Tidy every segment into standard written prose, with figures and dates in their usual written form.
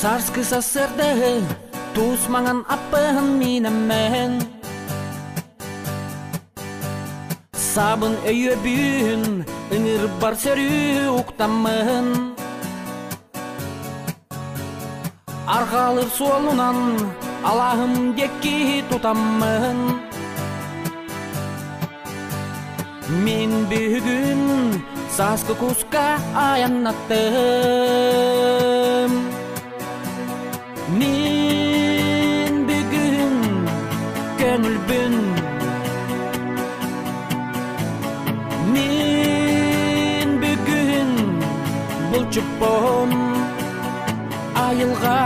Сарскы сарсыардаһы туус маҥан аппыһын миинэммэһин Саабын өйүөбүүн ыҥырбар сөрүү уктаммыһын Арҕаалыр суолунан алааһым диэки тутаммын Мин бүгүн сааскы куска айаннаттым Мин бүгүн көҥүлбүн Мин бүгүн булчуппун Айылҕа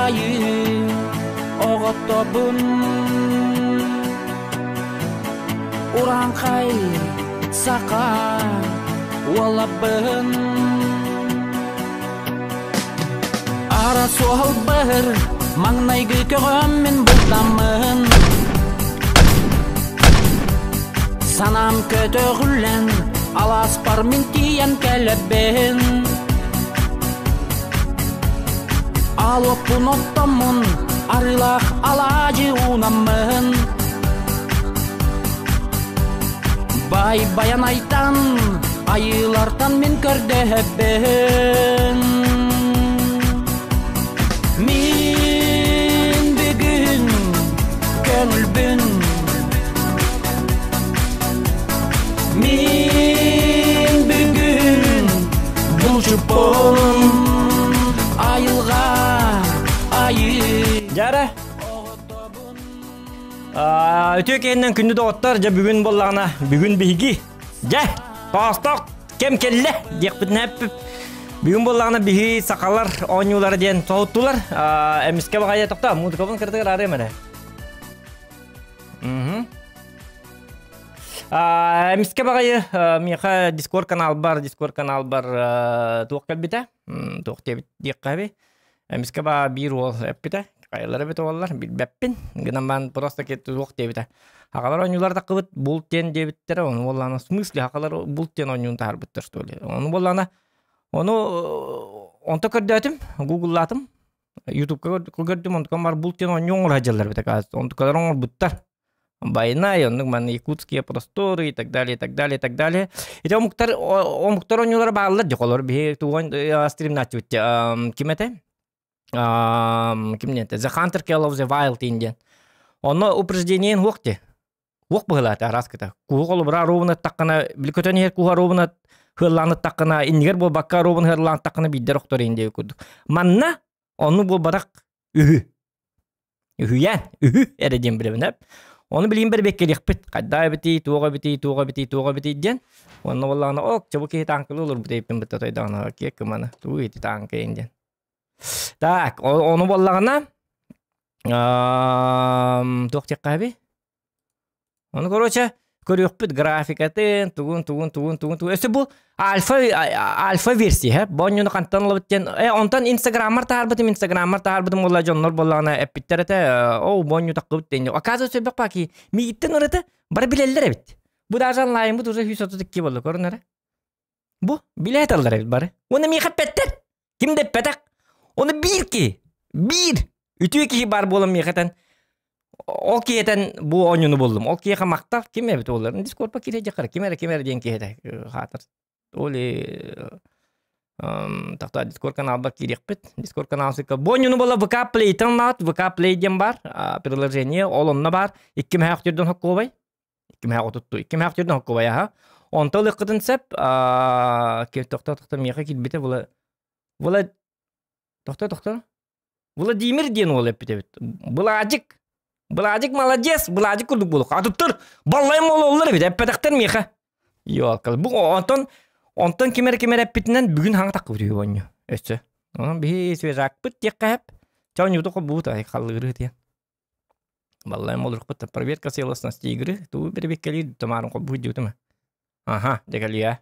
айыы оҕотобун Урааҥхай саха уолабын Ара суолбар маҥнайгы көҕөм мин бултаммын Санаам көтөҕүллэн алааспар мин тиийэн кэлэбин Алоппун оттоммун арыылаах алаадьы уунаммын Бай Байанайтан айыылартан мин көрдөһөбүн Мин бүгүн көҥүлбүн Мин бүгүн булчуппун айылҕа айыы Дьара Үтүө киһиннэн күндү доҕоттор, дьэ бүгүн буоллаҕына, бүгүн биһиги, дьэ, тоостох кэм кэллэ диэхпитин эппип. Бүгүн буоллаҕына биһи сахалар оонньуулара диэн соһуттулар. Эмискэ баҕайы тохтоо, музыкабын кырдыгар арыам эрэ. Эмискэ баҕайы миэхэ Дискорд каналбар, Дискорд каналбар туох кэлбитэ? Туох диэбит диэххэ Эмискэ баа биир уол эппитэ, хайалара эбит уоллар, билбэппин. Гынан баран просто туох диэбитэ. Аҕалар оонньуулар таххыбыт булт диэн диэбиттэрэ, ону буоллаҕына в смысле аҕалар булт диэн оонньуун таһаарбыттар что ли. Ону буоллаҕына ону онто көрдөөтүм, гугллаатым, ютубка көрдүм, онтукам бар булт диэн оонньуу оҥоро сылдьаллар эбит, оказывается. Онтукалар оҥорбуттар. Война, и оннук манна якутские просторы и так далее, и так далее, и так далее. Ити омуктар омуктар оонньуулара бааллар дьоколор биһи туган стримнааччыбыт ким этэ? Ким диэн The Hunter Kill of the Wild Indian. Онно упреждениен хуох ти. Хуох быһылаата араас кыта. Куһу холобура ровно таххана били көтөн иһэр куһа ровно хыаллааны таххана иннигэр буолбакка ровно хыаллаан таххана биирдэр охтор индия курдук. Манна онну буолбатах үһү. Үһүйээн, үһү эрэ диэн билэбин эп. Ону билигин бэрбиэккэлиэхпит. Хайдаа эбитий, туох эбитий, туох эбитий, туох эбитий диэн. Уонна буоллаҕына, ок, чэ бу киһи тааҥкалыы олорбут эбиппин бытта тойдоҕуна, киэк кыманы, тугу ити тааҥка диэн. Так, ону буоллаҕына, туох диэххэ эбий? Ону короче, көрүөхпүт графикатын, тугун, тугун, тугун, тугун, тугун. Өссө бу альфа альфа версия, бу онньуну хантан ылабыт диэн. Э, онтон инстаграммар таһаарбытым, инстаграммар таһаарбытым буолла дьоннор буоллаҕына эппиттэр этэ, оо, бу онньу таххыбыт диэн. Оказывается, элбэх паки миигиттэн ырыты бары билэллэр эбит. Бу даже онлайнбыт уже 132 буолла, көрүн эрэ. Бу билэ эталлар эбит бары. Уонна миэхэ эппэттэр. Ким да эппэтэх. Ону биир киһи, биир үтүө киһи баар буолан миэхэ этэн ол киһитэн бу оонньууну буллум. Ол киһиэхэ махтал ким эбит буоллар. Дискордпа киирэ дьахара ким эрэ ким эрэ диэн киһи этэ хаатар. Оли тахта Дискорд каналбар киириэхпит. Дискорд канал сыкка. Бу оонньууну буола ВК Play-тан лаат, ВК Play диэн бар. Приложение ол онно бар. Икки мөһөөх түрдөн хоккуобай. Икки мөһөөх отутту. Икки мөһөөх түрдөн хоккуобай аха. Онто ылыаххытын сөп. Тохто тохто миэхэ киирбитэ була була тохто тохто Владимир диэн уол эппит эбит. Былаадьык. Былаадьык молодец, Былаадьык курдук буолуох. Атыттар баллайым ололлор эбит, эппэтэхтэр миэхэ. Ёлкал. Бу онтон онтон ким эрэ ким эрэ эппитинэн бүгүн хаҥа таххыбыт үһү оонньуу. Өссө. Онон биһи свежакпыт диэххэ эп. Чэ оонньууту холбуут ай халлыыры диэн. Баллайым олорукпут проверка целостности игры. Туу бирибиккэлиир тамарын холбуу диутума. Аха, декалия.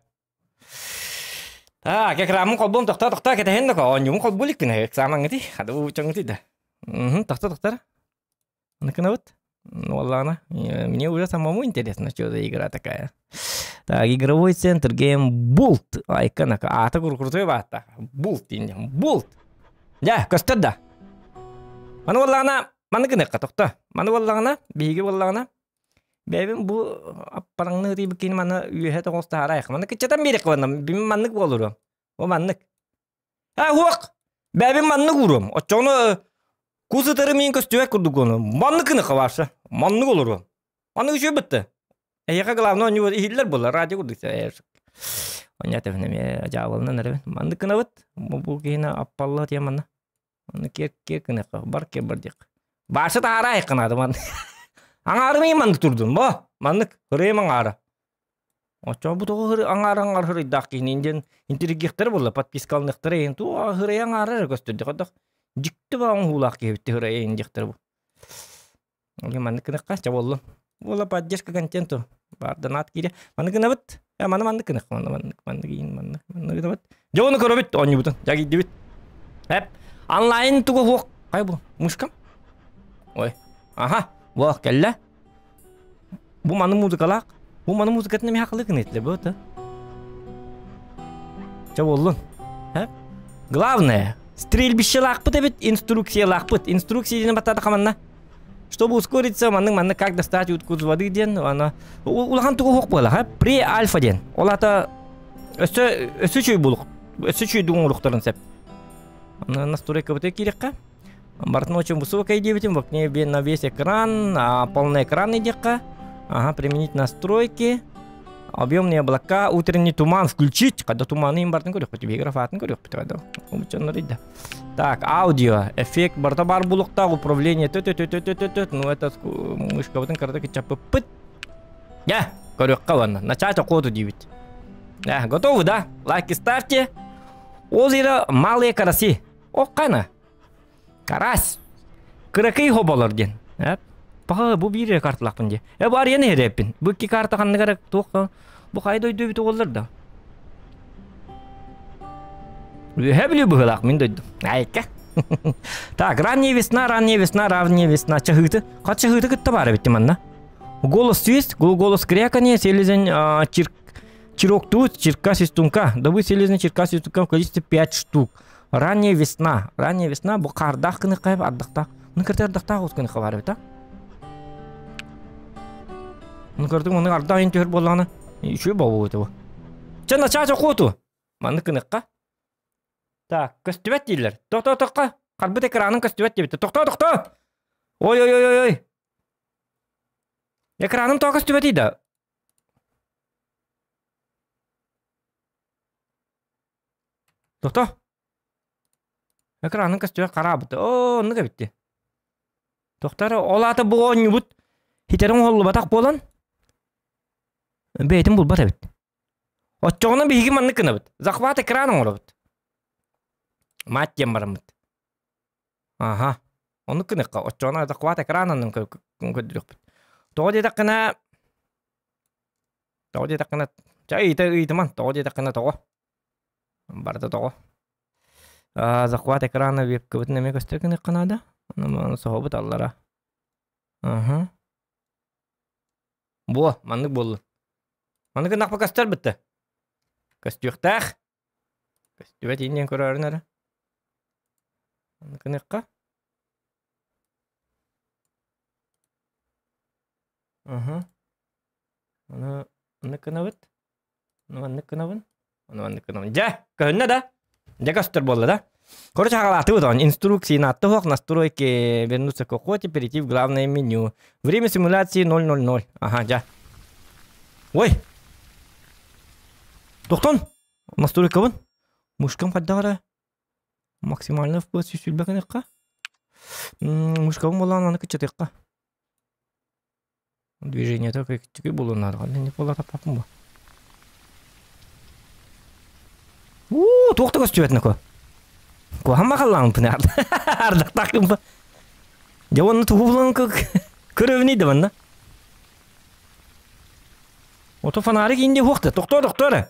Так, экранмын холбуом тохтоо тохтоо кэтэһин да оонньуубун холбуу иликпин экзамеҥҥытый хады учаҥҥытый да тохтоо тохтор Накынабыт Уоллаана мне уже самому интересно что за игра такая так игровой центр Game Bolt айканака аата крутой баатта Булт диэн Булт. Дьэ, көстөр да. Маны буоллаҕына, маны гыныахха тохто. Маны буоллаҕына, биһиги буоллаҕына, бэйэбин бу аппараҥны ытыйбыт киһини маны үөһэ тоҕус таһаарайах. Маны кыччатан биэриэххэ уонна бим маннык буолуруом. О маннык. А уох! Бэйэбин маннык ууруом. Оччоҕуна кус ытары миин көстүбэт курдук буолуом. Маннык гыныахха баарса. Маннык олоруом. Маннык үчүгэй бытты. Эһиэхэ главное оонньуу иһиллэр буолла, радио курдук. Онньа эмиэ дьаабылынан эрэбин. Маннык гынабыт. Бу киһини аппалла тиэ манна. Манна киэр киэр гыныахха, бар киэр бар диэх. Баарса таһаарайык наада ман. Аҥаарым маннык турдун, бо. Маннык хырыйым аҥаара. Оччоҕо бу тоҕо хыры аҥаара аҥаар хырыйдаах киһини диэн интеллигиэхтэрэ буолла, подпискалыныахтара иһин туох хырыйа аҥаара эрэ көстөрдө хотох дьикти баҕаҥ уулаах киһи хырыйа иһин диэхтэрэ бу. Маннык гыныхха ча буоллун. Буола поддержка контенту. Бар донат киирэ. Маннык гынабыт. Э маны маннык гыныхха манны маннык маннык иин маннык маннык гынабыт. Дьэ ону көрөбүт оонньуубутун. Дьэ киирдибит. Эп. Онлайн тугу хуох. Хай бу мышкам. Ой. Аха. Буох кэллэ. Бу маны музыкалаах. Бу маны музыкатын эмиэ хакылы гынытле бу это. Чэ буоллун. Э? Главное, стрельбищелаахпыт эбит, инструкциялаахпыт. Инструкция диэн баттаата хаманна. Чтобы ускориться, маннык маннык как достать утку из воды диэн, ана улахан тугу хуох буола, ха? Пре-альфа диэн. Ол ата өссө өссө үчүгэй булук. Өссө үчүгэй дуҥуруктарын сеп. Настройка быта киирэххэ. Барытын очень высокая диэбитим, в окне на весь экран, а, полный экран диэххэ. Ага, применить настройки. Объемные облака, утренний туман включить. Когда туманы им бартын көрүөхпүт, графатын көрүөхпүт когда. Так, аудио, эффект барта бар булуктаах, управление тө тө тө тө тө тө тө Ну это мышкабытын карата кычаппыппыт. Я, көрүөххэ уонна. Начать охоту диибит. Э, готовы, да? Лайки ставьте. Озеро Малые Караси. Оххана. Карась. Кыракый хоболор диэн. Э, Паха бу биир карталаахпын дии. Э бу арыйан иһэрээппин. Бу икки карта ханныгар туох бу хайа дойду эбит уоллар да. Үөһэ Бүлүү быһыылаах мин дойдум. Айка. Так, ранняя весна, ранняя весна, ранняя весна. Чаһыыты. Хат чаһыыты кытта баар эбит манна. Голос свист, голос кряканье, селезень, чир... чироктуут, чирка свистунка. Добыть селезень, чирка свистунка в количестве 5 штук. Ранняя весна. Ранняя весна бу хаардаах гыныхха ардахтаах. Ну кырты ардахтаах ус гыныхха баар эбит а. Ну көрдүҥ ону ардах иһин түһэр буоллаҕына үчүгэй буолуо этэ бу. Чэ начаас охоту. Маннык гыныхха. Так, көстүбэт дииллэр. Тохтоо тохто. Харбыт экраның көстүбэт диэбиттэр. Тохтоо тохтоо. Ой ой ой ой ой. Экраным тоҕо көстүбэтий да? Тохто. Экранын көстүбэт хараабыт. Оо, оннук эбитти. Тохтор, ол аата бу оонньуубут хитерин оһоллубатах буолан бэйэтин булбат эбит. Оччоҕуна биһиги маннык гынабыт. Захват экран оҥоробут. Мать диэн бараммыт. Аха. Оннук гыныахха. Оччоҕуна захват экранын көрдөрүөхпүт. Тоҕо диэтэххинэ Тоҕо диэтэххинэ, чэ ыйыта ыйытыман, тоҕо диэтэххинэ тоҕо. Барыта тоҕо. Аа, захват экрана вебкабытын эмиэ көстөр гыныахха наада. Ону соһобут аллара. Аха. Буо, маннык буоллун. Маннык гыннахпа көстөр бытты. Көстүөхтээх. Көстүбэт иин диэн көрөөрүн эрэ. Маннык гыныахха. Аха. Ону маннык гынабыт. Ону маннык гынабын. Ону маннык гынабын. Дьэ, көһүннэ да? Дьэ көстөр буолла да? Короче, хагалаатыбыт он. Инструкции на туох настройки вернуться к охоте, перейти в главное меню. Время симуляции 0.00. Ага, дьэ. Ой! Тохтон! Настройкабын. Мышкам хайдах эрэ максимально FPS сүүрбэ гыныахха. Мышкабын буоллаҕына аны кыччатыахха. Движениета кыччыгый буолуон не буола таппаппын бу. Уу, туох да көстүбэт нако. Куһаҕан бахаллаампын ардахтаах Дьэ уонна тугу булан көрөбүнүй да манна. Ото фонарик инде хуохта. Тохтоо, тохтоо эрэ.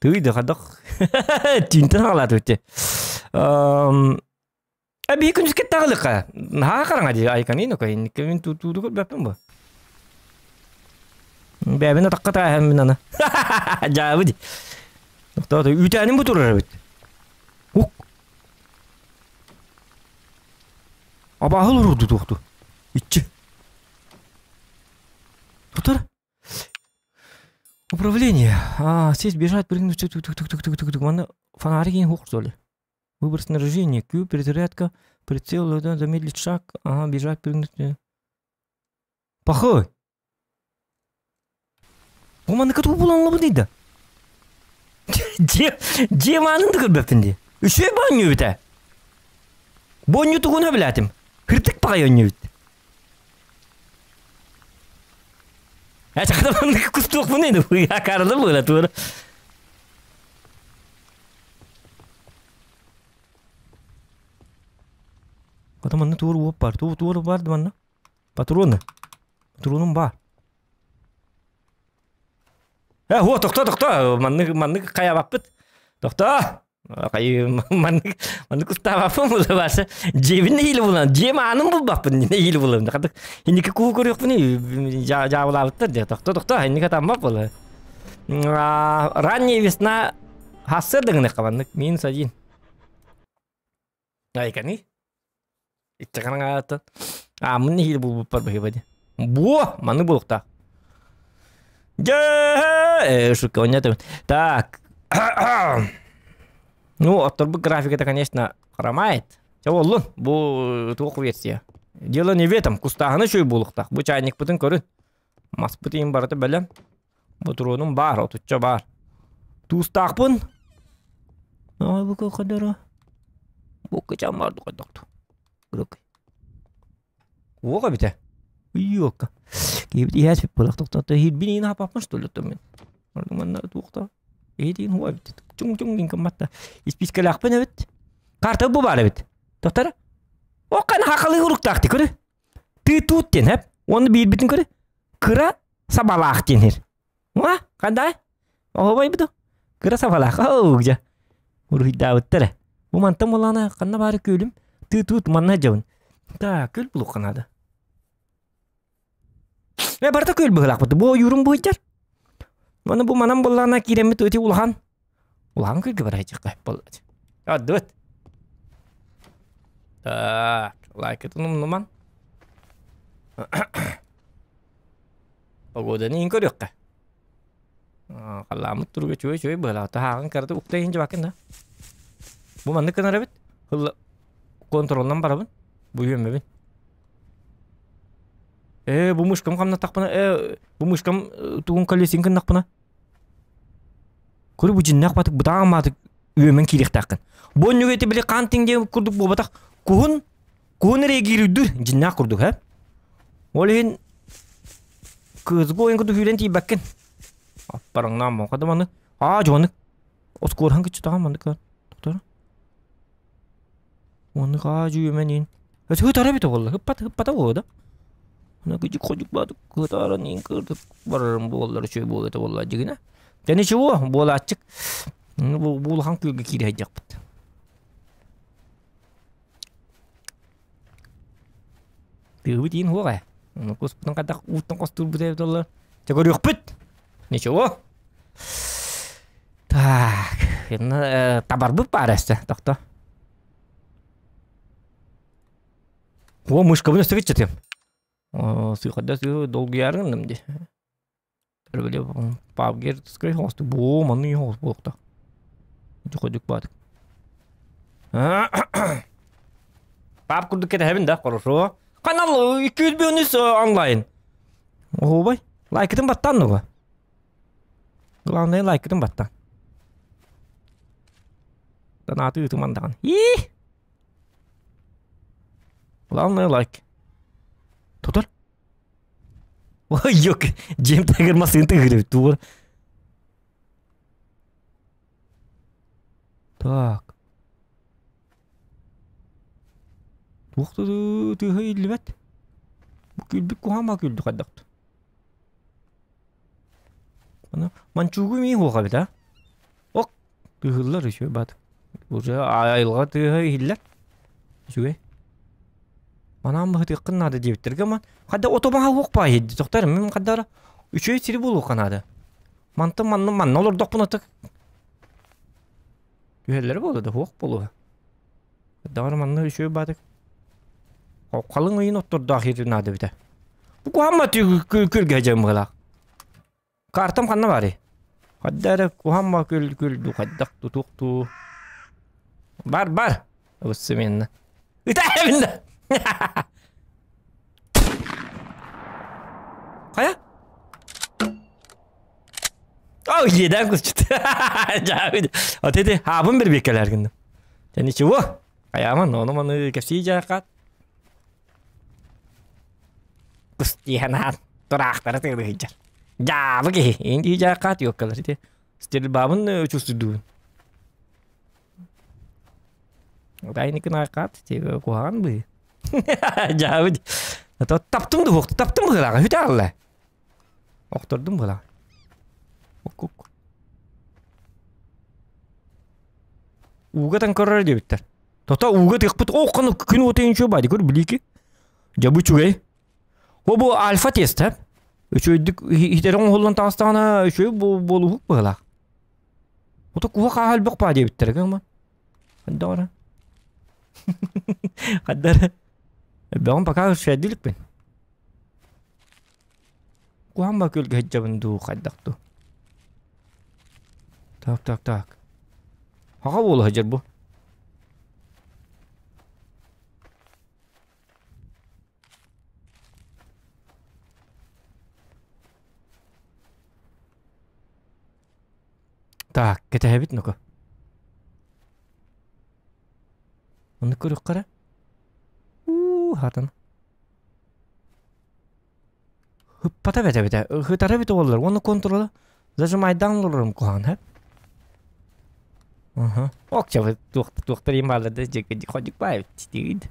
Тыый да хадах. Түүнтэн хаалаат Э биһи күнүскэ таҕылыка. Наһаа хараҥа дии айканыы нука инникке мин туутууду көрбөппүн бу. Бэйэбин атахха тааһан мин аны. Дьаабы дии. Тохтоото үүтээним бу турар эбит. Ук. Абааһы олорорду туохту. Иччи. Тутар. Управление. А, сесть, бежать, прыгнуть, тук тук тук тук тук тук. Манна фонарик иһин хуох что ли? Выбор снаряжения. Q, перезарядка, прицел, да, замедлить шаг. Ага, бежать, прыгнуть. Пахой. Бу манныка тугу булан олобун да? Дьиэ, дьиэ маанын да көрбөппүн дии. Үчүгэй баанньуу эбит ээ. Бу онньуу тугун сөбүлээтим. Кырдык баҕайы онньуу эбит. Э, чахта маннык кустуохпун ини акаарыла буола туора. Хата манна туор уоп бар. Туор туор бар да манна. Патроны. Патроным бар. Э, о, тохто, тохто, маннык, маннык хайабаппыт. Тохто! Маннык, маннык устаабаппын була бааса. Дьиэбин нэһиилэ булан, дьиэм аанын булбаппын нэһиилэ булан. Хатык, инники куу көрүөхпүн жаабылаабыттар дьэ. Тохто, тохто, инники атаммат була. Ранняя весна хассыр дыгыныхха маннык, минус один. Айкани. Иччэкэн аҥааттан. Ааммын нэһиилэ булбуппар быһыыба дии. Буо! Маннык буолуохтаах. Дьэ! Шутка, понятно. Так. Ну, отторбут графиката, конечно, хромает. Чэ буоллун, бу туох версия. Дело не в этом, кустааһына үчүгэй буолуохтаах. Бу чайникпытын көрүн. Маспыт иһин барыта бэлэм. Ботуруонум баар, отучча баар. Туустаахпын. Ой, бу кодоро. Бу кычам бар дохту. Грок. Уока бите. Уока. Киһибит иһээс булах тохтото хирбин иин хапаппын что ли мен. Манна туохта. Эһитин хуа бит. Чуң-чуң дин кымматта. Испискалаахпын эбит. Карта бу бар эбит. Тохтара. Оккан хакалы уруктаахты көрө. Тыы-туут диэн хэп. Уонна биирбитин көрө. Кыра сабалаах диэн иһэр. Уа, хандай? Оһобай бу. Кыра сабалаах. Оу, дьэ. Уруһуйдаабыттар ээ. Бу мантан буоллаҕына ханна баары күөлүм. Тыы-туут манна сылдьабын. Так, күөл булуохха наада. Э, барыта күөл быһыылаахпыт. Бу ойуурум быһыйдьар. Уонна бу манан буоллаҕына киирэммит ити улахан. Улахан күөлгэ бара сылдьыахха буолла. Аддыбыт. Так, лайкытын умнуман. Погоданы иһин көрүөххэ. Халлааммыт туруга үчүгэй-үчүгэй быһыылаах. Таһааҕын кырата укта иһин дьыбаккын да. Бу маннык гынар эбит. Хылла контролунан барабын. Бу үөммэбин. Ээ, бу мышкам хамнаттахпына, ээ, бу мышкам тугун колесин гыннахпына. Көрү бу дьиннээх батык бытаан маатык үөмэн киириэхтээххин. Бу онньуга ити били хаан тиҥ курдук буолбатах куһун куһун реагируйдур дьиннээх курдук һэ. Ол иһин кыызгы ойын курдук сүүрэн тиийбэккин. Аппараңнаан моха да маны. Аа дьуонык. Оскуорхан кыччытаҕан маннык Доктор. Оннук аа дьүөмэн иин. Өтө эбит буолла. Ыппат ыппата буолуо да. Аны кыдьык ходьук баатык кытааран иин кырдык барарым буоллар үчүгэй буолуо этэ буолла дьигинэ. Дьэ ничего, буолааччык. Бу бу улахан күөлгэ киирэ сылдьахпыт. Тыыбыт иин суох ээ. Ону куспутун хайдах ууттан хостуурбут эбит буоллар. Чэ көрүөхпүт. Ничего. Так, инна табарбыт баар өссө, тохто. О, мышкабын өссө кыччатыам. Сыхада сыы долгуйааргынным дии. Били пабгер скрей хоосту боо манны хоос буолуохта. Дьуходук баатык. Пап курдук кэтэһэбин да, хорошо. Канал 200 онлайн. Оһуобай, лайкытын баттаан нуга. Главное лайкытын баттаан. Донаты ыытыман даҕаны. Ии! Главное лайк. Тутар. Ой, ёк, дьиэм таһыгар массыына тыгырыбыт тугур. Так. Туох тыаһа иһиллибэт. Бу күлбүт куһаҕан күлдү хайдах. Аны манчуугу эмиэ суох эбит а. Ок, тыаһыыллар үчүгэй баат. Уже айылҕа тыаһа иһиллэр. Үчүгэй. Манаан быһытыаххын наада диэбиттэргэ ман хайда отобаһа суох баай тохтор мин хайдара үчүгэй сири булуохха наада. Мантан манна манна олордохпун атык түһэллэрэ буолуо да суох буолуо. Даҕаны манна үчүгэй баатык. Халыҥ ыйын оттордоох иһитин наада эбитэ. Бу куһамма күлгэ дьон быһалаах. Картам ханна баарый? Хайда эрэ куһамма күл күл ду хайдах тутух туу. Бар бар. Ыбыссы Ыта эбиннэ. Хайа? О, едан кусчут. Вот эти хаабын бирбеккелер гынным. Дьэ ничего. Хайааман, ону маны кэпсии дьаакаат. Кустиһанаан тураахтара тыылыһыйдьар. Дьаабы киһи. Инди дьаакаат юоккалар ити. Стрельбабын чувствуйдуун. Дайникын айкаат, тиги куһаҕан быы. Дьаабы. Таптым дуһук, таптым быһыылааҕа, хүтэ аҕалла. Охтордум быһыылааҕа. Уккук. Ууга таҥ көрөр диэбиттэр. Тото ууга тыкпыт о ханнык күн уота инчүө баadi көр билики. Дьэ бу үчүгэй. Бу бу альфа тест Үчүгэйдик иһитэрин оҥоһуллан таҕыстаҕына үчүгэй буолуһук быһыылаах. Ото куһа хааһа элбэх баа диэбиттэрэ гыма. Хайдах Хайдах Элбэҕин пока шэдиликпин. Куһаҕан ба күөлгэ сылдьабын дуу, хайдах дуу. Так, так, так. Хаҕа буола сылдьар бу. Так, кэтэһэбит ну-ка. Оннук көрүөххэ эрэ. Уу, хатан. Ыппата эбэтэ эбитэ, ыһытара эбитэ буоллар уонна контурула зажимайдаан олорорум куһаҕан һэ. Аха. Окча туох туохтар иин бааллар да ходик баайбыт тиийд.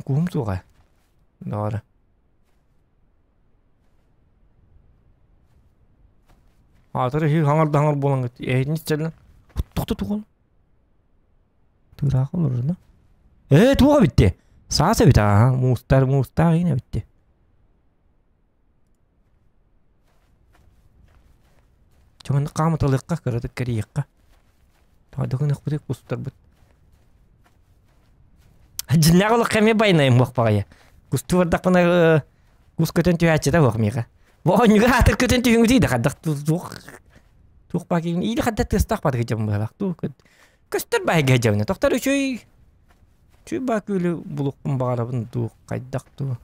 Куһум суоҕа. Доҕор. Аатыр иһи хаҥар да хаҥар буолан эһитин сэлэн тохто тугун. Тыыраах олорор да. Ээ туох эбитти? Саас эбит аа муустар муустаах иин эбитти. Чоҥон хаамыталыахха кыратык кэрийиэххэ. Тоҕо гыныахпытый кустарбыт. Дьиннээх олоххо эмиэ байнайым буох баҕайы. Кустуу бардахпына кус көтөн түһээччитэ буох миэхэ. Бу оонньууга аатыр көтөн түһүҥүтүй да хайдах туох туох баа киһин иили хайдах тыастаах баатыгы дьон быһалаах туу көстөр баайга дьабына тохтор үчүй үчүй баа күөлү булукпун баҕарабын дуу хайдах дуу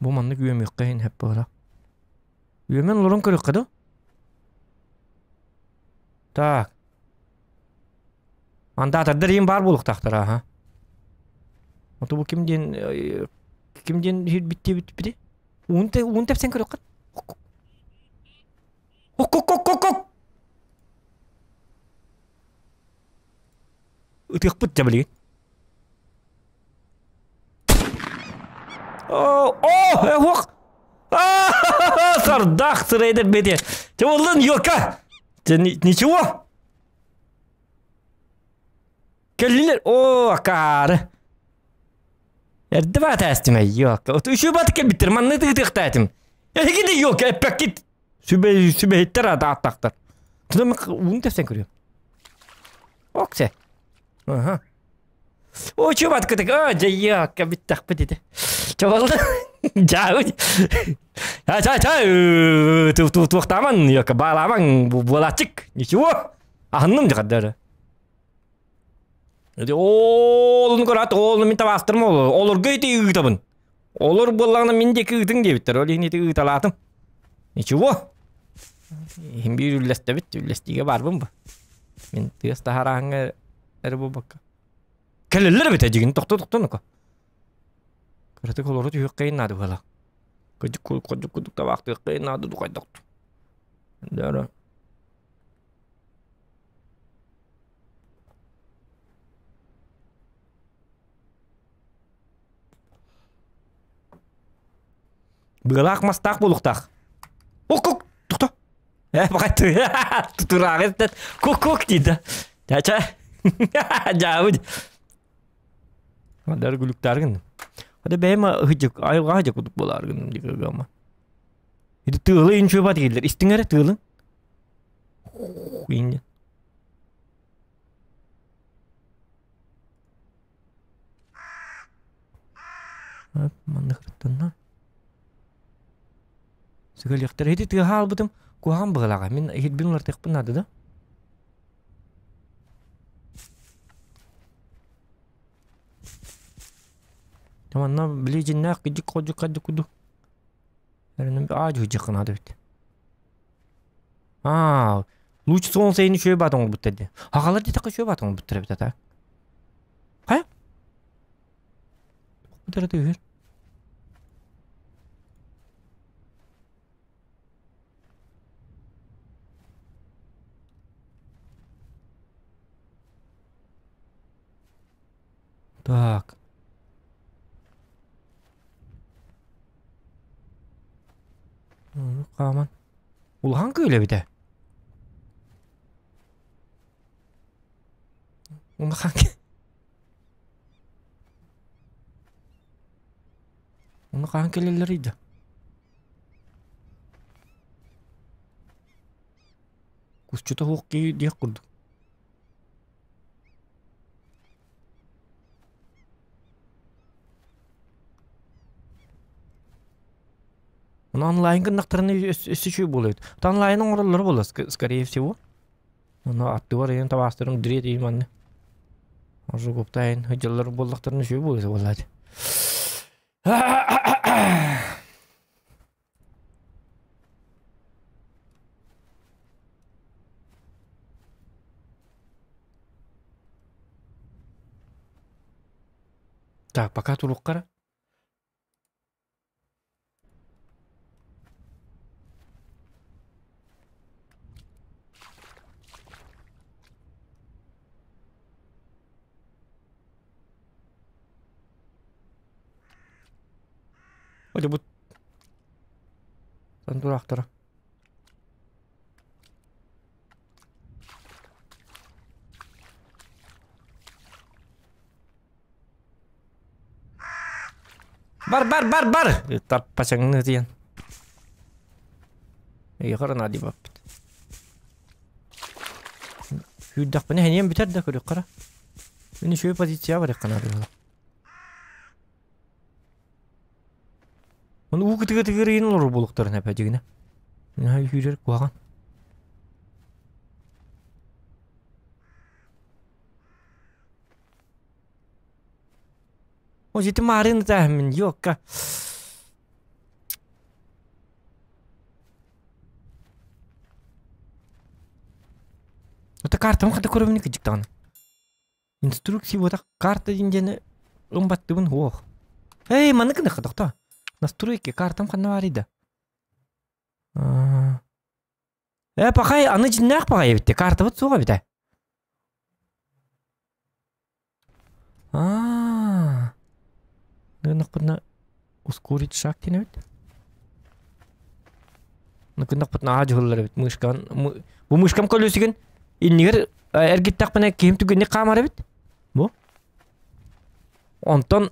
бу маннык үөмүөххэ иһин хэп буолар үөмэн олорон көрүөххэ дуу так Андаатардар иин баар буолуохтаахтар аха. Ото бу ким диэн ким диэн иһирбит диэбит Уун уун тэпсэн көрүөххүт. Ок-ок-ок-ок-ок! Ытыахпыт дьэ билигин. О, о, ох! Сардах сырайдар бети. Ты боллун, ёлка! Ничего? Кэллилэр, оо, акаары. Эрдэ баатаастым ёлка. Үчү бат кэлбиттэр, манны тыытыахтаатым. Эһиги да ёлка эппэккит. Сүбэ сүбэһиттэр аатаахтар. Тутам уун тэпсэн көрүөм. Оксе. Аха. О, чубат кытык, а, дьайыакка бүттэхпит ити. Чобалды. Дьаабыт. А, ча, ча, туохтааман, ёка, баалааман, буолааччык. Ничего. Аһынным дьахаддары. Оолун көрат, оолун мин табаастырым ол. Олорго ити ыытабын. Олор буоллаҕына мин диэки ыытыҥ диэбиттэр. Ол иһин ити ыыталаатым. Ничего. Иһин биир үллэстэбит, үллэстиигэ баарбын бу. Мин тыас таһарааҥҥа эрэ буолбакка. Кэлэллэр эбит эдьигин тохто тохто ну-ка. Кыратык олору түһүөххэйин наада буолла. Кыдьык кудук кудук табаахтыаххайын наада духайдах. Дара. Быалаах мастаах буолуохтаах. Ок-ок, тохто. Э, баҕай турааҕы истэн кук-кук диир да. Чэ, дьаабыт. Адар күлүктаар гынным. Ада бэйэм ыһыдьык, айылҕа ыһыдьык кудук буолаар гынным диир гама. Ити тыалы инчүө бат дииллэр. Истиҥ эрэ тыалын. Иннин. Манна кырыттанна. Сыгалиэхтэр ити тыаһа албытым куһаҕан быһылааҕа. Мин иһитбин уларытыахпын наада да. Манна били дьиннээх кидик ходьук каддык кудук. Аа дьүһүдьэх наада эбит. Аа, луч солнца ини үчүгэй баат оҥорбуттар диэн. Аҕалар диэтэххэ үчүгэй баат оҥорбуттар эбит ата. Хайа? Туох тыһыр? Так. Хааман. Улахан кыыл эбит ээ. Улахан Оны хаһан кэлэллэрий да? Кусчута суох киһи диэх курдук. Ону онлайн гыннахтарына өссө үчүгэй буолуо эбит. Онлайн оҥороллоро буолуо скорее всего. Ону аттыбар ийэн табаастарым дириэт ийим манна. Ожогуптайын сылдьаллар буоллахтарына үчүгэй буолуо буоллаат. Так, пока туруохха Эрэ. Бу тураахтара. Бар, бар, бар, бар! Тарпачаҥны диэн. Ыйыхар нади баппыт. Күүрдэхпинэ хэнийэн бүтэр да көрүөххэ. Мин үчүгэй позиция барыахха наада. Оны уу кытыга тыгырыйын олорор буолуктарын эпэ дьигинэ. Наһаа күүрэр куһаҕан. О, ити маарыын ытааһыммын, ёкка. Это картам хата көрөбүн кыдьык даҕаны. Инструкция буотах карта диэн диэни ымбаттыбын һуох. Эй, маннык гыныхха тохтоо. Настройки картам ханна баарый да? Э, пахай, аны дьиннээх пахай эбит картабыт суох эбит ээ. Аа. Гыннахпытына ускорить шаг диэн эбит. Гыннахпытына аа дьуһуллар эбит мышкан. Бу мышкам колесигин иннигэр эргиттэхпинэ киһим түгэнник хаамар эбит. Бу. Онтон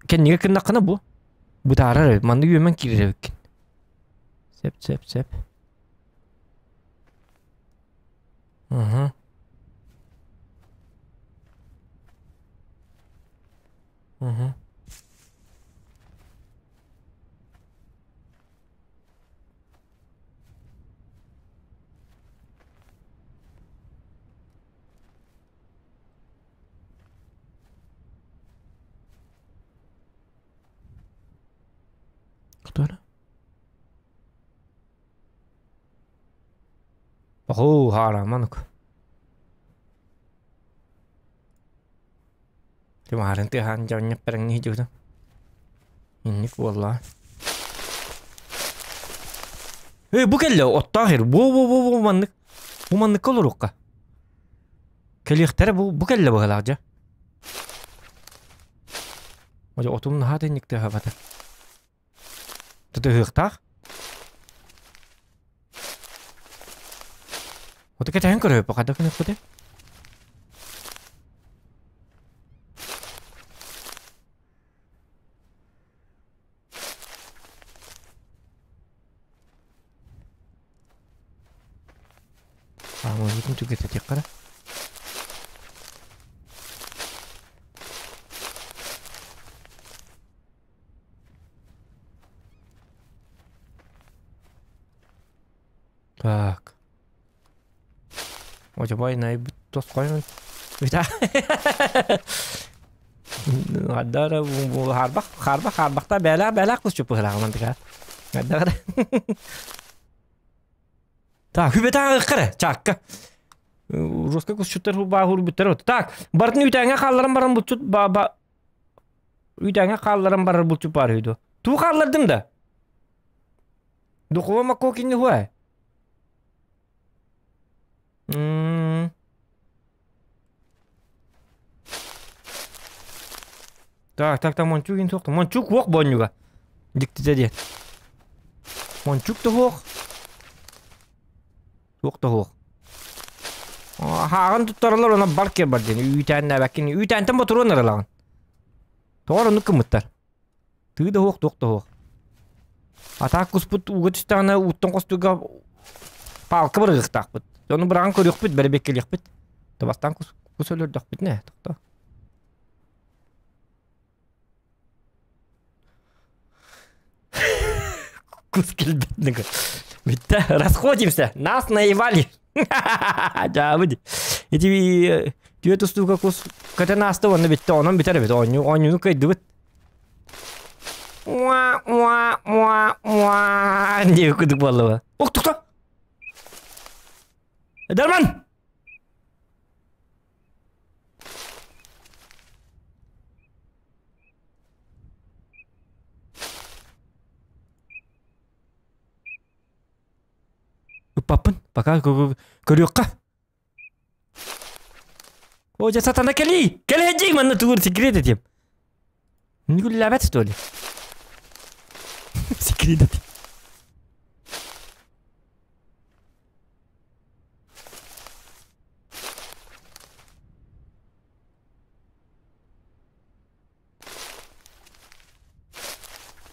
кэннигэр гыннаххына бу бытаарар эбит. Маннык үөмэн киирэр эбиккин. Сеп, сеп, сеп. Угу. Угу. Кто это? Оһуу, хаараманук. Тимаарын тыаһаан дьонньоппэрэҥнии дьуутун. Инник буолла. Эй, бу кэллэ, оттоох ир. Бу бу бу бу маннык. Бу манныкка олоруохха. Кэлиэхтэрэ бу бу кэллэ быһалаах дьэ. Отум наһаа тинник тыаһаабата. Тутуһуохтаах. Оту кэтэһэн көрөбүт хайдах гыныахпытый? Ааммытын түгэтэтиэххэ эрэ. Так. Очобой найбыт тосхойун. Бүта. Аддара харбах харбах харбахта бэлэх бэлэх кус чупыһыраҕын мантыка. Аддара. Так, хүбэтаҕы кара чакка. Русска кусчуттар баахур бүттэр. Так, бартын үтээҥэ хаалларан баран бутчут ба ба үтээҥэ хаалларан барар булчут баар үһү дуо? Туу хааллардым да? Духова Макокини хуай. Так, так, так, мончук ин суох. Мончук уох бонньуга. Дьиктитэ диэн. Мончук да суох. Суох да суох. Хааҕын туттаралар онон бар киэр бар диэн. Үүтээннээбэккин. Үүтээнтэн ботуруон ыралаҕын. Тоҕо оннук гыммыттар. Тыы да суох, туох да суох. Атаак куспут ууга түстэҕинэ ууттан хостууга палка бырыгыахтаахпыт. Ону быраҕан көрүөхпүт, бэрэбиэккэлиэхпит. Табастаан кус, кус өлөрдөхпүт нэ, тохто. Кус кэлбит Бүттэ, расходимся, нас наебали. Дьаабы Ити түөрт устууга кус көтөн ааста уонна бүттэ, онон бүтэр эбит. Оонньуу, оонньууну кыайдыбыт. Уа, уа, уа, уа диэбит курдук буолла. Ох, тохто! Дарман! Ыппаппын, пока көрүөххэ. О, дьэ сатана кэлии! Кэлээдьий манна тугур секрет этим. Нүгүллээбэт что ли? Секрет этим.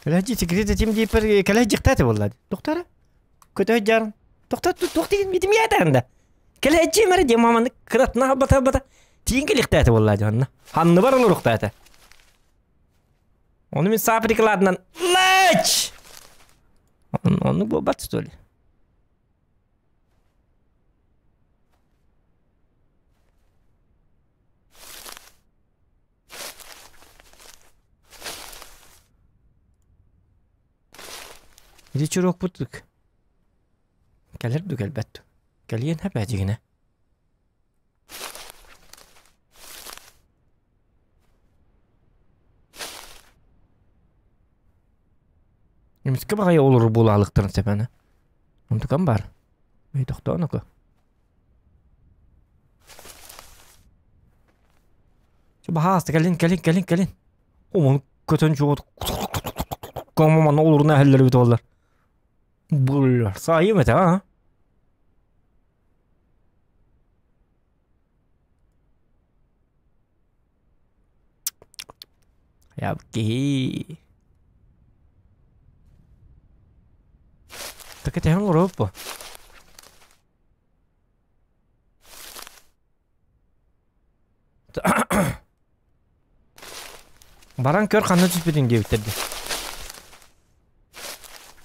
Кэлээдьий секрет этим диэппэр кэлээдьиэхтээтэ буолла. Тохтоо Көтө дьарын. Тохто туох деген митим яатарында. Кэлээдьий мара диэн маманы кыратына албата албата тиин кэлиэхтээтэ буолла дьонно. Ханныбар олоруохтаата. Ону мин саа прикладынан лач! Оннук буолбат что ли? Ити чурокпут кэлэр ду кэлбэт ду? Кэлиэн хэп дьигинэ. Эмискэ баҕайы олорор буолаалыктарын сөп аны. Онтукам баар. Эй, тохтоон око. Баһааста кэлин, кэлин, кэлин, кэлин. Омун көтөн чуот. Комман олоруна эһэллэр эбит оллар. Буллар. Сайым этэ, а? Я киһи. Так это олоруп. Баран көр ханна түспүтүн диэбиттэр дии.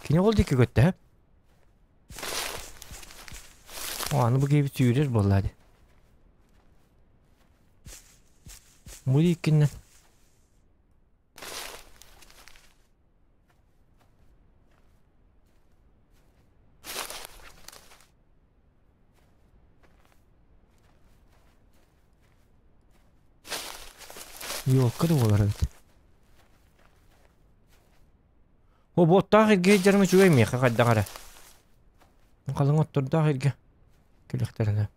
Кини ол диэки көттө. О, аны бу киһибит сүүрэр буолла дии. Бу иккиннэн. Елка да буолар эбит. О, буоттаах иргэ дьарым үчүгэй миэхэ хайдах эрэ. Халыҥ оттордоох иргэ күлүхтэринэ.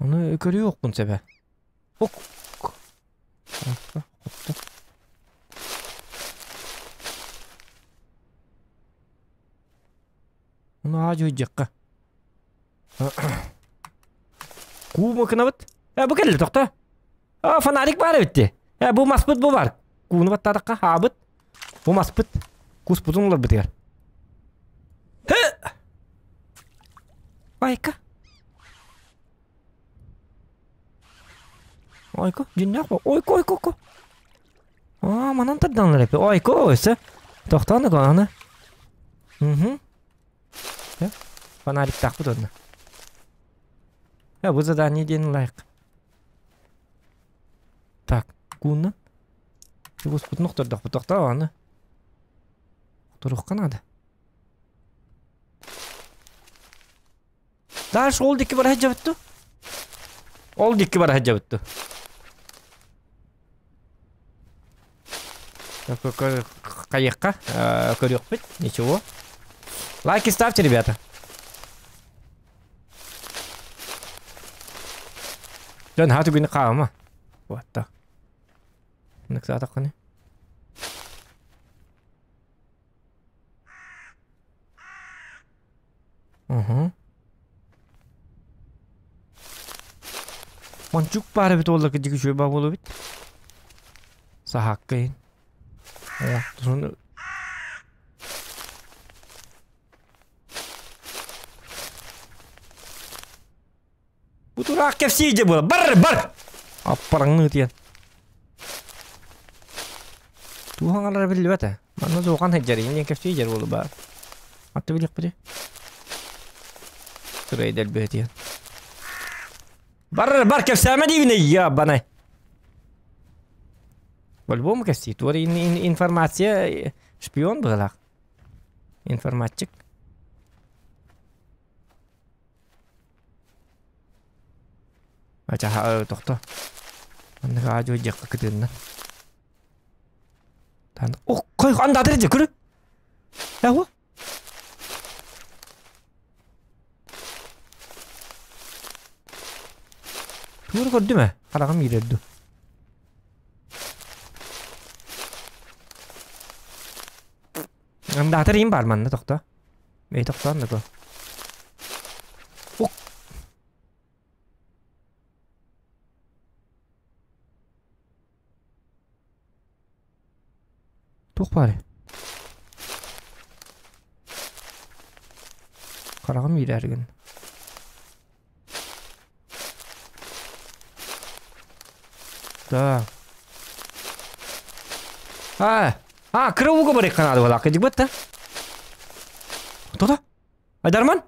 Ону көрүөхпүн сөбө. Ок. Ону аа дьиэххэ. Куу мыкынабыт. Э, бу кэллэ тохто. А, фонарик баар эбит дии. Э, бу маспыт бу бар. Кууну баттаатахха хаабыт. Бу маспыт. Куспутун уларбытыгар. Айка. Ойко, дьиннээх бо. Ойко, ойко, ойко. Аа, манан тарданлар эпи. Ойко өссө. Тохтоон да аны. Угу. Фонариктаахпыт онно. Бу задание диэн лайк. Так, куунна. Чугуспутун охтордохпут. Тохтоо аны. Охторуохха наада. Дальше ол дикки бара сылдьабыт Ол дикки бара сылдьабыт Хайыахха көрүөхпүт. Ничего. Лайки ставьте, ребята. Дьон хааты күнү хаама. Вот так. Ныксаатаххыны. Уһу. Мончук баар эбит уолла кырдьык үчүгэй баа буолуо эбит. Саһаакка иһин. Ону Бу тураах кэпсии дьэ буола. Бар, бар! Аппараҥныы тиэн. Туох аҥалара биллибэт ээ. Манна суохан сылдьар иһин диэн кэпсии дьэр буолу баар. Атты билиэхпитий? Сырай дэлбэһэ тиэн. Бар, бар, кэпсээмэ диибин я банай. По-любому кэпсии. Туора информация шпион быһалаах. Информатчик. Ачаһа тохто. Маннык аадьуо диэххэ кытынна. Ох, кой андатыр же көрү. Яху. Тугу көрдүм ээ? Хараҕым киирэр дуу? Андаатар иин баар манна тохто. Эй тохтоон да Ук. Туох баарый? Хараҕым иирээри гынна. Да. А, а, кыра ууга барыахха наада буолаах кыдьыкпыт да. Тота? Айдарман?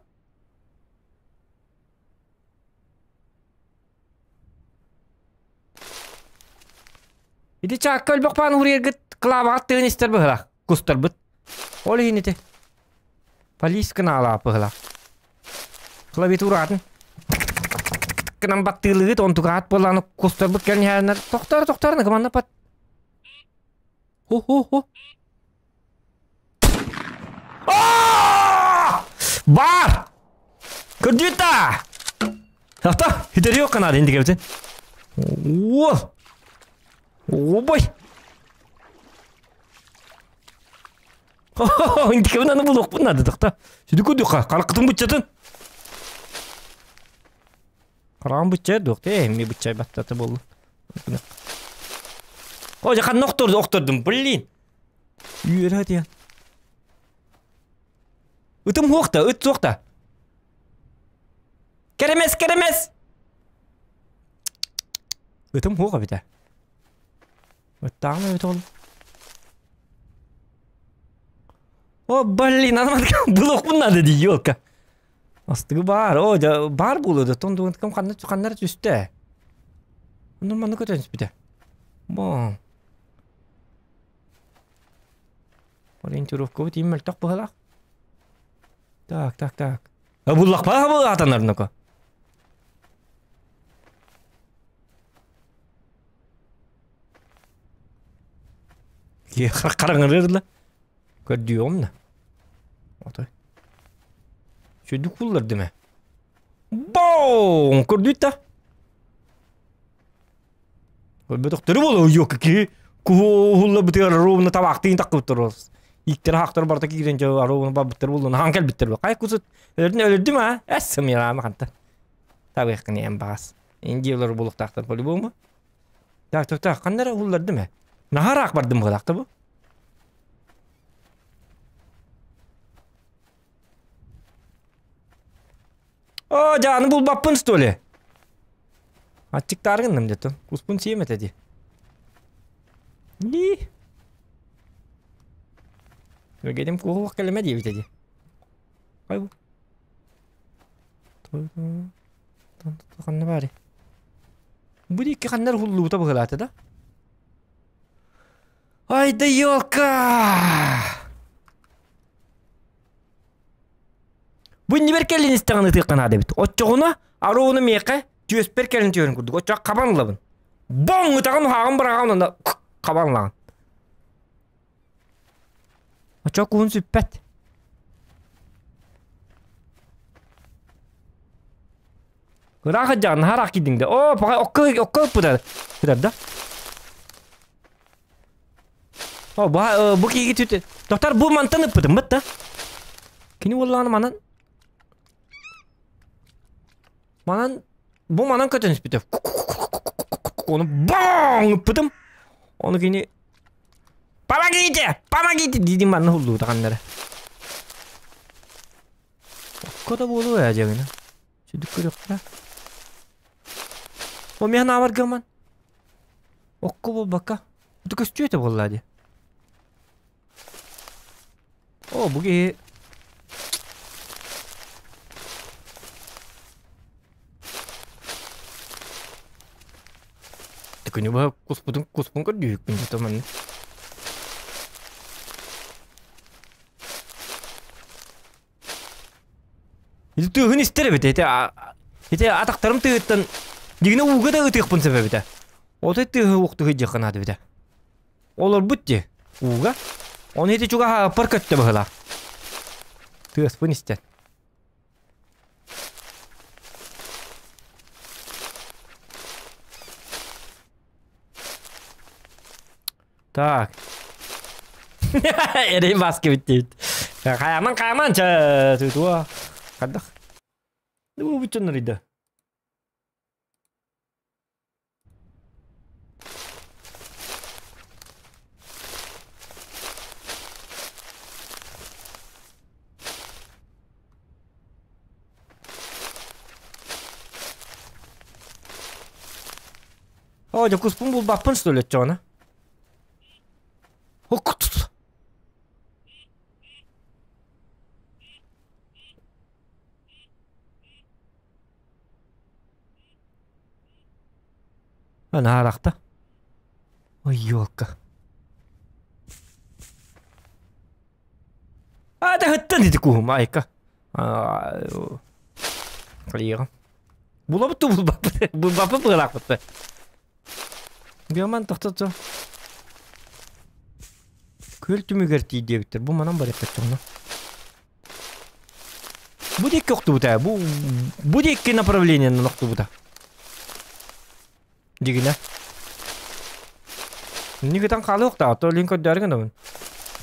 Ити чаакка өлбөх паан уруйаргыт кылаабаҕат тыын истэр быһылаах кустарбыт. Ол иһин ити. Полис кынаалаах быһылаах. Клавиатуратын гынан баттыылыгыт онтугаат буоллааны кустарбыт кэлин иһэринэр тохтоор тохтоор нагаманна пат. Хо хо хо. Бар! Көрдүтта! Ата, хитерио канада инди кебитин. О! Обой! Инди кебин аны булуқпун нады тақта. Сүді көдү қарақытын бытчатын. Қараған бытча доқты, эми бытчай баттаты болду. О, жақан охторду, охтордум, блин. Үөрэ диэн. Ытым хуохта, ыт суохта. Керемес, керемес! Ытым хуох эбитэ. Ыттааҕым эбит ол. О, блин, аны булуохпун наада дии, елка. Астыгы баар, о, дьэ, баар буолуо да, тон дугунткам ханна ханнара түстэ. Онно манна көтөн түспүтэ. Бо. Ориентировкабыт им мөлтөх быһалаах. Так, так, так. Буллахпа булаатанар ноко. Хараҥырырла. Көрдүөҕүм да. Отой. Сүдүк буллар дeme. Боом! Көрдүт да. Көрбөтөхтөрү буолуо ёка киһи куһулла бытыгар ровно табаахтыын таккыбыттар ииктэр хаахтар барыта киирэн дьэ ровно барбыттар буоллун хаан кэлбиттэр хай кусут өлөрдүн өлөрдүм а эс сымыйаама ханта табыаххын эн баас индиялар буолуохтаахтар по-любому так так так ханна эрэ уһуллардым ээ наһаа ыраах бардым быһыылаах бу О, дьааны булбаппын что ли? Аччыктаары гынным дьэ Куспун сиэм этэ дии. Ии. Өгедим куһуох кэлимэ диэбитэ дии. Хай бу. Ханна баары? Бу икки ханнар уһуллубута быһылаата да? Ай да елка! Бу иннибэр кэлин истэҕин ытыахха наада эбит. Оччоҕуна аруону миэхэ түөспэр кэлин түөрүн курдук. Оччоҕо хабан ылабын. Боҥ ытаҕын уһааҕын быраҕаҕын онно хабан ылаҕын. Оччоҕо куһун сүппэт. Ыраах ыдьаҕын наһаа ыраах киирдиҥ да. Оо, паҕай окко окко ыппыта. Бытар да? О, бу, бу киһи түт. Доктор бу мантан ыппытым быт да. Кини уоллааны манан Манан бу манан көтөн испитэ. Ону баң ыппытым. Ону кини Помогите! Помогите! диидим манна хуллубута ханнара. Окко да буолуо ээ дьэгинэ. Сүдүк көрүөххэ. О миэхэ наабар гыман. Окко буолбакка. Это көстүү этэ буолла дии. О, бу киһи Күнү быһа куспутун куспун көрдүүһүкпүн дии манна. Ити тыаһын истэр эбит ити ити атахтарым тыаһыттан дигинэ ууга да ытыахпын сөп эбитэ. Отой тыаһы уохтуһу дьиэххэ наада эбитэ. Олорбут дии ууга. Ону ити чугаһааппар көттө быһыылаах. Тыаспын истэн. Так. Эрэй маска бүттүбүт. Хаяман хаяман ча туа. Хадах. Ну бүтүн нырыйда. О, дьэ куспун булбаппын что ли оччоҕуна? Анаарахта. Ой, елка. А, да хыттан ити куһум, айка. Хайыаҕым. Булабыт ту булбаппыт. Булбаппыт быһалаахпыт. Герман тохтото. Күөл түмүгэр тиийдиэбиттэр. Бу манан барыахпыт Бу диэки охтубута. Бу бу диэки направлениенан охтубута. Дигинэ. Инникитэн хаалыахтаах, то илин көрдөөрү гынабын.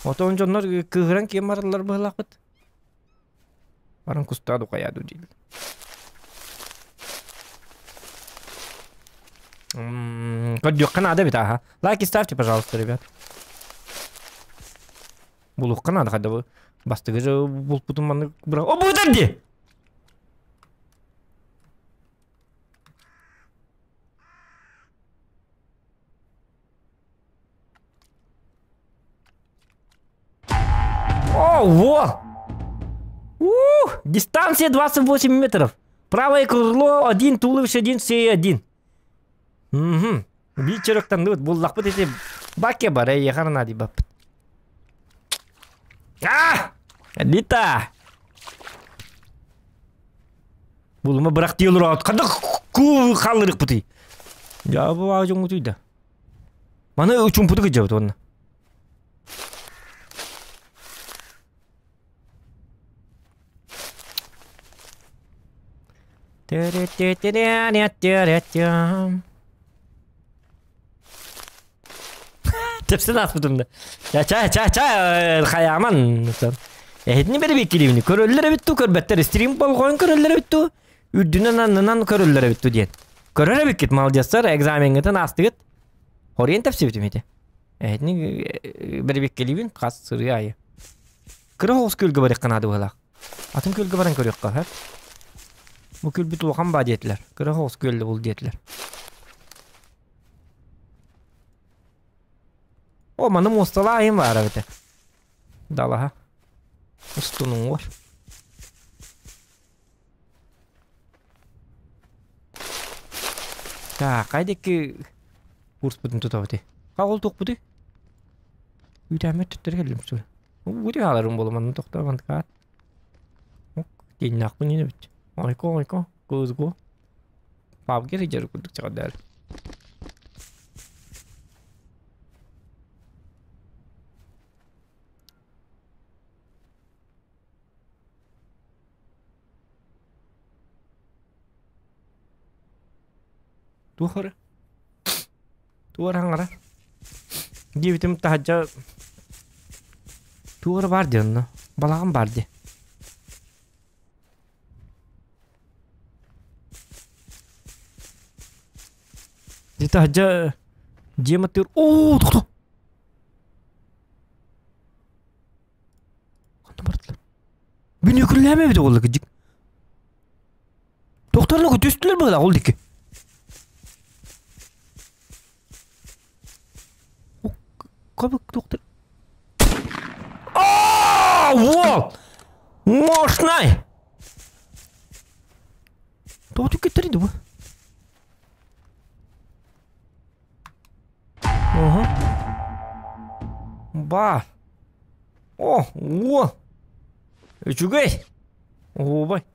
Отон дьоннор кыыһыран киэн бараллар быһалаахпыт. Баран кустаа духайаа дуу дииллэр. Көрдүөххэ наада эбит ааха. Лайки ставьте, пожалуйста, ребят. Булуохха наада хайда бу. Бастыгы же булпутум маннык быра. О, бу дии! О, во! Ух, дистанция 28 метров. Правое крыло 1, туловище 1, все 1. Угу. Биир чөрөктанныбыт буллахпыт ити баке бар эйиэхэ наадыйбаппыт. А! Лита! Булума бырах дии олороот ханнык хаалларыахпытый? Дьаа бу дьоҥҥутуй да. Маны чумпуту кыдьабыт уонна. Тэпсэн ааспытым да. Ча ча ча ча хайааман. Эһитини бэрибиккилибини көрөллөр эбит туу көрбөттөр стрим болҕойон көрөллөр эбит туу үрдүнэн аннынан көрөллөр эбит туу диэн. Көрөр эбиккит молодецтар экзамеҥҥытын аастыгыт. Хоруйан тэпсибитим ити. Эһитини бэрибиккилибин хас сырыы аайы. Кыра оҕус күөлгэ барыахха наада быһыылаах. Атын күөлгэ баран көрүөххэ сөп. Бу күлбүт улахан баа диэтилэр. Кыра оҕус күөллэ бул диэтилэр. О, маны муосталаайым баара эбитэ. Далаһа. Устун уҥуор. Так, хайдыкки курспутун тутабыты. Хагыл туохпутуй? Үүтээммэр төттөрү кэллим сур. Бу хааларым буолла манна тохтоо мантыкаат. Тииннээхпин иһин эбит. Ойко, ойко, кызго. Пабгер идер курдук чаҕардар. Туох эрэ? Туох эрэ хаҥара? Диэбитим таһырдьа туох эрэ баар дии онно. Балаҕан баар дии. Дьэ таһырдьа дьиэм аттыгар оо тохтоо! Ханна бардылар? Бүнүкүллээмэ эбит оҕолор кырдьык. Тохторно түстүлэр быһыылаах ол диэки. Кабык доктор. А, вот! Мощный! Тоҕо түккэттэрий бу? Ага. Ба. О, о! Үчүгэй! Оһуобай.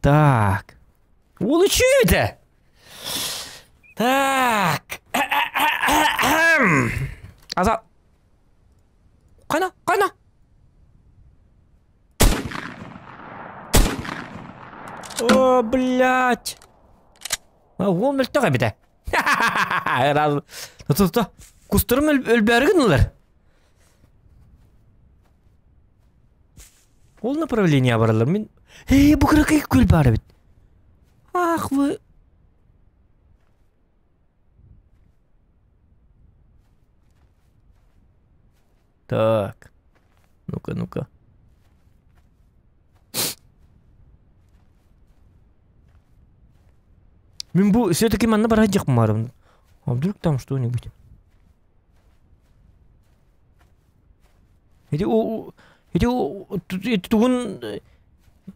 Так. Улучшите! Так. Аза. Кана, кана. О, блядь. Уол мөлтөх эбитэ. Раз. Тото. Кустарым өлбөөрү гыннылар. Ол направление баралар. Мин Эй, бу кыракый күл бар эбит. Ах вы. Так. Ну-ка, ну-ка. Мин бу все-таки манна барайдьах барым. А вдруг там что-нибудь? Ити ити ити тугун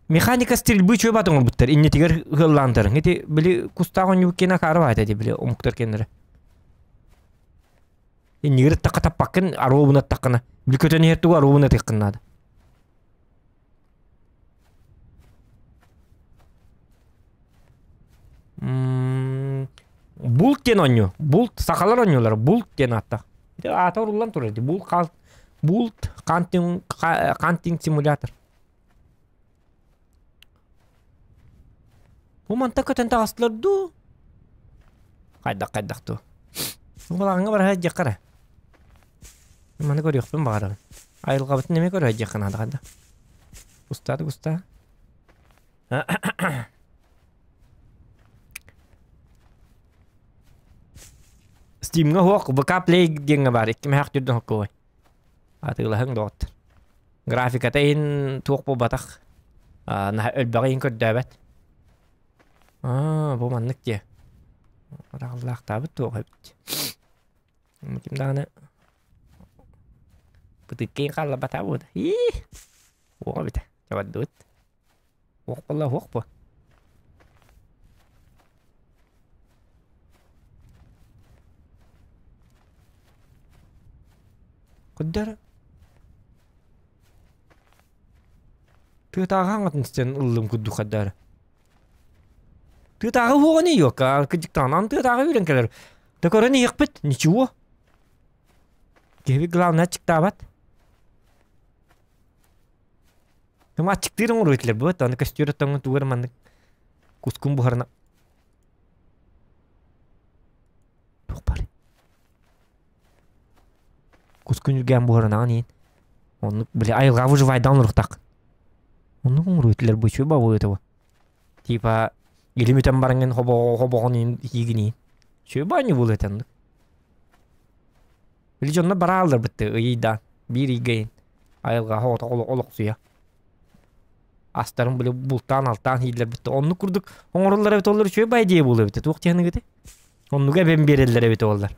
механика стрельбы чуй бат оҥорбуттар иннитигэр ыаллаантарын. Ити били кустаах оонньуубут киэнэ акаары баайта ити били омуктар киэннэрэ. Иннигэр ыттахха таппаккын аруобуна аттаххына. Били көтөн иһэр тугу аруобуна ытыаххын наада. Булт диэн оонньуу. Булт сахалар оонньуулара булт диэн ааттаах. Ити аата уруллан турар дии. Булт хаал булт хантинг хантинг симулятор. Бу мантан көтөн таҕыстылар дуу? Хайдах хайдах дуу? Балаҕаҥҥа бара сылдьыахха эрэ. Маны көрүөхпүн баҕарабын. Айылҕабытын эмиэ көрө сылдьыахха наада хайдах. Устаа да устаа. Steamҥа суох ВК Play диэҥҥэ баар икки мөһөөх түрдэн хоккуой. Атыылаһыҥ доҕоттор. Графиката иһин туох буолбатах. Наһаа өлбөҕө иһин көрдөөбөт. Аа, бу маннык диэ. Араҕаллаахтаабыт туох эбит. Ким даҕаны бытыккыйын хаалларбатаа буолда. Ии! Уоҕа эбитэ. Чабардыбыт. Уох буолла уох буо. Куддара. Тыатааҕы аҥатын истэн ыллым курдук хаддаара. Тыатааҕы уоҕун иокка кырдьыктаҕынан тыатааҕы үүрэн кэлэр. Да көрөн иһиэхпит, ничего. Киһибит главное аччыктаабат. Кым аччыктыыр оҥоруо этилэр буо, аны көстүөр оттоҥҥун тугу эрэ маннык кускун буһарына Туох баарый? Кускун үргээн буһарынаҕын иһин. Оннук били айылҕа выживайдаан олоруохтаах. Оннук оҥоруо этилэр бу үчүгэй бабы это Типа илим үтэн бараҥҥын хобоҕо хобоҕун иһин иигин иһин. Үчүгэй баанньы буолуо этэ оннук. Били дьоннор барааллар бытты ыйыйдаан биир ыйга иһин айылҕаҕа оҕото олохсуйа. Астарын били бултаан-алтаан ииллэр бытты. Оннук курдук оҥороллор эбит оллар үчүгэй баай идея буолуо эбитэ. Туох диэхиныгыты? Оннуга эбэн биэрэллэр эбит оллар.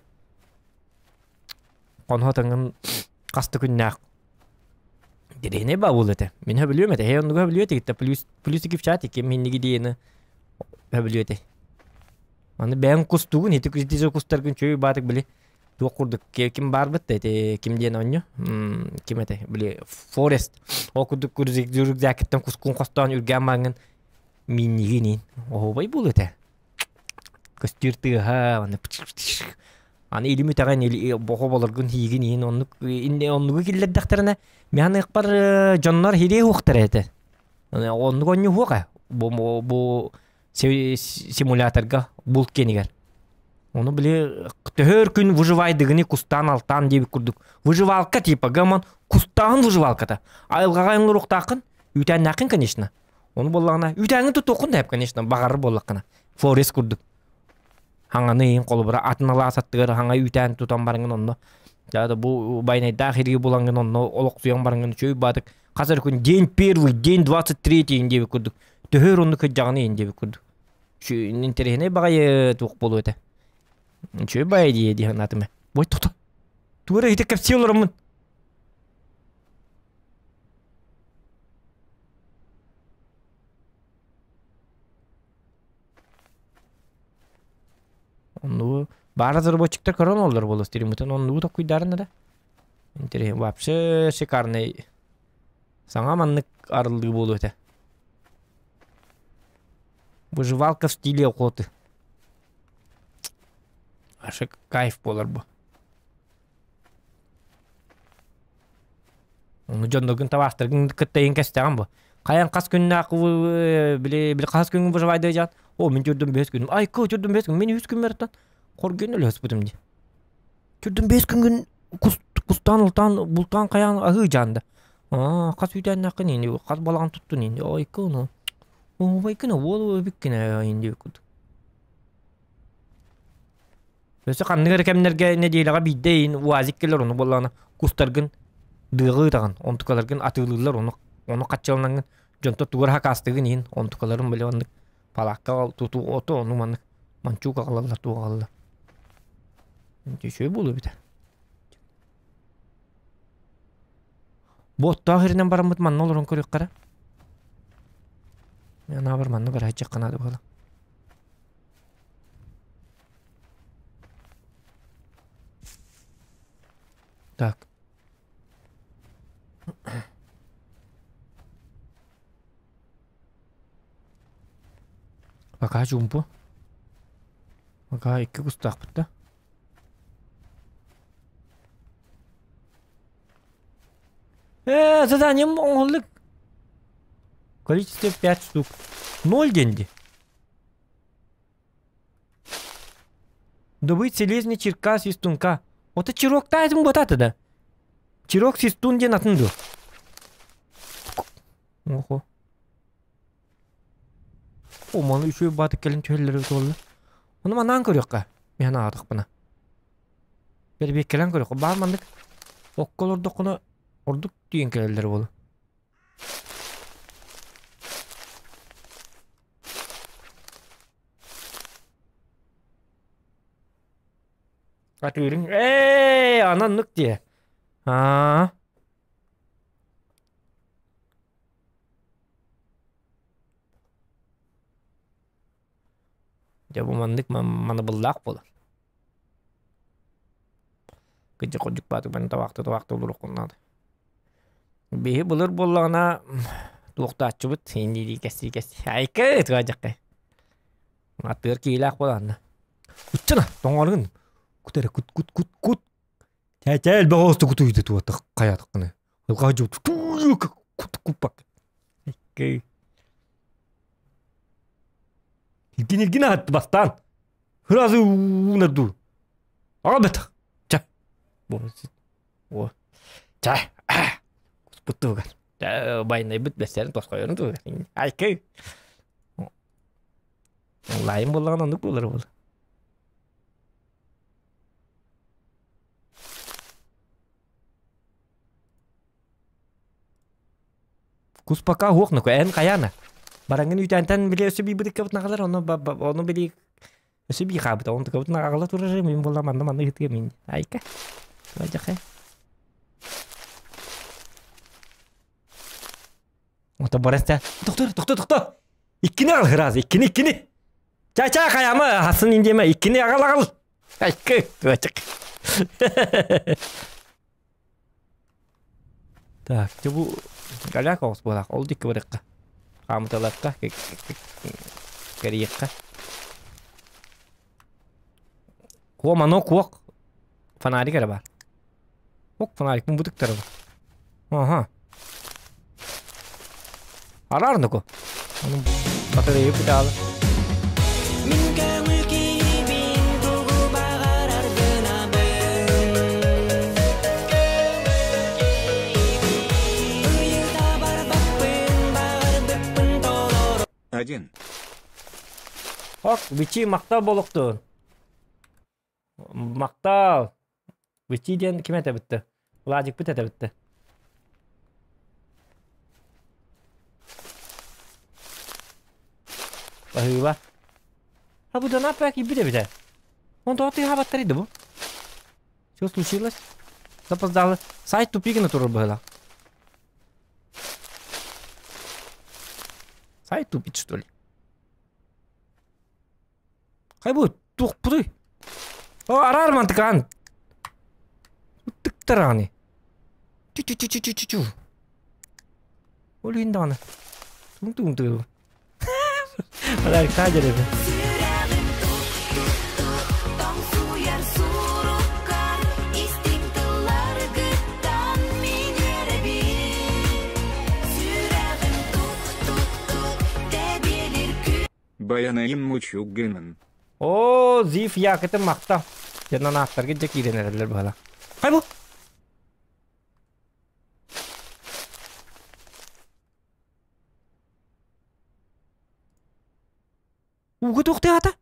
Хонһо таңын хаста күннээх Дириһинэй баабыл этэ. Мин хөбүлүөм этэ. Һэй оннуга хөбүлүө этигит плюс плюс в чате ким минниги диэни хөбүлүө этэ. Аны бэйэҥ кустугун ити ити кустаргын чөй баатык били туох курдук ким баарбыт да ити ким диэн оонньуу ким этэ били Форест ол курдук рюкзакыттан кускун хостоон үргээн бааҥҥын мииннигин оһуобай буолуо этэ. Көстүүр тыаһа аны аны илим үтэҕин бохоболоргун хиигин иһин оннук оннугу киллэрдэхтэринэ миһан ыахпар дьоннор хириэ уохтара этэ. Оннук онньу уоха бу бу симуляторга булт киэнигэр. Ону били төһөр күн выживайдыгыны кустаан алтаан диэбит курдук. Выживалка типа гаман кустаан выживалката. Айылҕаҕа оҥоруохтааххын, үүтээннээххин конечно. Ону буоллаҕына үүтээҥҥин тутуоххун да конечно баҕарар буоллаххына. Форест курдук. Хаҥаны иһин холобура атын алаас аттыгар хаҥа үүтээн тутан бараҥҥын онно да бу байнайдаах ириги булаҥҥын онно олохсуйан бараҥҥын үчүгэй баатык хас эрэ күн день первый, день 23 диэбит курдук төһөр оннук кырдьаҕын иһин диэбит курдук интэриэһинэй баҕайы туох буолуо этэ үчүгэй баҕайы дии дии санаатым ээ бой тото тугу эрэ иһитэ кэпсии олороммун Оннугу баар разработчиктар көрөн олорор буолуо стриммытын оннугу токкуйдаарын эрэ. Интересно, вообще шикарный. Саҥа маннык арыллыы буолуо этэ. Выживалка в стиле охоты. Аше кайф буолар бу. Ону дьонноргун табаахтаргын кытта иһин кэстэҕин бу. Хайан хас күннээх били били хас күҥҥүн выживайдыы дьаат. О, мин түрдүм бэс күнүм. Ай, ко түрдүм бэс күн. Мин үс күммэр хоргун өлөспүтүм дии. Түрдүм бэс күнгүн кустаан ултаан бултаан хайаан аһыы дьаанда. Аа, хас үүтээннэххин ини, хас балаҕан туттун ини. Ой, ко Ообайкына уол эбиккин инди курдук. Өссө ханнык эрэ кэмнэргэ нэдиэлэҕэ биирдэ иин УАЗик кэлэр ону буоллаҕына кустаргын дыаҕы ыытаҕын, онтукаларгын атыылыыллар ону ону хаччыланаҥҥын дьонтон тугу эрэ хакаастыгын иһин онтукаларын били оннук палаакка туту оту ону маннык мончуук аҕалаллар туох аҕалаллар. Үчүгэй буолуо эбитэ. Бу оттоох иринэн бараммыт манна олорон көрүөххэ эрэ. Мен анаабар манна барааччахха наада буолла. Так. Пока чуумпу. Пока икки кустаахпыт да. Э, заданием оҥоһуллук. Количество 5 штук. Ноль деньги. Добыть селезня чирка свистунка. Ото чироктаайтым буотаата да. Чирок свистун диэн атын дуо? Охо. О, маны үчүгэй баатык кэлин түһэллэрэ буолла. Ону манаан көрүөххэ. Миһэн аҕатахпына. Бэрбиэккэлээн көрүөххэ. Баар маннык окко олордоххуна ордук тиийэн кэлэллэр буолуо. Атыырыҥ ээ ананнык диэ. Аа. Дьэ бу маннык манабыллаах буолар. Кыдьык кырдьык баатык табаахты табаахты олоруоххун наада. Биһи былыр буоллаҕына туохтааччыбыт иннилии кэсии кэсии айка ытыа Аттыгар киһилээх буолаанна. Уччана тоҥорун кут эрэ кут кут кут кут Чэ элбэх оҕусту кутуйду туота хайаатаххына. Ылҕаа дьуут кут куппак. Икки. Илгин илгин аһатты бастаан. Сразу уунарду. Аҕа бэтэх. Чэ. О. Чэ. Куспут туһугар. Байнайбыт бэссэрин тосхойорун туһугар. Айкы. Лайым буоллаҕына оннук буолар буолла. Куспака уох нуку эн хайаана. Бараҥын үүтээнтэн били өссө биир наҕалар ону ону били өссө бии хаабыта онтукабытын аҕала турар мин буолла манна манна ыытыа мин айка. Бадьахай. Ото барыста. Тохтор, тохто, тохто. Иккини аҕал ыраас, иккини, иккини. Ча-ча хайама, хасын индиэме, иккини аҕал аҕал. Айкы, туачык. Так, дьэ бу голяк оҕус буолаах, ол дикки барыахха. Хаамыталарга, кэрийиэххэ. Куо мано куок фонарик эрэ баар. Ок фонарик бутыктары. Аха. Араар нуку. Onun батарея пытаалы. Мин көҥүл киһибин тугу баҕарар гынабын Ыйыта барбаппын баҕарбыппын толору Один. Ок, бичи махтал болохтун. Махтал. Бичи диэн ким этэ битти? Владикпыт этэ битти. Баһыыба. А бу донат пак киирбит эбит Он тоҕо тыаһаабаттар иди бу? Что случилось? Запоздало. Сайт тупигина турар быһыылаах. Сайт тупит, что ли? Хай бу туохпутуй? О, араар мантыкаан. Тыктарааны. Чу-чу-чу-чу-чу-чу. Ол иһин даҕаны. Тум-тум тыыл. Алар кадер Сүрэҕим тук-тук-тук тоҥсуйар суруккар истиҥ тылларгыттан мин үөрэбин Сүрэҕим тук-тук-тук тэбиэлир күн Баянайым мучук гынан. Оо, Зиф Якытын махтал. Дьоннон ааттарга дьэ киирэн эрэллэр быһала. Хай бу! Ууга туохтаата?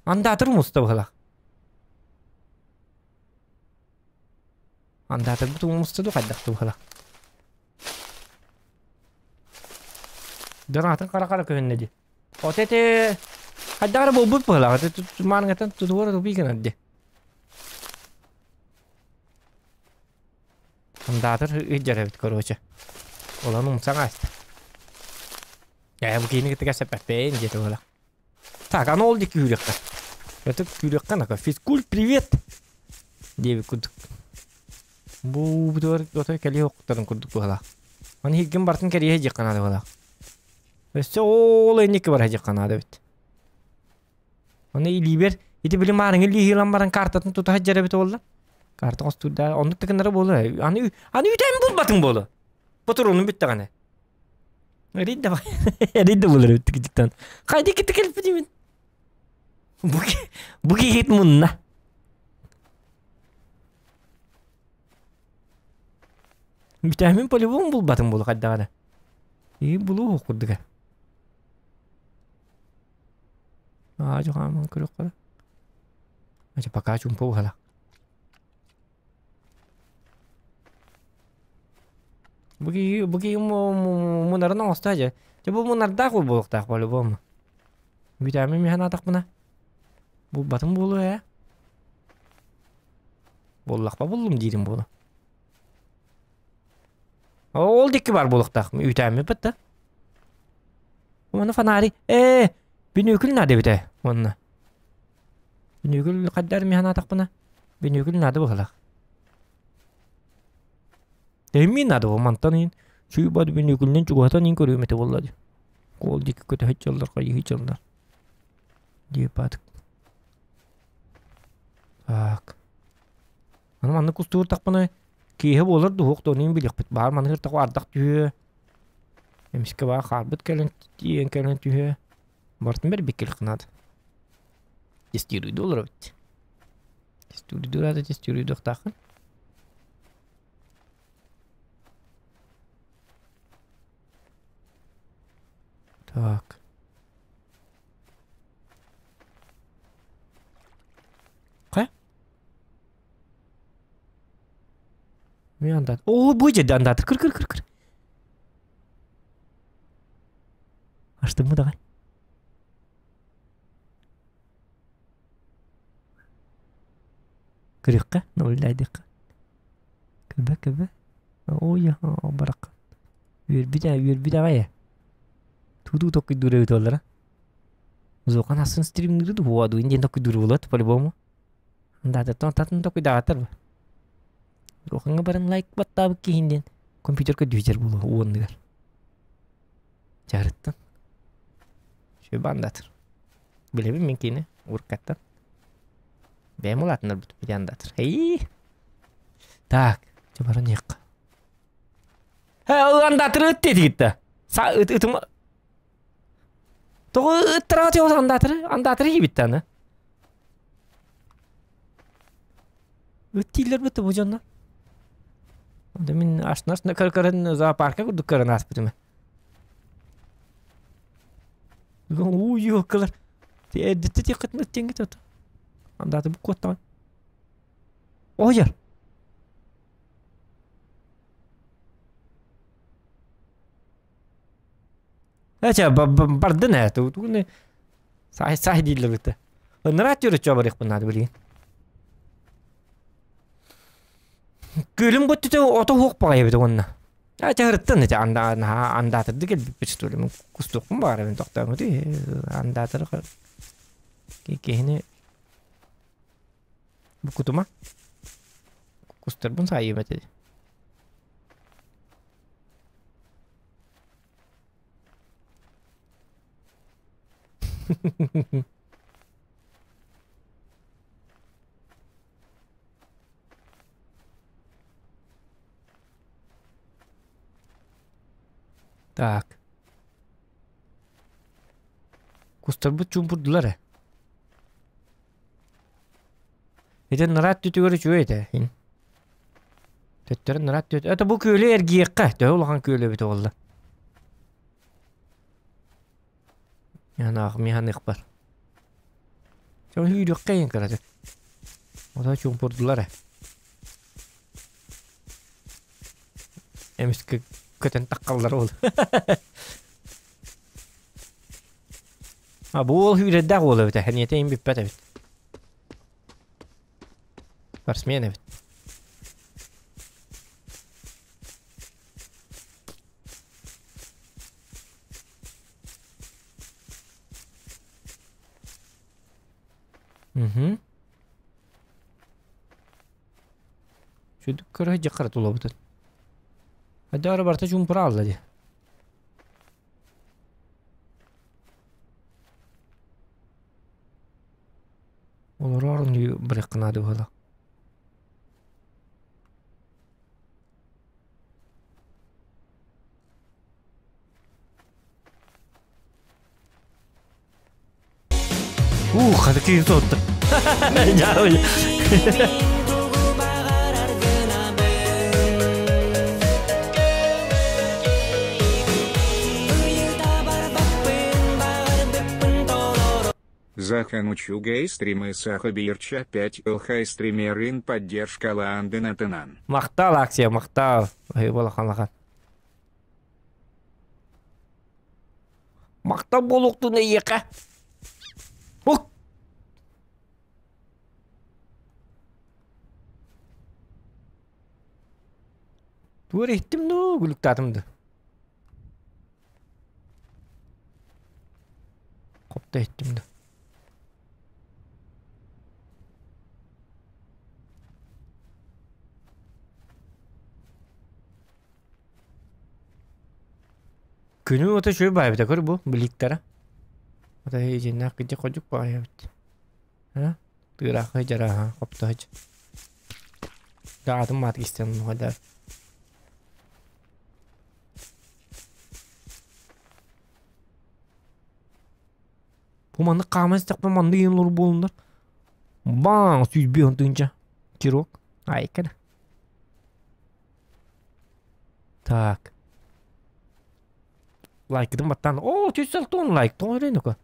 Андаатыр муста быһалаах. Андаатырбыт муста ду хайдах быһалаах. Дьон атын хара-хара көһүннэ дии. От эти хайдах эрэ буолбут быһалаах. Тумааныгаттан тутуора тупий гынар дии. Андаатыр ыйдьар эбит короче. Олан умсан ааста. Ээ бу киһини кытта кэпсэппэппин диэтэ буола. Так, аны ол диэки күүрүөххэ. Это күүрүөххэ нака. Физкульт привет! Диэбит курдук. Бу бутугар отой кэлиэ охтарын курдук быһалаах. Аны хиггин бартын кэрийэ диэххэ наада быһалаах. Өссө ол энники бара диэххэ наада эбит. Аны илиибэр ити били маарыҥы илииһилан баран картатын тута сылдьар эбит буолла. Карта хостуурда оннук да гынара буолуо. Аны аны үтэн булбатыҥ буолуо. Ботуруунун бүттэҕинэ. Эрий да эрий да буолар эбит тикитиктэн. Хайда кити кэлбитимин. Бу бу киһит мунна. Бүтэмин по-любому булбатым буолу хайдаҕына. И булуу курдуга. Аа, дьоҕааман көрүөххэ. Ача пока чумпу буһала. Бу киһи бу киһи мунарын оҥосто дьэ. Дьэ бу мунардаах буолуохтаах по-любому. Бүтэмин миһэн атахпына. Булбатым буолуо ээ. Буоллахпа буллум диирим буолуо. Ол дикки бар буолуохтаах. Үүтээммит да. Уонна фонарик. Ээ, бүнүүкүл наада эбит ээ. Уонна. Бүнүүкүл хайдар миһэн атахпына. Бүнүүкүл наада быһалаах. Тэһиммиин наада бу мантан иин. Чуй бад бүнүүкүлүнэн чугаһатан иин көрүөм этэ буолла дии. Ол дикки көтөһө дьаллар, хайыһы дьаллар. Диэпатык. Так. Аны маннык кустууртахпына киэһэ буолар дуһуох дуонун билиэхпит. Баар маныгыртах ардах түһүө. Эмискэ баар хаарбыт кэлэн тиийэн кэлэн түһүө. Бартын бэрбиккил кынаат. Тестируйду олоробут. Тестируйду аата тестируйдуохтааххын. Так. Хайа? Мен андат. О, бу жерде андатыр. Кыр, кыр, кыр, кыр. Аштым давай. Көрүөххэ, наблюдайдыахха. Көбө, көбө. Ой, баракка. Үөрбүт ээ, үөрбүт аҕай ээ. Туу-туу токкуйдуур эбит буоллара. Зохан асын стримныыры дуо дуин диэн токкуйдуур буолуот по-любому. Даататтан татын токкуйдаатар бу. Зохаҥҥа баран лайк баттаабыт киһин диэн компьютерга дүүтэр буолуо уонныгар. Чаарыттан. Сүө баандатыр. Билэбин мин кини уркаттан. Бэйэм улаатыннарбыт битиандатыр. Эй! Так, чэ баран иэххэ. Э, андатыр ыт диэтигитта. Са ыт ытым Тоҕо ыттара атыйабыт андаатыры? Андаатыры иибитте аны. Ыт дииллэр бытты бу дьонно. Да мин ашнас көрөн зоопарка курдук көрөн ааспытым. Уу юккалар. Эрдитте тиэххитин ыт диэҥҥит ото. Андааты бу куоттаҕын. Ойор. Эчэ бардын ээ тугуну саай саай дииллэр бытта. Ыныраа түөрөччө барыахпын наада билигин. Күлүм бүттүтэ ото уһук баҕайы эбит уонна. Эчэ ырыттан эчэ анда наһаа андаатырды кэлбиппит что ли кустуохпун баҕарабын тохтооҥҥутуй андаатыр киһини букутума кустарбын саайыым этэ. Так. Кустарбыт чуумпурдулар ээ. Ити нараат түтүгэр үчүгэй этэ. Төттөрү нараат түт. Это бу күөлү эргиэххэ. Төһө улахан күөл эбит буолла. Янаах миһаныхпар. Чон хүйрүөххэ иһин кыраты. Ота чуумпурдулар ээ. Эмискэ көтөн таххаллар ол. А бу уол хүүрэрдээх уол эбит ээ. Эниэтэ иһин бүппэт эбит. Спортсмен эбит. Угу. Чүдүк көрө дьахара тулабытын. Хадара барта чумпура алла ди. Олорор бырык наада буола. Ух, хата киһи туотта. Захан учугэй стримы Саха Бирча 5 ЛХ стримерин поддержка Лаандына Тынан. Махтал акция, махтал. Ой, балахан Махтал буолуохтун эйиэхэ. Ух! Тугу эрэ иһиттим дуу, күлүктаатым дуу? Хопто иһиттим дуу? Күнү ото үчүгэй баайбыта көр бу биликтара. Ото итиннээх кыдьык ходьук баайабыт. А? Тыыраахы дьарааха хоптоһуч. Даҕатын маат истэн да. Бу маннык хааман истэхпинэ маннык иһин олорор буолуннар. Баң 105 тыһыынча кирок. Айкана. Так. Лайкытын баттаан. О, 360 лайк. Тоҕо эрэ нөкө.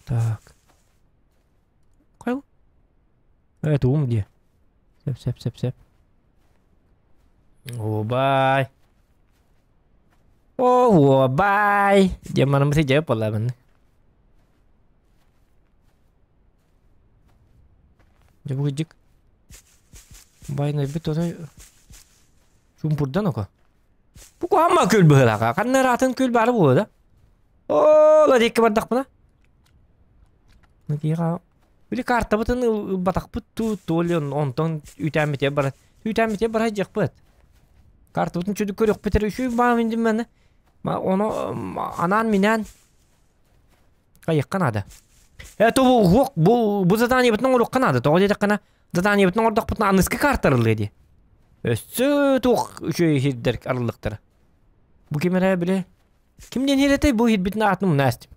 Так. Хайыл. Э, тугум дии. Сөп, сөп, сөп, сөп. О, бай. О, бай. Диэн бараммыт дьэ буоллабын. Дьэ бу кырдьык байанайбыт отой чуумпурдан око. Бу куһаҕан күөл быһыылаах. Ханна ыраатын күөл баара буолуо да? Оо, диэки бардахпына. Киһиэхэ били картабытын ылбатахпыт туу, то ли онтон үүтээммитигэр бара үүтээммитигэр бара сылдьыахпыт. Картабытын чудук көрүөхпүт эрэ үчүгэй баҕа мин маны ону анаан-минээн хайыахха наада. Это бу бу бу заданиебытын оҥоруохха наада. Тоҕо диэтэххинэ заданиебытын оҥордохпутуна аныгыскы карта арыллыа дии. Өссө туох үчүгэй сирдэр арыллыахтара. Бу ким эрэ били Ким диэн иһирэтэй бу иһирбитин аатын умна астым.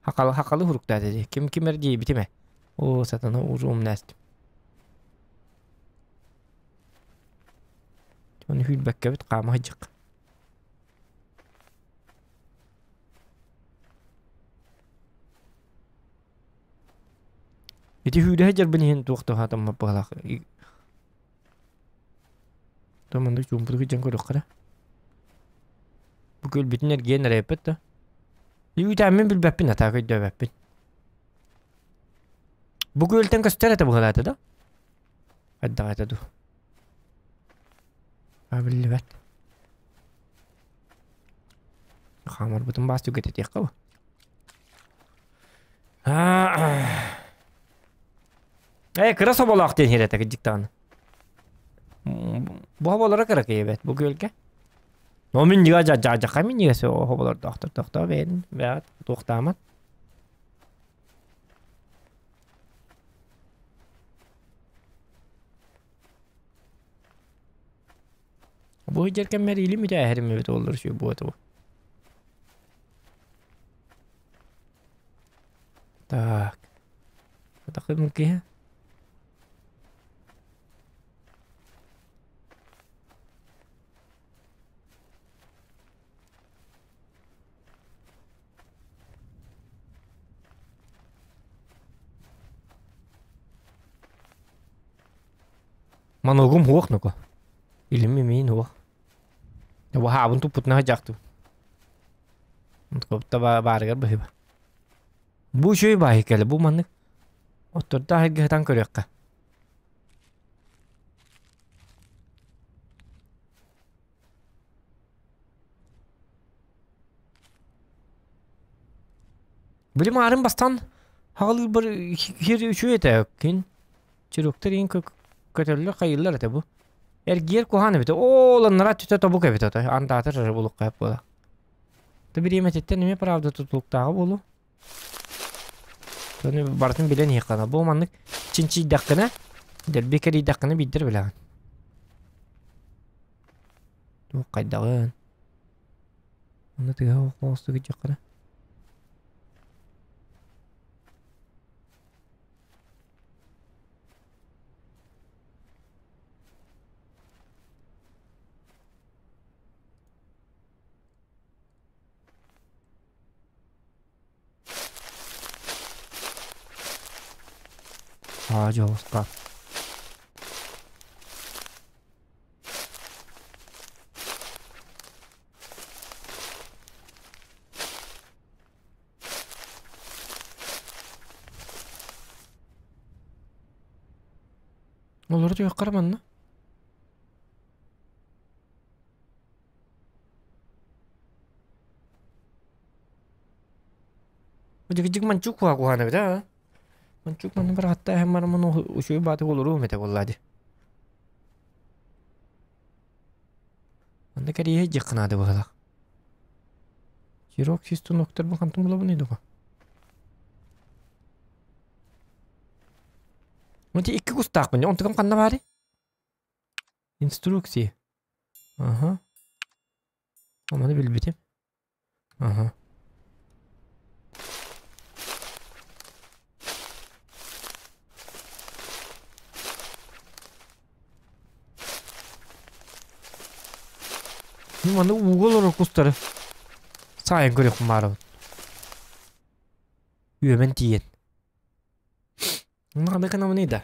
Хакалы хакалы хуруктаата дии. Ким ким эр диэбитим ээ. Оо сатана уже умна астым. Оны хүлбэккэбит хаама сылдьык. Ити хүүлэ сылдьарбын иһин туох да хаатаммат быһалаах. То маннык чуумпутук дьон көрүөххэ эрэ. Бу күөлбүтүн эргийэн эрэйэппит да. Үүтээммин билбэппин, атаак өйдөөбөппүн. Бу күөлтэн көстөр этэ быһалаата да? Хайдах этэ дуу? А биллибэт. Хаамарбытын баас түгэтэтиэххэ бу. Ээ, кыра соболоох диэн иһэр этэ кырдьык даҕаны. Бу хоболоро кыракый эбээт бу күөлгэ. Но минньигэ дьадьаха минньигэс хоболордоохтор тохтоо бэйэн бэҕэт туохтаамат. Бу дьэр кэммэр илим үтээһэрим эбит оллар үчүгэй буоту. Так. Такой киһи. Маногум хуох нуку. Илим имиин хуох. Ваһаабын туппутуна садьаахтыбын. Копта баарыгар быһыба. Бу үчүгэй баайы кэлэ бу маннык оттордоох эргэ сытан көрүөххэ. Били маарын бастаан хаҕалыырбар хир үчүгэй этэ кин чируктар иин көтөллөр хайыыллар этэ бу. Эргиэр куһаан эбитэ. Оо, ланнара түтэ тобук эбит отой. Андаатар эрэ булукка буола. Ты бириэмэтиттэн эмиэ правда тутулуктааҕа буолуо. Тону барытын билэн иһиэххэ Бу маннык чинчийдэххинэ, дэлби кэрийдэххинэ биирдэр билэҕин. Туох хайдаҕын. Онно тыаһа оҕустук дьаххына. Аа, дьолуска. Олору түһүөххэ манна. Дьик манчук куһаҕан эбит аа. Манчук манна быраатта эһэм бараммын үчүгэй баатык олоруом этэ буоллаа дии. Манна кэриэһэ дьиэххэ наада быһыылаах. Сирок систунуктарбын хантан булабыный дуо? Ити икки кустаахпын, онтукам ханна баарый? Инструкции. Аха. Маны билбитим. Аха. Маны ууга олорор кустары саайан көрүөхпүн баарабын. Үөмэн тиийэн. Надо гынабыный да.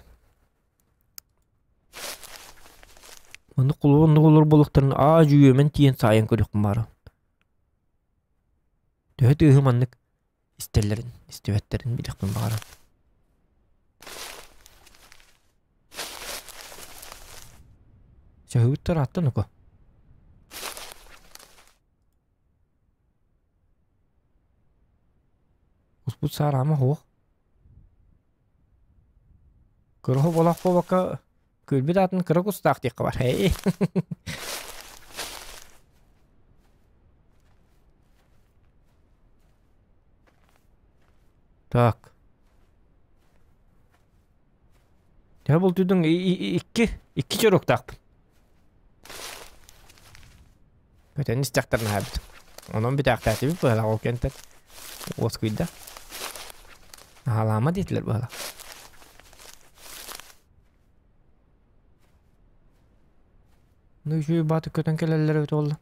Маннык кулуба оннук олорор буолуохтарын аа дьүөмэн тиийэн саайан көрүөхпүн баара. Төһө тыаһы маннык истэллэрин, истибэттэрин билиэхпин баҕарабын. Чаһыыттар аттан око. Успут саараама суох. Кыраһы болох буолбакка күлбүт аатын кыра кустаах диэххэ бар. Эй. Так. Төһө бултуйдуҥ икки икки чоруктаахпын. Көтөн истэхтэрин аһаабыт. Онон бүтээхтээтибит быһалаах ол кэнтэн уоскуйда. Аһалаама диэтилэр быһалаах. Ну үчүгэй бааты көтөн кэлэллэр эбит буолла.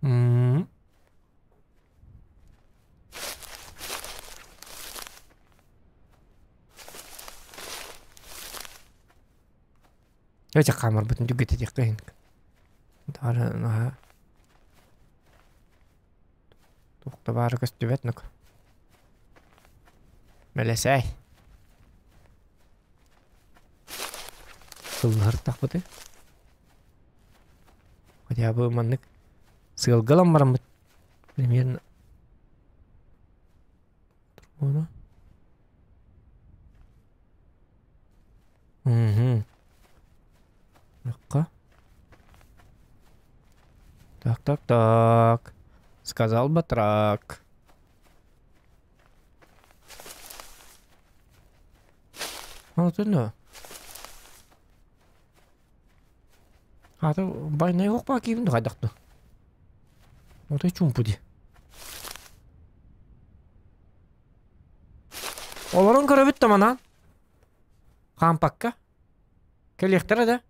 М. Эти хаамарбытын түгэтэтиэххэ иһин. Даҕаны наһаа туох да баара көстүбэт нук. Мэлэсээй. Сыллаһыртахпыты. Хотя бы маннык сыалга ылан бараммыт примерно Угу. Так, так, так. Сказал батрак. Аны Аты байнай уох киибин хайдах ду. Отой чуумпу дии. Олорон көрөбүт да манан. Хаампакка. Кэлиэхтэрэ да.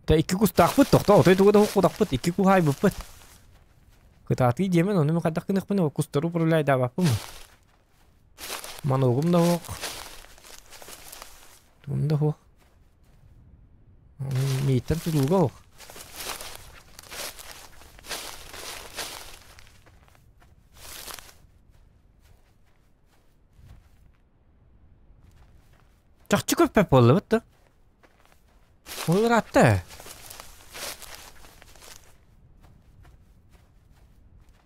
Та икки кустаахпыт тохтоо отой тугу да кудахпыт икки куһаайбыппыт. Кытаатыы диэмэн ону мин хайдах гыныахпын кустары управляйдаабаппын. Маногум да суох. Тугум да суох. Мииттэн тутулуга суох. Чахчы көппөт буоллубут да. Ол ыраатта.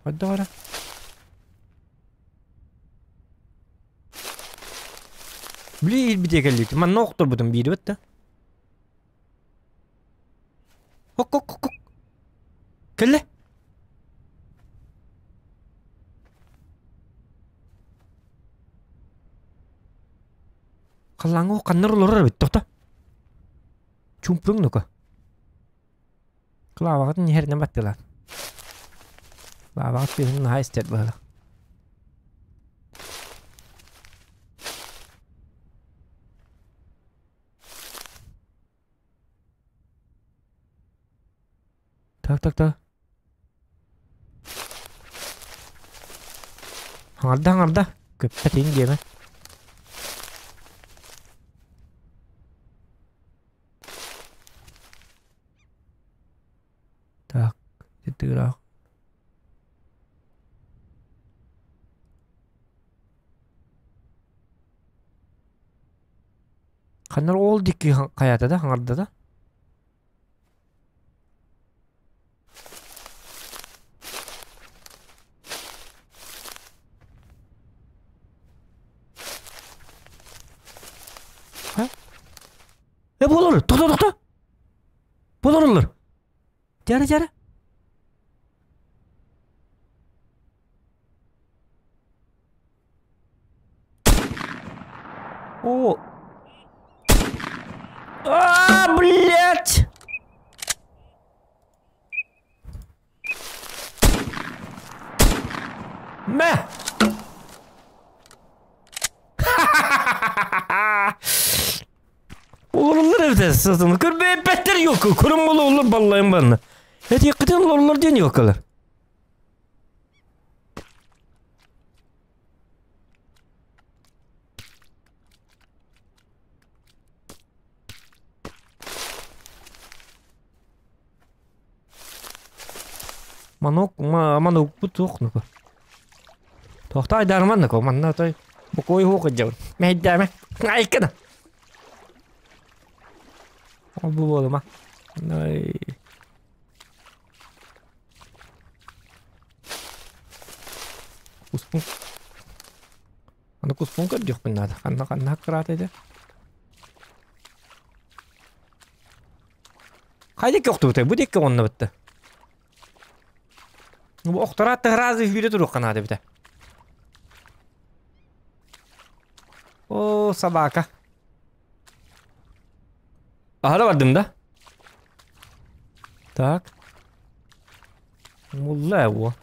Хайдах эрэ. Били иирбитиэ кэллибит. Манна охторбутум биирибит да. Хок-хок-хок. Кэллэ. Халлааҥҥа ханнар олорор эбит тохто. Чуумпуҥ ну-ка. Клаваҕытын иһэринэн баттылаан. Клаваҕыт тыаһын наһаа истэр быһыылаах. Так, так, так. Хаҥарда, хаҥарда. Көппөт иҥ диэмэ. Так, тыыраах. Ханна ол диэки хайаата да хаҥарда да? Э буолар, тохто тохто. Буолар Дьара дьара. О! А, блядь! Мэ! Уларыллар эбитэ сытын көрбөппөттөр. Этер елка, көрөн бола олар баллайын банна. Эти кытын олар ден елкалар. Манок, манок бу туох нуку. Туохта айдарман нуку, манна той букой хуок дьабын. Мэйдәмэ. Айкана. Ол бу буолума. Ай. Куспун. Аны куспун көрдүөхпүн наада. Ханна ханна кыраата еді. Хайда охтубутай? Бу дикки онна бытты. Бу охтораат тыһыраазы сүүрэ туруохха наада эбитэ. О, собака. Аһара бардым да? Так. Мулла его.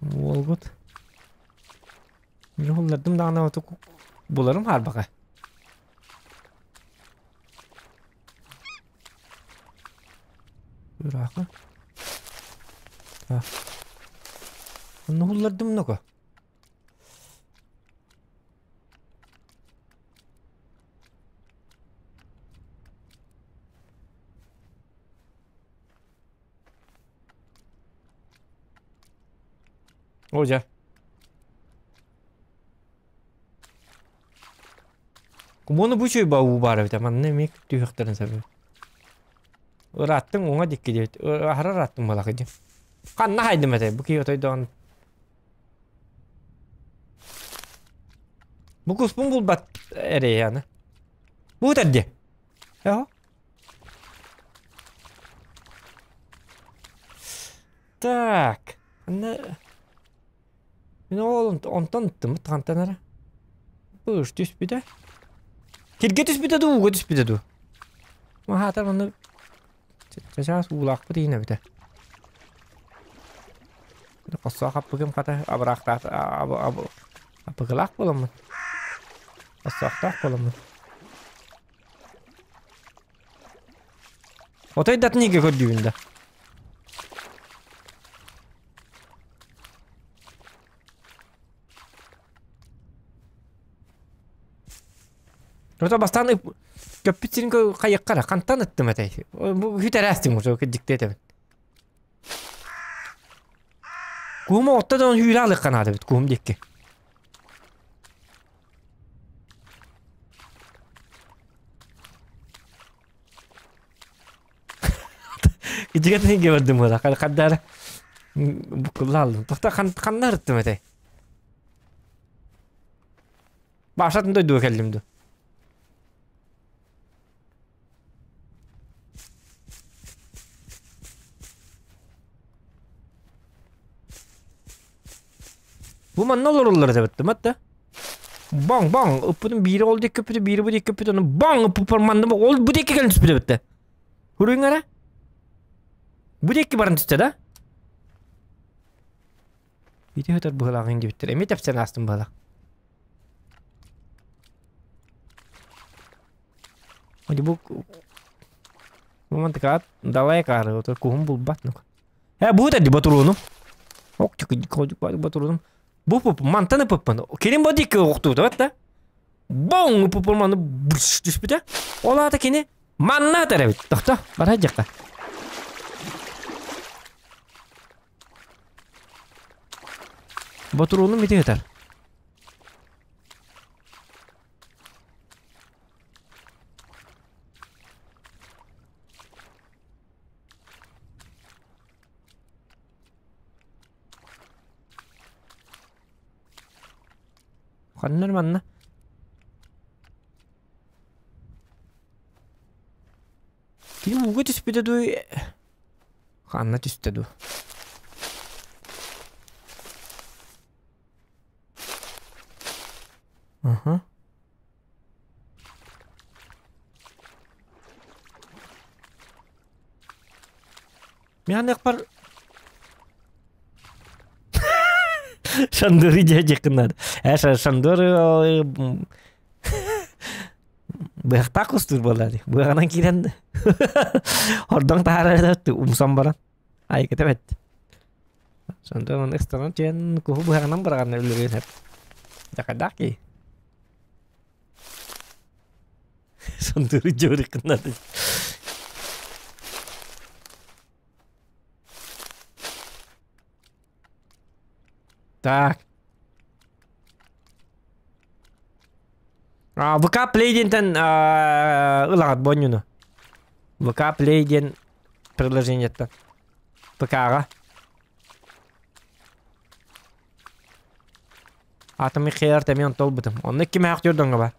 Уолгут. Мин hullardым даҕаны буларым хаарбаха. Ыраахха. Так. Онно hullardым ноко. О, дьэ. Кумону бу үчүгэй уу баар эбит, манна эмиэ түһүөхтэрин сөп. Ырааттыҥ уҥа дикки диэбит. Аһара ырааттым буолаах дии. Ханна хайдым этэй? Бу киһи отойдоон. Бу куспун булбат эрэй аны. Бу дии. Эho. Так. Ханна Мин ол онтон ыттыммыт хантан эрэ. Быыс түспүтэ. Сиргэ түспүтэ дуу, ууга түспүтэ дуу? Маһаатар манна чачаас уулаахпыт иһин эбитэ. Хоссоох аппыгым хата абыраахтаах аппыкылаах буоламмын. Хоссоохтоох буоламмын. Отой да атын көрдүүбүн да. Ото бастаан көппүт сирин хайыккара хантан ыттым этэй. Бу хүтэрээстим уже дикте этэбин. Куһума отта да хүүрэ алыкканаада бит куһум диэкки. Кичигэтин кебердим буола хаддаара буккулла Тохта ханна ырыттым этэй. Башатын дойдуга кэллим ду. Бу манна олороллор эбиттим атта. Баң баң ыппытын биири ол диэки көппүтэ, биири бу диэки көппүтэ, ону баң ыппыппар манна ол бу диэки кэлэн түспүтэ эбиттэ. Көрүҥ эрэ. Бу диэки баран түстэ да? Ити өтөр быһылааҕын диэбиттэр. Эмиэ тэпсэн аастым быһылаах. Оди бу бу мантыкаат далай каары отор куһум булбат нук. Э бу ди батурууну. Ок батурунум. Бу пуп мантан ыпыппын. Кирин бу дикки охтуут да? Боң ыпыппын маны быш түспүтэ. Ол аата кини манна эбит. Тохто, бара жакка. Батурунум ити ытар. Ханнар манна. Кини ууга түспүтэ дуу? Ханна түстэ дуу? Аха. Мен бар Шандыры дядя надо. Э, Шандыры. Быһахтаах кустуур буолла дии. Быаҕынан киирэн хордоҥ таһаарар умсан баран. Айыкыта бэт. Сонтон оны ыстанан түһэн куһу быһаҕынан быраҕан өлөрүөн сөп. Дьакайдаах киһи. Сондуру дьууруккуннады. Так. А, ВК Play диэнтэн ылаҕыт бонньуну. ВК Play диэн приложениеттан. ПК-ҕа. Атомик Хейар тэмиэн толбутум. Онно ким аах дьордоҥҥо бар.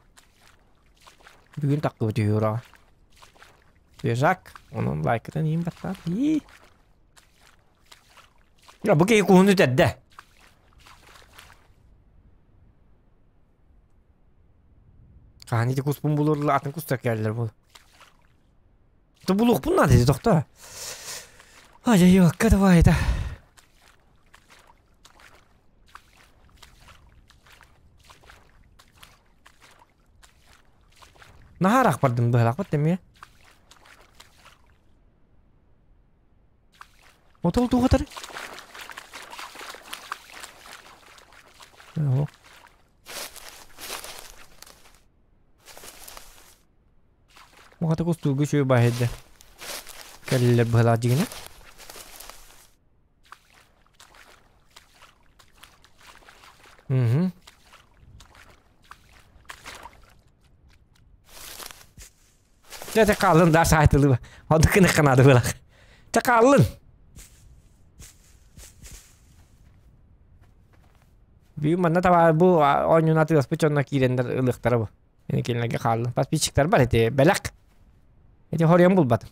Бүгүн таххыбыт үһү Свежак. Онон лайкытын иин баттаат. Ии. Бу киһи куһуну үтэрдэ. Хаһан ити куспун булурлар атын кустар кэллэр бул. То булуохпун наада ити тохто. Ай-ай-ай, давай это. Наһаа ыраах бардым быһалаахпыт эмиэ. Отол туох этэр? Мухата кустууга үчүгэй баһыйда. Кэллилэр быһалаах дьигинэ. Угу. Чэ, чэ, хааллын, да, саайтылыба. Онтук гыныхха наада буолах. Чэ, хааллын. Бүгүн манна табаар бу оонньууну атыыласпыт дьонно киирэннэр ылыахтара бу. Мин кинилэргэ хааллым. Подписчиктар бар ити бэлэх. Ити хоруйан булбатым.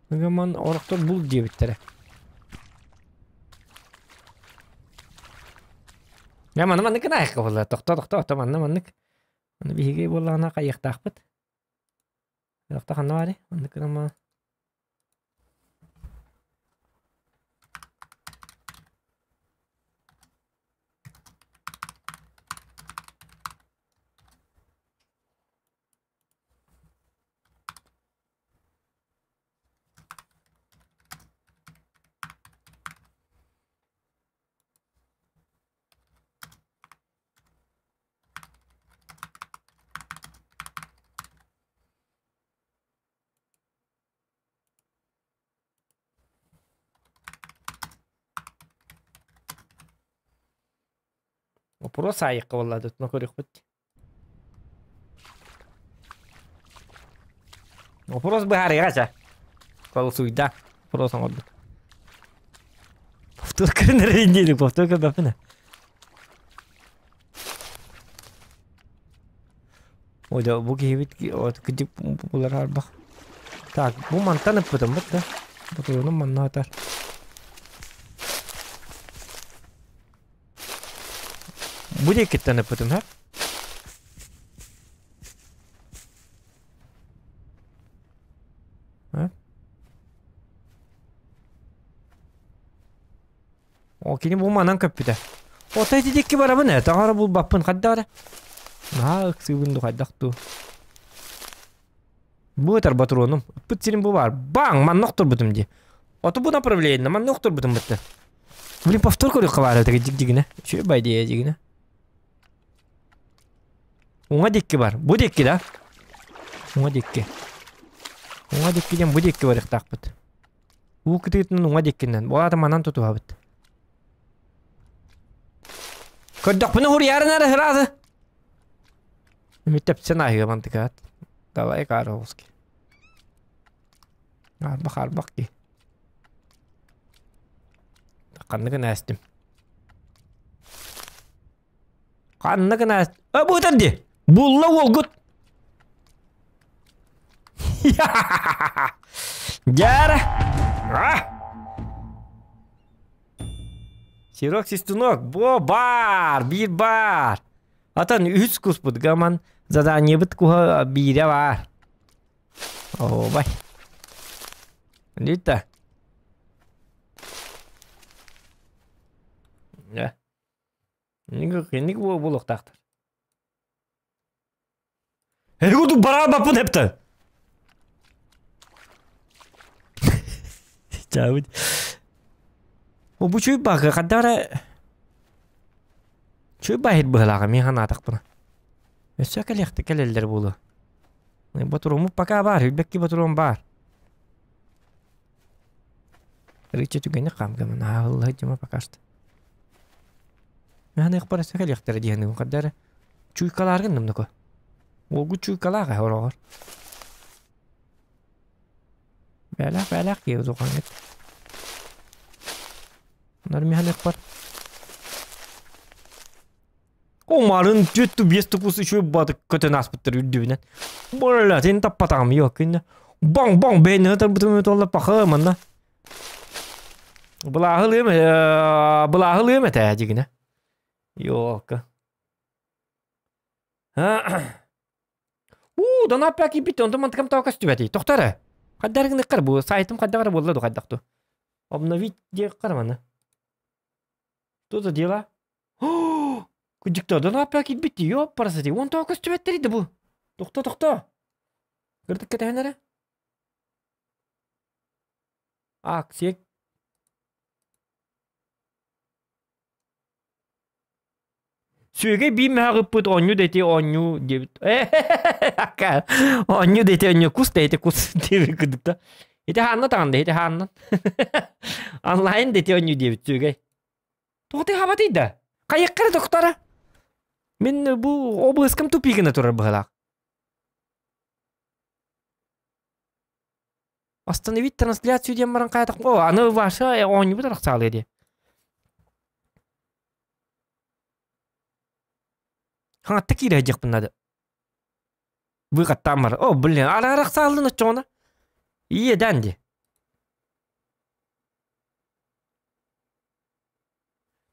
Ыгыман орохтор бул диэбиттэрэ. Я манна маннык гынаайыкка буолла. Тохто, тохто, тохто, манна маннык. Аны биһиги буоллаҕына хайыахтаахпыт. Тохто ханна баарый? Маннык гынама. Вопрос аайыкка буолла тутуна көрүөхпүт. Вопрос быһаарыаҕа чэ. Голосуйда. Вопрос оҥорбут. Повтор көрүнэр диэри повтор көрбөппүн. Ой, да бу киһибит кыдьык булар арбах. Так, бу мантан ыппытым бут да. Ботуруонум манна атар. Бу диэкиттэн ыппытым, ха? О, кини бу манан көппүтэ. Ото ити диэки барабын ээ, таҥара булбаппын, хайдах эрэ. Наһаа ыксыыбын дуу, хайдах дуу. Бу этэр ботуруонум. Ыппыт сирим бу баар. Баҥ! Манна охторбутум дии. Ото бу направление, манна охторбутум бытты. Блин, повтор көрүөххэ баар этэ дьик-дьигинэ. Үчүгэй бай дии дьигинэ. Уҥа диэки бар. Бу диэки да? Уҥа диэки. Уҥа диэки диэн бу диэки барыахтаахпыт. Уу кытыытынан уҥа диэкинэн. Бу аата манан тутуһабыт. Көрдөхпүнэ хуруйаарын эрэ сразу. Мүтэпсен аһыа мантыкаат. Давай Карловский. Арбах арбах ки. Ханнык ээстим. Ханнык ээс... Э, бу ытар ди. Булла уолгут. Дяра. А! Сирок свистунок. Бо бар, бир бар. Атан үс куспут гаман. Заданиебыт куһа биирэ баар. Оһуобай. Лита. Да. Инник буолуохтаахтар. Эргуту бараа баппын эптэ. Чаабыт. О бу чүй баҕы хаддара чүй баһит быһылааҕа мин ханаатахпына. Өссө кэлиэхтэ кэлэллэр буолуо. Ботуруммут пока баар, үрбэкки ботурум баар. Рыча түгэни хаамгамын ааһылла дьима пока что. Мин өссө кэлиэхтэрэ диэн хаддара чуйкалааргын намнако. Уолгу чуйкалаах э ороҕор. Бээлээх бээлээх киһи улахаҥҥыт. Онор миһаныахпар. Омарын түөтту биэс тукус үчүгэй баатык көтөн ааспыттар үрдүбүнэн. Бля, син таппатаҕым yok күннэ. Баҥ баҥ бэйнэ ытарбытым туолла паха манна. Былааһылыым былааһылыым этэ дьигинэ. Ёлка. Уу, донаппа киирбит, онтон мантыкам тоҕо көстүбэтий? Тохто эрэ. Хайдах гыныххар бу сайтым хайдах эрэ буолла ду хайдах ту. Обновить диэххэр маны. Что за дела? Кудьукта донаппа киирбит дии, ёппарасати. Уон тоҕо көстүбэттэрий да бу? Тохто, тохто. Кырдык кэтэһэн эрэ. Акция Сүөгэй биир мөһөх ыппыт оонньуу да ити оонньуу диэбит. Оонньуу да ити оонньуу кус да ити кус диэбит курдук да. Ити хаанна таҕан да ити хааннан. Онлайн да ити оонньуу диэбит сүөгэй. Тоҕо тыаһаабатый да? Хайыахха эрэ доктора. Мин бу обыскам тупик гына турар быһыылаах. Остановить трансляцию диэн баран хайатах о аны Ваша оонньуубут арахсаалыа дии. Хаҥатта киирэ сылдьыахпын наада. Быыкаттаан барар. О, блин, арахсааллын оччоҕуна. Иэдээн дии.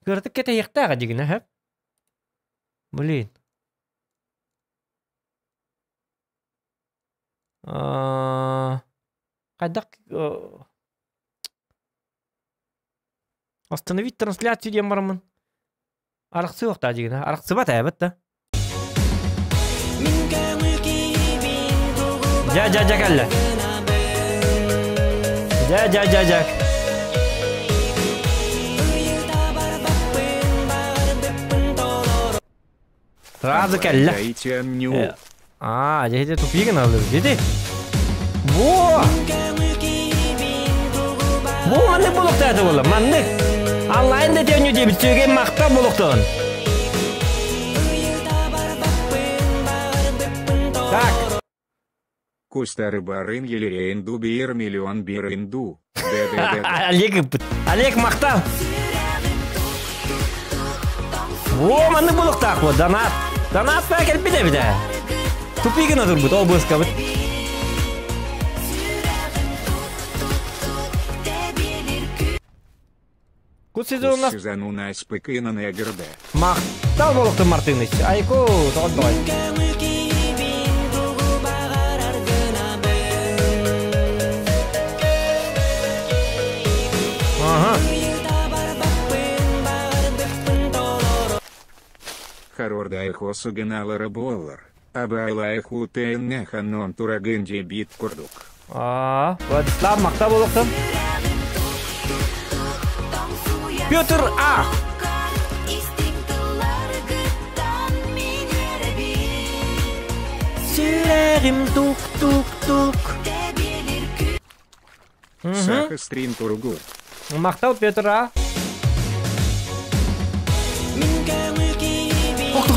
Кыратык кэтэһиэхтээх дьигинэ, һэ? Блин. Хайдах Остановить трансляцию диэн бараммын. Арахсыахтаа дьигинэ. Арахсыбат ээбэт да. Дьэ, дьэ, дьэ кэллэ. Дьэ, дьэ, дьэ, дьэ. Сразу кэллэ. Дайте мне. А, дьэ, ити тупик гыналлар. Дити. Во! Бу маннык булуктааты буолла. Маннык. Онлайн да төннү диэбит сүөгэй махта булуктун. Так. Кустары барын елерейнду бир миллион биринду. ДДД. Олег ыппыт. Олег махтал. Во, маннык булуктаах бу. Донат. Донат па кэлбит эбит ээ. Тупигын турбут, ол быскабыт. Кут сезонна Сезону спыкына негрде. Махтал болуктун Мартыныч. Айку, тоҕой. Ага. Харордайхосу геналара боллар. Абайлайху тэннеханон турагынди бит курдук. А, Владислав махтал болуктун. Петр А. Сүрэгим тук-тук-тук. Саха стрим туругу. Махтал Петр А. Ох,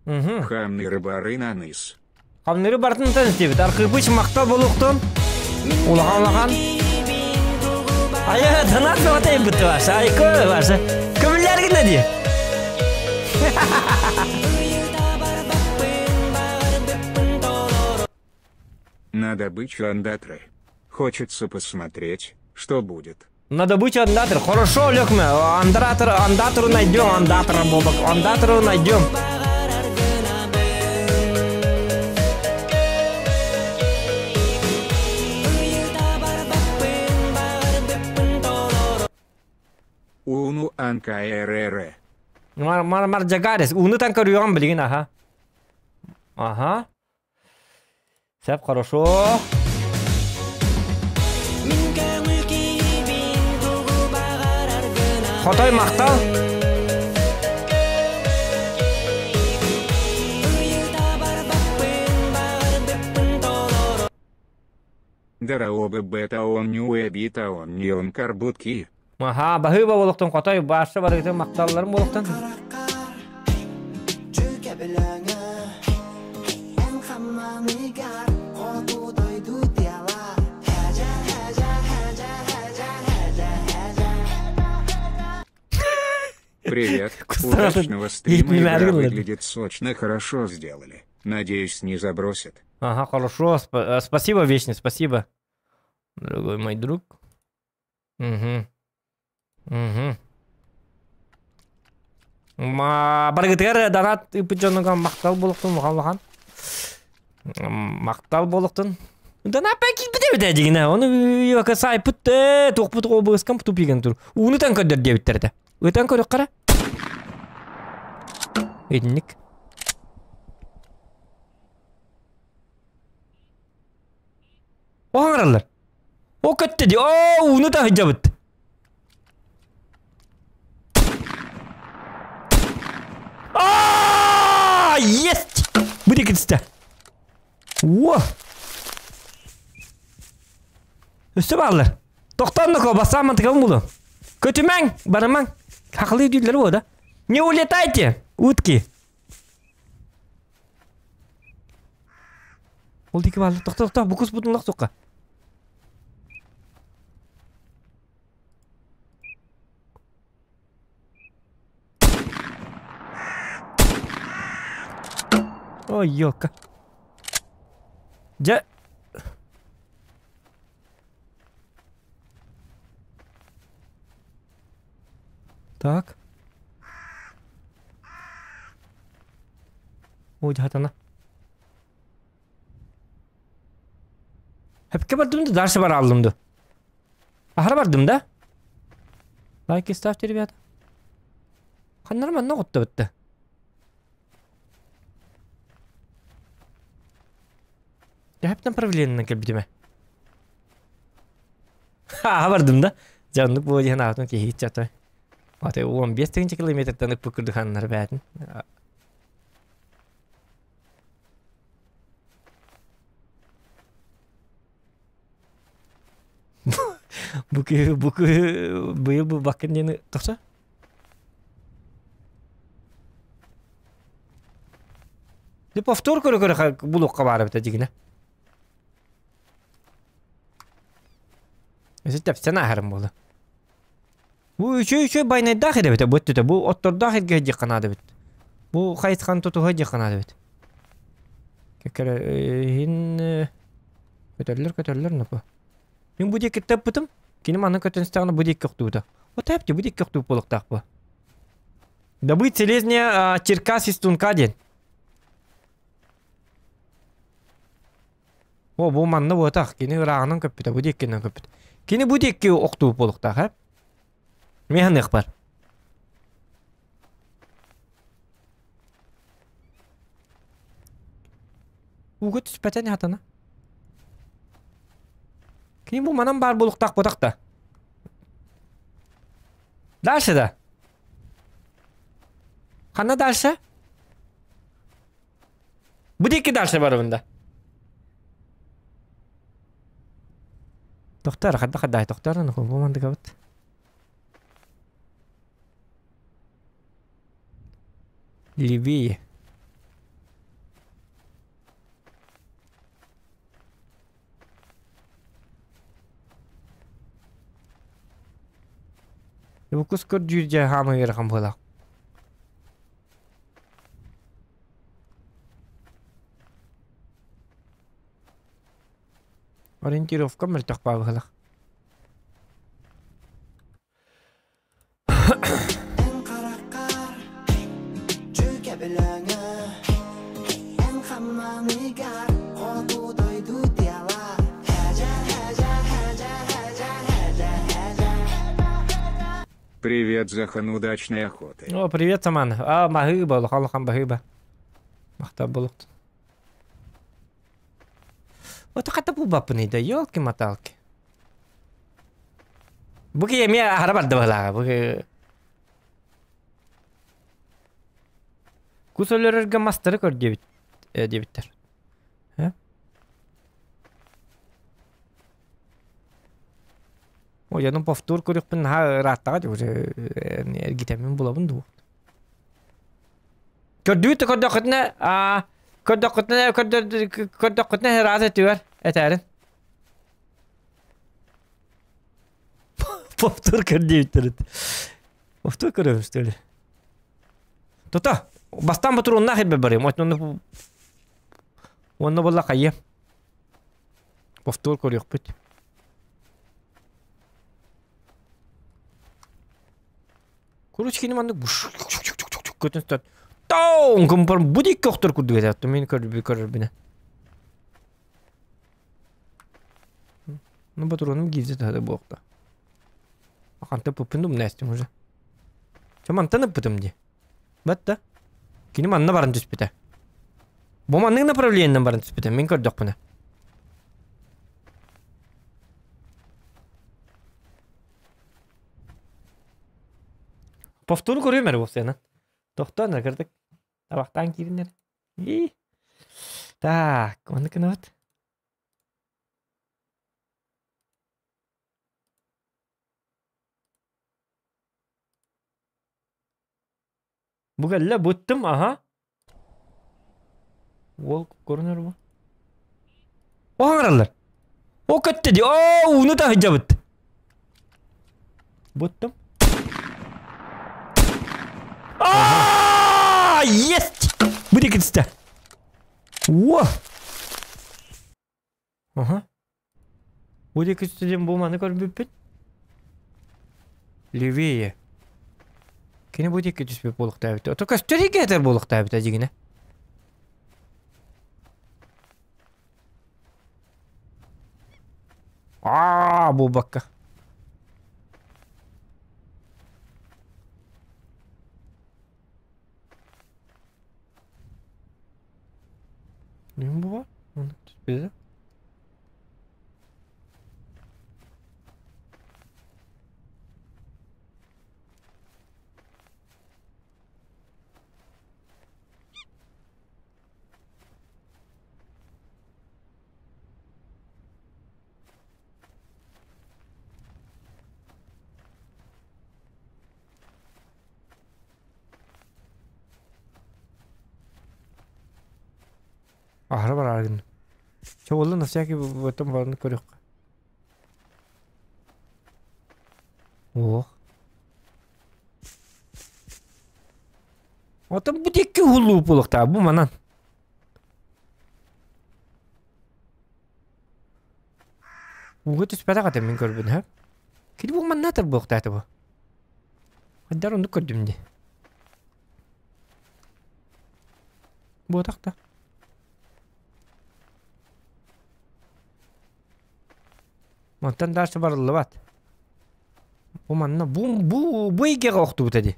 Угу. Хамныры барын аныс. Хамныры бартын тан Архипыч махтал болуктун. Улахан улахан. Ая, донат бөҕөтөй бутtu ваша. Айко ваша. Көмүллэр гына ди. На добычу андатры. Хочется посмотреть, что будет. На добычу андатор. Хорошо, Лёкме. Андатор, андатору найдем, андатора, Бобок. Андатору найдем. Уну АНКРР. Мар мар мар Джагарис. Уну тан көрүөҕүм билигин, аха. Аха. Сөп, хорошо. Хотой махтал. Дараобы бета он нюэбита он неон карбутки. Аха, баһыыба буолуохтун хотой баарса барыгытын махталларым буолуохтун. Привет. Удачного стрима. Игра выглядит сочно, хорошо сделали. Надеюсь, не забросят. Ага, хорошо. Спасибо, Вечный, спасибо. Дорогой мой друг. Угу. Угу. Баргытыгар донат ыппыт дьонугар махтал буолуохтун улахан улахан. Махтал буолуохтун. Донат киирбит эбит ээ дьигинэ. Ону сайпыт ээ туохпут обыскам тупиган тур. Ууну тан көрдөр диэбиттэр этэ. Ытан көрүөххэ эрэ. Итинник. Оһаҥараллар. О көттө дии. Оо ууну таһыдьабыт. А, есть! Бу дикитсте. О! Өссө бааллар. Тохтоонноко бассаан мантыкабын булу. Көтүмэҥ, барымаҥ. Хахалыы дүүллэр буо да. Не улетайте, утки. Ол диэки бааллар. Тохто, тохто, бу куспутун лох суққа. Ой, ёлка. Дьэ. Так. Ой, хатана. Хепке бардым да, дальше бараллым да. Аһара бардым да. Лайки ставьте, ребята. Ханнар манна отта бітті. Хеп направлениенен кэлбитимэ. Ха, бардым да. Дьэ, оннук буолуо диэн аҕатын киһи чата. Аты 15 тыһыынча километртан ыкпыт курдук ханнар бээтин. Бу киһи бу киһи быйыл бу баккын диэни тахса? Дьэ повтор көрө-көрө булуохха баар эбит дьигинэ. Өссө тэпсэн ааһарым буолла. Бу үчүгэй-үчүгэй байнайдаах эбит бу өттүтэ. Бу оттордоох эргэ диэххэ наада эбит. Бу хайысханы тутуһа диэххэ наада эбит. Кэккэрэ иһин көтөллөр көтөллөр напа. Мин бу диэки тэппитим. Кини манна көтөн истэҕинэ бу диэки охтубута. Вот тэпти бу диэки охтубут буолуохтаах бу. Добыть селезня Черкас из Тунка диэн. О, бу манна буотах. Кини ырааҕынан көппүтэ, бу диэккинэн көппүт. Кини бу диэки охтубут буолуохтаах, ээ? Мин ханыахпар. Ууга түспэтэ не хатана. Кини бу манан баар буолуохтаах буотах да. Дальше да. Ханна дальше? Бу диэки дальше барабын да. Тохтор, хадда хаддай тохтор, бу мандыгабыт. Левее. Бу кус көрдүүр дьэ хаамыы ыарахан буолаах. Ориентировка мөлтөх баабыһылах. Привет, Захан, удачной охоты. О, привет, Саман. А, баһыыба, улахан-улахан баһыыба. Махтал буолуохтун. Вот хата булбаппын да, елки-моталки. Бу киһи эмиэ аһара барда быһылааҕа. Бу Кус өлөрөргө мастары көр диэбит диэбиттэр. Ой, ону повтор көрүөхпүн наһаа ырааттаҕа дии уже эргитэммин булабын дуу. Көрдүүт да көрдөххүтүнэ аа көрдөххүтүнэ көрдөххүтүнэ ыраас өтүгэр этээрин. Повтор көр диэбиттэр. Повтор көрөбүн что ли? Тута, бастаан ботуруоннаах ирбэ барыам. Онно онно буолла хайыам. Повтор көрүөхпүт. Короче, кини маннык көтөн сытар. Таун кымпар бу дикки охтор курдук этэ. Мин көрбүнэ. Ну, патроным гильза таһада буолта. Ханта пуппун умнастым уже. Чэ мантан ыппытым дии. Батта. Кини манна баран түспүтэ. Бу маннык направлениенэн баран түспүтэ. Мин көрдөхпүнэ. Повтору көрүөм эрэ буолсуйанан. Тохтоон эрэ кырдык. Табахтаан киирин эрэ. И. Так, онно гынабыт. Бу кэллэ, буттум, аха. Уол көрүнэр бу. О хаҥараллар. О көттө дии. О ууну таһыдьабыт. Буттум. А, есть! Бу дикитсте. О! Аха. Бу диэки диэн бу маны көрбүппүт. Левее. Кини бу диэки түспүт буолуохтаабыт. Ото көстөр этэр буолуохтаабыт дьигинэ. Аа, буолбакка. Нем бу бар? Түспеді. Аһара бараар гынным. Чэ буолла на всякий в этом барыны көрүөххэ. Ох. Отон бу диэки уһуллуу буолуохтаах бу манан. Ууга түспэтэх этим мин көрбүн һэ. Кини бу манна атар буолуохтаах этэ бу. Хайдар оннук көрдүм дии. Буотах да. Мантан дальше барыллыбат. Бу манна бу бу бу эйгэҕэ охтубута дии.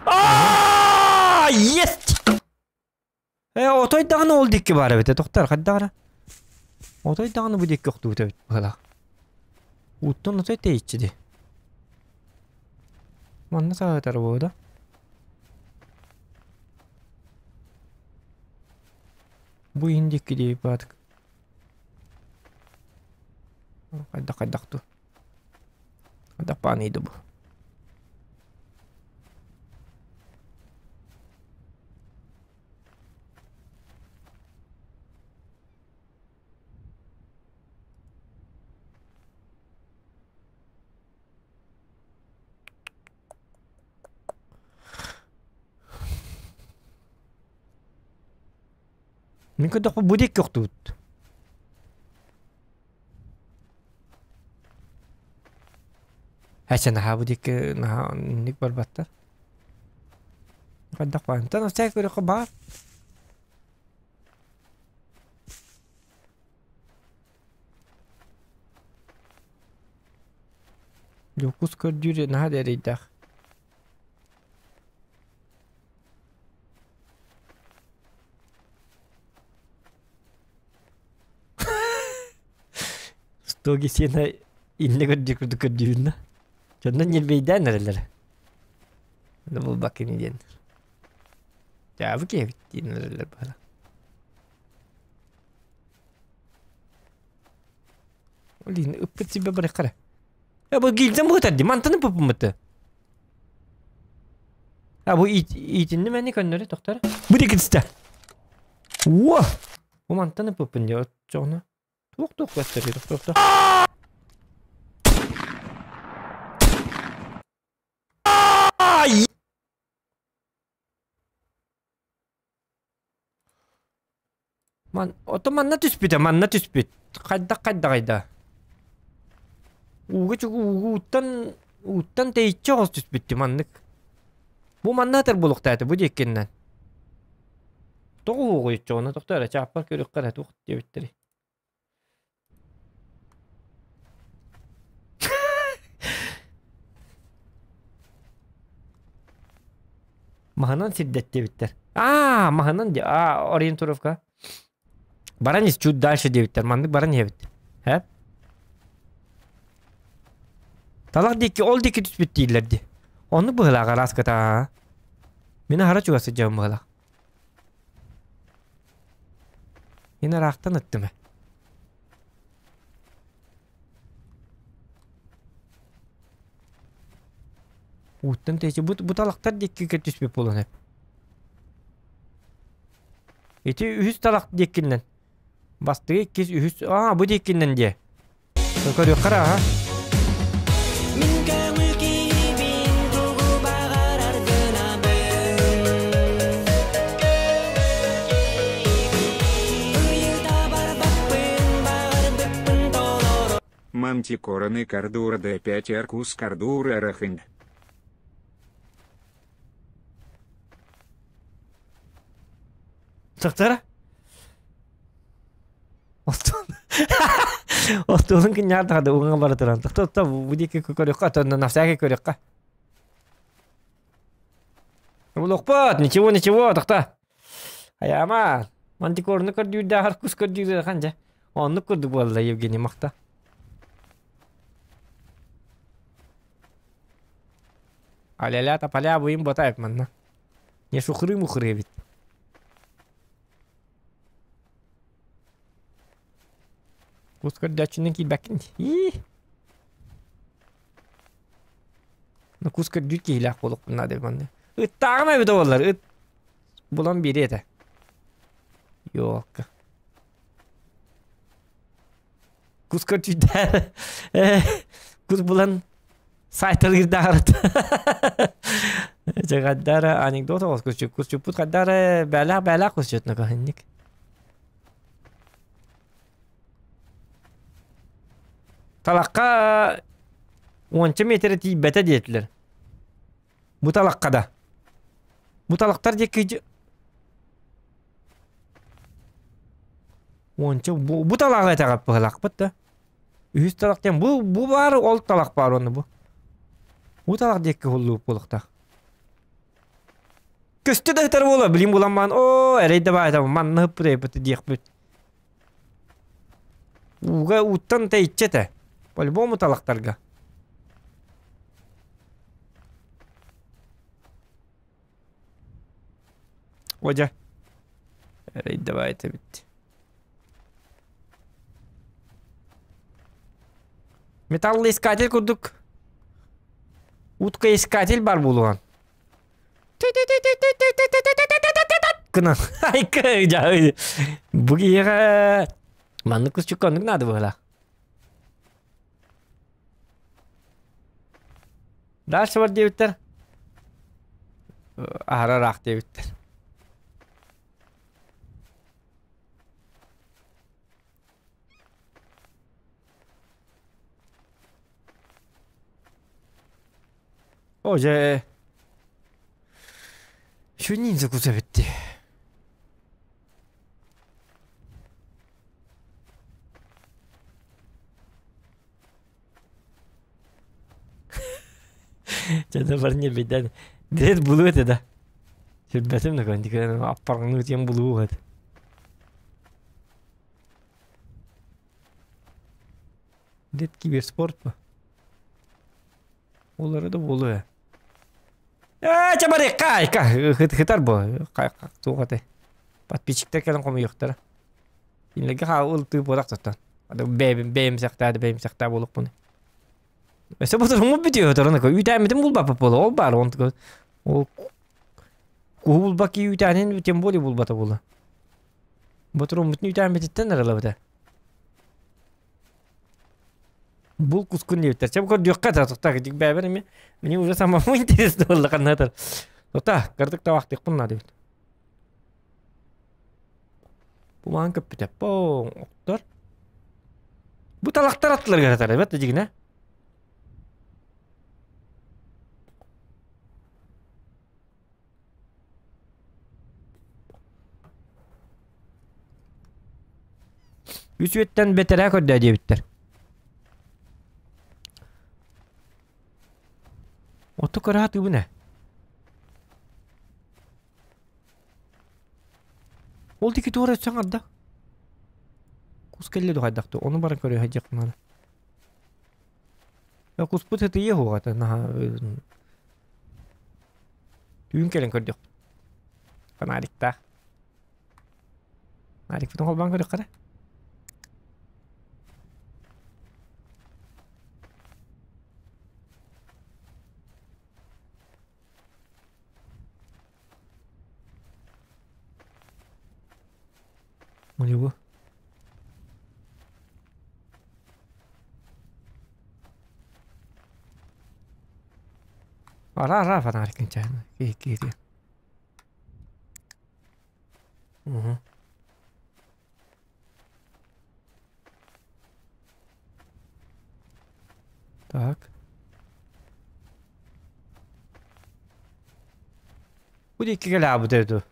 А, есть! Э, отой даҕаны ол диэки баар эбит, тохтор, хайдах эрэ. Отой даҕаны бу диэки охтубут эбит быһалаах. Ууттан отой тэйиччи дии. Манна саҕатар буо да. Бу иһин диэки дии баатык. Хайдах хайдах ту. Хайдах бааныйды бу. Мин көрдөхпө бу диэки охтубут. Эчэ наһаа бу диэки наһаа инник барбаттар. Хайдах баантан всякий көрөххө баар. Дьокуус көрдүүр наһаа да эрэйдээх. Стоги сиэнэ иннэ көрдүү курдук көрдүүбүн да. Дьоннор ньирбэйдээн эрэллэр. Булбаккын диэн. Дьаабы киһибит диэн эрэллэр баара. Блин, ыппыт сибэ барыххара. Э, бу гильзам быһытар дии, мантан ыппыппыммыты. А бу иитинни мэни көннөрү тохтор. Бу дикитсте. Уо! Бу мантан ыппыппын дии, оччоҕуна. Туох-туох көстөр, туох-туох. Ай! Ман, ото манна түспүтэ, манна түспүт. Хайдах хайдаҕай да? Ууга чугу ууттан ууттан тэйиччи оҕус түспүттү маннык. Бу манна атар буолуохтаата бу диэккиннэн. Тоҕо уугуйуччоҕуна тохтоо эрэ чааппар көрүөххэ эрэ туох диэбиттэрий. Маһынан сирдэттибиттэр. Аа, маһынан ди аа ориентировка. Баран ис чуть дальше диэбиттэр. Маннык баран иһэбит. Һэ? Талах диэки ол диэки түспүт дииллэр ди. Оннук быһыылаах араас кыта. Мин аһара чугас сылдьабын быһыылаах. Мин ыраахтан ыттым ээ. Ууттан тэйиччи бу, бу талахтар диэки түспүт буолан сөп. Ити үһүс талах диэкиннэн. Бастакы, иккис, үһүс. Аа, бу диэкиннэн диэ. Көрүөххэ эрэ, аха. Мин көҥүл киһибин тугу баҕарар гынабын Ыйыта барбаппын баҕарбыппын толору Мантикораны кардура Д5 Аркус кардура рахын. Тахтара? Оттон Оттон киньяар да уҥа бара туран. Тохто бу диэки көрүөххэ, оттон на всякий көрүөххэ. Булуохпут, ничего, ничего, тохто. Айаама, мантикорну көрдүүрдээхэр кус көрдүүрдээхэр ханжа. Оннук курдук буолла Евгений Махта. Аля-ля тополя буйун ботаев манна. Не шухры-мухры эбит. Кус көрдөөччүнэн киирбэккин дии. Ну кус көрдүүр киһилээх буолуохпун наада манна. Ыттааҕым эбит буоллар, ыт булан биэриэ этэ. Ёлка. Кус көрдүүрдээр кус булан сайталыырдааҕар Дьэ хаддара анекдот оҕус кусчут кусчуппут хаддара бээлээх бээлээх кусчут накоһинник. Талахха уонча метрэ тиийбэтэ диэтилэр. Бу талахха да. Бу талахтар диэки уонча бу, бу талаҕы этэҕэ быһылаахпыт да. Үһүс талах диэн бу бу баар ол талах баар уонна бу. Бу талах диэки хуллубут буолуохтаах. Көстө да ыытар буола билим булан маан оо эрэй да баайта манна ыппыт эппит диэхпит. Ууга ууттан тэйиччи этэ. По-любому талахтарга. Одя. Эрэй да баайта эбит. Металлоискатель курдук уткоискатель бар буолуон. Гынан айка бу киһиэхэ маннык кусчукка оннук наада быһыылаах. Дальше бар диэбиттэр. Аһара ыраах диэбиттэр. О, дьэ, Şu ниндзя куса битти. Чэ, барни биден. Дед булу этэ да. Сүрбэтим да көн аппаргыны тем булуу эт. Дед киберспорт па. Олары да болу э. Э, чабары кай ка хытар бу. Кай тугаты. Подписчиктер кэлэн хомуйуохтара. Кинилэргэ хаал тыы буолах туттан. Бэйэм бэйэм сахтаа бэйэм сахтаа буолуохпун. Өссө бу туруммут бүтүө туран үүтээммитин булбаппыт буолуо. Ол баар он ол куһу булбакки үүтээнин тем более булбата буолла. Бу туруммутун үүтээммититтэн аралабыта. Бул кускун диэбиттэр. Чэ көрдүөххэ да тохтаа дик бэйэбэр эмиэ мне уже самому интересно буолла ханнаатар. Тохтаа кырдык табахтыахпын наада эбит. Бу маан көппүтэ. По оттор. Бу талахтар аттыларыгар атар эбэт дьигинэ. Үс үөттэн бэтэрээ көрдөө диэбиттэр. Оту кыраһа тыыбын ээ. Ол диэки туора өссө аҥарда. Кус кэллэ дуо хайдах дуо? Ону баран көрүө сылдьыахпын наада. Куспут ытыйыа суоҕа этэ наһаа түүн кэлэн көрдөхпүт. Фонариктаах. Фонарикпытын холбоон көрүөххэ эрэ. У Ара ара фонарик кончайно. Ки ки ки. Угу. Так. Бу диэки кэлээбит эту.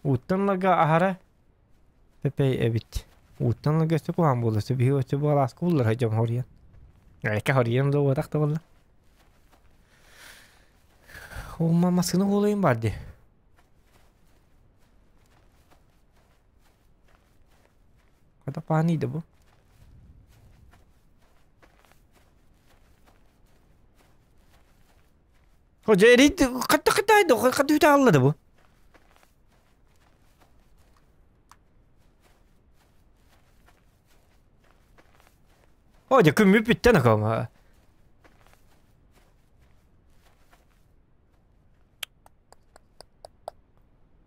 Ууттан лага аһара Пепей эбит. Ууттан лага өссө куһаҕан буолла. Өссө биһиги өссө бу алааска буллар дьон хоруйан. Эка хоруйан да уотах да буолла. Ума массыына буолайын бар дии. Хата паанийда бу. Хо дьэ хатта хатта хатта үтэ алла бу. О, дьэ күммүт бүттэн акама.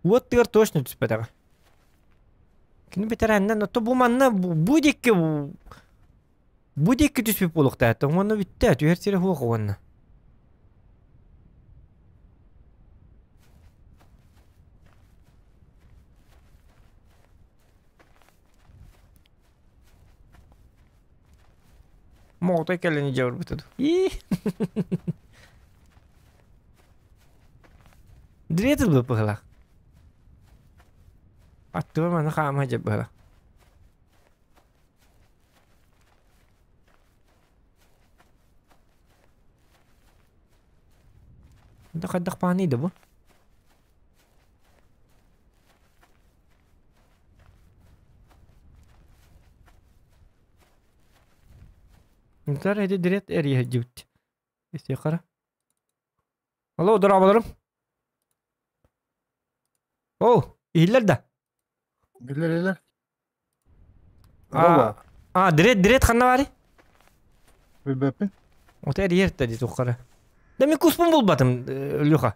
Уот тыгар точно түспэтэҕэ. Кини бэтэрээннэн ото бу манна бу диэки бу диэки түспүт буолуохтаах уонна бүттэ түһэр сирэ суох уонна. Моҕотой кэлэн илдьэ барбыта дуу. Дрет ылбыт быһылаах. Аттыбар маны хаама сылдьар быһылаах. Да хайдах бааный да бу? Нтар эти дрет эрийэ сылдьыбыт. Истиэххэ Алло, дорооболорум. О, иһиллэр да? Биллэр илэр. А, а, дрет, дрет ханна баарый? Билбэппин. Ото эрийэр да дии туххара. Да мин куспун булбатым, Люха.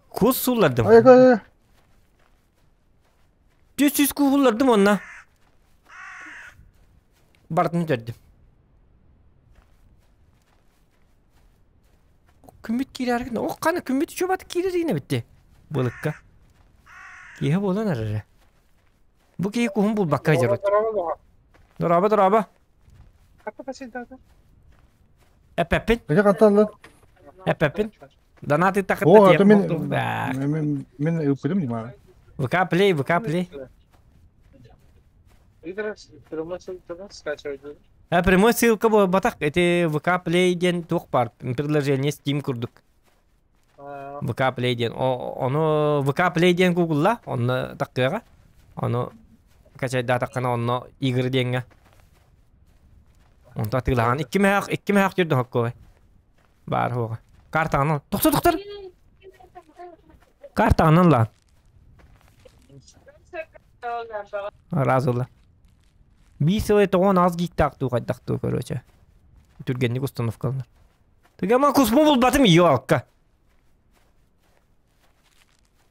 Кус сууллардым. Ай, ай, Түс түс кууһуллардым онно. Барытын бүтэрдим. Күммүт киирэр гына. Ох, хана күммүт үчүгэй бат киирэр гына битти. Былыкка. Киһи буолан эрэрэ. Бу киһи куһун булбакка дьарыт. Дорообо, дорообо. Эппэппин. Эти хантан Эппэппин. Донат О, ыттахытта это тиэх мин буолтуохтаах. мин мин ыыппытым дии ВК Play, ВК Play. А прямой ссылка буолбатах. Эти ВК Play диэн туох баар предложение Steam курдук. ВК Play диэн. Ону ВК Play диэн гуглла, онно таккыаҕа. Ону качайдаатаххына онно игры диэҥҥэ. Онто атыылаһан 2 мөһөөх 2 мөһөөх жүрдө хоккой. Баар хуоҕа. Картаҕынан. Тохто тохтор. Картаҕынан лаан. Разылла. 5,98 гигтаах дуу хайдах дуу, короче. Түргэнник установкаланар. Тыгама кусму булбатым ёлка.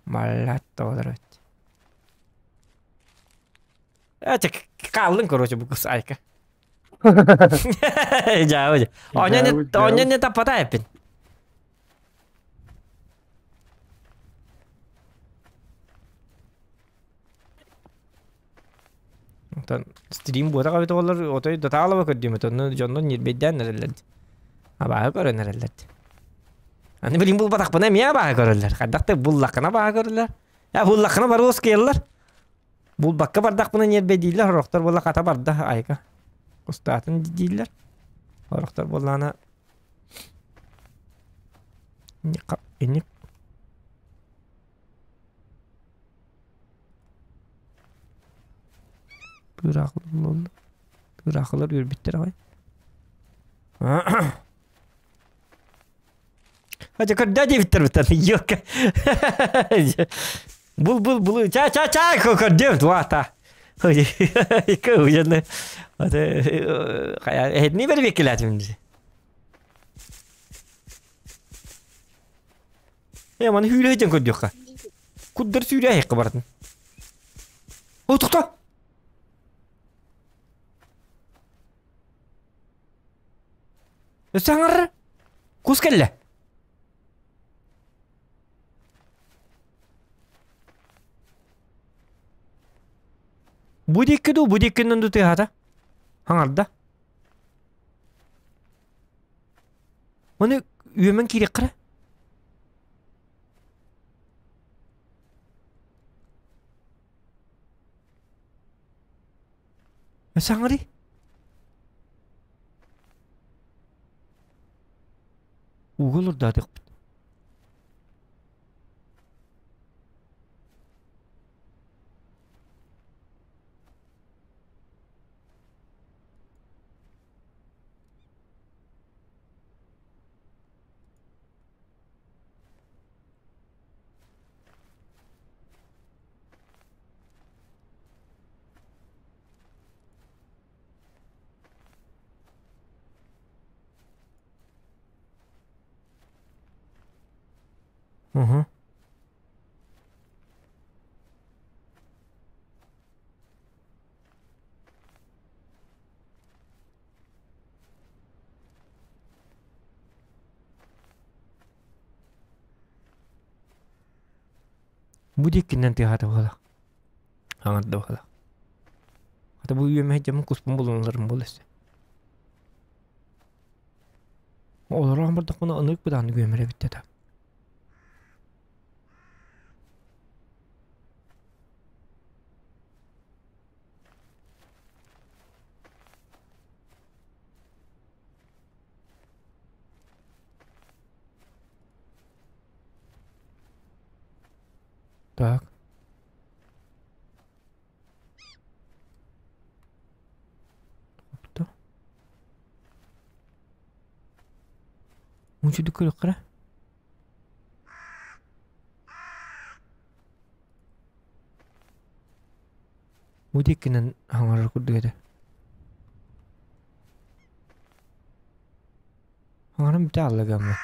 Малатта олорот. Эче каллын, короче, бу кус айка. Жаа. Оня не таппата эппин. Онтон стрим буота кабит олар отой дотаалаба көрдүм отонну дьоннор ньирбэйдээн эрэллэр. Абааһы көрөн эрэллэр. Аны билин булбатахпына эмиэ абааһы көрөллөр. Хайдахта буллаххына абааһы көрөллөр. Я буллаххына баруос киэллэр. Булбакка бардахпына ньирбэйдииллэр, сорохтор буолла хата барда айка. Кустаатын дииллэр. Сорохтор буоллаана инник Тыыраахылар Тыыраахылар үөрбүттэр аҕай. Хача көрдөө диэбиттэр бутан. Ёка. Бул бул бул ча ча ча көрдөөм туата. Көужаны. Аты хая эһитни бер бекилатым. Э маны хүлэйден көрдүөххэ. Куддар сүүрэ айыққа бардын. О, тоқта! Өссө аҥар кус кэллэ. Бу диэки дуу, бу диэкинэн дуу тыаһаата. Аҥарда. Оны үөмэн киириэххэ. Өссө аҥарый. Ууга олордоотохпут. Угу. Бу диэкинэн тыаһаата буолла. Аҥарда буолла. Хата бу үөмэ дьамын куспун булуналарым буолла өссө. Олорон бардахпына ынык быдааны күөмэрэ бүттэ так. Так. Опта. Мунчуду көрөккара. Бу диэкинэн хаҥарар курдук этэ. Хаҥаран бүтэ аалла гамма.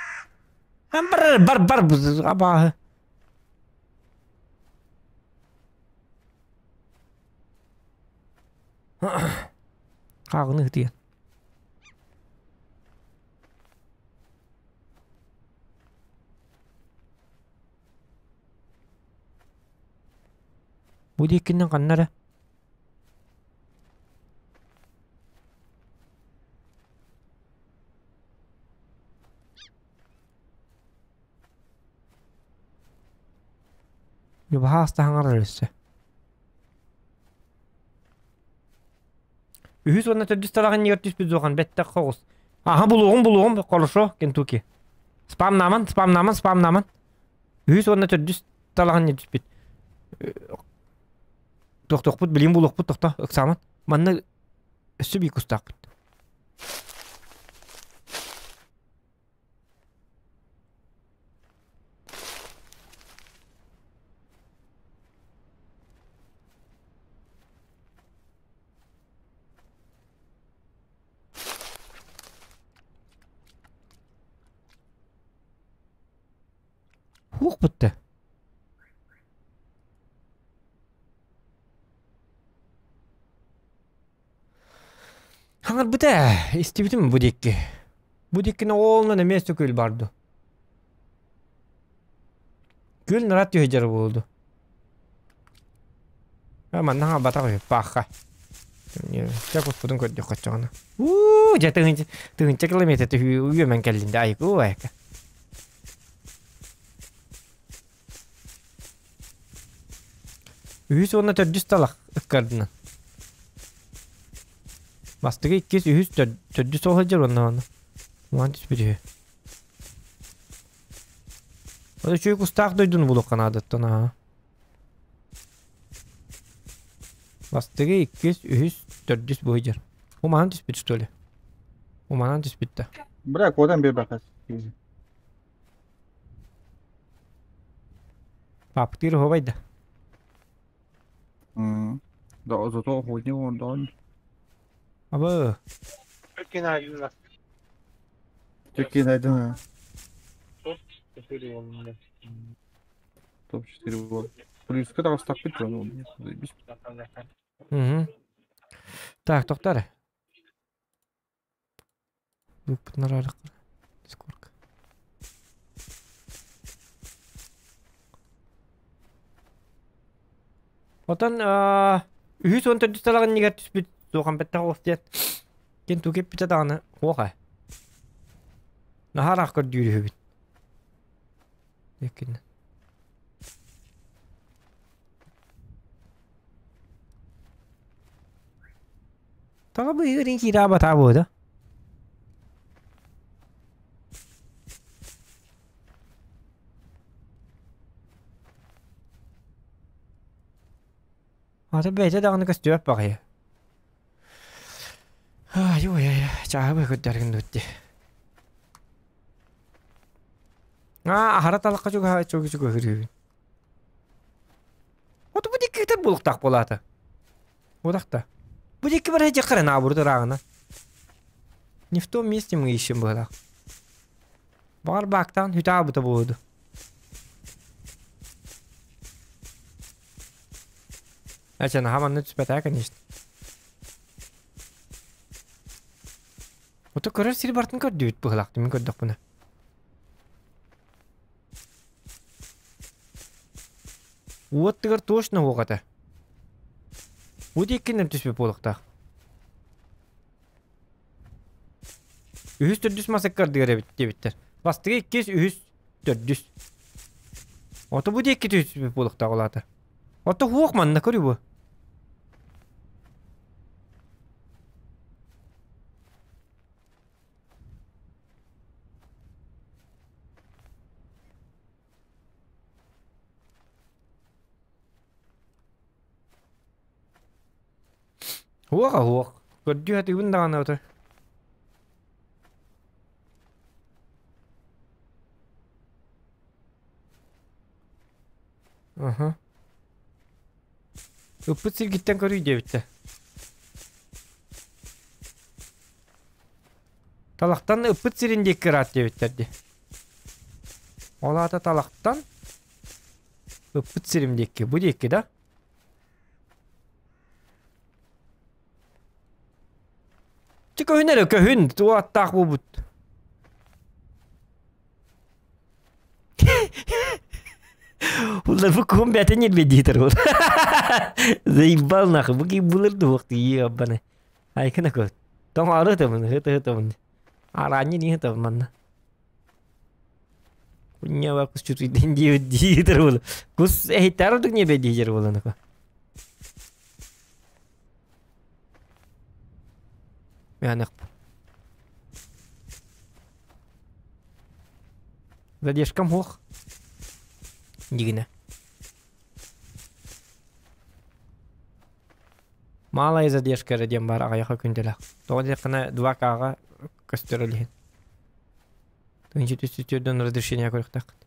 Бар бар бар абааһы. Хааҕыны ытыйан. Бу диэкинэн ханна эрэ. Баһаалыста хаҥарар өссө. Үһүс уонна төрдүс талах иннигэр түспүт зохан бэттэх хоҕус. Аха булуоҕум булуоҕум хорошо Кентуки. Спамнааман спамнааман спамнааман. Үһүс уонна төрдүс талах иннигэр түспүт. Тохтохпут билим булуохпут тохто ыксааман. Манна өссө биир кустаахпыт. Хуох бүттэ. Хаҥарбыта ээ, истибитим бу диэки. Бу диэкини оолунан эмиэ өссө күөл баар дуо? Күөл нараат түһэ дьара буолуо дуо? Ээ, манна хаҥарбатах үһү, паахха. Чэ куспутун көрдөххө оччоҕуна. Уу, дьэ тыһыынча, тыһыынча километр түһүү үөмэн кэллин да айгуу айка. Үһүс уонна төрдүс талах ыккардынан. Бастакы, иккис, үһүс, төрдүс ол сылдьар уонна уонна. Уон түспүт үһү. Ол үчүгэй кустаах дойдуну булуохха наадаттан аа. Бастакы, иккис, үһүс, төрдүс бу сылдьар. Умаан түспүт что ли? Умаан түспүт да. Бля, куотан биэрбэххэ. Паптыыр оһуобай да? Да, зато охотник онтон. Абы. Türkiye'de ha. Топ-4 вот. Плюс когда так ну, заебись. Угу. Так, тоқтар. Сколько? Отон үһүс уон төрдүс талаҕын иннигэр түспүт суохан бэттэх оҕус диэн кин тугу эппитэ даҕаны суох ээ. Наһаа ыраах көрдүүр үһүбүт. Иккинэн. Тоҕо быыһыырын киирэ абатаа буолуо? Ата бэйэтэ даҕаны көстүбэт баҕайы. Ай-ой-ой, чааһы көрдөргүн дуу Аа, аһара талахха чугаһа чугаһыырыыбын. Оту бу диэки булуктаах буолаата. Удахта. Бу диэки барай дьаххара наабурут ырааҕына. Не в том месте мы ищем быһылаах. Баҕар баактаан хүтаабыта буолуо. Ача наһаа манна түспэтэ конечно. Ото көрөр сири бартын көрдүбүт быһылаах мин көрдөхпүнэ. Уоттыгар точно уох этэ. Бу диэккинэн түспүт буолуохтаах. Үһүс төрдүс мас ыккардыгар эбит диэбиттэр. Бастакы иккис үһүс төрдүс. Ото бу диэки түспүт буолуохтаах ол аата. Ото хуох манна көрү бу. Уоха уох. Көрдүү сатыыбын даҕаны ото. Аха. Ыппыт сиргиттэн көрүй диэбиттэр. Талахтан ыппыт сирин диэки ыраат диэбиттэр дии. Ол аата талахтан ыппыт сирим диэки. Бу диэки да? Чэ көһүн эрэ көһүн туох аттаах буолбут. Улар бу кум бэйэтэ ньирбэйдиитэр ол. Заебал нахуй, бу ким булыр дуох тиийэ аббаны. Айкына көр. Тоҥоору ытабын, ыһыт ыһытабын. Араанньы не ыһытабын манна. Ньаба кус чутуйдин диэбит диитер буолу. Кус эһиттэр ордук ньебе диэжер буоланыка. Мянах. Задержкам хуох. Дигинэ. Малая задержка эрэ диэн баар аҕыйаха күндэлэх. Тоҕо диэххинэ 2К-ҕа көстөр илиһин. Тыынчы түстүтүөрдөн разрешение көрүөхтээххит.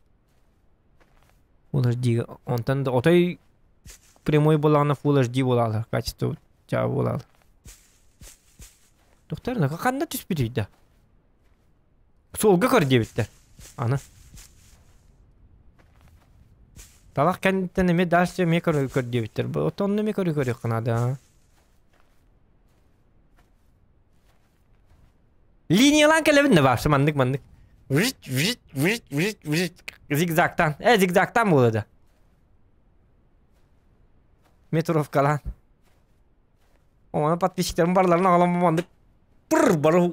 Full HD онтон да отой прямой буолаҕына Full HD буолаалар качество чаа буолаалар. Доктор, ханна түспүтүй да? Суолга көр диэбиттэр. Аны. Талах кэнниттэн эмиэ дальше эмиэ көр, көр диэбиттэр. Онно эмиэ көрү көрүөххэ наада. Линиялаан кэлэбин да вообще маннык маннык. Вжить, вжить, вжить, вжить, вжить. Зигзагтан. Э, зигзагтан буола да. Метровкалаан. Оны подписчиктарым барыларын аҕалан маннык пыр бары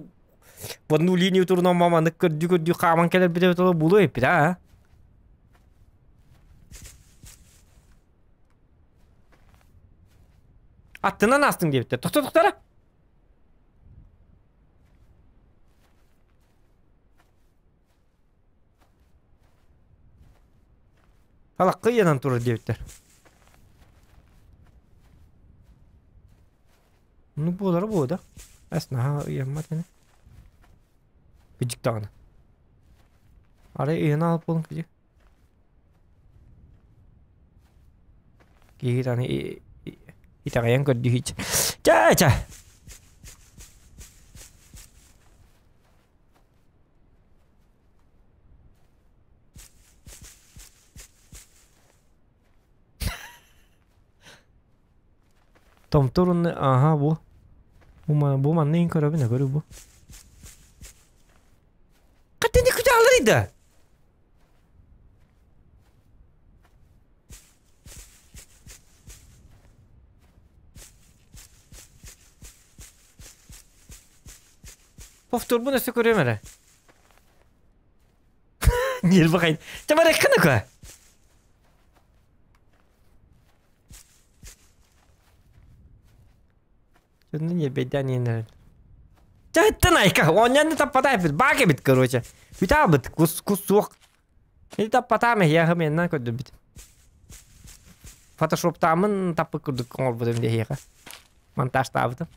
в одну линию турунан маннык көрдүү-көрдүү хааман кэлэрбит эбит ол булуо эппит аа. Аттынан астың диэбиттэр. Тохто тохтора. Талакка ыйанан турар диэбиттэр. Ну буолара буо да. Эс наһаа ыйаммат ини. Кыдьык даҕаны. Арай ыйана алып буолун кыдьык. Киһи аны итэҕэйэн көрдүһүч. Чэ чэ. Томтор уонна ааһа бу. Бу бу манна иһин көрөбүн көрү бу. Хатыны күталар да. Повторбун өссө көрүөм эрэ. Ньирбахай. Чэ барыаххын ака. Дьонно ньиэрбэйдээн иэнэрин. Чэ айка, оонньоон да таппатаайбыт, баак эбит, короче. Бүтаабыт, кус, кус суох. Ити таппатаам эһиэхэ меннан көрдөрбүт. Фотошоптаамын таппыт курдук оҥорбутум диэхиэхэ. Монтажтаабытым.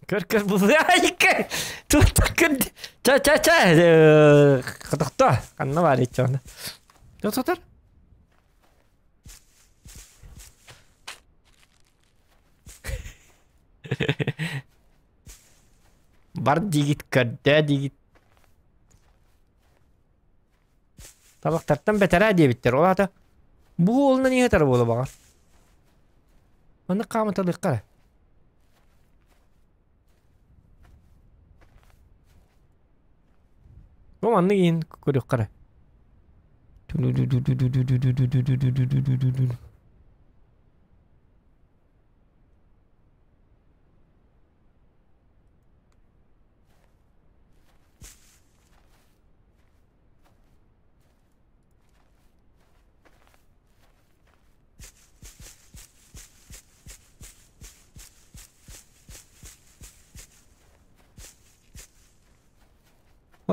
Көр көр бу айка. Тута көр. Ча ча ча. Хотохто. Ханна бар иччоны. Тототор. Бар дигит көрдөө дигит. Табахтартан бэтэрээ диэбиттэр. Ол аата бу уолунан иһэтэр буола баҕар. Маннык хаамыталыахха эрэ. Бу маннык иһин көрүөххэ эрэ.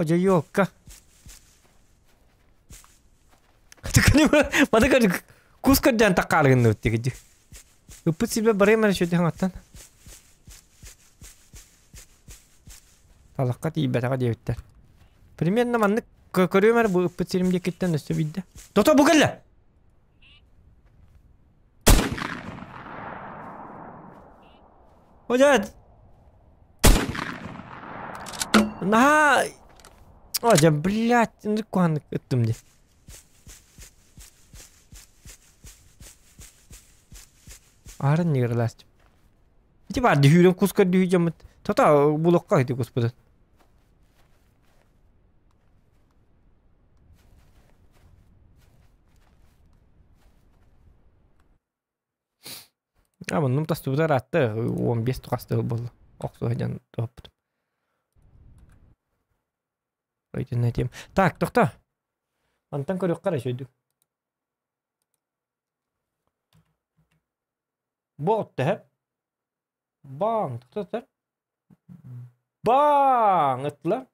О, ёлка. Маны кус көрдөөн таккаарыгын өттүгү. Ыппыт себе барыйм эрэ шөтү хаҥаттан. Талахха тиийбэтэҕэ диэбиттэр. Примерно маннык көрүөм эрэ бу ыппыт сирим диэкиттэн өссө биирдэ. Тото бу кэллэ! О, Наһаа... О, дьэ, блядь, ынырык куһаҕаннык ыттым дии. Аһарын нигерлаастым. Ити баар дүһүүрэн кус көрдүһүү дьоммут. Тото булуохха ити куспутун. А муннум тастыбыта ыраатта, 15 тухастыы буолла. Охсуһа дьон туһаппытым. Өйтүн этим. Так, тохто. Мантан көрүөххэ эрэ үчүгэйдик. Бу оттөһө. Баң, тохто Баң ыттылар.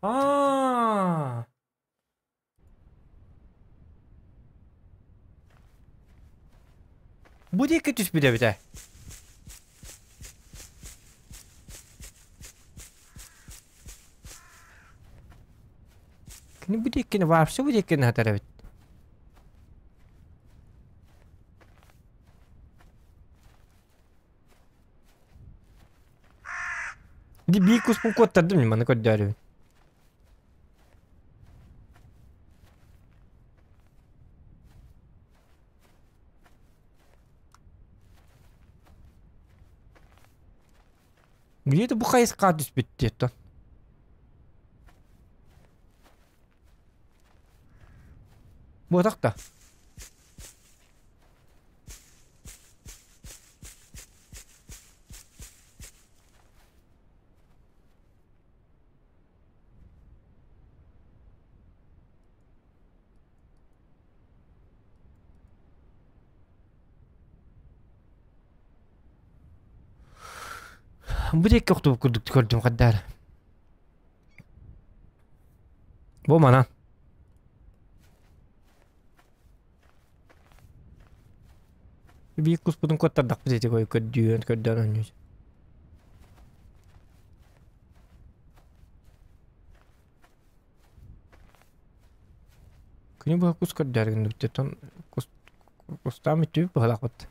Аа. Бу диэки түспүт эбит ээ. Кини бу диэкини вообще бу диэкини сатар эбит. Ди биир куспун куоттардым маны көрдөөрүбүн. Где-то бу хайысха түспүт диэттон. Буотах да. Бу диэки охтубут курдук көрдүм хаддаара. Бу манан. Биир куспутун куоттардахпыт ити көрдүүн көрдөөн оонньуур. Күнү быһа кус көрдөөр гынныбыт кус кустаан бүттүбүт быһалаахпыт.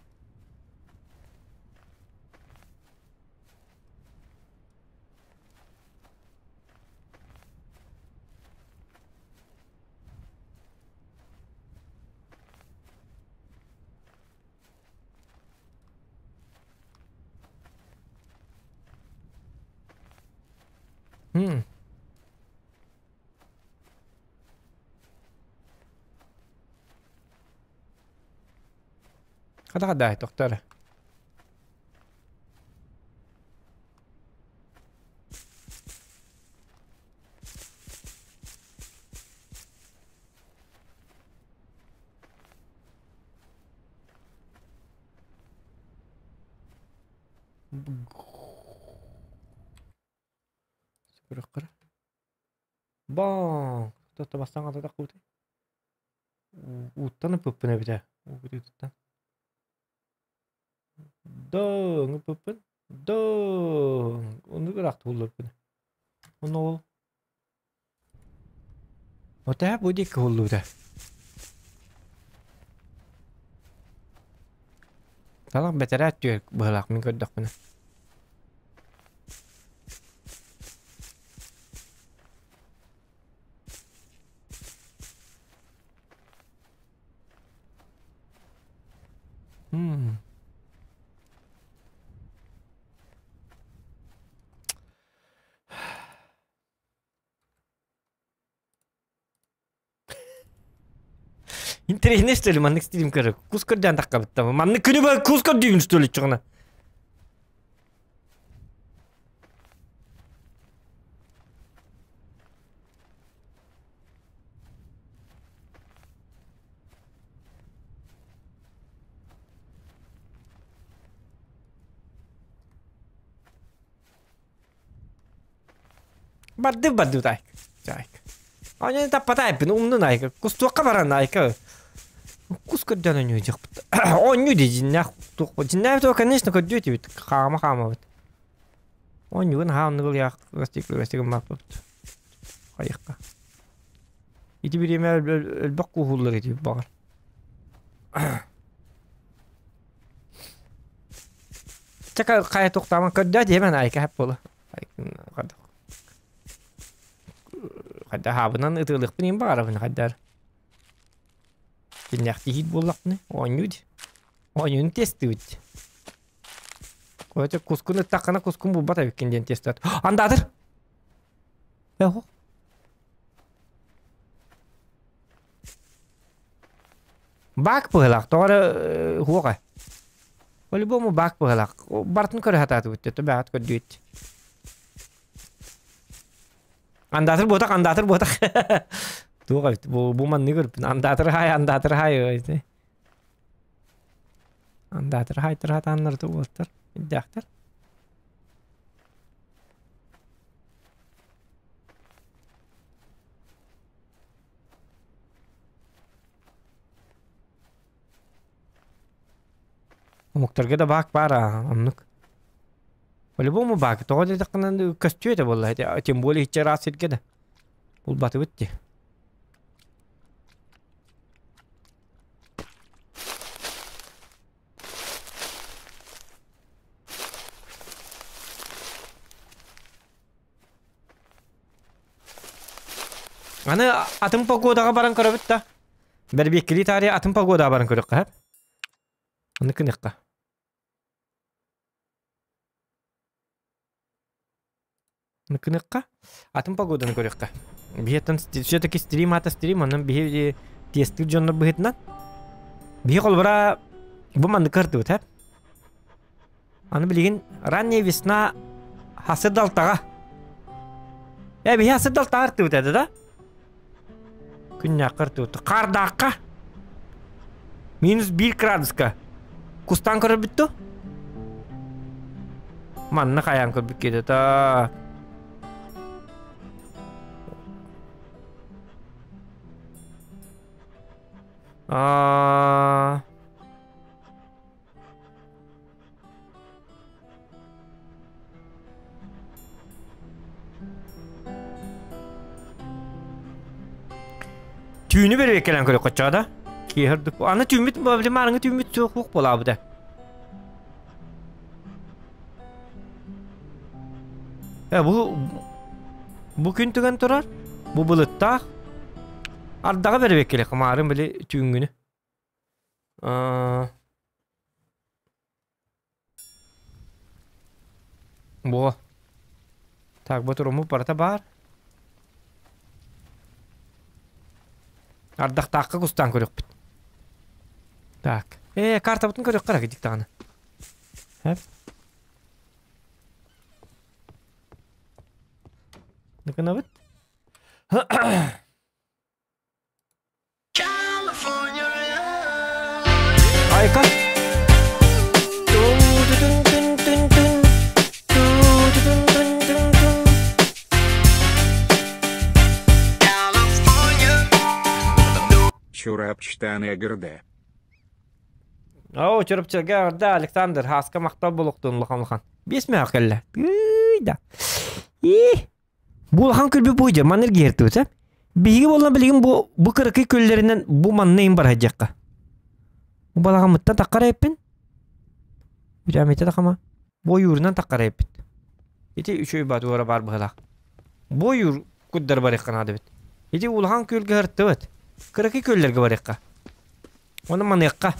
М. Хата хадаа тохтор. Көрөххө. Баң! Тохто бастаан хататах кубутай. Ууттан ыппыппын эбитэ. Уутуттан. Доо, ыппыппын. Доо, оннук ыраах тулларбын. Ону ол Ота бу диэки уһуллубута. Талах бэтэрээ өттүгэр быһалаах мин көрдөхпүнэ. М. Интэриэһинэй что ли маннык стрим көрөр. Кус көрдөөн таххабыт Маннык күнү быһа кус көрдүүбүн что ли чоҕуна. Бардым бардым айк. Айк. Ону таппатайпын умнун айка. Кустуохха баран айка. Кус көрдөөн ойнуу дьахпыт. Оонньуу дии дьиннээх туох дьиннээх то конечно көрдүө этибит. Хаама хаамабыт. Оонньуугун хаамныгыл яах гыммаппыт. Хайыкка. Ити бириэмэ өлбөх кууһууллар ити баҕар. Чака хайа туохтааман көрдөө диэмэн айка хэп буола. Хайда хаабынан ытыалыахпын иһин баҕарабын хайдар. Киннэхтиһиит буоллахпына оонньуу дии. Оонньууну тестибит. Короче, кускун ыттаххына кускун булбат эбиккин диэн тестат. Андаатыр! Эхо. Бак быһылаах, тоҕо эрэ хуоҕа. По-любому бак быһалаах. Бартын көрө сатаатыбыт, төбөҕөт көрдүүт. Андаатыр буотах, андаатыр буотах. Туох эбит, бу, бу манны көрүппүн. Андаатыр хай, андаатыр хай. Андаатыр хай тыраатааннар тугуоттар, иддээхтэр. Омуктарга да баак баар аа, оннук. По-любому баак. Тоҕо диэтэххинэ көстүө этэ буолла. Тем более иччэ ыраас сиргэ да. Булбатыбыт дии. Аны атын погодаҕа баран көрөбүт да. Бэрбиэккилии таарыйа атын погодаҕа баран көрүөххэ сөп. Аны кыныахха. Аны кыныахха. Атын погоданы көрүөххэ. Биһиэттэн все-таки стрим аата стрим, онон биһи тестир дьоннор быһыытынан. Биһи холобура бу маннык кыртыбыт, һэ? Аны билигин ранняя весна хасырдалтаҕа. Э, биһи хасырдалтаҕа артыбыт этэ да? Күннээххэ артыбыт. Хаардаахха минус 1 градуска. Кустаан көрөрбүт дуо? Манна хайаан көрбүт киһи та. Аа Түүнү бэрбек кэлэн көрө коччода. Киһирдик. Аны түүмүт били маарыңы түүмүт суох буолаабыта. Э бу бу күн түгэн турар. Бу былыттаах. Ардаҕа бэрбек келе маарын били түүнгүнү. Буо. Так, бу туруммут барыта баар. Ардахтаахха кустаан көрүөхпүт. Так. Ээ, картабытын көрүөххэ эрэ кидик даҕаны. Хэп. Ныкынабыт. Айка. Чурапчтан эгрд. Оо, Чурапчыга да Александр Хаска махтал булуктун улахан улахан. Бес мөөх кэллэ. Да. И Бу улахан күлбү бу дьэ манна эргиһэртибит ээ. Биһиги буолла билигин бу бу кыракый күллэринэн бу манна им бараһдьахха. Бу балаҕаммыттан таххар эппин. Бүтэмитэ тахама. Бу ойуурунан таххар эппит. Ити үчүгэй батуора баар быһылаах. Бу ойуур куддар барыахха наада эбит. Ити улахан күөлгэ һыртыбыт. Кыракый күөллэргэ барыахха. Оны маныахха.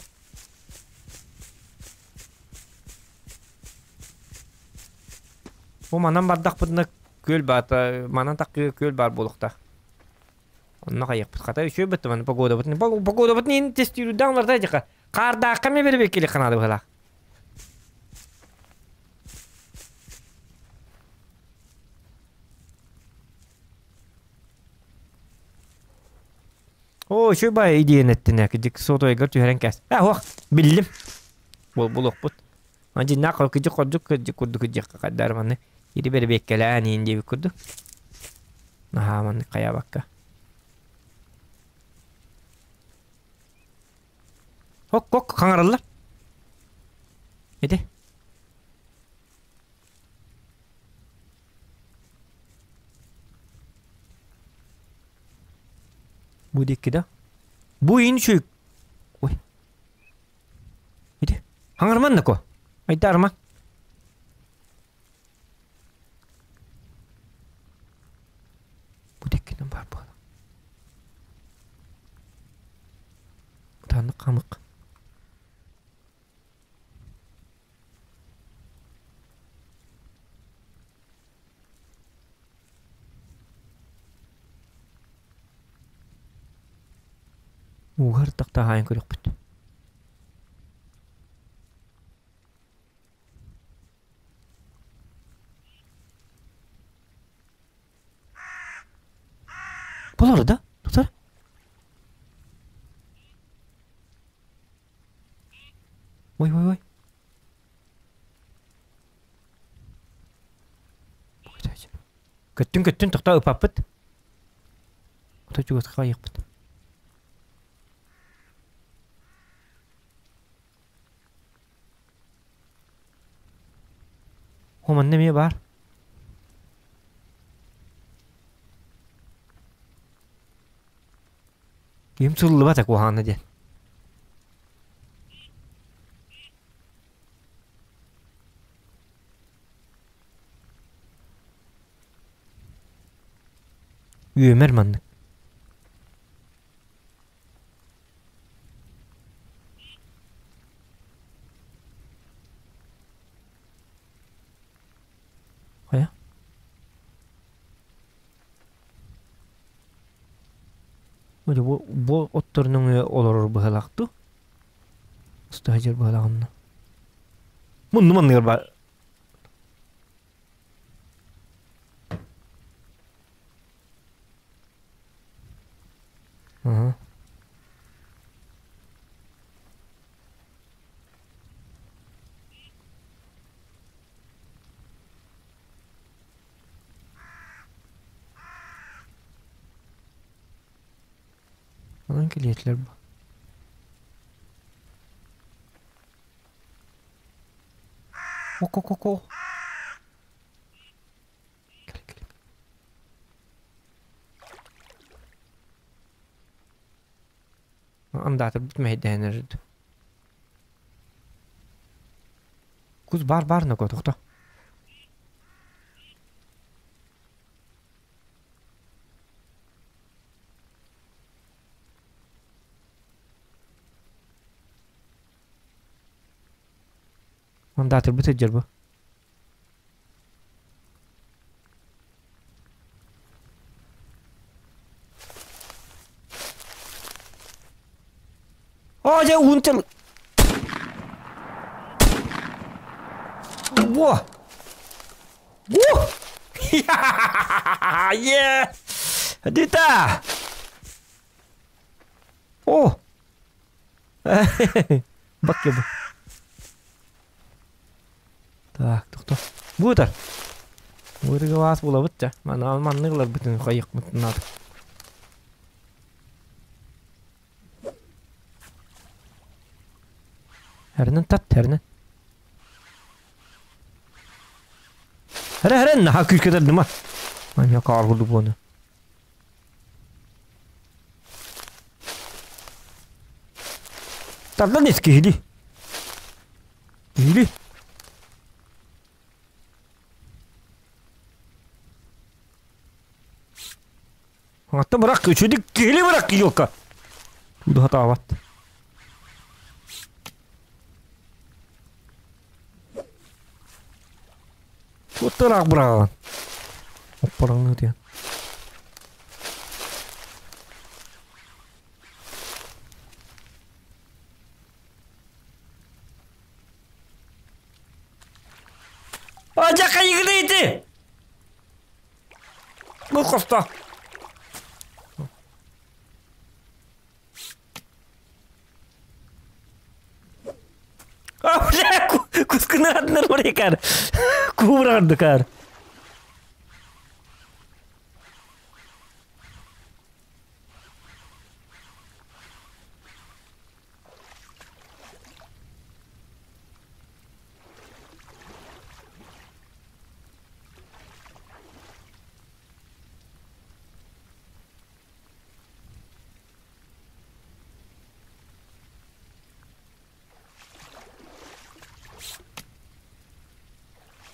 Бу манан бардахпытына күөл баата, манан таккыга күөл баар буолуохтаах. Онно хайыахпыт. Хата үчүгэй бытты маны погодабытын. Погодабытын ин тестиирдээн барда дьаха. Хаардаахха эмиэ бэрибэккили ханаады быһалаах. Оо, үчүгэй баайы идеяны эттин ээ, кидик сотовайгар түһэрэн кээс. Ээ, уох, биллим. Бол булуохпут. Дьиннээх кыдьык хордук кырдьык курдук кыдьыахха хайдаар маны ири бэрэбиэккэлээн иин диэбит курдук. Наһаа маннык хайаабакка. Хок хок хаҥараллар. Ити. Бу диэки да. Бу иин үчүгэй. Ой. Ити. Хаҥарман нако. Айдаарма. Бу диэкинэн баар буолан. Тааннык хамык. Уугар тахтаһаайын көрүөхпүт. Болор да? Тутар. Ой, ой, ой. Көттүн, көттүн, тоқтоо ыпаппыт. Ото чугасқа айықпыт. О, манна эмиэ баар. Ким сыллыбата куһаҕана диэн. Үөмэр маннык. Хайа? Бу, бу отторунуҥ олорор быһалаах дуу? Устаһадьар быһалаҕынна. Мунну манныгар бар. Ага. Онон кэлиэтилэр бу. Око-ко-ко. Кэл, кэл. Андаатырбыт мэһэйдэһэн эрэрд. Кус баар баар ноко тохто. Андаатырбыт сылдьар бу. О, дьэ уун тыл. Во! Во! Е! Дита! О! Бакке бу. Так, тохто. Бу ытар. Бу ытыгы баас булабыт дьэ. Маны маннык ыларбытын хайыхпытын наада. Эрнен тат, эрнен. Хәрә, хәрә, наһаа күүскэ тардыма. Манья каар курдук буону. Тардан ис киһили. Киһили. Аттан бырах, үчүдүк киһили бырах, елка. Туда хатаабат. Туттараах быраҕаҕын. Оппороҥнуу диэн. Адьа хайыгыный ити? Бу хосто. А, бля, кускунааднар барикар. Кубрардыкар.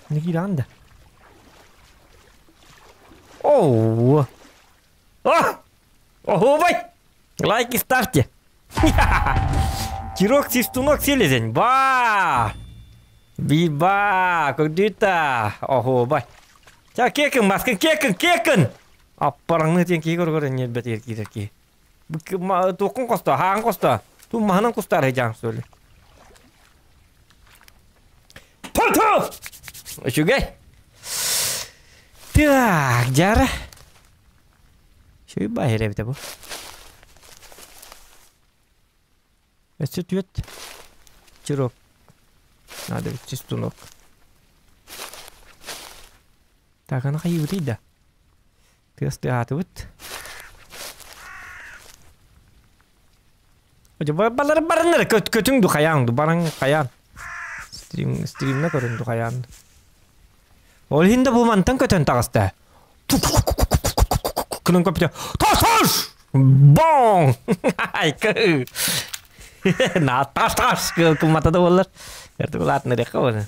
Нигиранда. Оу. О! Охуй! Лайки ставьте. Кирок свистунок селезень. Ба! Биба! Көдүта! Охуй! Ча кекин маскын кекин кекин! Аппараңны тен кей көр не бет ерки ки. Тукун коста, хаан коста. Ту маханан кустар хежан сөйле. Ту-ту! Үчүгэй. Так, жара. Шөй баһыр эбитэ бу. Өссө түөт. Чирок. Надо чистунок. Так, аны хайыыбытый да? Тыас тыаһаатыбыт. Балары барыннар көтүҥ ду хайаан ду баран хайаан. Стрим стримна көрүн ду хайаан. Ол иһин да бу мантан көтөн таҕыста. Кынын көпүтэ. Тас Боң! Айкы! На тас тас кыммата да боллар. Эртик улаатына рекка болар.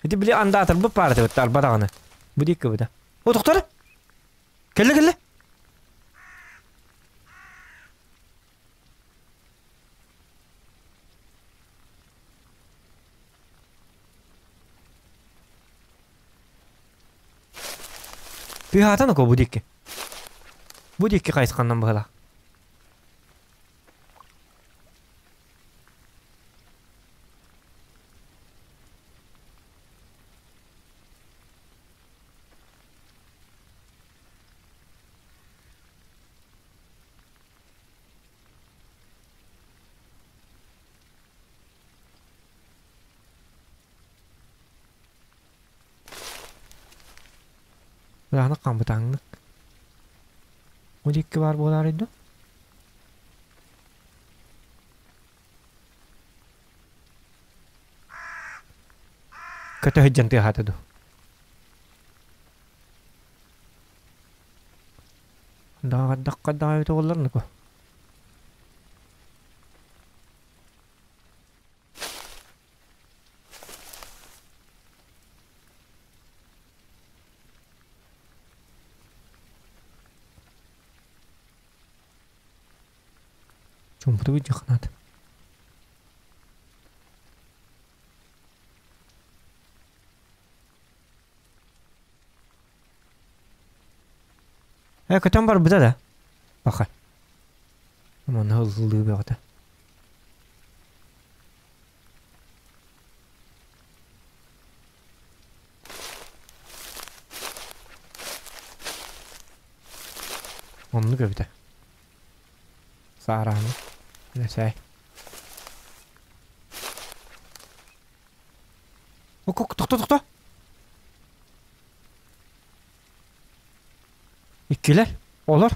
Ити били андаатарбыт паарата арба даҕаны. Бу диэки быта. О, тохтор! Кэллэ кэллэ! Тыаһаатан око бу диэки. Бу диэки хайысханнан быһалаах. Ылааны хамбытаҥнык. Ол икки баар буолаарай дуо? Көтө сылдьан тыаһаата дуу? Даҕардахха даҕайбыта буоллар нуку. Чуумпутугут дьахнаат. Э, көтөн барбыта да. Баха. Манна ыллыы бөҕөтө. Оннук эбитэ. Саарааны. Сэй. Тохто, тохто. Иккилэр. Олор.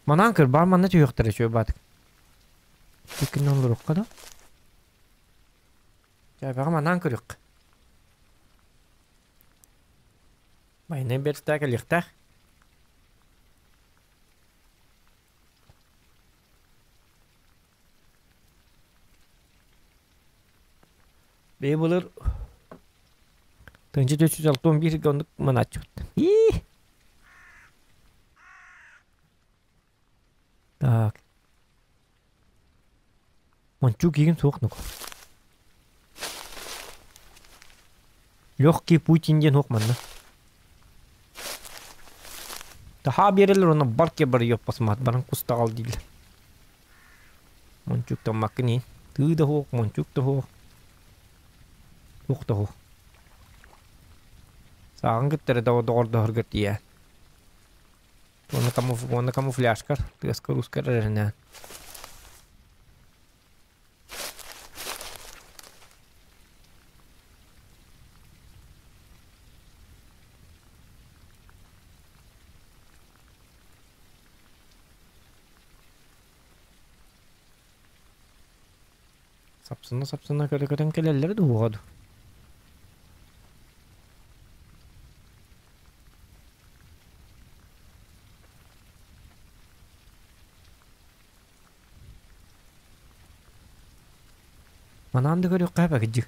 Манаан көр, бар манна түһүөхтэрэ үчүгэй баатык. Иккинэн олоруохха да. Чээбэҕэ манаан көрүөххэ. Байанай бэртээ кэлиэхтээх. Бэйэ былыр 1461 оннук манааччыбыт. Ии! Так. Мончук киигин суох нук. Легкий Путин диэн суох манна. Таһаа биэрэллэр уонна барке бар ёппасмаат баран кустаҕал дииллэр. Мончук таммаккын иин. Тыы да суох, мончук да суох. Туох да суох. Сааҕын кытта эрэ доҕордоһорго тиийэ. Уонна, камуф... уонна камуфляжкар, тыаска-рускар эрэнээн. Сапсына-сапсына көрө-көрөн кэлэллэр дуу дуу. Манаан да көрүөххэ бэгдьик.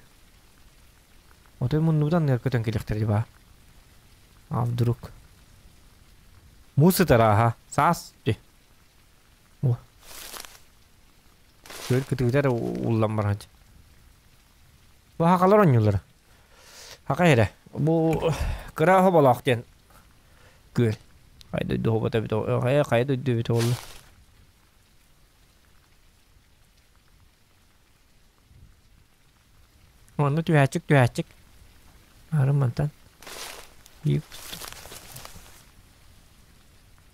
Отой муннубут анныгар көтөн кэлиэхтэрэ баа. А вдруг? Муус сытар ааһа. Саас дии. О. Күөл кытыыта эрэ ууллан баран. Бу хахалар оонньууллар. Хака эрэ. Бу кыра хоболоох диэн күөл. Хайа дойду хобото эбит хайа хайа дойду эбит буолла. Онно түһээччик түһээччик. Арын мантан. Биир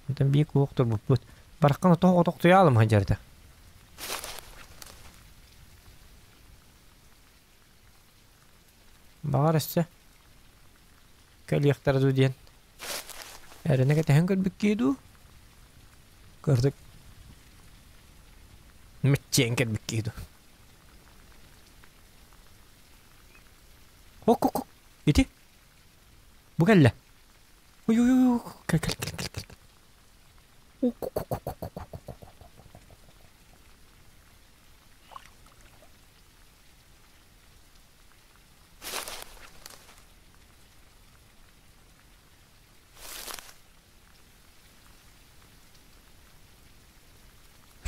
Онтон биир куох турбуппут. Бараххан отох отох туйаалым сылдьарда. Баҕар өссө кэлиэхтэрэ дуу диэн эрэнэ кэтэһэн көрбүккүү дуу? Кырдык мүччиэн кэлбиккии дуу? Ок-ок-ок ити бу кэллэ. Ой ой ой кэл кэл кэл кэл кэл.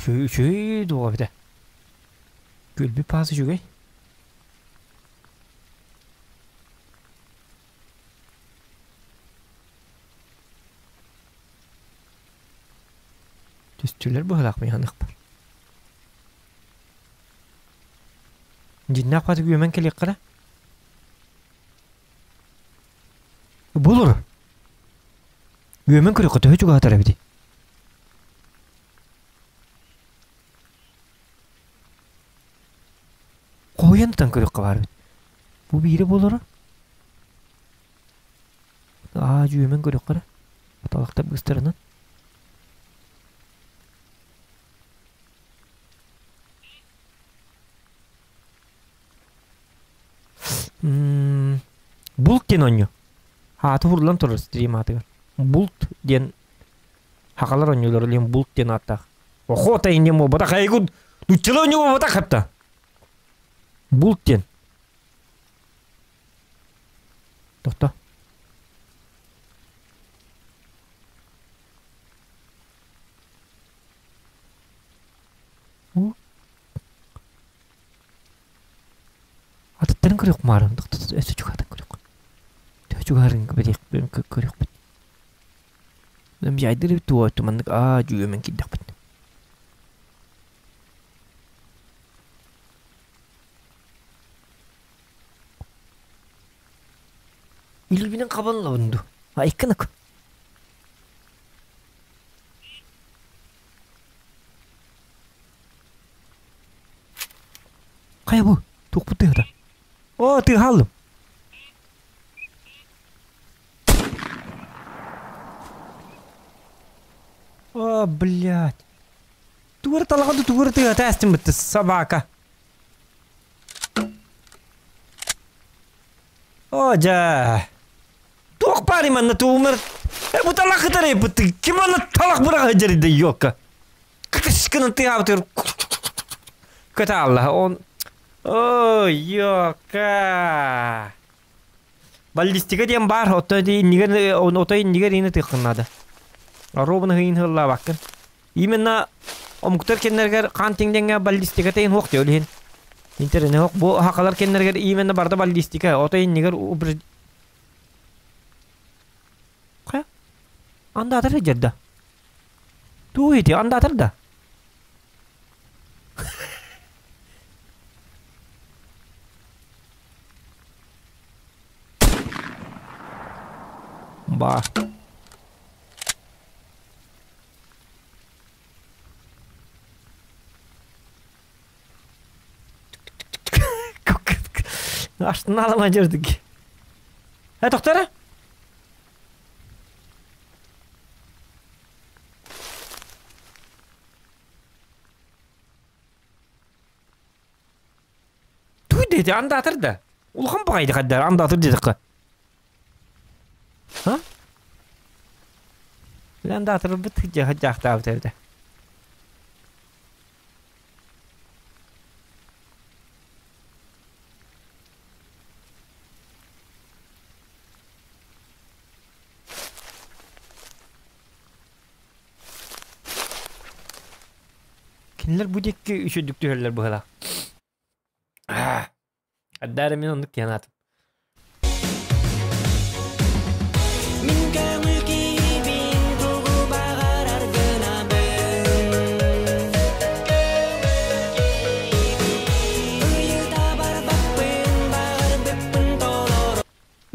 Үчүгэй дуо эбитэ. Күлбүт паас үчүгэй. Түстүлэр быһылаах миһаныхпар. Дьиннээх баты үөмэн кэлиэххэ Булур. Үөмэн көрүөххэ төһө чугаһатар эбитий? Хоһуйан тутан көрүөххэ баар эбит. Бу биирэ буолара. Аа, дьүөмэн көрүөххэ эрэ. Талахтар быыстарынан. Булт диэн оонньуу. Ааты уһурлан турар стрим аатыгар. Булт диэн хахалар оонньуулар диэн булт диэн ааттаах. Охота инде буолбатах айгун нуччалыы оонньуу буолбатах хапта. Булт диэн. Тохто. Атыттарын көрүөх маарым өссө чугаһатан көрүөх. Төһө чугаһарын көрүөхпүт. Дьайдыр эбит туо маннык аа дьүөмэн киирдэхпит. Илбинин хабан ылабын дуу? Айкынык. Хайа бу? Туохпут тыаһата? Оо, тыаһааллым. О, блядь. Тугур талаҕа тугур тыаһата эстиммит собака. О, дьэ. Туох баарый манна туумар? Э, бу талах кытары ким аны талах быраҕа дьэридэ ёлка. Кытышкынан тыаабытыгар көтө алла он ой ёка баллистика диэн баар ото иннигэр ото иннигэр иини тыаххын наада ровно хыйын хыллаабаккын именно омуктар кэннэригэр хаан тиҥдэҥҥэ баллистика тейин хуох диэ олиһин интернет хуох бу хакалар кэннэригэр именно барда баллистика ото иннигэр хайа андаатар дьэрда Тугу ити андаатар да? Ба. Астына алама жүрдік. Ә, тоқтара? Туй деди, андатыр да. Улахан баҕайы хаддар, андатыр дедикка. А? Андатыр бит жахтаабыт эбитэ. Кинилэр бу диэки үчүгдүк түһэллэр быһыылаах. Аддаары мин оннук диэн аатым. Мин көҥүл киһибин тугу баҕарар гынабын Ыйыта барбаппын.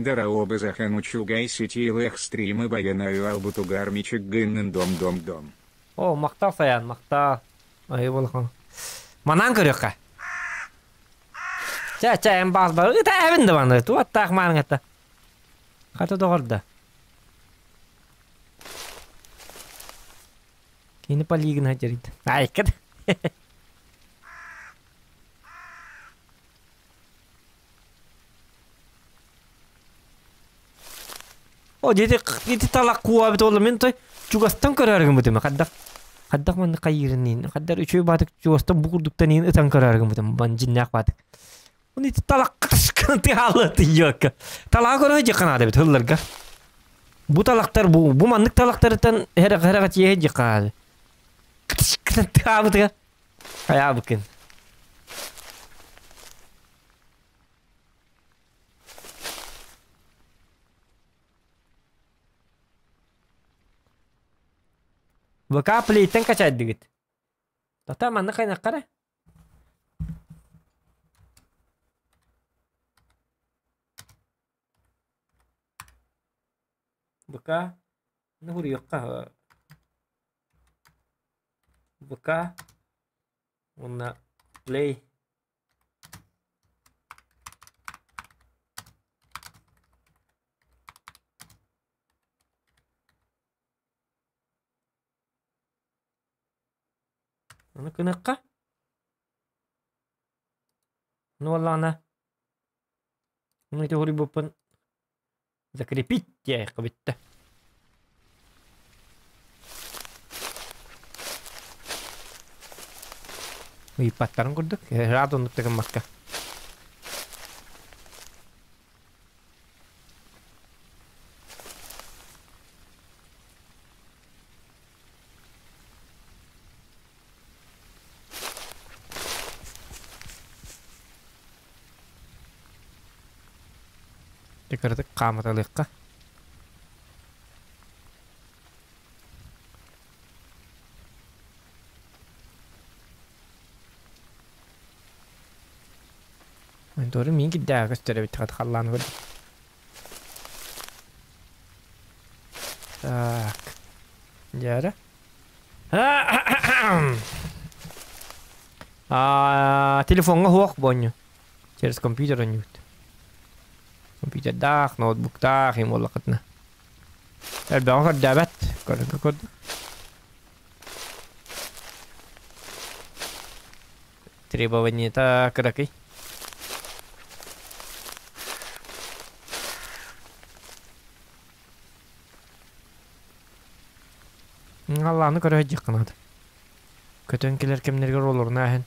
Дорообо захан үчүгэй ситиилээх стримы Байанайы албутугар мичик гыннын дом дом дом. О, махтал Саян, махтал. Ай улахан. Манан көрүөххэ. Чэ, чэ, эн баас бар. Ыта эбин да баны. Туаттаах мааныңата. Хата доҕорда. Кини полигына дьэрийдэ. Айкын. О, дети, дети талак куа бит олы мен той чугастан көрөргүм бутум. Хаддах хаддах манны кайырын хаддар үчүй батык чугастан бу курдуктан ин ытан көрөргүм бутум. Бан жиннак батык. Оны ити талак кытышкын тыалы тыйыакка. Талаа көрө жаканады бит хылларга. Бу талактар бу бу маннык талактарыттан хера хера тие жаканады. Кытышкын тыабытыга. Хаябыкын. ВК плейтен качайдыгыт. Тата манны кайнаккара. ВК ну ВК уонна Play Ону кыныкка. Ну ладно. Ну ити буппун закрепить диэххэ Ыйпаттарын курдук. Рад оннук тыгыммакка. Текырдык каматалыкка. Doğru min gidää көстөрө бит халлаан көрдүм. Так. Дьэрэ. А, телефоҥҥа хуох бонню. Через компьютер онньуут. Компьютердаах, ноутбуктаах им буоллахытына. Элбэҕи көрдөөбөт. Көрөнгө көрдүм. Требование-та кыракый. Алланы көрө дьикканады. Көтөн келер кемнерге олорuna аһын.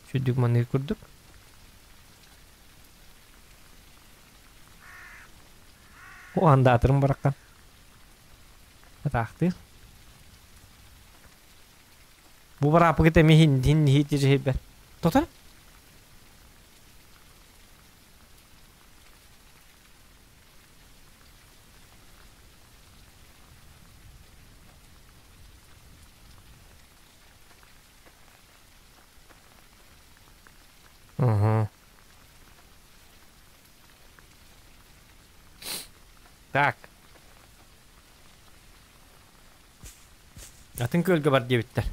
Сүдүк маныр курдук. О андаатырым бараккан. Атаахтыр. Бу барапы кете михин дин хити жехибер. Тотар? Угу. Так. Атын көлгө бар диэбиттэр.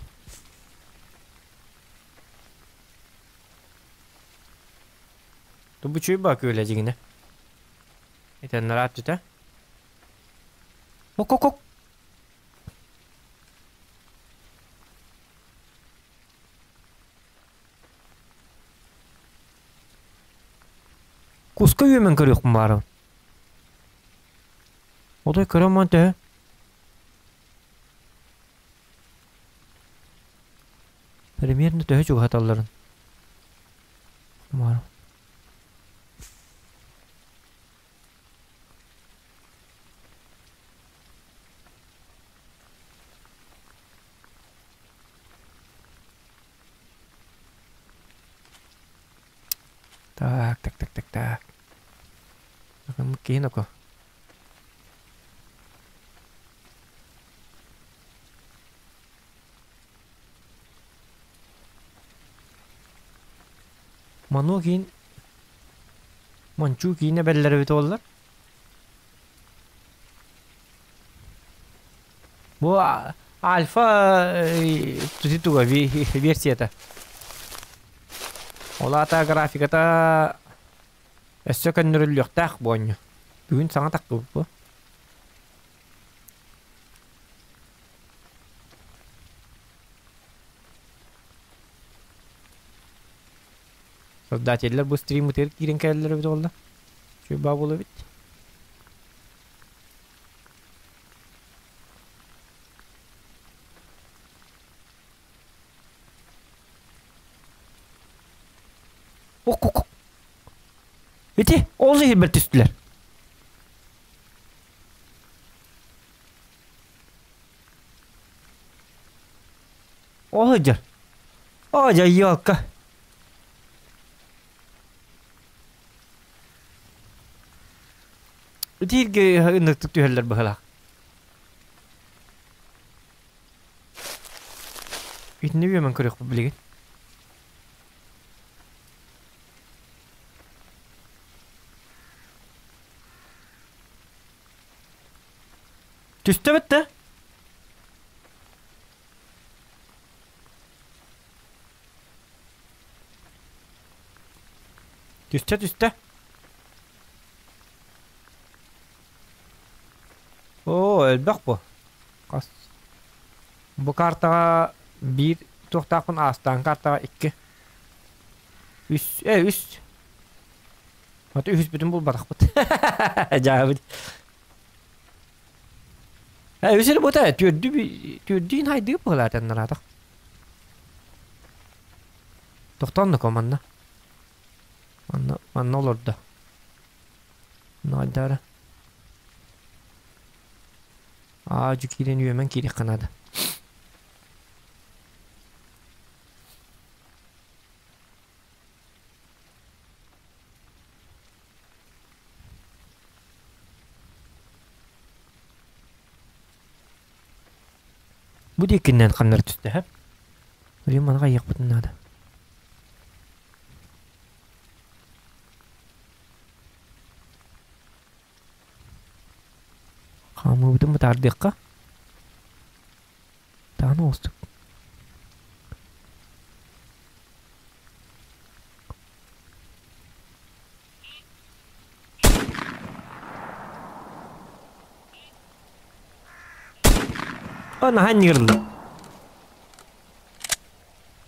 Тубу чуй ба көлө дьигинэ. Итеннер аттыта. Ок ок ок. Куска үөмэн көрүөхпүн баарыбын. Отой көрөм төһө. Примерно төһө чугаһаталларын. Баар. Так, так, так, так, так. Киһин око. Ману киин Мончуу киинэ бэллэр эбит буоллар. Бу альфа туга версията. Ол аата графиката өссө көннөрүллүөхтээх бу оонньуу. Бүгүн саҥа тахсыбыт бу. Создателлэр бу стриммытыгар киирэн кэлэллэр эбит буолла. Үчүгэй баа буолуо эбит. Ок-ок. Ити ол иһирбэр түстүлэр. Ол сылдьар. О, дьайыалка. Итииргэ ынныктык түһэллэр быһалаах. Итини үөмэн көрүөхпүт билигин. Түстэ битте. Түстэ түстэ. Оо, элбэх бу. Хас. Бу картаҕа биир туохтаахпын аастаан картаҕа икки. Үс, э, үс. Аты үһүспүтүн булбатахпыт. Дьаабыт. Э, үс эрэ бута, түөрдүү түөрдүүн хайдыы быһылаатан нараатах. Тохтоонноко манна. Манна манна олордо. Наайдаара. Аа, дьү киирэн үөмэн киириэххэ наада. Бу диэкиннэн ханнары түстэ һэ? Блин, маныга айыахпытын наада. Хаамыыбытын бытаардыахха. Даҕаны оҕустук. О, наһаа ньыгырлы.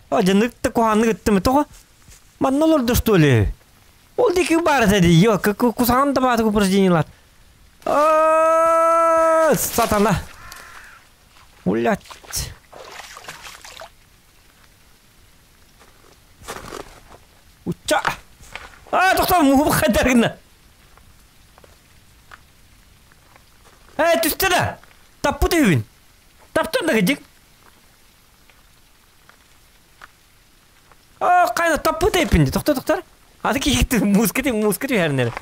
О, дьанык да куһааннык ыттым. Тоҕо? Манна олордо что ли? Ол диэки баар этэ дии. Йо, кусаҕан да баатык упражнениелар. Сатана. Блядь. Учча! Аа, тохтоо, муһу хайдар гына. Ээ, түстэ да. Таппыт үһүбүн. Таптым да кыдьык. Аа, кайна таппыт эппин. Тохтоо, тохтор. Аты киһи музыка музыка түһэринэр.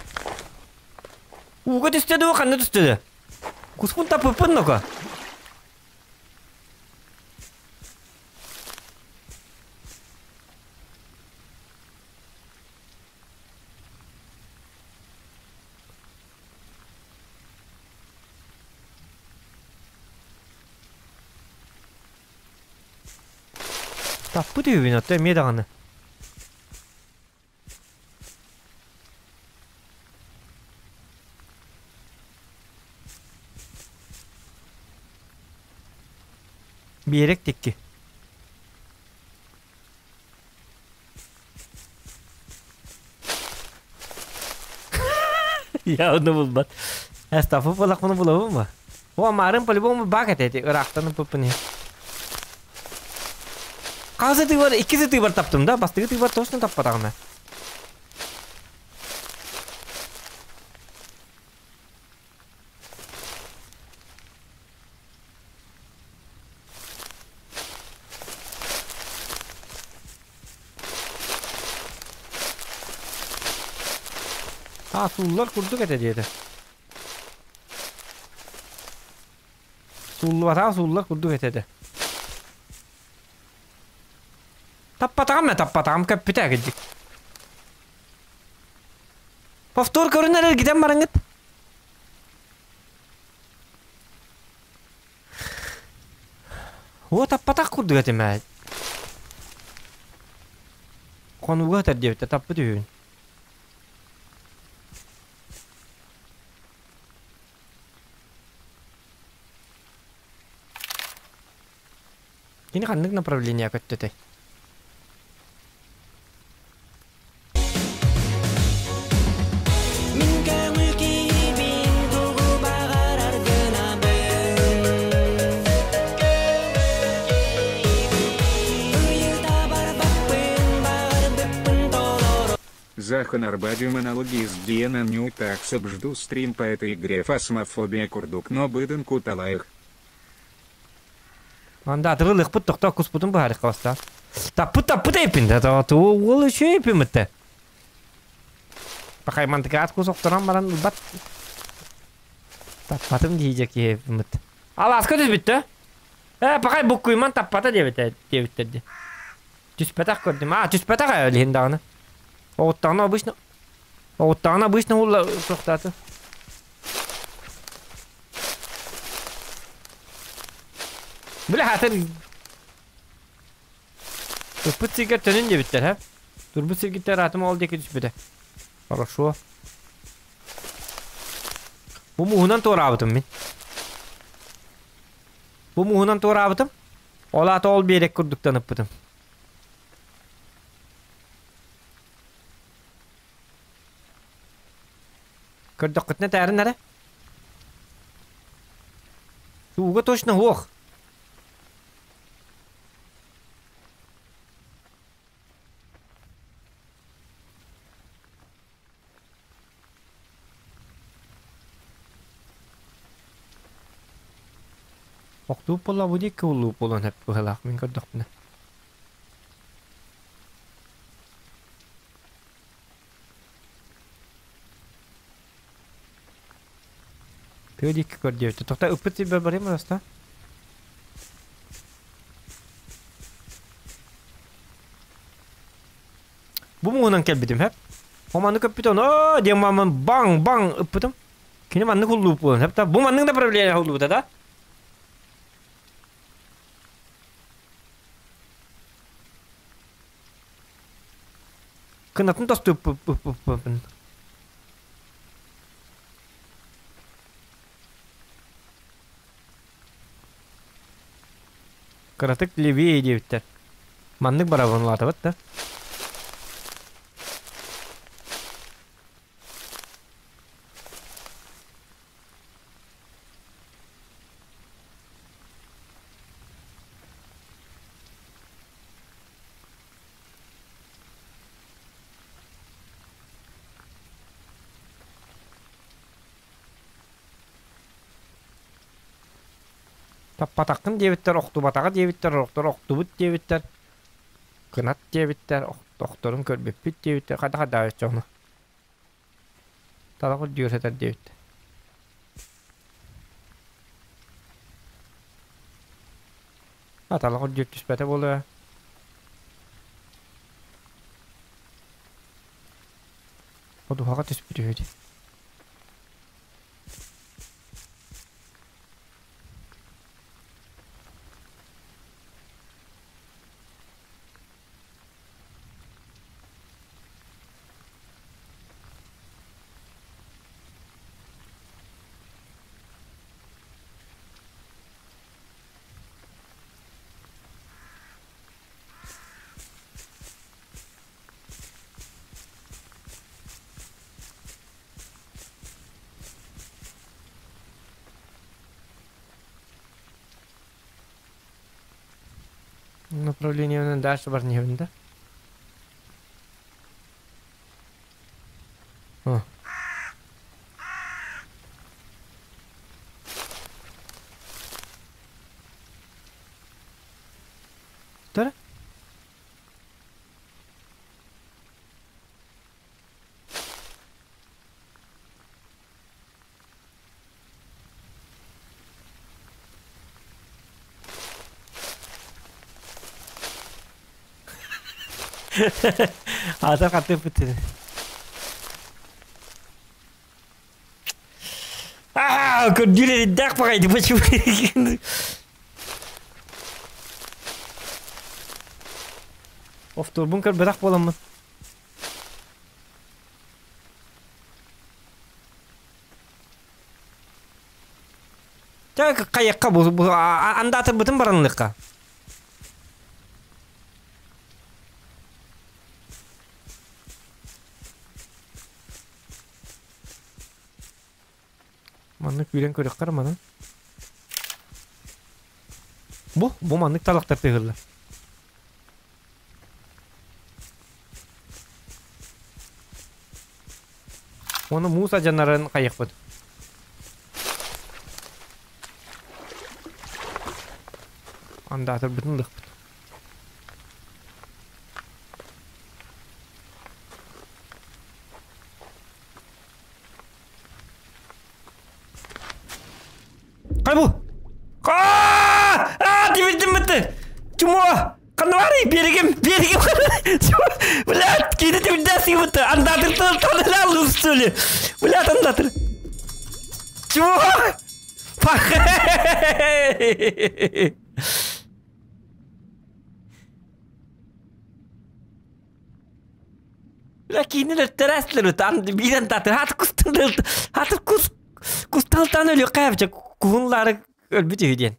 Ууга түстэ дуо, ханна түстэ да? Куспун таппыппын ноко. Таппыт үһүбүн оттон эмиэ даҕаны. Биэрэк тикки. Я оны булбат. Эстафы булакмыны булабын ба? О, марын по-любому бак этэ ыраахтан ыппыппын иһин. Хас ытыыбар, иккис ытыыбар таптым да, бастакы ытыыбар точно таппатаҕына. А, сууллар курдук этэ диэтэ. Сууллубатаҕа сууллар курдук этэ этэ. Таппатаҕым ээ таппатаҕым көппүтэ кырдьык. Повтор көрүнэр эргитэн бараҥыт. Уот аппатах курдук этим ээ. Хонууга этэр диэбиттэ таппыт үһүн. Кини ханнык направление көттөтэй? Мин көҥүл киһибин тугу баҕарар гынабын Ыйыта барбаппын баҕарбыппын толору Захан Арбади монологи из Диана Нью Таксов жду стрим по этой игре фасмофобия курдук но быдын куталаях. Анда атырылыхпыт тохтоо куспутун быһаарыхха бастаан. Таппыт таппыт эйпин да уол үчүгэй эйпиммитте. Пахай мантыкаат кус охторон баран ылбат. Таппатым дии киһи эйпиммит. Алааска түспүттэ. Э, пахай буккуйман таппата диэбитэ диэбиттэр ди. Түспэтэх көрдүм. А, түспэтэх ээ илиһин даҕаны. Оҕуттаҕына обычно Оҕуттаҕына обычно улла тохтоото. Бля, хатыр Туппут сиргэр төнүн диэбиттэр, һэ? Турбут сиргиттэр аатым ол диэки түспүтэ. Хорошо. Бу мууһунан туораабытым мин. Бу мууһунан туораабытым. Ол аата ол биэрэк курдуктан ыппытым. Көрдөххүтүнэ таарын эрэ. Ууга точно суох. Охтууп буолла бу диэки уллууп буолуон сөп быһыылаах мин көрдөхпүнэ. Тыа диэки көрдүөбүтэ. Тоқта ыппыт сирбэр барыам араста. Бу муҥунан кэлбитим хэп. О маннык көппүт оно диэн маман баҥ баҥ ыппытым. Кини маннык уллууп буолан хэп та. Бу маннык направление уллубута да. Кынатын тоступпун. Кыратык левее диэбиттэр. Маннык барабын улаатабыт да. Таппатаххын диэбиттэр, охтубатаҕа диэбиттэр, орохтор охтубут диэбиттэр, кынат диэбиттэр, охторун көрбүппүт диэбиттэр, хайдах хайдах ону. Талах үрдүгэр сытар диэбиттэр. А талах үрдүгэр түспэтэ буолуо. Ходуһаҕа түспүт үһү дии. Направлениенан дальше бар не да? О. Тара? Аата хатыппыт. Көрдүүр эрдээх баҕайы почему? Офтуорбун көрбөтөх буоламмын. Чэ, хайыахха бу, бу андаатырбытын баранныхха. Маннык күүрэн көрүөххэ манан. Бу, бу маннык талахтар тыһыллар. Уонна муус адьанарын хайыахпыт. Андаатырбытын ылыахпыт. Хай бу! Аа! Тимирдим бытты! Чмо! Ханна Берегем! Берегем! Блядь, кини тимирдээсиң бытты! Андатыр тыл что ли? Блядь, андатыр! Чмо? Пах! Бля, кинилэр тэрээстилэр ытан биирэн тааты хаты кустан хаты кус кусталтан өлү каапча куһунлары өлбүт үһү диэн.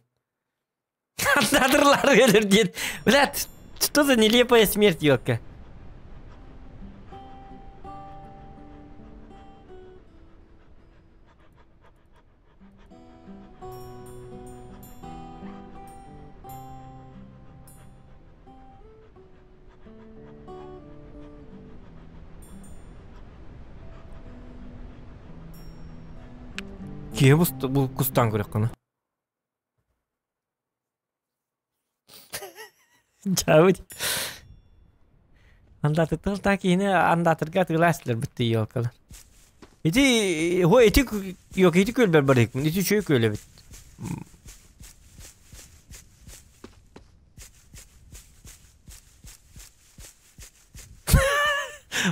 Андатырлары өлөр диэн. Блядь, что за нелепая смерть, елка. Киһи бу кустаан көрөххүнэ. Дьаабыт. Андатыттан та киһини андатырга атыылаастылар бытты елкалар. Ити хо ити yok ити көлбөр барык. Ити чөй көлөбүт.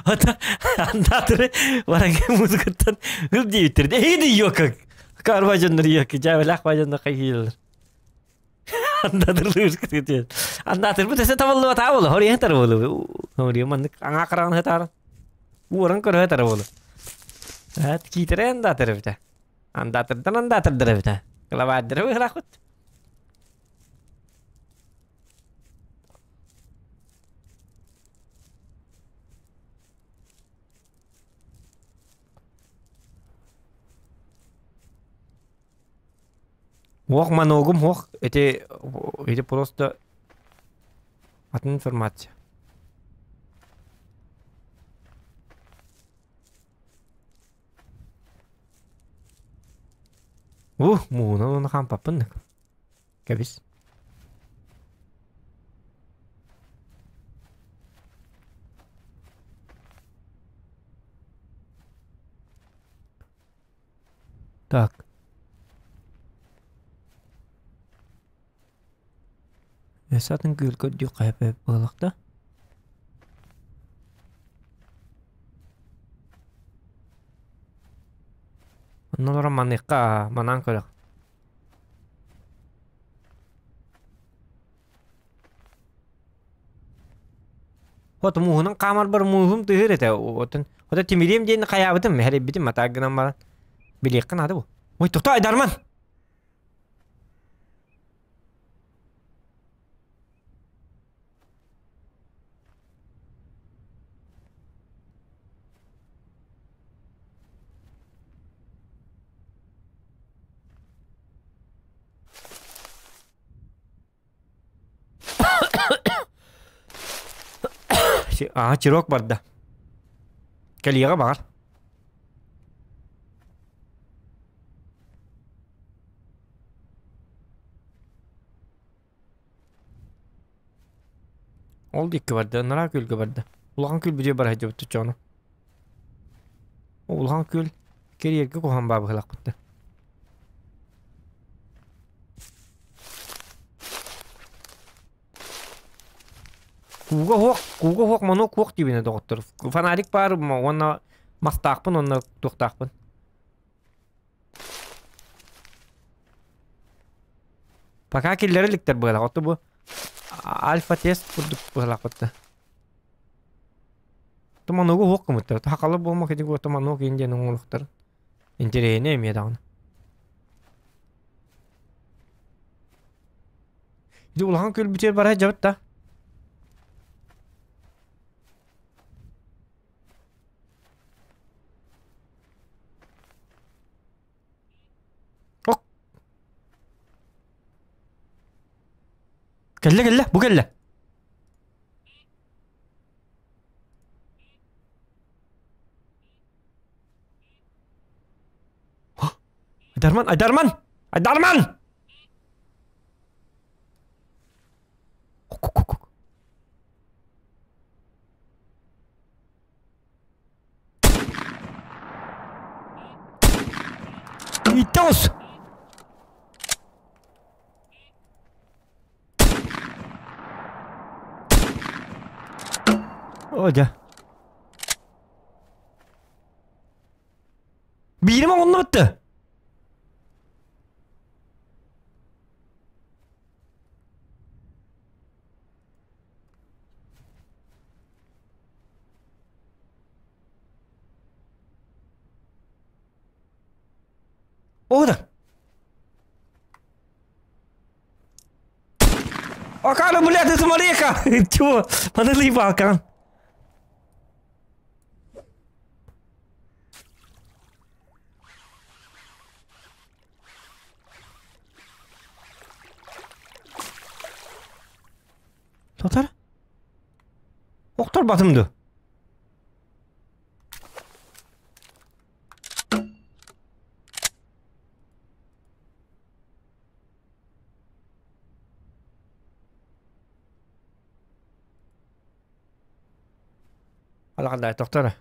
Ата андаатыры баранга музыкаттан ыл диэбиттэр. Эһиги йока. Карбажаннар йока. Жабелах бажаннар кайгилер. Андаатырлыыр кытыт. Андаатыр бу төсө табыллыба табылы. Хория тарбылы. Хория маннык аңа караган хатар. Уоран көрө тарбылы. Эт китере андаатыр бите. Андаатырдан андаатырдыр бите. Кылабаадыры выхлахут. Ох, маногум, ох, эти, эти просто атын информация. Ух, мууна оны хампаппын. Кэбис. Так. Эсатын күөл көрдүү хайа буолахта. Оннолоро маныхха манан көрөх. Хот мууһунан хаамарбар мууһум тыһыр этэ. Отон хото тимириэм диэн хайаабытым, хэрийбитим матаа гынан баран. Билиэххэ наада бу. Ой, тохтоо Айдарман! Аа, чирок барда. Кэлиэҕэ баҕар. Ол диэки барда, ынараа күөлгэ барда. Улахан күөл бүтүө бара сылдьыбыт чочоону. Улахан күөл кэриэргэ куһаҕан баа быһыылаахпыт да. Кууга суох, кууга суох манок суох диибинэ доҕоттор. Фонарик баар уонна мастаахпын уонна туохтаахпын. Пока киллэрэ иликтэр быһалаах. Ото бу альфа-тест курдук быһалаах батта. Туманугу уһук кымыттар. Хакалы буолма кедик тумануг индиан оҥолуктар. Интэриэһинэй эмиэ даҕаны. Ити улахан күлбүтүгэр бара сылдьабыт да. Ок. Кэллэ кэллэ, бу кэллэ. Айдарман, Айдарман! Айдарман! Иттэ О, дьэ. Биирим оҥонно бытты. О, да. Акана, блядь, это Марека! Чего? Подожди, Балкан. Тотар? Октор батымды. Алақандай тоқтар.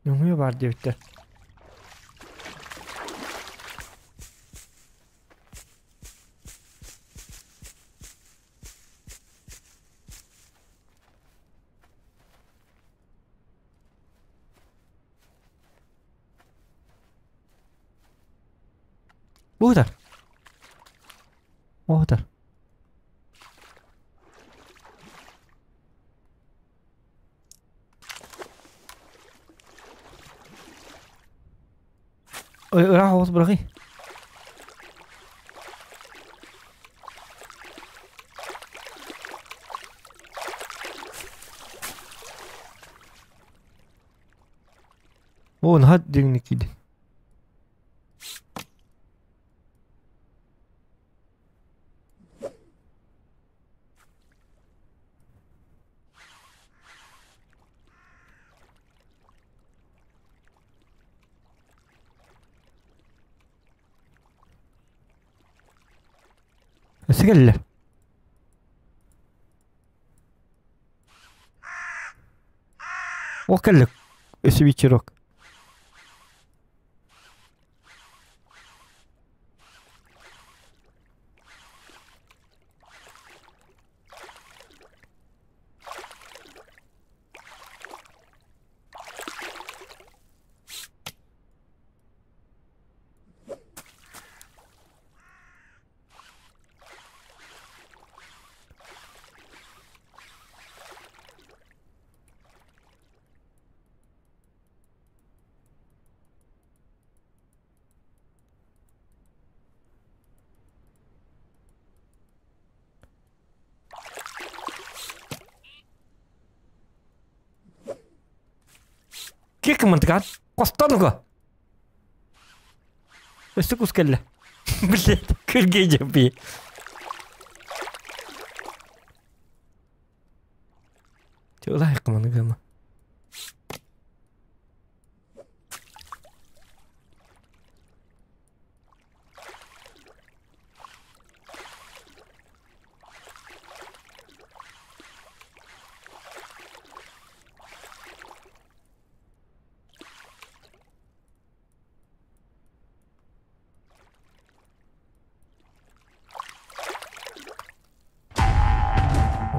Нөҥүө баар диэбиттэр. Бу ытар. О ытар. Ыраах оҕус быраҕый. О, наһаа дириҥник киирдин. Өссө кэллэ. Ол кэллэ. Өссө вечерок. Киэк мантыгар Костануга. Өссө кус кэллэ. Блядь, күлгэ дьэпи. Чулай кыманыгама.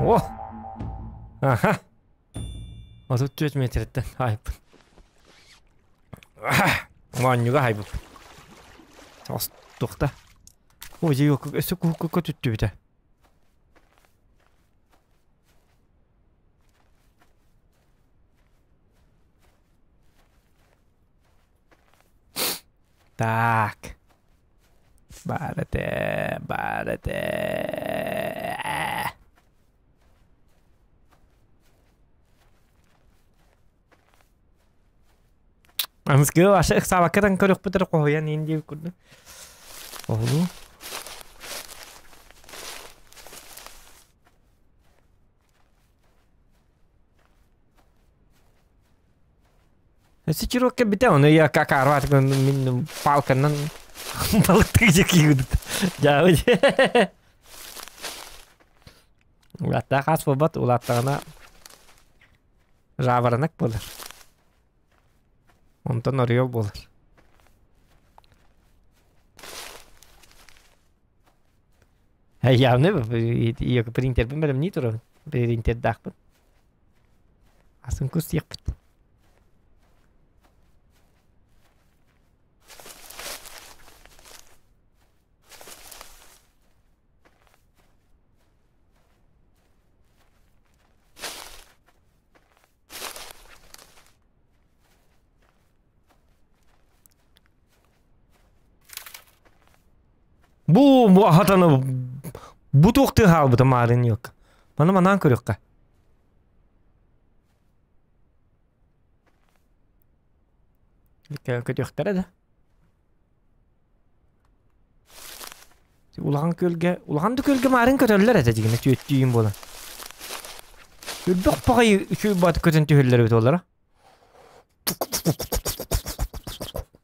О! Аха! 34 метреттен хайпын. Моонньуга хайбып. Туохта? Ой, өссө куһукка түттүбүтэ. Так. Баар этэ, баар этэ. Аныскы аша ыксаабаккатан көрүөхпүт эрэ хоһуйан иин диэбит курдук. Оһулуу. Өссө чирок кэлбитэ, ону я как арват мин палканан балыктыы дьэкиибит. Дьаабы. Улааттаах ас буолбат, улааттаҕына жаворонок буолар. Онтон орел буолар. Явно принтербин бэлэмнии турабын. Принтердаахпын. Асын кус диэхпит. Бу бу хатаны бу туохтыы хаалбыта маарын юк. Маны манаан көрүөххэ. Көтүөхтэрэ да. Улахан күөлгэ, улахан да күөлгэ маарын көтөллөр этэ дьигинэ түөттүүн буолан. Үрбэх паҕай үчүгэй баат көтөн түһэллэр эбит олара.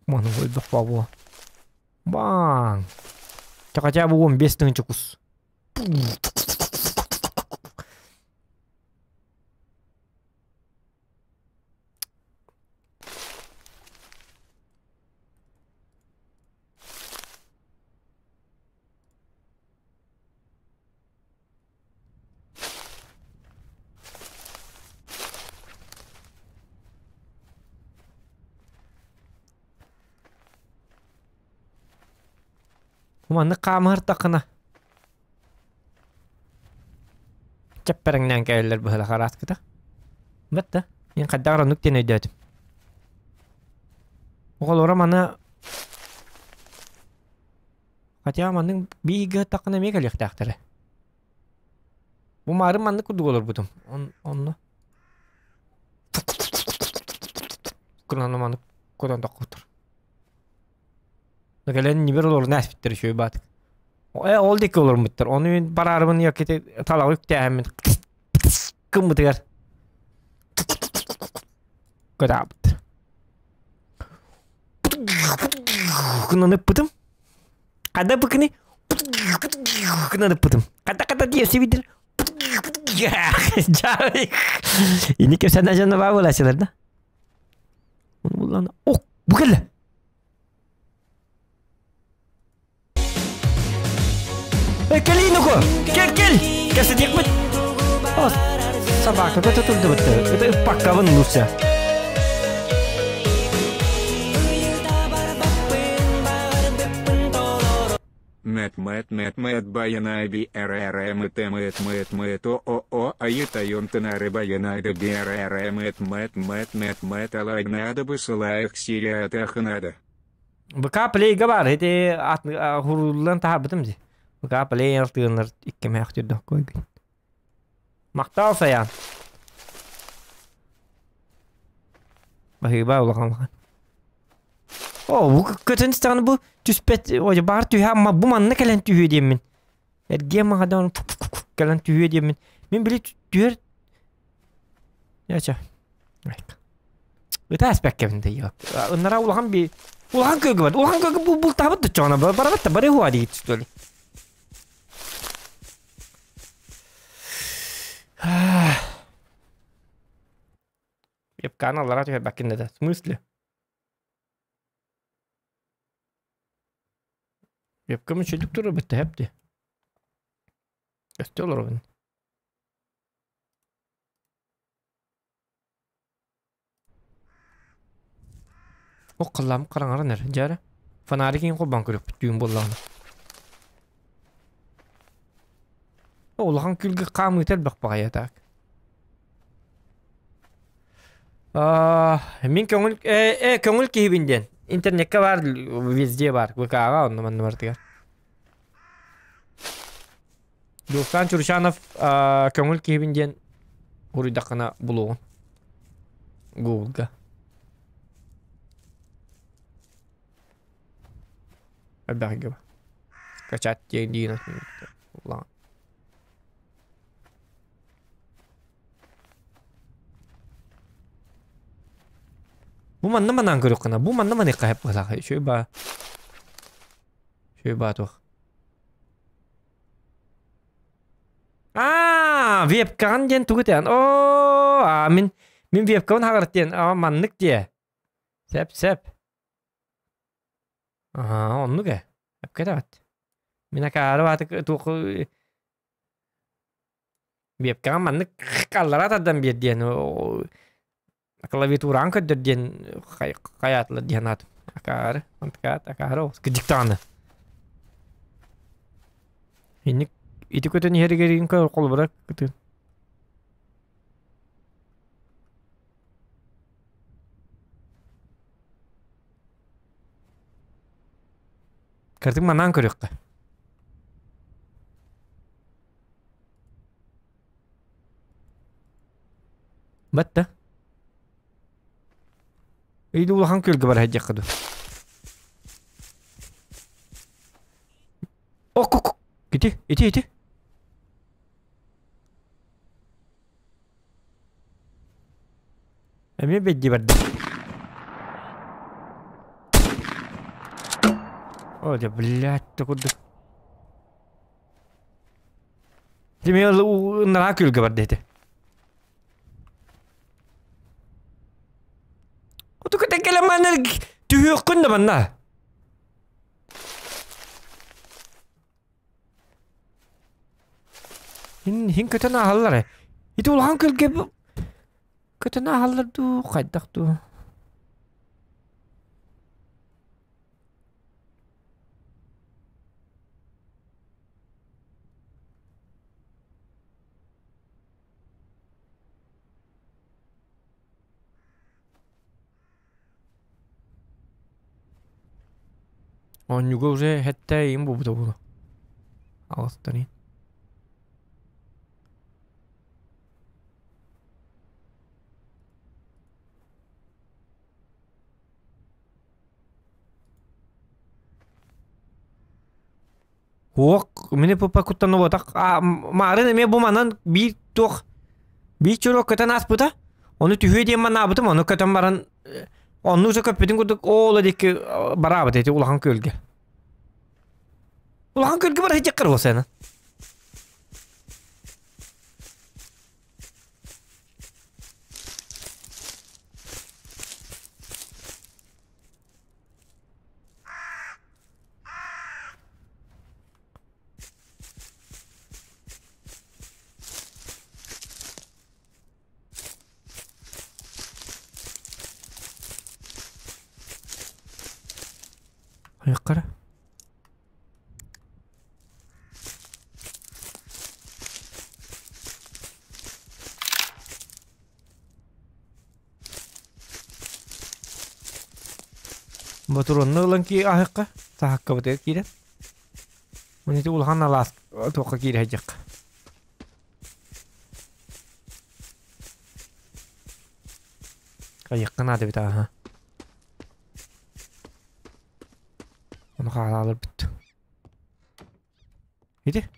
Маны өлбөх бабуа. Баң. Хотя бы 15 тыһыынча кус. Маннык хаамыһыртаххына чэппэрэҥнээн кэлэллэр быһыылаах араскыта. Бат да, мин хайдах эрэ оннук диэн өйдөөтүм. Оҕолоро маны Хотя маннык бииргэ ыттаххына эмиэ кэлиэхтээхтэрэ. Бу маарын маннык курдук олорбутум. Он, онно. Кунан маннык кутан тоххуттар. Кэлэн нибер олорун ааспыттар үчүгэй баатык. Э, ол диэки олорбуттар. Ону мин бараарыбын якити талаҕы үктээһэммин кыммытыгар көтаабыт. Гынан ыппытым. Хада быкыны гынан ыппытым. Хата хата диэси бидир. Ини кепсәнә жана бар буласылар да. Буллан. Ок, бу кэллэ. Кэлиин уку! Кел, кел! Кэпсэтиэхпит! Собака көтө турдубут. Это ыппаккабын лучше. Мэт мэт мэт мэт баяна би р р м т мэт мэт мэт о о о а е тайон тенары баяна д б р р мэт мэт мэт мэт мэт алай надо бы сылаях сирия надо. ВК Play-га баар ити ат хуруллан таһаарбытым дии. ВК Play алтыыннар иккимээх түрдөх көйгүн. Махтал Саян. Баһыыба улахан улахан. О, бу көтөн истэҕинэ бу түспэт, ой, баар түһэ ама бу манна кэлэн түһүө диэммин. Эргиэн маҕадан кэлэн түһүө диэммин. Мин били түһэр Яча. Ыта эспэккэбин да Ыннара улахан би улахан кыгы бар. Улахан кыгы бу бултаабыт да чоҕуна барабат да бары хуа диит что ли. Епканы аллара түһэрбэккин да. В смысле? Епкам үчүдүк турар битте хепти. Өстө олоробун. Ох халлаам хараҥаран эрэ, дьэ эрэ. Фонарик иһин холбоон көрүөхпүт түүн буоллаҕына. Улахан күлгэ хаамыыта элбэх баҕайы так. Мин көҥүл көҥүл киһибин диэн. Интернеккэ баар, везде баар. ВК-ҕа онно манна барытыгар. Дьулустаан Чурчанов көҥүл киһибин диэн уруйдаххына булуоҕун. Гуглга. Элбэхгэ ба. Скачать диэн диин улахан. Бу манна манаан көрүөххүнэ, бу манна маныахха сөп быһыылаах. Үчүгэй баа. Үчүгэй баа туох. Аа, вебкаҕын диэн тугу этэн? Оо, аа, мин мин вебкабын хаҕырт диэн, аа, маннык диэ. Сөп, сөп. Аа, оннук ээ. Эпкэ этэҕит. Мин акаары баатык туох вебкаҕа маннык аллараа тардан биэр диэн клавиатураҕын көрдөр диэн хайаатылар диэн аатым. Акаары, онтукаат, акаары оҕус кырдьык даҕаны. Инник ити көтөн иһэригэр холобура кытын. Кырдьык манаан көрүөххэ. Батта. Или улахан күөлгэ бара сылдьыахха дуу. О, ити, ити, ити. Эмиэ бэйдии барда. О, да, блядь, да курдук. Димэ ыннараа күөлгэ барда ити. Оту көтөн кэлэн манна түһүөххүн да манна. Хин хин көтөн ааһаллар. Ити улахан күөлгэ көтөн ааһаллар дуу, хайдах дуу. Оонньууга уже хэттэ им буолбута буолуо. Аҕыстарын. Уох, мини пупа куттанубатах. Маарын эмиэ бу манан биир туох биир чуруок көтөн ааспыта. Ону түһүө диэн манаабытым, ону көтөн баран онну уже көппүтүн курдук оол диэки бараабыт эти улахан күөлгэ. Улахан күөлгэ бара сылдьыаххар буолсайна. Айыққара. Ботуруонна ылан ки аһыкка саһаккабытыгар киирэн. Мин ити улахан алаас туохха киирэ сылдьыахха. Хайыахха наада эбит ааһа. Ону хаалааларбыт. Ити.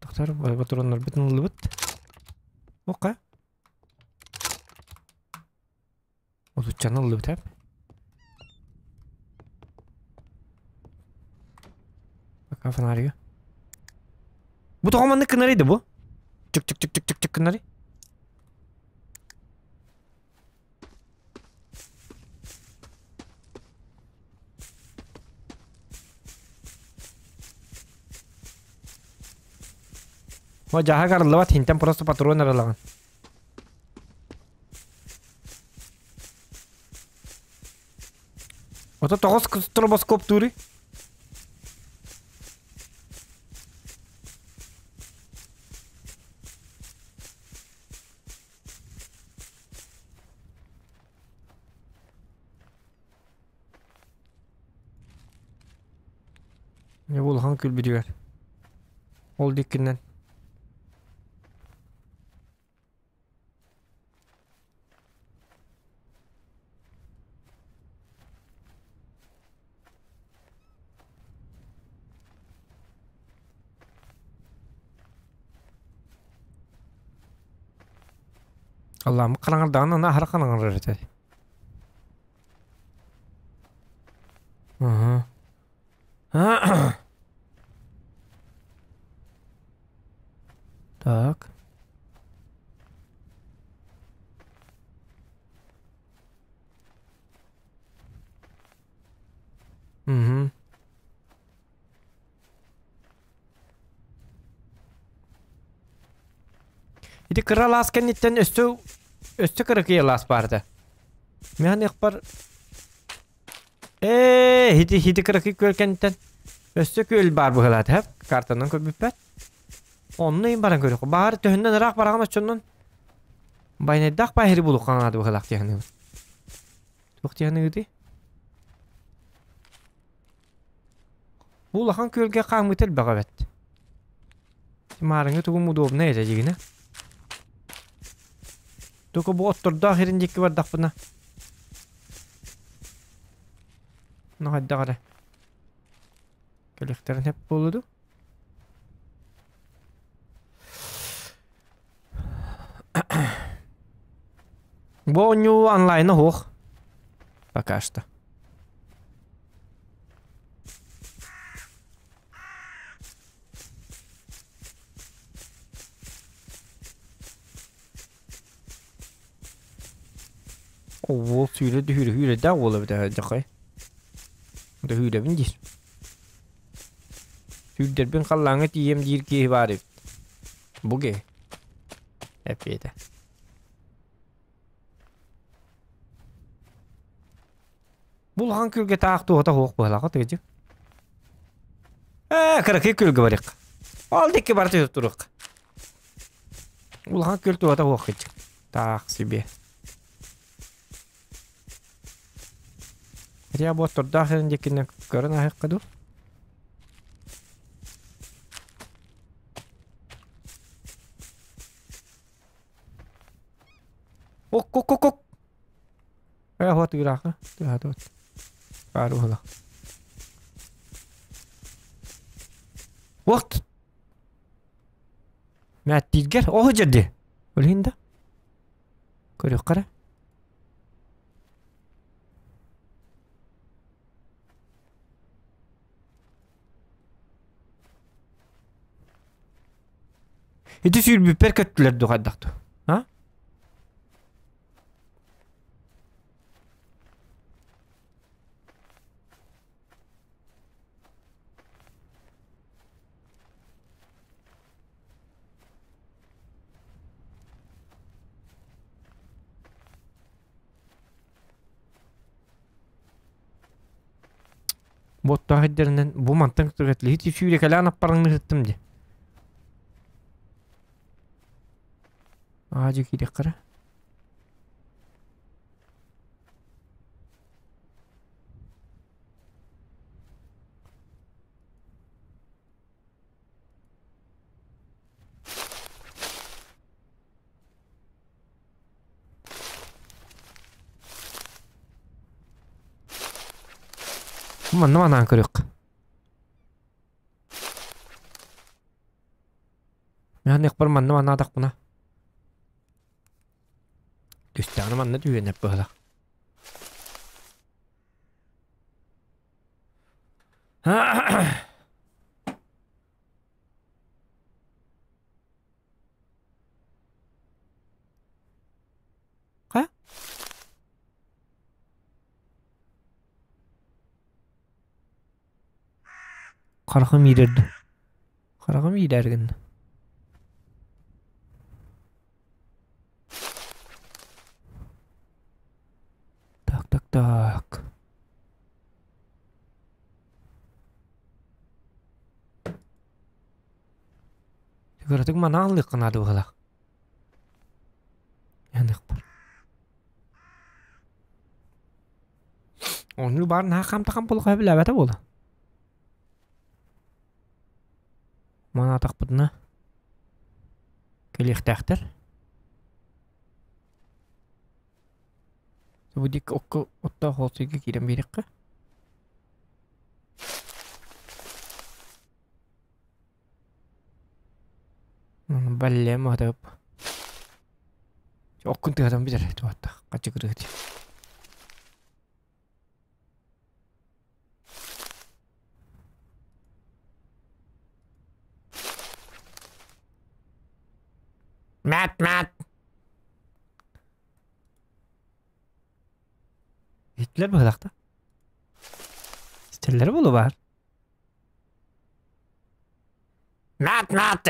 Тохтор ботуруоннарбытын ыллыбыт. Окка. Отуччаны ыллыбыт эп. Пока фонарика. Бу тоҕо маннык гынарый да бу? Чык чык чык чык чык чык гынарый. О, дьаһа арыллыбат, хинтэн просто патрон арылаҕын. Ото тоҕус стробоскоптууруй? Дьэ бу улахан күлбүтүгэр. Ол диккинэн. Аллаам хараҥардаҕына аны аһара хараҥарар этэ. Аһа. Так. Угу. Ити кыра алаас кэнниттэн өссө өссө кыракый алаас баар этэ. Мин бар Ээ, ити ити кыракый күөл кэнниттэн өссө күөл баар быһыылаата, картанан көрбүппэр. Онно им баран көрүөх. Баар төһөннөн ыраах бараҕын оччоннон байнайдаах баһири булуохха наада быһыылаах дии саныыбын. Туох дии саныыгытый? Бу улахан күөлгэ хаамыыта элбэх эбит. Маарыҥҥы тугум удобнай этэ дьигинэ. Только бу оттордоох ирин диэки бардахпына. Ну хайдах эрэ. Кэлиэхтэрин сөп буолуо дуу? Бу оонньуу онлайна суох. Пока что. Уол сүүрэ дүһүүрэ үүрэдээх уол эбит дьахай. Дөһүүрэбин диир. Сүүрдэрбин халлааҥҥа тиийэм диир киһи баар эбит. Бу киһи. Эппиэтэ. Бу улахан күөлгэ таах туоһата суох быһалаах тыгыдьы. Ээ, кыракый күөлгэ барыах. Ол диэки бара түһэ туруох. Улахан күөл туоһата суох кыдьык. Таах себе. Хотя бу оттордоох сирин диэкинэн көрөн ааһыахха дуу. Ок ок ок ок. Э вот ыраахха. Тыаһа вот. Баар уһала. Вот. Мээттииргэр оһу дьэрди. Ол да. Көрүөххэ эрэ. Ити сүүрбүппэр көттүлэр дуу хайдах дуу? А? Буоттаах ирдэринэн бу мантан түгэтлиһит сүүрэкэлээн аппараҥныһыттым дии. Аа дьэ киириэххэ эрэ. Манна манаан көрүөх. Мин манна манаатахпына. Түстэҕинэ манна түһүөн быһалах. Ха? Хараҕым иирэрдэ. Хараҕым иирээр гынна. Так, так, так. Кыратык манаан ылыахха наада быһыылаах. Яныахпар. Оонньуу баар наһаа хам-тахам буолуох сөбүлээбэтэ буолуо. Манаатахпытына кэлиэхтээхтэр. Бу диэки окко оттоох олсуйга киирэн биэриэххэ. Баллем атып. Оккун тыатан битэр туаттах хачыгырыыт. Мат мат. Иһиттилэр быһыылаах да? Истэллэрэ буолуо баар. Мат мат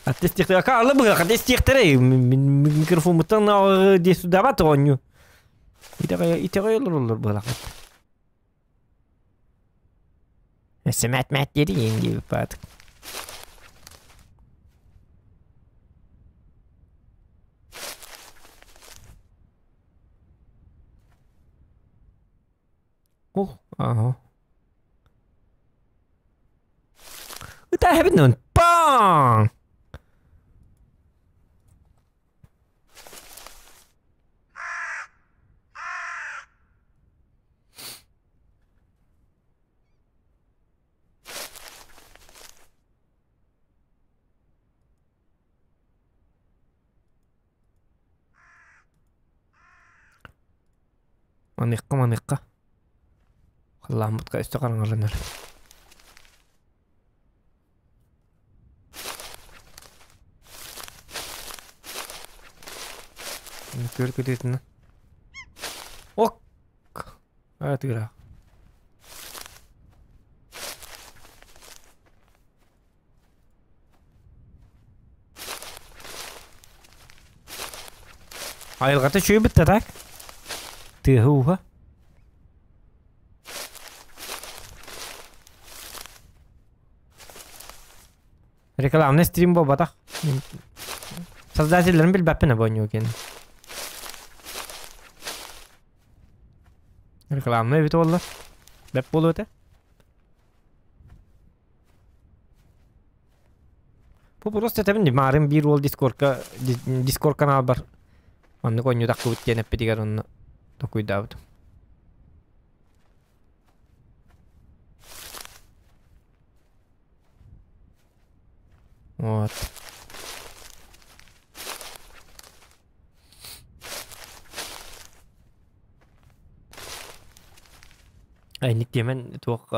Аттестиэхтэрэ быһыах аттестиэхтэрэ микрофоммуттан дии судабат оонньуу. Итэҕэй олороллор быһыылаах. Өссө мэт-мэт диэри диэбит баатык. Ух, ага. Ытааһабын Паң! Маныахха, маныахха. Халлааммытка өссө хараҥаланар. Күөл кытыытынан. Ок! Атыыраах. Айылҕата үчүгэй бытта так. Тыаһа-ууһа. Рекламный стрим буолбатах. Создателлэрин билбэппин абонньуу киэн. Рекламный эбит буолла. Бэп буолуо этэ. Бу просто этэбин дии, маарым биир уол дискорка дискорд каналбар маннык оонньуутахпыбыт диэн эппитигэр онно токуйдаабытым. Вот. Инник диэмэн туох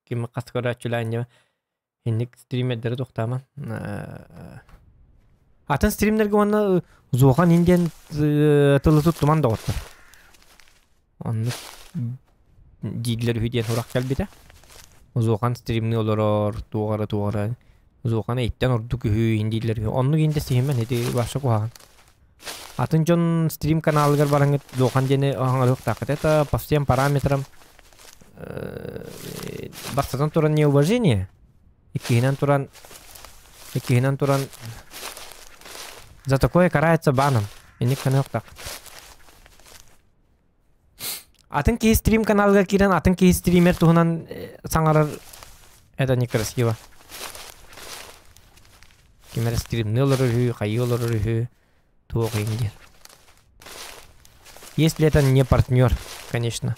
ким хас көрөөччүлээн диэмэн инник стримердэри тохтоомон атын стримнергэ уонна Зуохан ин диэн тылы туттуман доҕоттор. Оннук дииллэр үһү диэн сурах кэлбитэ. Зуохан стримныы олорор, туох эрэ туох эрэ. Зуохан эйттэн ордук үһү иһин дииллэр үһү. Оннук иһин да сиһимэн ити вообще куһаҕан. Атын дьон стрим каналыгар бараҥҥыт Зуохан диэни оҥоруохтааххыт. Это по всем параметрам бастатан туран неуважение, иккиһинэн туран иккиһинэн туран за такое карается баном. Инник саныахтаах. Атын киһи стрим каналыгар киирэн атын киһи стример туһунан саҥарар это некрасиво. Ким эрэ стримныы олорор үһү, хайыы олорор үһү, туох иһин диэн. Если это не партнер, конечно.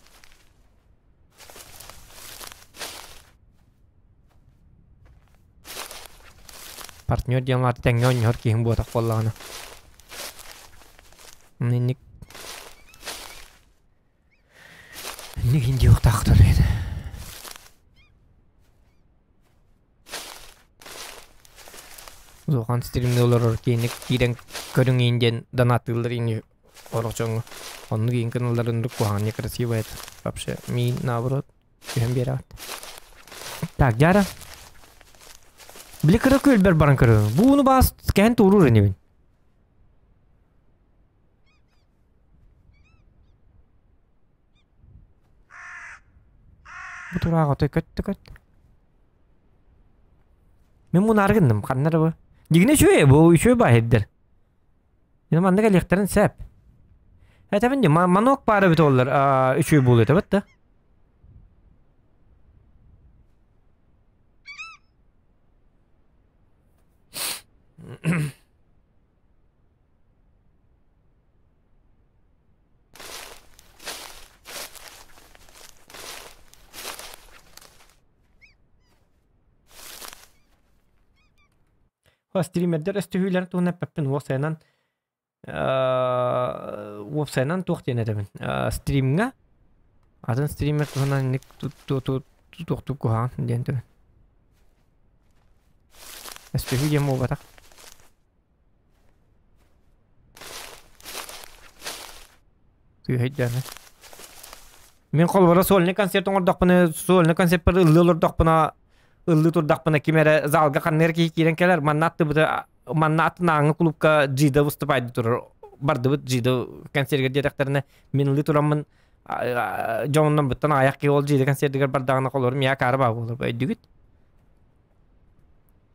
Партнер диэн ааты тэҥҥэ оонньоһор киһиҥ буотах буоллаҕына. Инник Инник индиохтаахтар эбит. Улахан стримҥэ олорор киэник киирэн көрүҥ иин диэн донаттыыллар ини орох дьоҥҥо. Оннук иин гыналларын куһаҕан некрасиво это. Вообще миин наоборот түһэн биэрэҕит. Так, дьара. Били кыра күөлбэр баран көрөбүн. Бууну баас кэһэн тууруур инибин. Бу тураах отой көттө көттө. Мин мунаары гынным, ханна эрэ бу. Дьигинэ үчүгэй, бу үчүгэй баһирдэр. Мин манна кэлиэхтэрин сөп. Этэбин дии, манок баар эбит оллар, үчүгэй буолуо этэ да. Стримердэр өстүһүүлэрин туһунан эппэппин уопсайынан уопсайынан туох диэн этэбин стримҥа атын стример туһунан инник туохтук куһаҕан диэн этэбин. Өстүһүү диэн буолбатах. Күүһэйдээмэ. Мин холобура сольный концерт оҥордохпуна, сольный концертпар ыллыы олордохпуна, ыллыы турдахпына ким эрэ залга ханна эрэ киһи киирэн кэлэр, манна аттыбыта манна аттынааҥҥы клубка Джида выступайды турар. Бардыбыт Джида концертигэр диэтэхтэринэ, мин ыллыы тураммын дьонунан буттан аҕыйах киһи ол Джида концертигэр бардаҕына холорум я каара баа буолар өйдүгүт?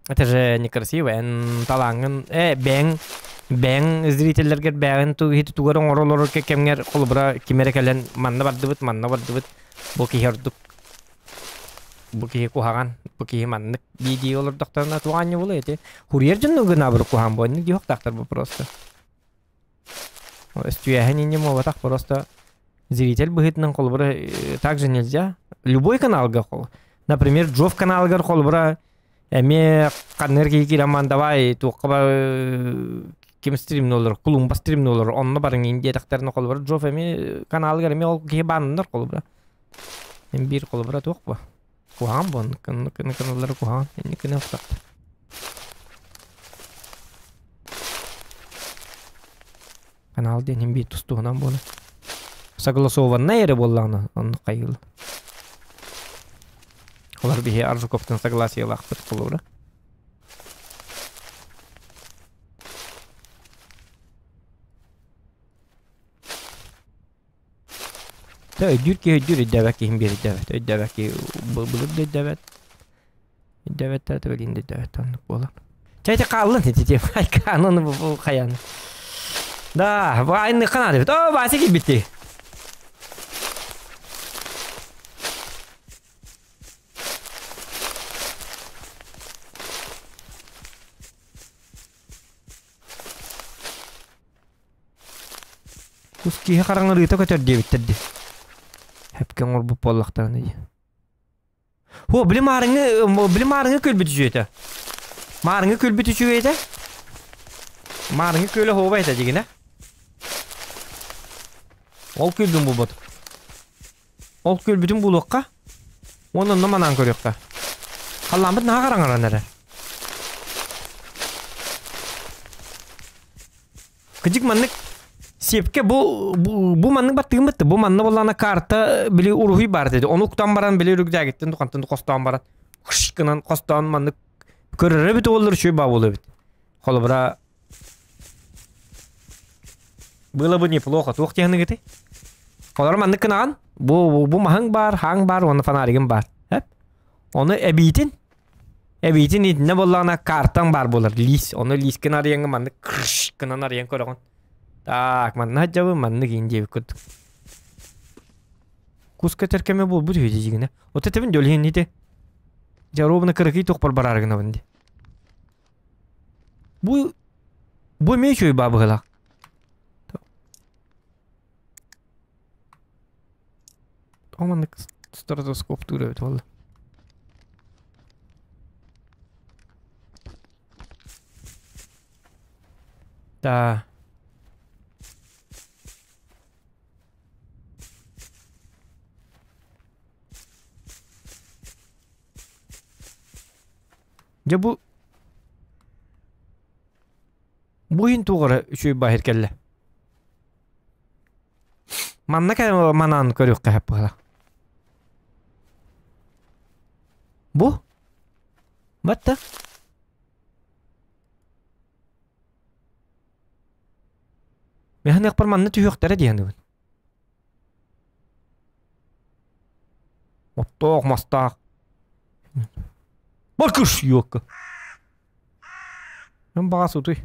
Это же некрасиво, эн талааҥҥын, э, бэйэҥ, бэйэҥ зрителлэргэр бэйэҕин иһити тугар оҥоро олорор кэмҥэр холобура ким эрэ кэлэн манна бардыбыт, манна бардыбыт, бу киһи ордук, бу киһи куһаҕан, бу киһи маннык дии-дии олордохторуна туох аанньа буолуой ити? Курьер дьонно гынаабыр куһаҕан буолнук диэхтаахтар бу просто. Өстүйээһин инньэ буолбатах, просто зритель быһыытынан холобура так же нельзя. Любой каналга хол. Например, Джов каналыгар холобура эмиэ ханнык киһи киирэн давай туохха ким стримни олор, Кулумба стримни олор, онно барың ин диэтэхтэринэ холобура Джов эмиэ каналыгар эмиэ ол киһи бааннар холобура. Эм биир холобура туох бу? Куһаҕан бу оннук каналлары куһаҕан инникини охтохтор. Канал диэн иһин биир тустууһунан буолар. Согласованнай эрэ буоллаҕына оннук хайыылар. Олор биһи Аржуковтан согласиелаахпыт холобура. Тэ өйдүүр киһи өйдүүр, өйдөөбөт киһим биир өйдөөбөт. Өйдөөбөт киһи былыр да өйдөөбөт. Өйдөөбөт да билигин да өйдөөбөт оннук буолар. Чэ ити хааллын ити тиэм. Айкаан ону бу хайаан. Да, бу айныхха наада эбит. Оо, Вася киирбитти. Кус киһи хараҥарыыта көтөр диэбиттэр дии. Хэпкэ оҥорбут буоллахтарына дии. О, били маарыҥы, били маарыҥы күлбүт үчүгэй Маарыҥы күлбүт үчүгэй этэ. Маарыҥы күөлэ хообай этэ дигинэ. Ол күлбүн булбут. Ол күлбүтүн булуохха. Уонна онно манаан көрүөххэ. Халлааммыт наһаа хараҥаран эрэр. Кыдьык маннык сиэпкэ бу, бу, бу маннык баттыгыммыт бу манна буоллаҕына карта били уруһуй баар этэ. Ону уктан баран били үрүкдээгиттэн тухантан хостоон баран хш гынан хостоон маннык көрөрө эбит уоллар үчүгэй баа буолуо эбит. Холобура было бы неплохо. Туох диэхиныгыты? Холобура маннык гынаҕын бу, бу маһыҥ баар, хааҥ баар уонна фонаригым баар. Эп? Ону эбиитин Эбиитин итиннэ буоллаҕына картаҥ баар буолар лиис. Ону лиискин арыйаҥҥын маннык крш гынан арыйан көрөҕүн. Так, манна сылдьабын, маннык иин диэбит курдук. Кус көтөр кэмэ буолбут үһү дьигинэ. Вот этэбин дьол иһин ити. Дьэ, ровно кыракый туохпар бараары гынабын дии. Бу бу эмиэ үчүгэй баа быһыылаах. Тоҕо маннык стратоскоптуур эбит буолла? Да. Дьэ бу бу иһин туох эрэ үчүгэй баһыр кэллэ. Манна манаан көрүөххэ сөп быһыылаах. Бу? Батта? Мин манна түһүөхтэрэ дии саныыбын. Оттоох, мастаах. Маркыш, ёлка. Эн баҕас утуй.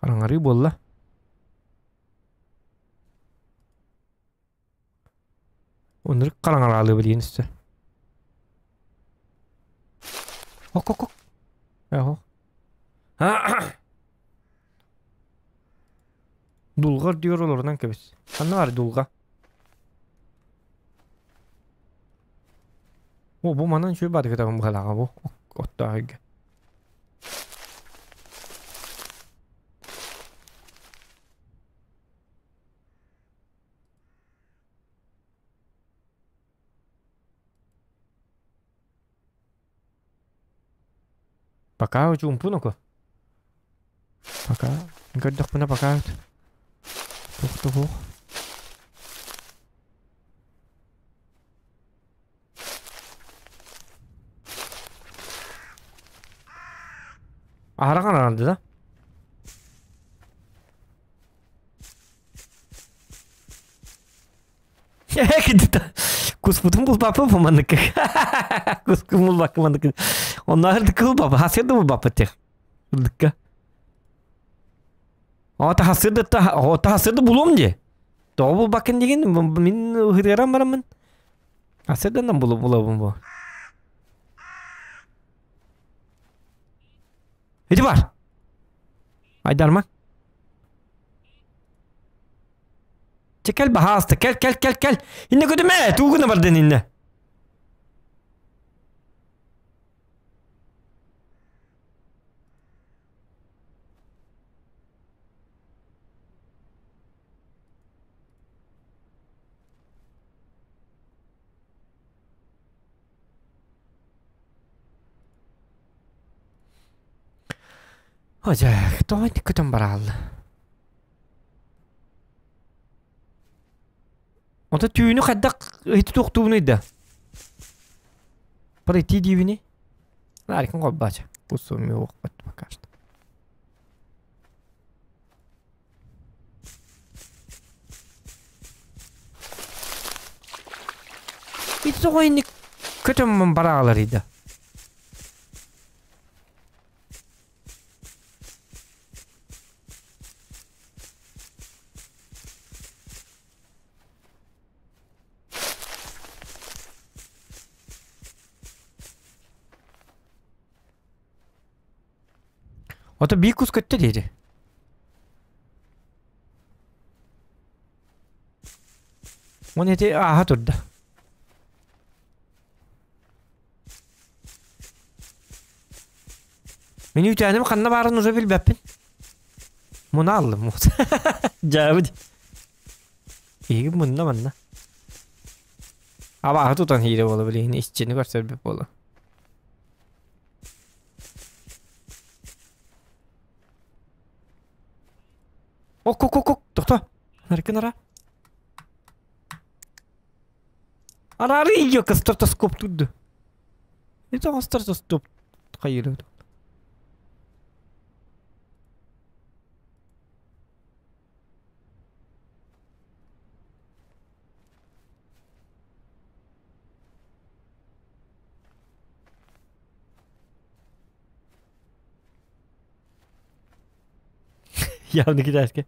Хараҥарыы буолла. Оннук хараҥараалыы билигин өссө. Ок ок ок. Эһо. Дулҕа үрдүгэр олорунан кэбис. Ханна баар дулҕа? О, бу манан үчүгэй баатык ытабын быһалааҕа бу оттоох ыйга. Пока чуумпун око. Пока. Көрдөхпүнэ пока туох да суох. Аһара аранды да? Куспутун булбаппын бу маннык. Кускун булбакка маннык. Оннооҕор да кылбаппа, хасыыр да булбаппыт тех. Ылдыкка. Ота хасыыр да ота хасыыр да булуом дии. Тоҕо булбаккын дигин мин ыһырыаран бараммын. Хасыыр да булабын бу. Ити бар. Айдарма. Чэ кэл баһаалыста кэл кэл кэл кэл. Инне көтүмэ туугуна бардын инне. Дьэ, тоҕо ити көтөн бараалла? Ото түүнү хайдах ити туохтуубунуй да? Пройти диибини? Нарикын холбаача. Кусумиуохпат пока что. Ити тоҕо инник көтөммүн бараалар ида. Ото биир кус көттө диэри. Уон ити ааһа турда. Мин үүтээним ханна баарын уже билбэппин. Муна аллым. Дьаабыт. Иһигин мунна манна. Абааһы тутан хиирэ буола билигин иччини көрсөрбүт буола. Ок ок ок ок тохто. Нарыкын ара. Арары ийэ стратоскоп турду. Это стратоскоп хайыр. Явно китайский.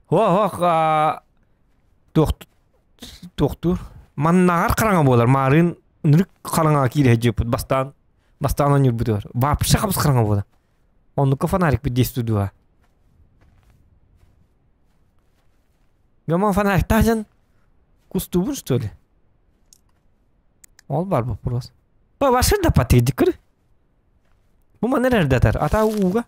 Ох, туох туохтуур. Маннаҕар хараҥа буолар. Маарыын ынырык хараҥаҕа киирэ сылдьыбыппыт. Бастаан бастаан оонньуурбутугар. Вообще хабыс хараҥа буолар. Оннукка фонарикпыт действуйдуо. Гаман фонарик дьон кустуубун что ли? Ол бар вопрос. Башыр да патыдикыр. Бу манна эрдэтэр. Ата ууга.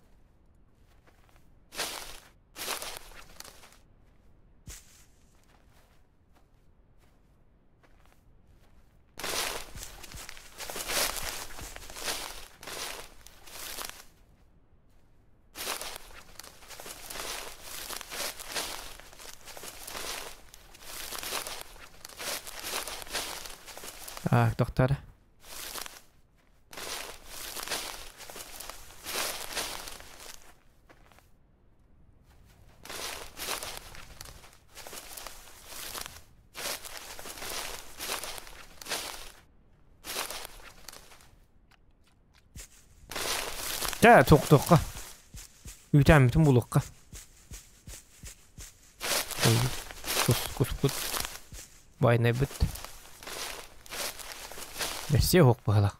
Так, доктор. Чэ, туохтуохха. Үүтээммитин булуохха. Кус, куспут. Байнайбыт. Бэссиэ уһук быһалах.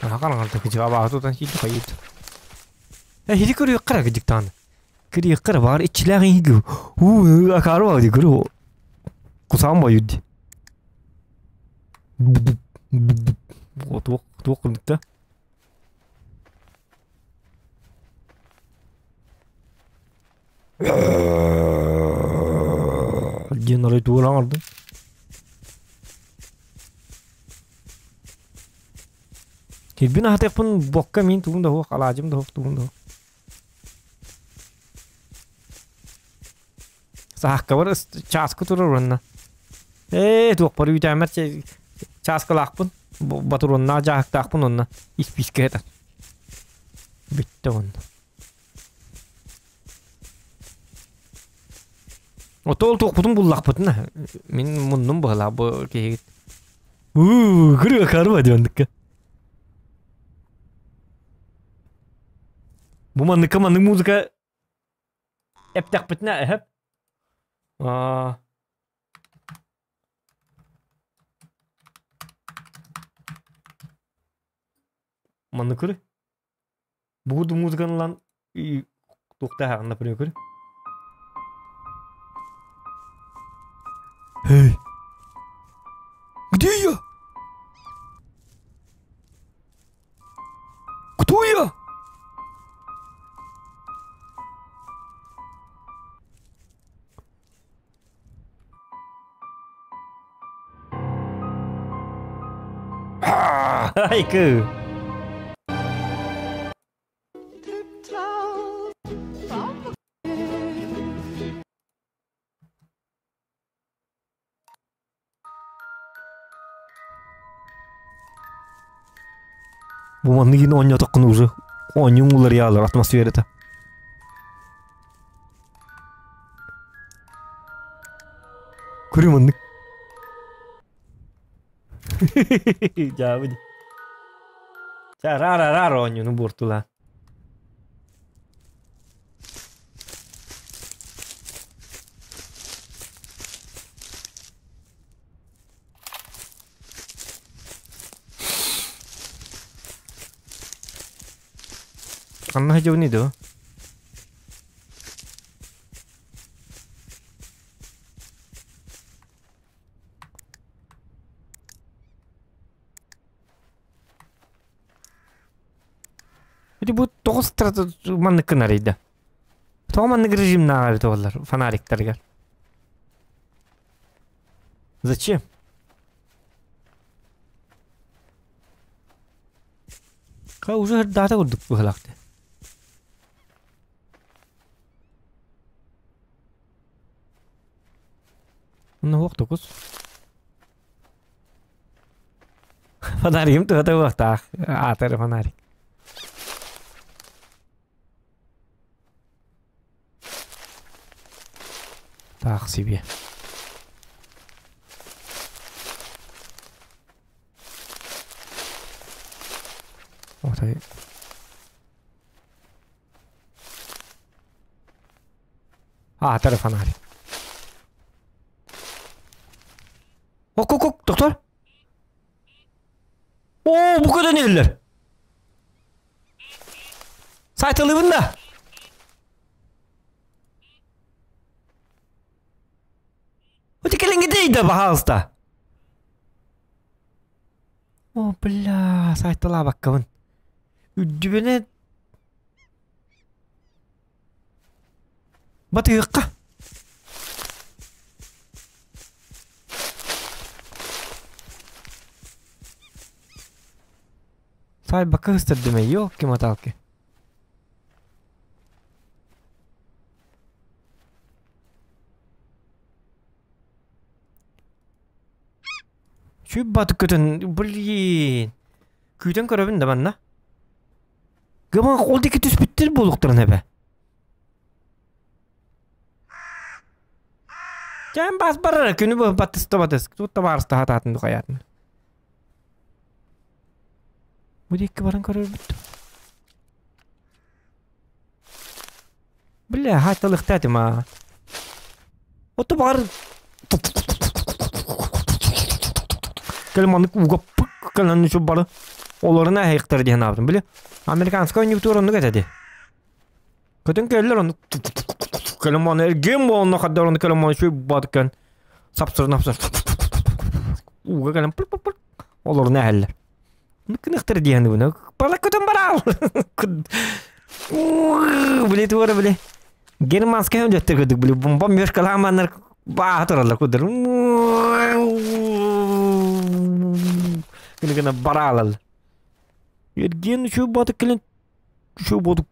Хараҥарда кыдьык абааһы тутан киирдэ хайыыт. Э, хири көрүөххэ эрэ кыдьык даҕаны. Көрүөххэ эрэ баҕар иччилээх иһиги. Уу, акаары баҕайы көрү. Кусаан бойур дии. Туох туох курдук да? Диэн арай тугу оҥордум? Кирбин аһатыахпын буокка миин тугум да суох, алаадьым да суох, тугум да суох. Саһааккабар чааскы турар уонна. Ээ, туохпар үүтээммэр чааскылаахпын, ботуруоннаах дьааһыктаахпын уонна испиискэ сытар. Бүттэ уонна. Отол туохпутун буллахпытына, мин муннум быһалаах бу киһигит. Уу, кырыа карма диэн Бу манныкка маннык музыка эптэхпитинэ эһэп. Аа. Маннык көрү. Бу музыканы ылан туохтааһаҕын например көрү. Эй! Где я? Кто я? Айкы! Бу манныгын оонньоотоххуна уже оонньууҥ уларыйаалар атмосферата. Көрү маннык. Дьаабы дии. Чэ, рара-рара оонньууну буортулаан. Ханна сылдьабыный дуо? Ити бу тоҕус маннык гынарый да? Тоҕо маннык режимнааҕар эбит буоллар фонариктарыгар? Зачем? Ка уже даата курдук быһылаахты. Онно уох токус. Фонаригым туһата уохтаах. Аатар фонарик. Таах себе. Отой. Аатар фонарик. Ок, ок, ок, доктор. Оо, бу көтөн иһэллэр. Сайтылыбын да. Ути кэлиҥҥитий да, пожалуйста. О, бля, сайтылаабаккабын. Үрдүбүнэ Батыһыахха. Саайбакка ыстардым ёлки-моталки. Чүп батык көтөн, блин. Күүтэн көрөбүн да манна. Гыман ол диэки түспүттэр буолуохтарын эбэ. Чээн бас барар күнү бу баттыста батыс. Тут табаарыста хатаатын духаятын. Бу диэки баран көрөрбүт. Бля, хатталыхтаатым аа. Ото баҕар кэлин маннык ууга пык кэлэн үчү бары олорун аһыйыктар диэн аабытым. Били американскай оонньуутугар оннук этэ дии. Көтөн кэллэр оннук кэлин мону эргиэн буолна хаддар ону кэлин мону үчүгэй баатык кэлэн сапсырын сапсыр ууга кэлэн пыр пыр пыр олорун эһэллэр. Кыныхтар диэн бу. Пала көтөн бараал. Били туора били. Германскай өттө көдүк били бомба мешкаламаннар баа тураллар кудыр. Гына гына бараалал. Ерген үчү батык келен үчү бодук.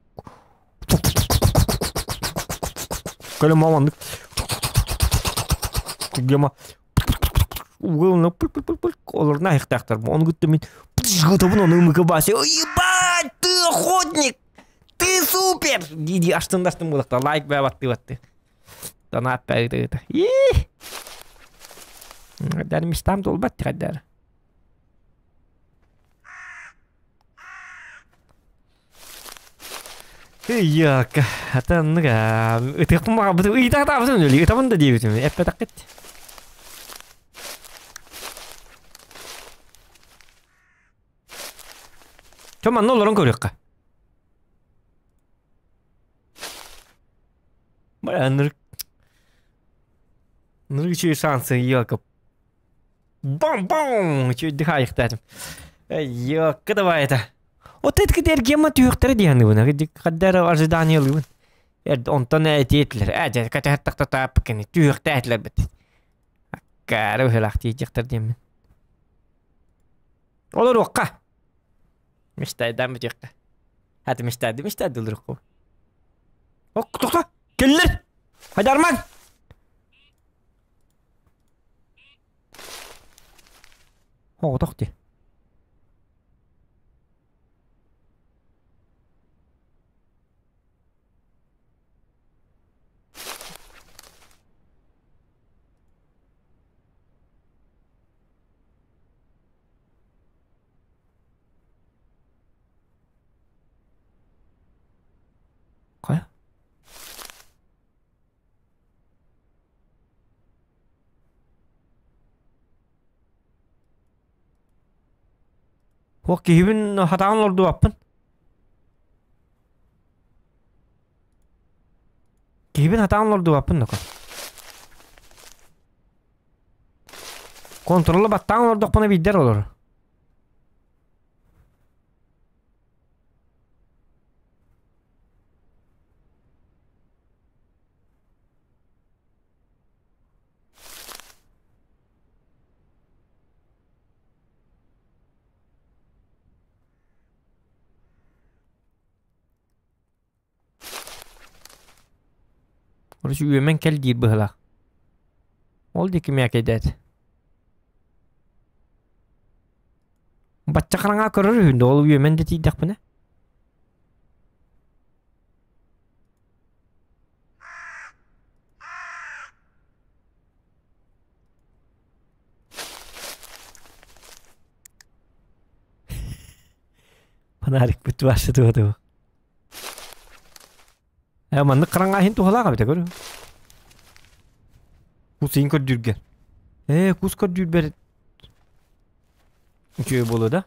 Кэлэн маманнык Гема угылна пул-пул-пул олорна айыктаахтар. Ону кытта мин готовын ону ымыка баасы. Ебать, ты охотник! Ты супер! Дии астын астын булакта лайк бә батты батты. Тана аппа ыта. Ии! Дар мечтам толбат тигаддар. Йок, атын ытыахпын баҕарбытым, ыйытаатаабытым өлүү, ытабын да диэбитим, эппэтэххит. Чо манна олорон көрүөххэ. Бля, нырык үчүгэй шансы, елка. Бам-бам! Үчүгэйдик аайыктаатым. Ёкка давай это. Вот это эргиэмма түһүөхтэрэ дии саныыбын. Хаддар ожидание ылыыбын. Онтон этиэтилэр. Ээ, кэтэһэр түһүөхтээтилэр бит. Аккаары быһыылаах тиийдиэхтэр диэммин. Олоруохха. Мечтайдаан бүтүөххэ. Хата мечтайды, мечтайды олоруохха. Ок, тоқта! Келлер! Хайдарман! Оҕотох дии. Хайа? Суох киһибин хатаан олордубаппын. Киһибин хатаан олордубаппын дока. Контролу баттаан олордохпуна биирдэр олорор. Короче, үөмэн кэл диир быһыылаах. Ол диэки мээкэйдээт. Бачча хараҥа көрөр үһүн да ол үөмэн да тиийдэхпинэ. Фонарик бүтү туһа Э, маннык хараҥа иһин туһалаах эбитэ көрү. Кус иһин көрдүүргэ. Ээ, кус көрдүүрбэр үчүгэй буолуо да.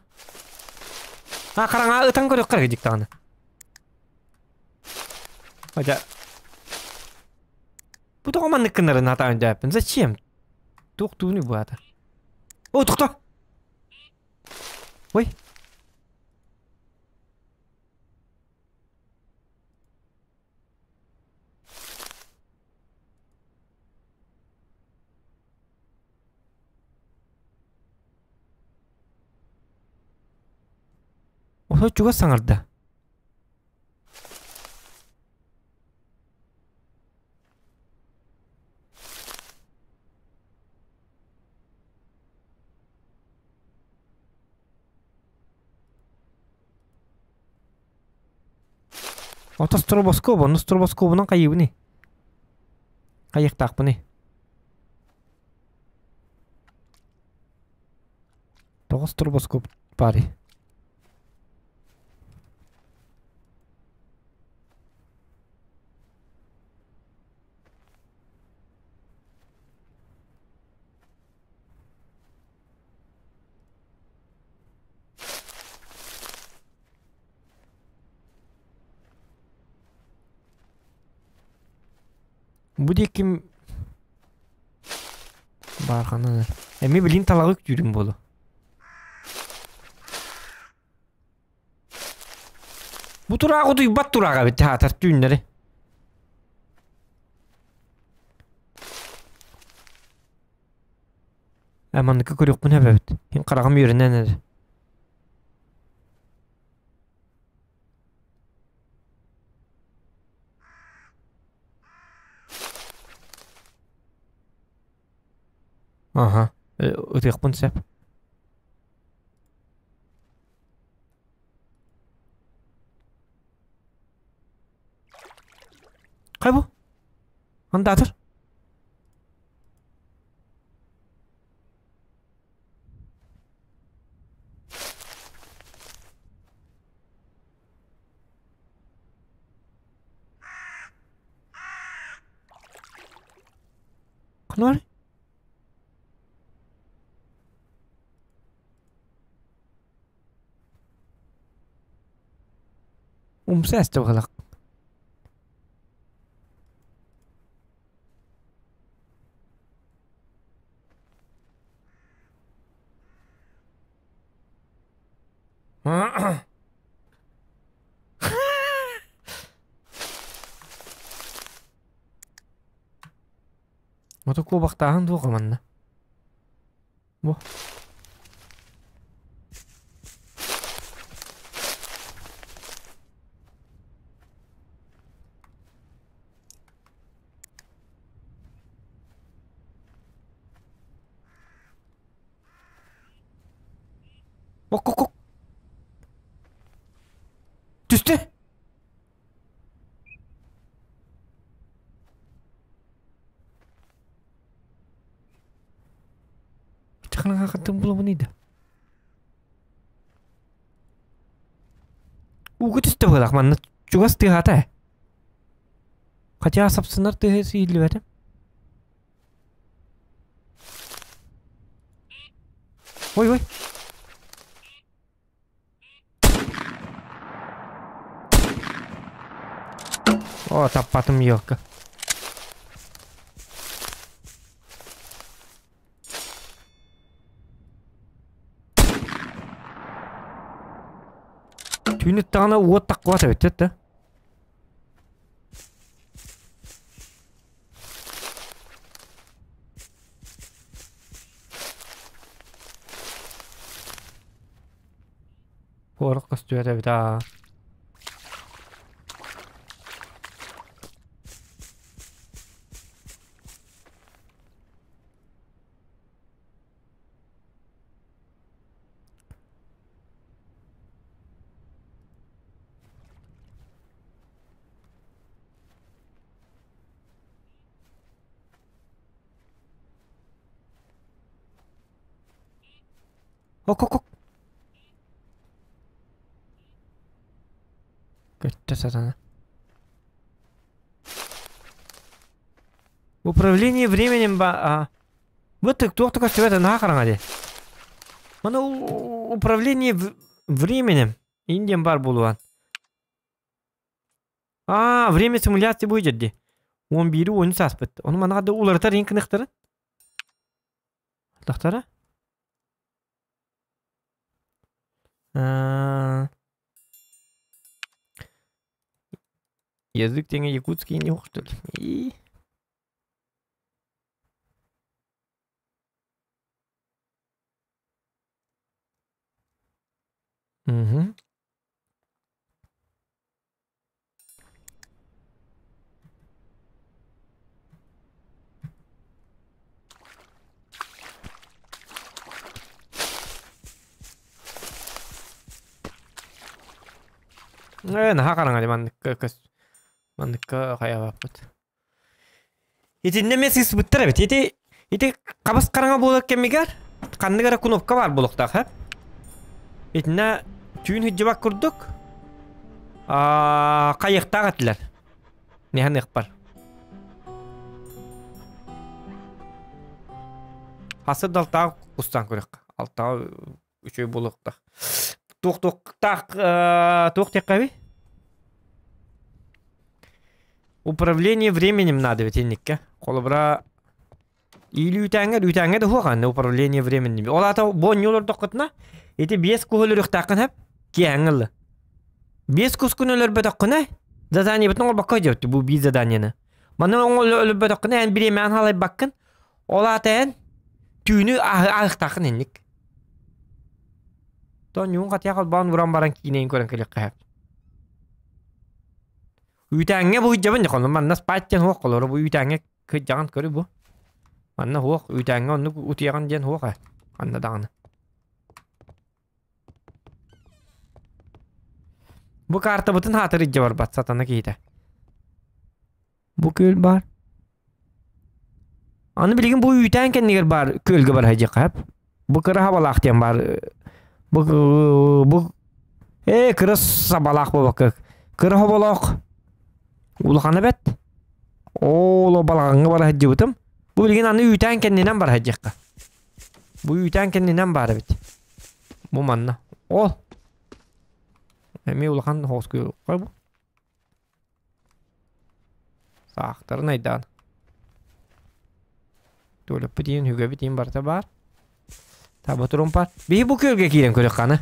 А, хараҥа ытан көрүөххэ эрэ дьиктаҕына. Хотя Бу тоҕо маннык гынарын хатаан дьээппин. Зачем? Туох тууну баата. О, тохто! Ой. Ото чугас саҥарда. Ото стробоскоп, онно стробоскобунан хайыыбыный? Хайыахтаахпыный? Тоҕо стробоскоп баарый? Бу диэки баарханан Эмиэ билин талаҕы үктүүрүм буолуо. Бу тураах утуйбат тураах эбит аатар түүннэри. Э манныка көрүөхпүн эбэбит. Мин хараҕым үөрэнэн эрэ. Аха, ытыахпын сөп. Хайа бу? Андаатыр. Ханар? Умса эстэ быһалах. Ото куобахтааһын дуоха манна. Бу. Ок-ок-ок. Түстэ. Чахнаҕа булабын да. Ууга түстэ быһыылаах манна чугас тыаһаата ээ. Хотя сапсынар тыаһа сииллибэтэ. Ой ой. О, таппатым елка. Түүн даҕаны уот таххыбат эбит да. Куорат көстүбэт эбит аа. Ок-ок-ок. Көттө сатана. Управление временем ба... А... Вот туох да көстүбэт наһаа хараҥа дии. Маны управление временем Индиям бар буолуон. Аа, время симуляции будет дии. 11 13 ааспыт. Ону манаҕа да уларытар иҥ кыныхтарын. Тахтара? Язык тэҥэ якутский не что ли? И... Угу. Э, наһаа хараҥа дии манныкка көс манныкка хайалааппыт. Итиннэ эмиэ сыыспыттар эбит. Ити ити хабыс хараҥа буолар кэмигэр ханнык эрэ кнопка баар буолуохтаах ээ. Итиннэ түүн сылдьыбат курдук хайыахтаах этилэр. Миэхэ Хасы да алтаҕа кустаан көрүөххэ. Алтаҕа үчүгэй буолуохтаах. Туох туохтаах туох диэххэ эбий? Управление временем надо ведь инникке. Холобура или үүтээҥҥэ үүтээҥҥэ да суох анны управление временем. Ол аата бу онньу олордоххутуна ити биэс куһу өлөрүөхтээххин сөп киэһэҥҥэ ылла. Биэс кускун өлөрбөтөххүнэ заданиебытын оҥорбокко дьэбит бу биир заданиены. Маны өлөрбөтөххүнэ эн бириэмэҕин халайбаккын. Ол аата эн түүнү ааһыахтааххын инник. Тоонньугун хатыйа холбоон уран баран киинэйин көрөн кэлиэххэ сөп. Үүтээҥҥэ бу сылдьабын дьэ манна спать диэн суох холоро бу үүтээҥҥэ кыдьаҕын көрү бу. Манна суох үүтээҥҥэ оннук утуйаҕын диэн суох ээ ханна даҕаны. Бу картабытын хаатыр илдьэ барбат сатана киһитэ. Бу күөл баар. Аны билигин бу үүтээн кэннигэр баар күөлгэ бара сылдьыахха сөп. Бу кыра хабалаах диэн баар. Бу бу ээ кыра сабалаах буолбакка кыра хоболоох улахана бэт. Ооло балаҕаҥҥа бара сылдьыбытым. Бу билигин аны үүтээн кэннинэн бара сылдьыахха. Бу үүтээн кэннинэн баар эбит. Бу манна. Ол. Эмиэ улахан хоос күөл бу. Саахтарын айдаан. Туалеппыт иин, үгэбит иин барыта баар. Таба турумпар. Биһи бу күөлгэ киирэн көрүөххэ аны.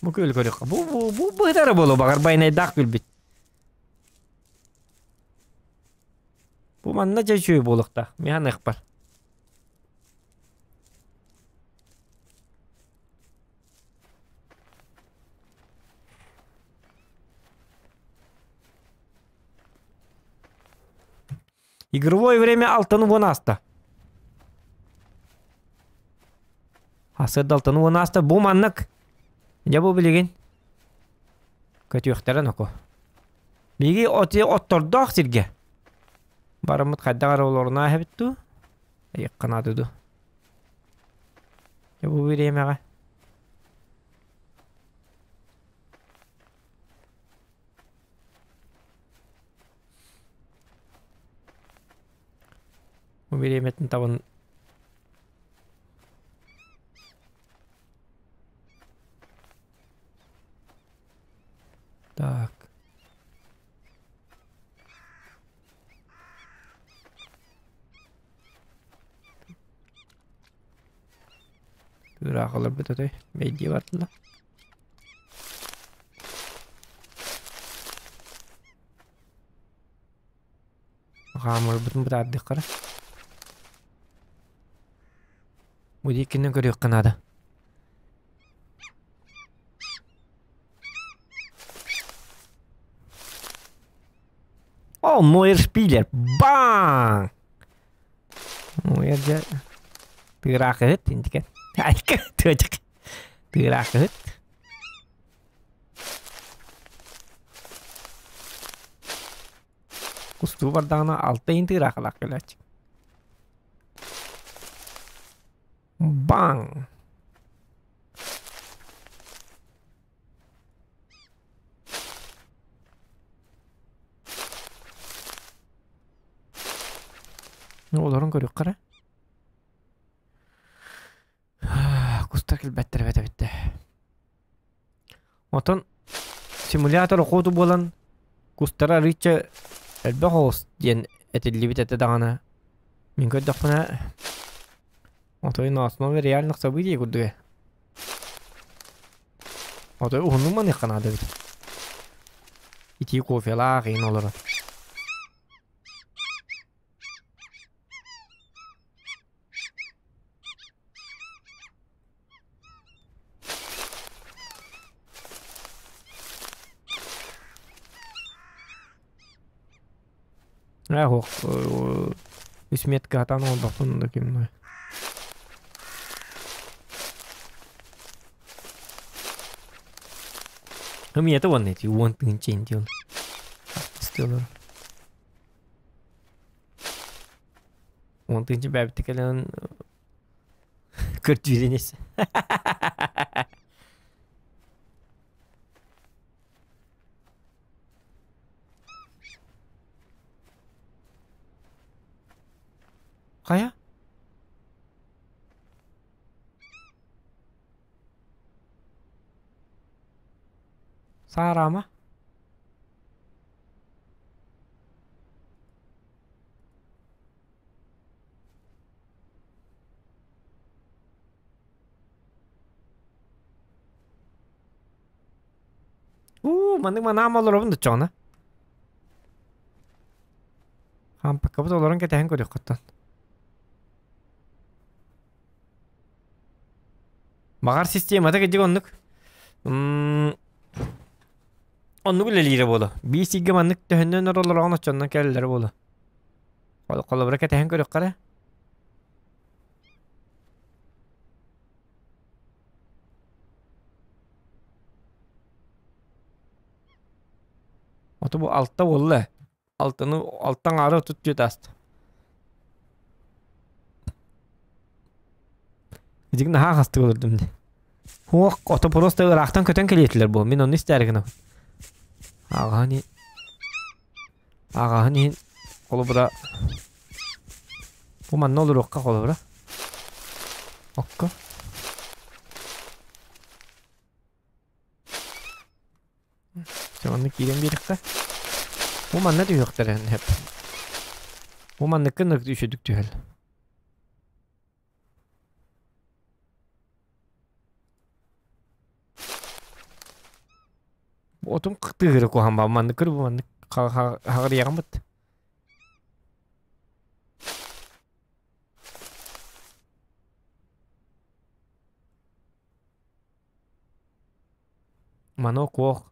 Бу күөлү көрүөххэ. Бу бу бу быһытара буолуо баҕар байанайдаах күлбүт. Бу манна дьэ үчүгэй буолуохтаах. Миэхэ аныахпар. Игровое время алтаны уон ааста. Асырда 6:10 ааста. Бу маннык. Дьэ бу билигин көтүөхтэрэ ноко. Биһиги оти оттордоох сиргэ. Барыммыт хайдах эрэ олорунаа эбит дуу? Айыкканааты дуу. Дьэ бу бириэмэҕэ Бу бириэмэтин табын Так. Ыраахаларбыт отой бэйдиэ бардылар. Хаамырбытын бытаардыаххара. Бу диэкинэн көрүөххэ наада. О, Нойер Шпилер! Баң! Нойер дьэ тыыраахыһыт интикен. Айка тыачык. Тыыраахыһыт. Кустуу бардаҕына алта иин тыыраахылаах кэлээччи. Баҥ! Олорун көрүөххэ эрэ. Кустар кэлбэттэр эбэтэ эбиттэ. Отон симулятор охоту буолан кустара арыычча элбэх оҕус диэн этиллибит этэ даҕаны. Мин көрдөхпүнэ отой на основе реальных событий курдук Отой уһуннук маныахха наада эбит. Итии кофелаах иһин олорор. Ээ суох үс метка сатаан оҥорбоппун да ким Ымыйата уонна ити уон тыһыынча инди ол. Артистыылар. 10 тыһыынча бээбитте кэлэн көрдүүрүнэс. Хайа? Саараама? Уу, маннык манаам олоробун да чоҕуна. Хаампаккабыт олорон кэтэһэн көрүөххүттэн. Баҕар системата кырдьык оннук. Оннук үлэлиирэ буолуо. Биир сиргэ маннык төһөннөн өр олороҕун оччоннон кэлэллэрэ буолуо. Холобура кэтэһэн көрүөххэ эрэ. Ото бу алта буолла. Алтаны алтан аара 34 ааста. Дьиҥ наһаа хастык олордум дии. Уох, ото просто ыраахтан көтөн кэлиэтилэр буо. Мин онну истээри гынабын. Ааҕаһын иһин ааҕаһын иһин холобура бу манна олоруохха холобура. Окко. Чэ манна киирэн биэриэххэ. Бу манна түһүөхтэрэ сөп. Бу манныкка үчүгдүк түһэл. Отум тыыгыры куһаҕан баа маннык көр бу маннык хаҕырыйаҕыммыт. Манок уох.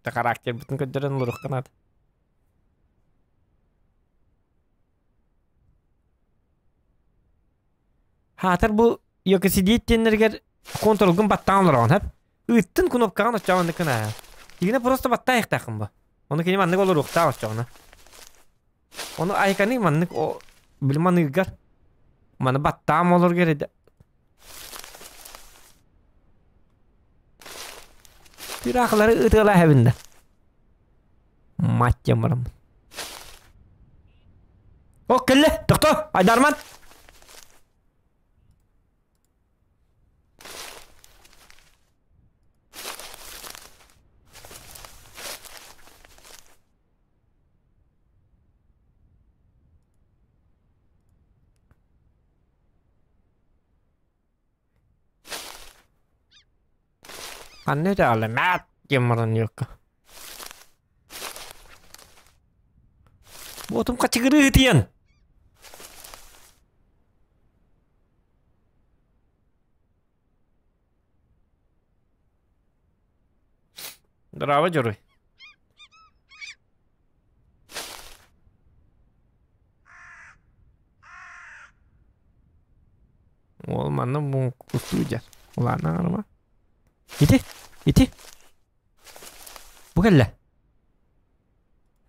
Та характербытын көрдөрөн олоруохха наада. Хаатар бу Йокосидиит диэннэригэр контролгун баттаан олороҕун хөп. Ыыттын кнопкаҕын оччоҕо маннык гына. Игинэ просто баттаайыктааххын бу. Ону кини маннык олоруохтаах оччоҕуна. Ону айканы маннык били маныыргар маны баттаам олоргар эдэ. Пираахлары ытыалаа эбиннэ. Мать диэн бараммын. О, кэллэ! Тохтоо! Айдарман! Ханна өтөҕөлө мэт диэн баран диэккэ. Уотум хачыгырыы ытыйан. Здорово, Дьоруй. Уол манна муҥкустуу дьэр. Улаана аҥарыма. Ити, ити. Бу кэллэ.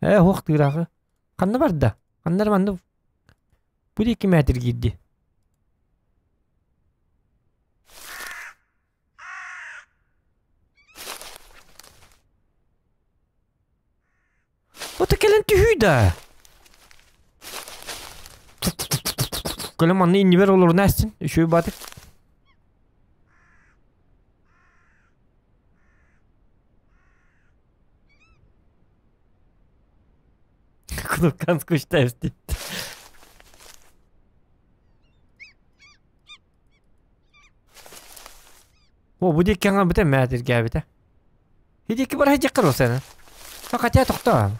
Ээ, уох тыыраахы. Ханна барда? Ханна эрэ манна бу диэки мээтиргиирди. Ото кэлэн түһүй да. Кэлэн манна иннибэр олоруна эстин. Үчүгэй баатык. Кнопкан скучтаешь дейді. О, бу диэки аҥарбыта мээтиргээбитэ. Ити бар сылдьаххар ол сена. Хотя тохтоо.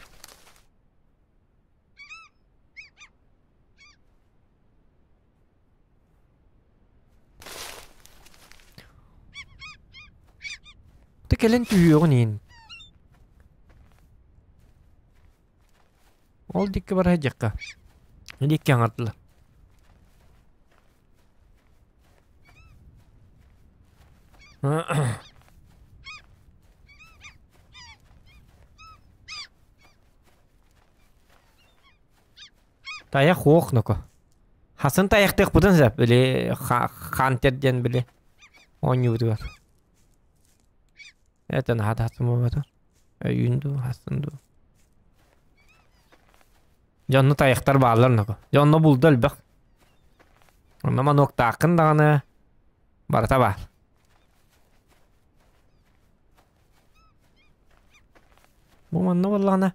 Ты кэлэн түһүөҕүн иһин. Ол диэки бара сылдьахха. Диэки аҥардылар. Тайах уох ноко. Хасын тайахтыахпытын сөп, били хантер диэн били оонньуубутугар. Это наһаа да хассын буолбата. Өйүүн дуу, хассын дуу. Дьэ онно тайахтар бааллар ноко. Дьэ онно булда элбэх. Онно мануоктааххын даҕаны барыта баар. Бу манна буоллаҕына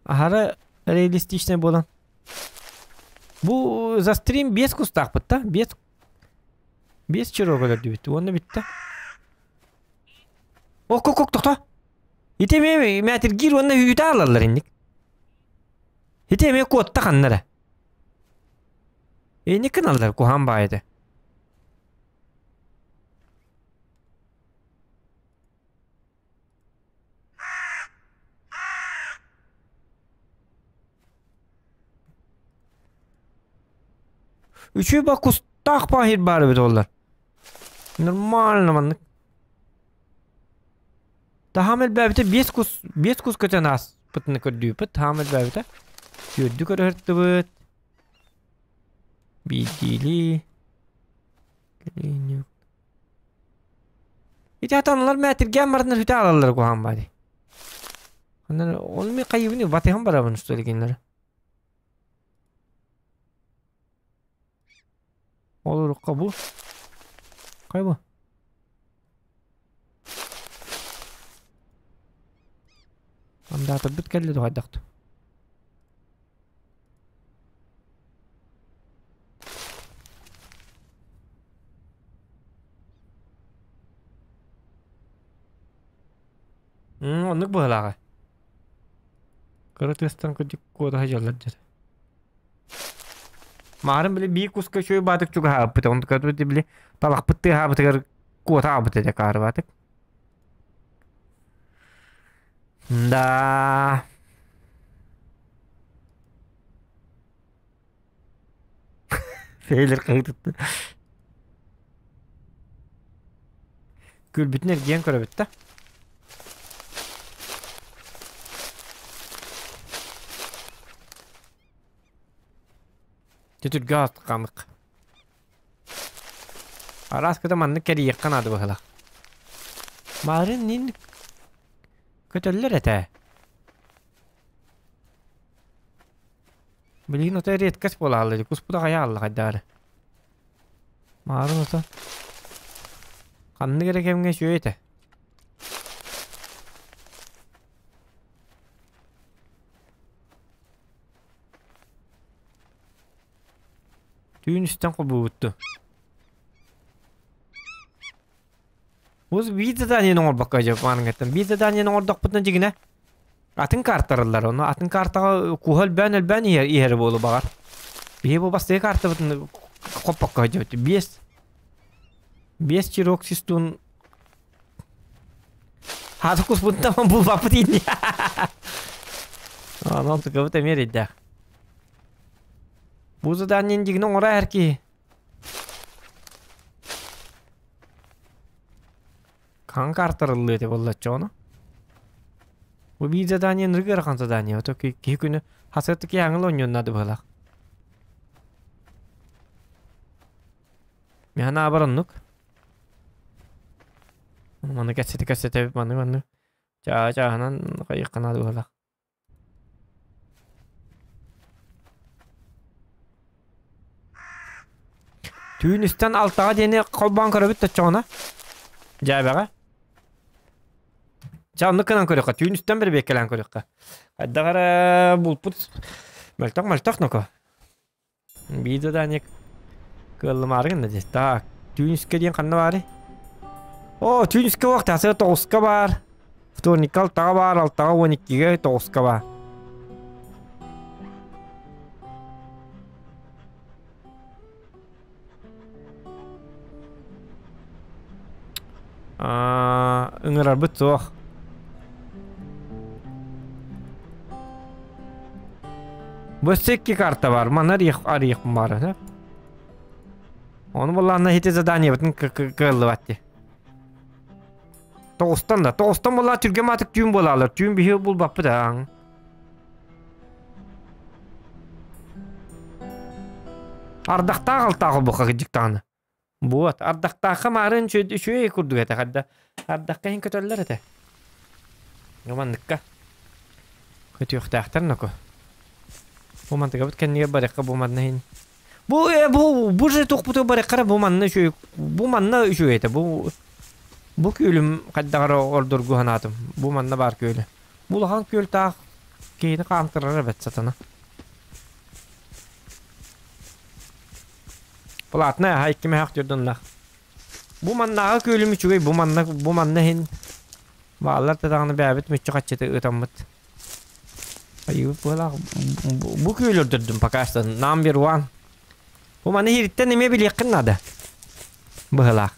аһара реалистичнай буолан. Бу за стрим 5 кустаахпыт да? 5 5 чирок өлөрдүбүт. Уонна бүттэ. Ок, ок, ок, тохто. Ити эмиэ мээтиргиир уонна үүтэ аалаллар инник. Ити эмиэ куотта ханна эрэ. Инник гыналлар куһаан баайыта. Үчүгэй ба кустаах баһир баар эбит оллар. Нормально маннык. Таһаам элбээбитэ биэс кус биэс кус көтөн ааспытын көрдүүпүт. Таһаам элбээбитэ. Түөрдү көрөһөртүбүт. Биирдиилии. Ити атаналар мээтиргээн бараннар үтэ аалаллар куһаан баadi. Онон ол ми хайыбыны батыһан барабын что ли кинилэр. Ол урукка бу. Кай бу? Андаатырбыт кэллэ дуһайдахту. Оннук быһыылааҕа. Кыра тыастан кырдьык куотаһа дьаллар дьэ. Маарын били биир куска үчүгэй баатык чугаһаабыт, онтукабыт били талахпыт тыаһаабытыгар куотаабыт этэ каарыбаатык. Да. Фейлер хаһыытытты. Күлбүтүн эргийэн көрөбүт да. Түтүргэ астыкамык. Араас кыта маннык кэрийиэххэ наада быһыылаах. Марын нин көтөллөр этэ. Билигин ото редкость буола хаалла дии, куспута хайа хаалла хайдаары. Маарын ото ханнык эрэ кэмҥэ үчүгэй этэ. Түүн үстэн холбуубутту. Бу биир заданиены оҥорбокко дьэ маныҥҥыттан биир заданиены оҥордохпутуна дьигинэ атын картарыллар ону атын картаҕа куһа өлбөөн өлбөөн иһэр иһэр буолу баҕар. Биһи бу бастакы картабытын хоппокко сылдьыбыт биэс биэс чирок систуун хаата куспуттан булбаппыт инни. Онон тыкабыт эмиэ эрэйдээх. Бу заданиены дьигинэ оҥоро эр киһи. Хаҥ картарыллыа этэ буоллаччы ону. Бу биир задание ынырык ыарахан задание. Ото киһи күнү хасыат киһи аҥыл оонньуоннаады быһалаах. Мин санаабар оннук. Маны кэпсэтэ кэпсэтэбит маны маны чаа чааһынан хайыахха наада быһалаах. Түүн үстэн алтаҕа диэни холбоон көрөбүт оччоҕуна. Дьээбэҕэ. Чэ оннук гынан көрүөххэ, түүн үстэн бэрэбиэккэлээн көрүөххэ. Хайдах эрэ булпут мөлтөх-мөлтөх ноко. Биир задание кыаллымаары гынна дии. Так, түүн үскэ диэн ханна баарый? О, түүн үскэ уох тахсыга тоҕуска баар. Вторникка алтаҕа баар, алтаҕа уон иккигэ тоҕуска баар. Ыҥырарбыт суох. Бу өссө икки карта бар. Манна арыйыах баар этэ. Ону буллаанна ити заданиебытын кыаллыбат дии. Тоҕустан да. Тоҕустан буоллаа түргэн маатык түүн буолаалар. Түүн биһи булбаппыт аҥ. Ардахтаах алтаах олбохха кырдьык даҕаны. Вот, ардахтаахха маарын үчүгэй курдук этэ хадда. Ардахха иһин көтөллөр этэ. Манныкка. Көтүөхтээхтэр ноко. Бу мантыгабыт кэннигэр барыахха бу манна иһин. Бу э, бу бу же тухпуту барыахха бу манна үчүгэй бу манна үчүгэй этэ. Бу бу күөлүм хайдаҕар ордоргу санаатым. Бу манна баар күөлү. Бу улахан күөл таах киһини хаамтарар эбэт сатана. Платная аһа икки мөһөх дьордоннах. Бу маннааҕы күөлүм үчүгэй, бу манна, бу манна иһин. Бааллар да даҕаны бэйэбит мүччү хаччыты ытаммыт. Айыы быһалаах бу күөл өрдөрдүм пока что number one. Бу маны иһириттэн эмиэ билиэххин наада. Быһалаах.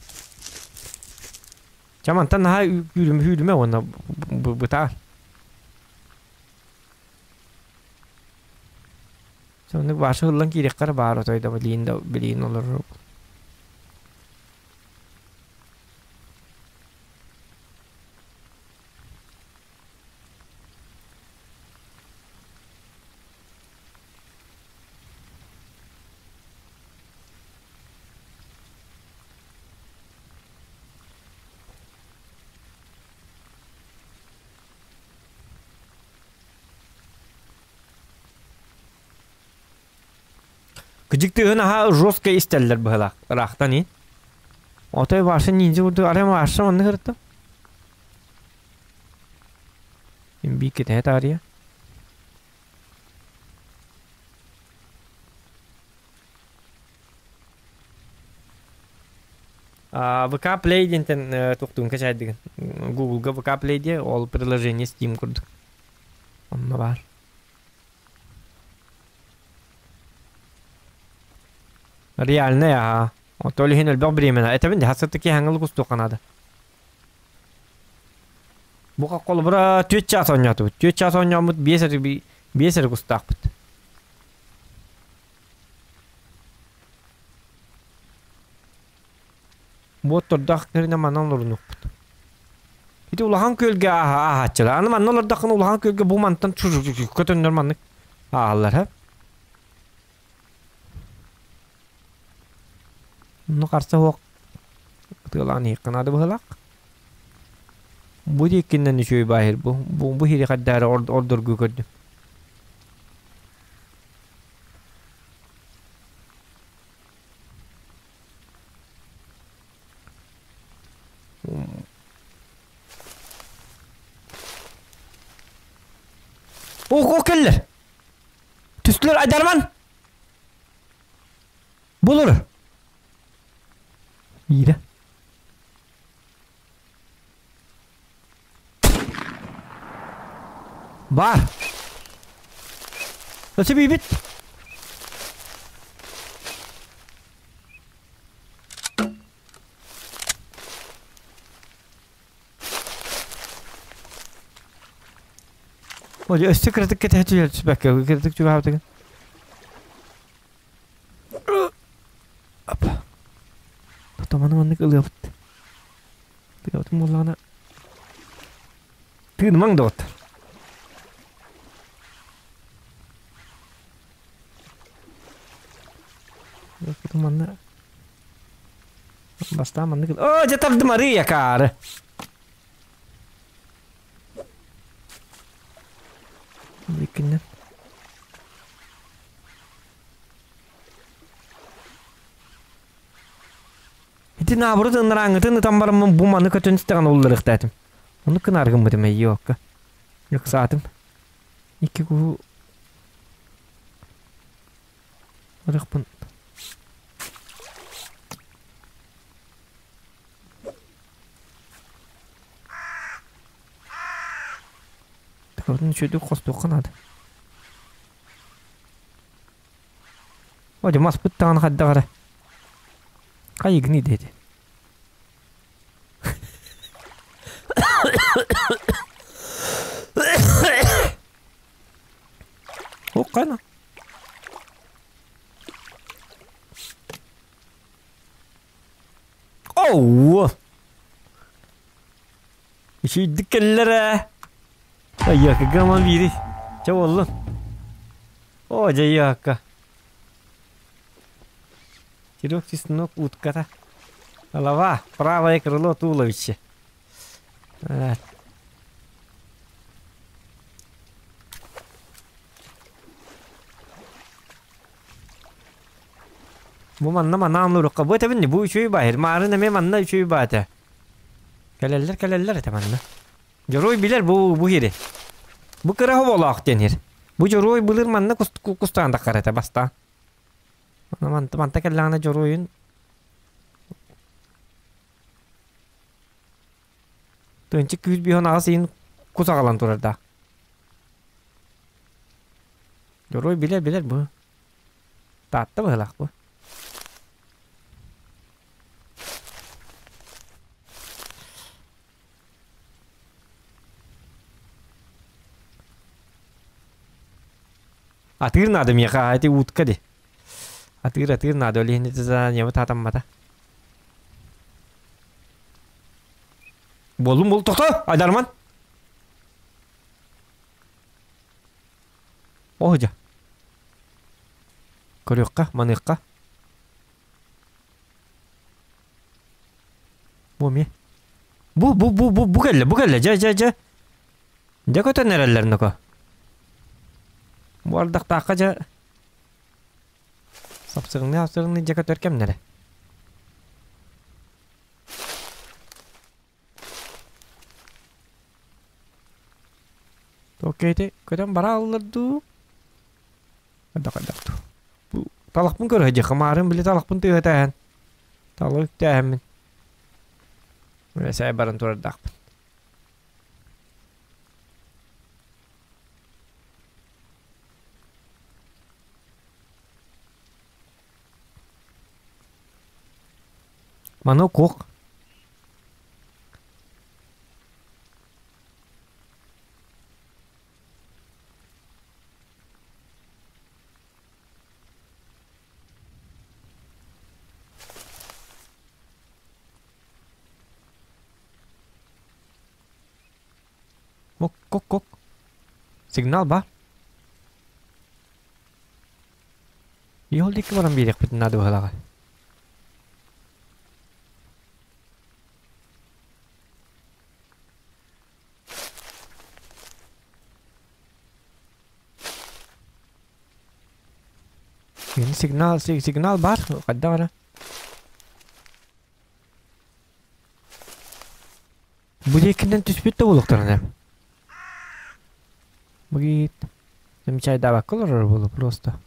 Чэ мантан наһаа күүрүмэ хүүрүмэ уонна бытаар. Соннук башы ыллан киириэххэ эрэ баар отой да билиин да билиин олорор. Кыдьык тыаһын аһа жестко истэллэр быһалаах ыраахтан ин. Отой Ваша ниндзя курдук арай Ваша манна сырыттым. Биир кэтэһэ таарыйа. ВК Play диэнтэн туохтуун кэчээдигин. Google-га ВК Play диэ, ол приложение Steam курдук. Онно баар. Реальный аха. Ол иһин элбэх бириэмэ Этэбин де хасыты киһаҥыл кустуохха наада. Бу холобура түөрт чаас оонньоотубут. Түөрт чаас оонньооммут биэс эрэ биэс эрэ кустаахпыт. Бу оттордоох кэринэ манан олорунукпут. Ити улахан күөлгэ ааһа ааһааччылар. Аны манна олордоххуна улахан күөлгэ бу мантан көтөннөр маннык ааһаллар һэ. Онно харса суох ытыалаан иһиэххэ наада быһыылаах. Бу диэкинэн үчүгэй баайыр бу. Бу, бу иһири хайдаары ордоргуу көрдүм. Ох, кэллэр! Түстүлэр Айдарман! Булur! Биирэ. Бар! Өссө бийбит! Ой, өссө кыратык кэтэһэ түһэр түспэккэ, кыратык чугаһаабытыгын. Апа. Тотоманы маннык ылыабыт. Тыабытын буоллаҕына тыынымаҥ доҕоттор. Манна бастаан маннык Оо, дьэ тардым арыы акаары. Иккиннен. Ити наоборот ынырааҥҥытын ытан бараммын бу маны көтөн истэҕин улларыахтаатым. Ону кынаар гыммытым эйиокка. Ыксаатым. Икки куһу ырыхпын. Такабытын үчүгэйдик хостуохха наада. О, маспыт даҕаны хайдах эрэ. Хайыгыный диэти. Уккана. Оу! Үчүйдүк кэллэр ээ. Айыакыга ман биири. Чэ буоллун. О, дьайыакка. Серег чеснок утката. Голова, правое крыло туловище. Бу манна манаан урукка бу этэбин бу үчүгэй баһыр маарын эмиэ манна үчүгэй баата. Кэлэллэр кэлэллэр этэ манна. Дьоруой билэр бу бу хири. Бу кыра хоболоох диэн хир. Бу дьоруой былыр манна кустаан таххар этэ бастаан. Манта манта кэллэҕинэ дьоруойун Тыынчык күүс биһон аҕыс иһин кус аҕалан турардаах. Дьоруой билэр билэр бу. Таатта быһылаах бу. Атыыр наада миэхэ ити утка ди. Атыыр атыыр наада ол иһин ити таатаммата. Буоллум бул тохто Айдарман. Оһдьа. Көрүөххэ, маныахха. Бу эмиэ. Бу бу бу бу бу кэллэ, бу кэллэ. Дьэ дьэ дьэ. Дьэ көтөн эрэллэр ноко. Бу ардахтаахха дьэ сапсыгыныы сапсыгыныы дьэ көтөр кэмнэрэ. Окей, көтөн бара аллар дуу? Хайдах хайдах дуу? Бу талахпын көрө дьэ хамаарым били талахпын тыаһытааһын. Талах үктээһэммин. Мына сай баран турардаахпын. Маны куох. Кок кок кок. Сигнал бар. Йол диэки баран биэриэхпитин наада быһалаҕа. Кини сигнал сигнал бар хайдах эрэ. Бу диэкинэн түспүт да буолуохтарына. Бу Замечайдаабакка олорор буолуо просто.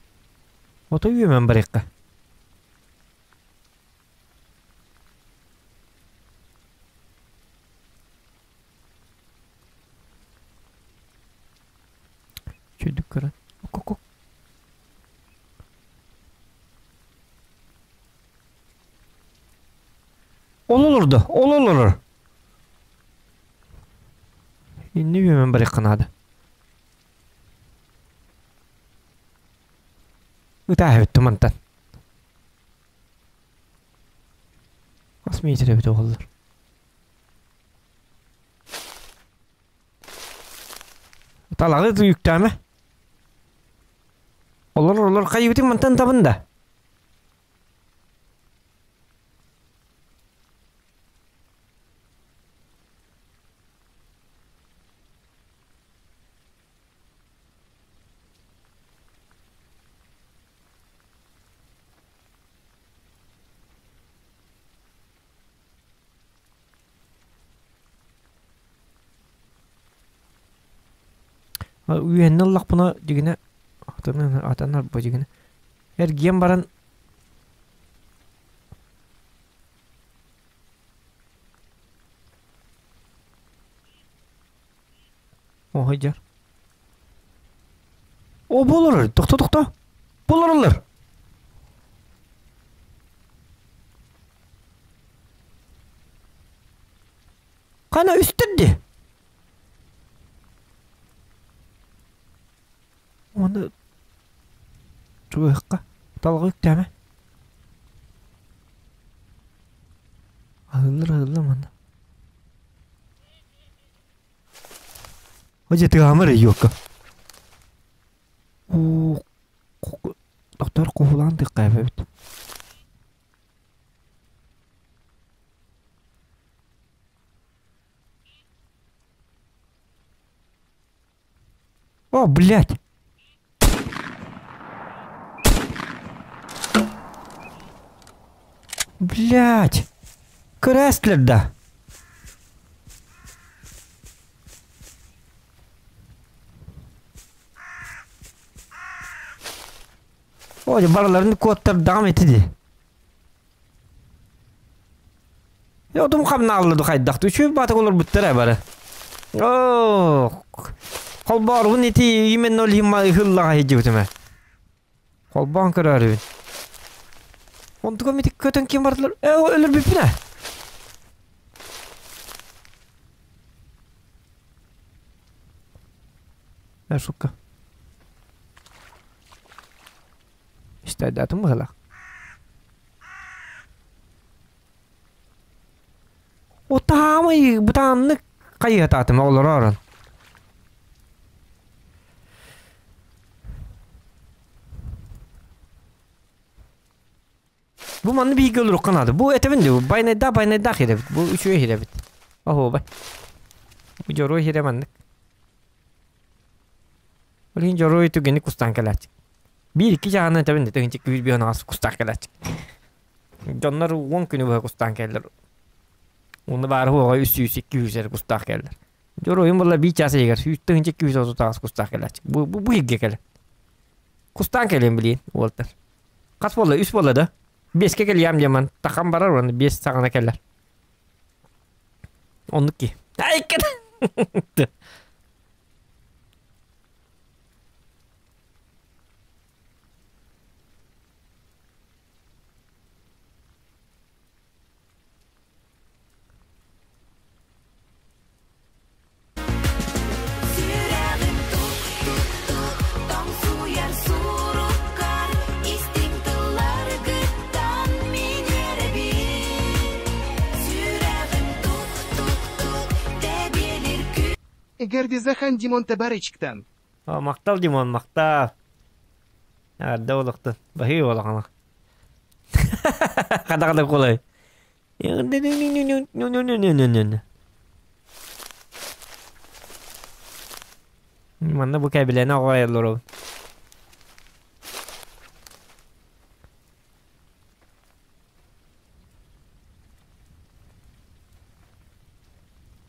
Ото үөмэн барыахха. Чөйдүк көрөн. Ок-ок-ок. Ол олордо, ол олорор. Инни үөмэн барыахха наада. Ытааһыбыт мантан. Хас метр эбит оҕоллор. Талаҕы үктээмэ. Олор олор хайыбытын мантан табын да. Үөһэннэ ыллахпына дьигинэ атынан атанар бу дьигинэ эргийэн баран Оһойдьар. О буолар, тохто тохто. Буоларалар. Қана үстірді. Оны чугуһукка талга үктээмэ. Аһыллар аһыллар манна. Оже тыамыр йокка. Уу доктор куһулаан тыккайбабыт. О, блядь! Блядь! Көрөөстүлэр да? Ой, барыларын куоттардаҕым ити дии. Отум хамнааллы хайдах үчүгэй баатык олорбуттар бары. Оо, холбоорбун ити именно ол иһин ыһыллаҕа сылдьыбытым ээ. Холбоон көрөөрүбүн. Онтукам ити көтөн ким бардылар? Ээ, өлөрбүппүн ээ. Ээ, сука. Истайдаатым быһыылаах. Отаамай бытааннык хайыһатаатым оҕолору Бу манны бииргэ олоруохха наада. Бу этэбин дии, байнайдаах байнайдаах иһэбит. Бу үчүгэй иһэбит. Оһуобай. Бу дьоруой иһэрэ маннык. Ол иһин дьоруой түгэни кустаан кэлээччи. Биир икки чааһынан этэбин дии, тыһыынча күүс биһэн аҕас кустаах кэлээччи. Дьоннор 10 күнү быһа кустаан кэллэр. Уонна баары уоҕа 300-200 эрэ кустаах кэллэр. Дьоруойум буолла биир чаас иһигэр 100 230 кустаах кэлээччи. Бу, бу, бу иһиггэ кэлэн. Кустаан кэлиэн билиин уолтар. Хас буолла? Үс буолла да? Биэскэ кэлиэм диэмэн. Тахам барар уонна биэс саҕана кэлэр. Оннук ки. Айкын! Сүрэҕим тук-тук-тук тоҥсуйар суруккар истиҥ тылларгыттан мин үөрэбин. Сүрэҕим тук-тук-тук тэбиэлир күн Эгэрдизахан Димон Табарычктан. Махтал Димон, махтал. Арда олохтун. Баһыы олохана. Хада-хада кулай. Манна бу кэбилэни оҕойоллору.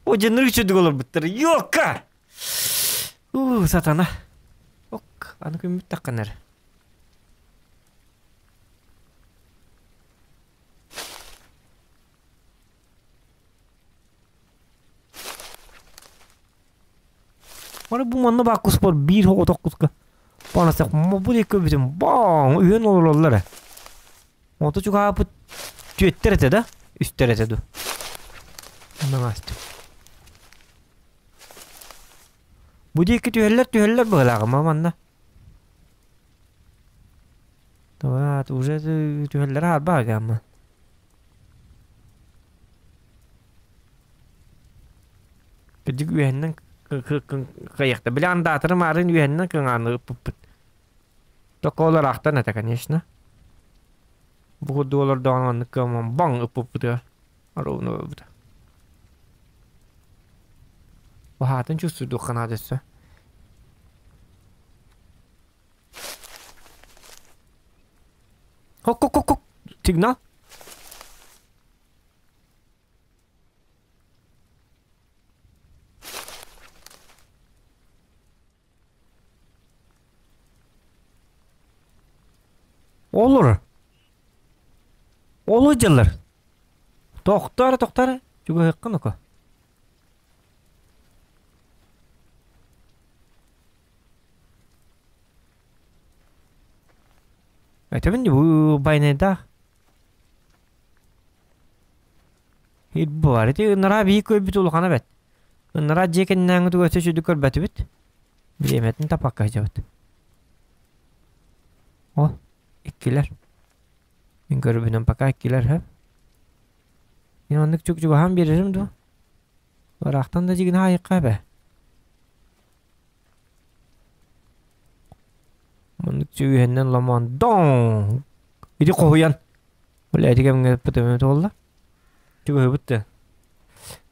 О, дьоннор үчүдүк олорбуттар. Йока! Уу, сатана. Ок, аны күммүт тахханар. Аны бу манна баар куспар биир оҕотох куска Панасах бу диэки көрбүтүм бааҥ үһүөн олороллор ээ. Онто чугаһааппыт түөттэр этэ да үстэр этэ дуу. Маҥаастым. Бу диэки түһэллэр түһэллэр быһыылааҕым манна. Давай, уже түһэллэрэ арбаа гамма. Кырдьык үөһэннэн кыайыахта. Били андаатары маарын үөһэннэн кыҥааны ыппыппыт. Токолор ахтан этэ, конечно. Бу курдук олордоҕун оннук кыаман баҥ ыппыппытыгар ровно барбыта. Баһаатын чувствуйдуохха наада өссө. Хок-хок-хок-хок! Сигнал! Олор. Ол дьыллар. Тохтор, тохтор. Чугаһыаххын око. Этэбин дии бу байнайдаах. Баар ити ынараа биһи көрбүт улахана бэт. Ынараа дьиэ кэннээҥи тугу өссө сүдү көрбөтүбүт. Бириэмэтин таппакка сылдьабыт. Ол иккилэр. Мин көрбүнэн пока иккилэр һэ. Мин оннук чук-чугаһаан биэрэрим дуо? Ыраахтан да дьигинэ аайыкка эбэ. Маннык сүүһэннэн ломоон доҥ! Ити хоһуйан. Бля, ити кэмҥэ эппитим буолла. Чугаһыбыт да.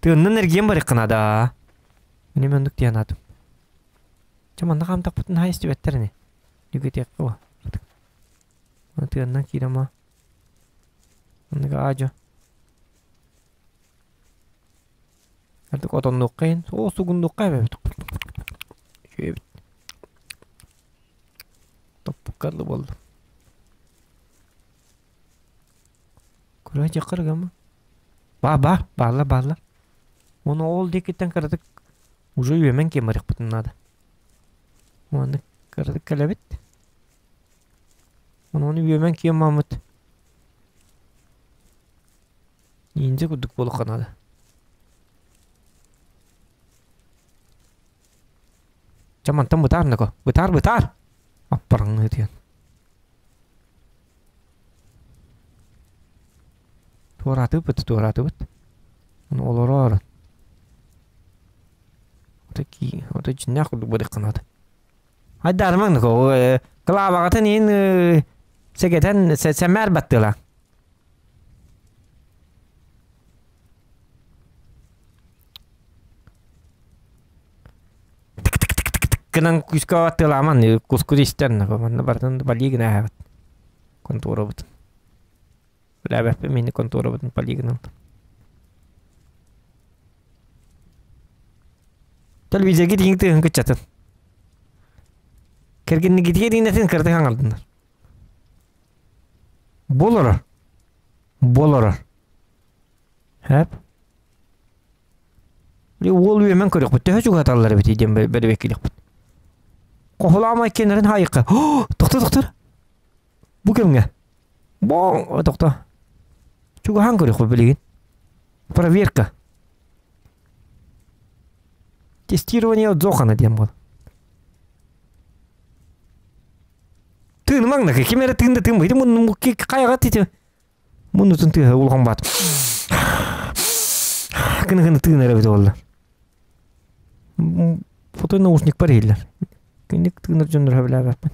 Тыыннан эргийэн барыахха наада. Мин оннук диэн аатым. Чэ манна хаамтахпытын наһаа истибэттэр ини. Нүгүтиэххэ буо. Тыыннан киирэн ма. Оннук аадьо. Ардык отоннуохха иһин, оо сугуннуохха эбэбит. Үчүгэйбит. Топпукка дылы буолла. Көрө дьаххар гама. Баар, баар, бааллар, бааллар. Уонна ол диэкиттэн кыратык уже үөмэн киэн барыахпытын наада. Уонна кыратык кэлэбит. Ону үөмэн киэн мааммыт. Ниндзя курдук буолуохха наада. Чэ мантан бытаар Ноко. Бытаар, бытаар! Аппараҥныы диэн. Туораатыбыт, туораатыбыт. Ону олороор. Ото ки, ото дьиннээх курдук барыахха наада. Айдаарымаҥ Ноко. Кылаабаҕытын иһин сэгэтэн сэмээр баттыалаах. Гынан күүскэ аттыылааман кускут истэн манна барытын балии гына ааһабыт конторабытын Билээбэппин мини конторабытын палии гынан Телевизорга тииҥ тыаһын кыччатын Кэргэннигитигэр иинэтин кыратык аҥардынар Буолорор Буолорор Хэп Уол үөмэн көрүөхпүт, төһө чугаһаталлар эбитий диэн бэрэбиэркэлиэхпит. Хоһулаама иккиэннэрин хаайыахха. Тохто, тохтор. Бу кэмҥэ. Бо, тохто. Чугаһаан көрүөхпүт билигин. Проверка. Тестирование Дзохана диэн буол. Тыынымаҥ да, ким эрэ тыын да тыын быйды, хайаҕа тити Муннутун тыаһа улахан баат. Кыны-кыны тыын эрэ эбитэ буолла. Фото наушникпар иһиллэр. Киник тыынар дьоннор сөбүлээбэппин.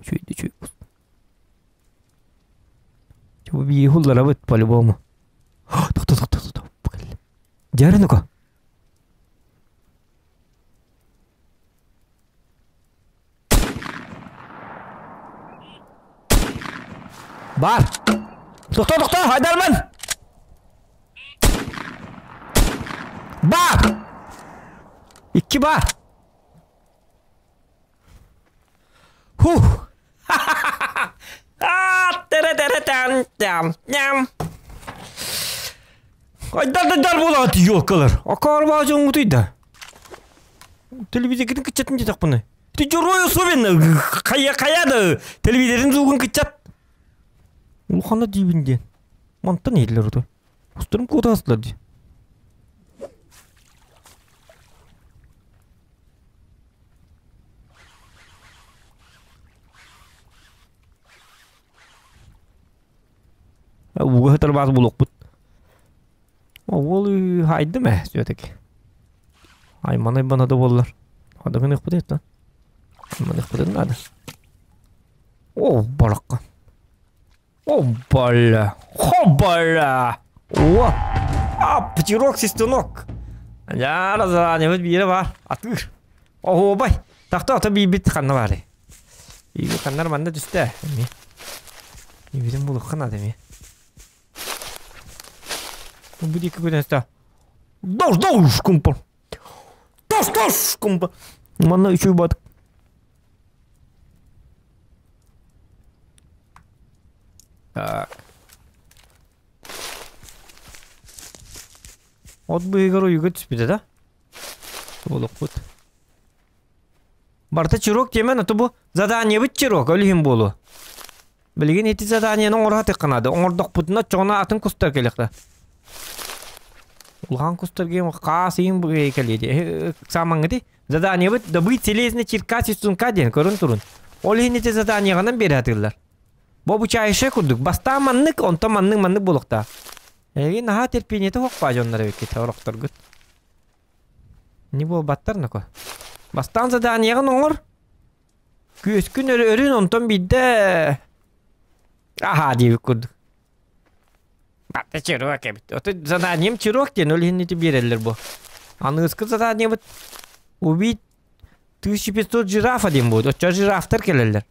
Үчүгэй үчүгэй. Биир хулларабыт по-любому. Тохто, тохто, тохто. Дьэ, ну-ка. Бар! Тохто, тохто, Айдарман! Бар! Икки бар! Хух! Айдар-дар буолаат елкалар. Акаар дьоҥҥутуй да. Телевизоргытын кыччатын диэтэхпинэ. Ты дьоруой особенно хайа хайа да телевизорын звугун кыччат. Улахана диибин диэн. Мантан иһиллэр ото. Устарым куотаастылар дии. Ууга сытар баас булуохпут. Ол хайдым ээ все-таки. Айман-аймана да буоллар. Хадыгыныахпыт это. Айманыахпытын надо. О, баракка. О, бля. Хо, бля. О! А, птирок свистунок. Дьара заранее биирэ бар. Атыыр. Оһуобай. Тахта ото биирбит ханна баарый? Биирбит ханнар манна түстэ. Эми. Биирин булуохха наада эми. Бу диэки күнэстэ. Дош, дош, кумпа. Дош, дош, кумпа. Манна үчүгэй бат. Так. От быыгар уйуга түспүтэ да? Олохпут. Барыта чирок диэмэн, ото бу заданиебыт чирок, ол иһин буолуо. Билигин ити заданиены оҥоро сатыахха наада. Оҥордохпутуна оччоҕуна атын кустар кэлиэхтэ. Улахан кустар диэн хаас иһин кэлиэ дии. Саамаҥҥыты заданиебыт добыть селезня чирка свистунка диэн көрөн турун. Ол иһин ити заданиеҕынан биэрэ сатыыллар. Бу обучающая курдук. Бастаан маннык, онтон маннык маннык буолуохтаах. Эһиги наһаа терпениете суох дьоннор эбиккит, орохторгут. Не буолбаттар ноко. Бастаан заданиеҕын оҥор. Күөскүн өрүн онтон биирдэ аһаа диэбит курдук. Батта чирок эбит. Ото заданием чирок диэн ол иһин ити биэрэллэр бу. Аныгыскы заданиебыт убить 1500 жирафа диэн будет. Оччо жирафтар кэлэллэр.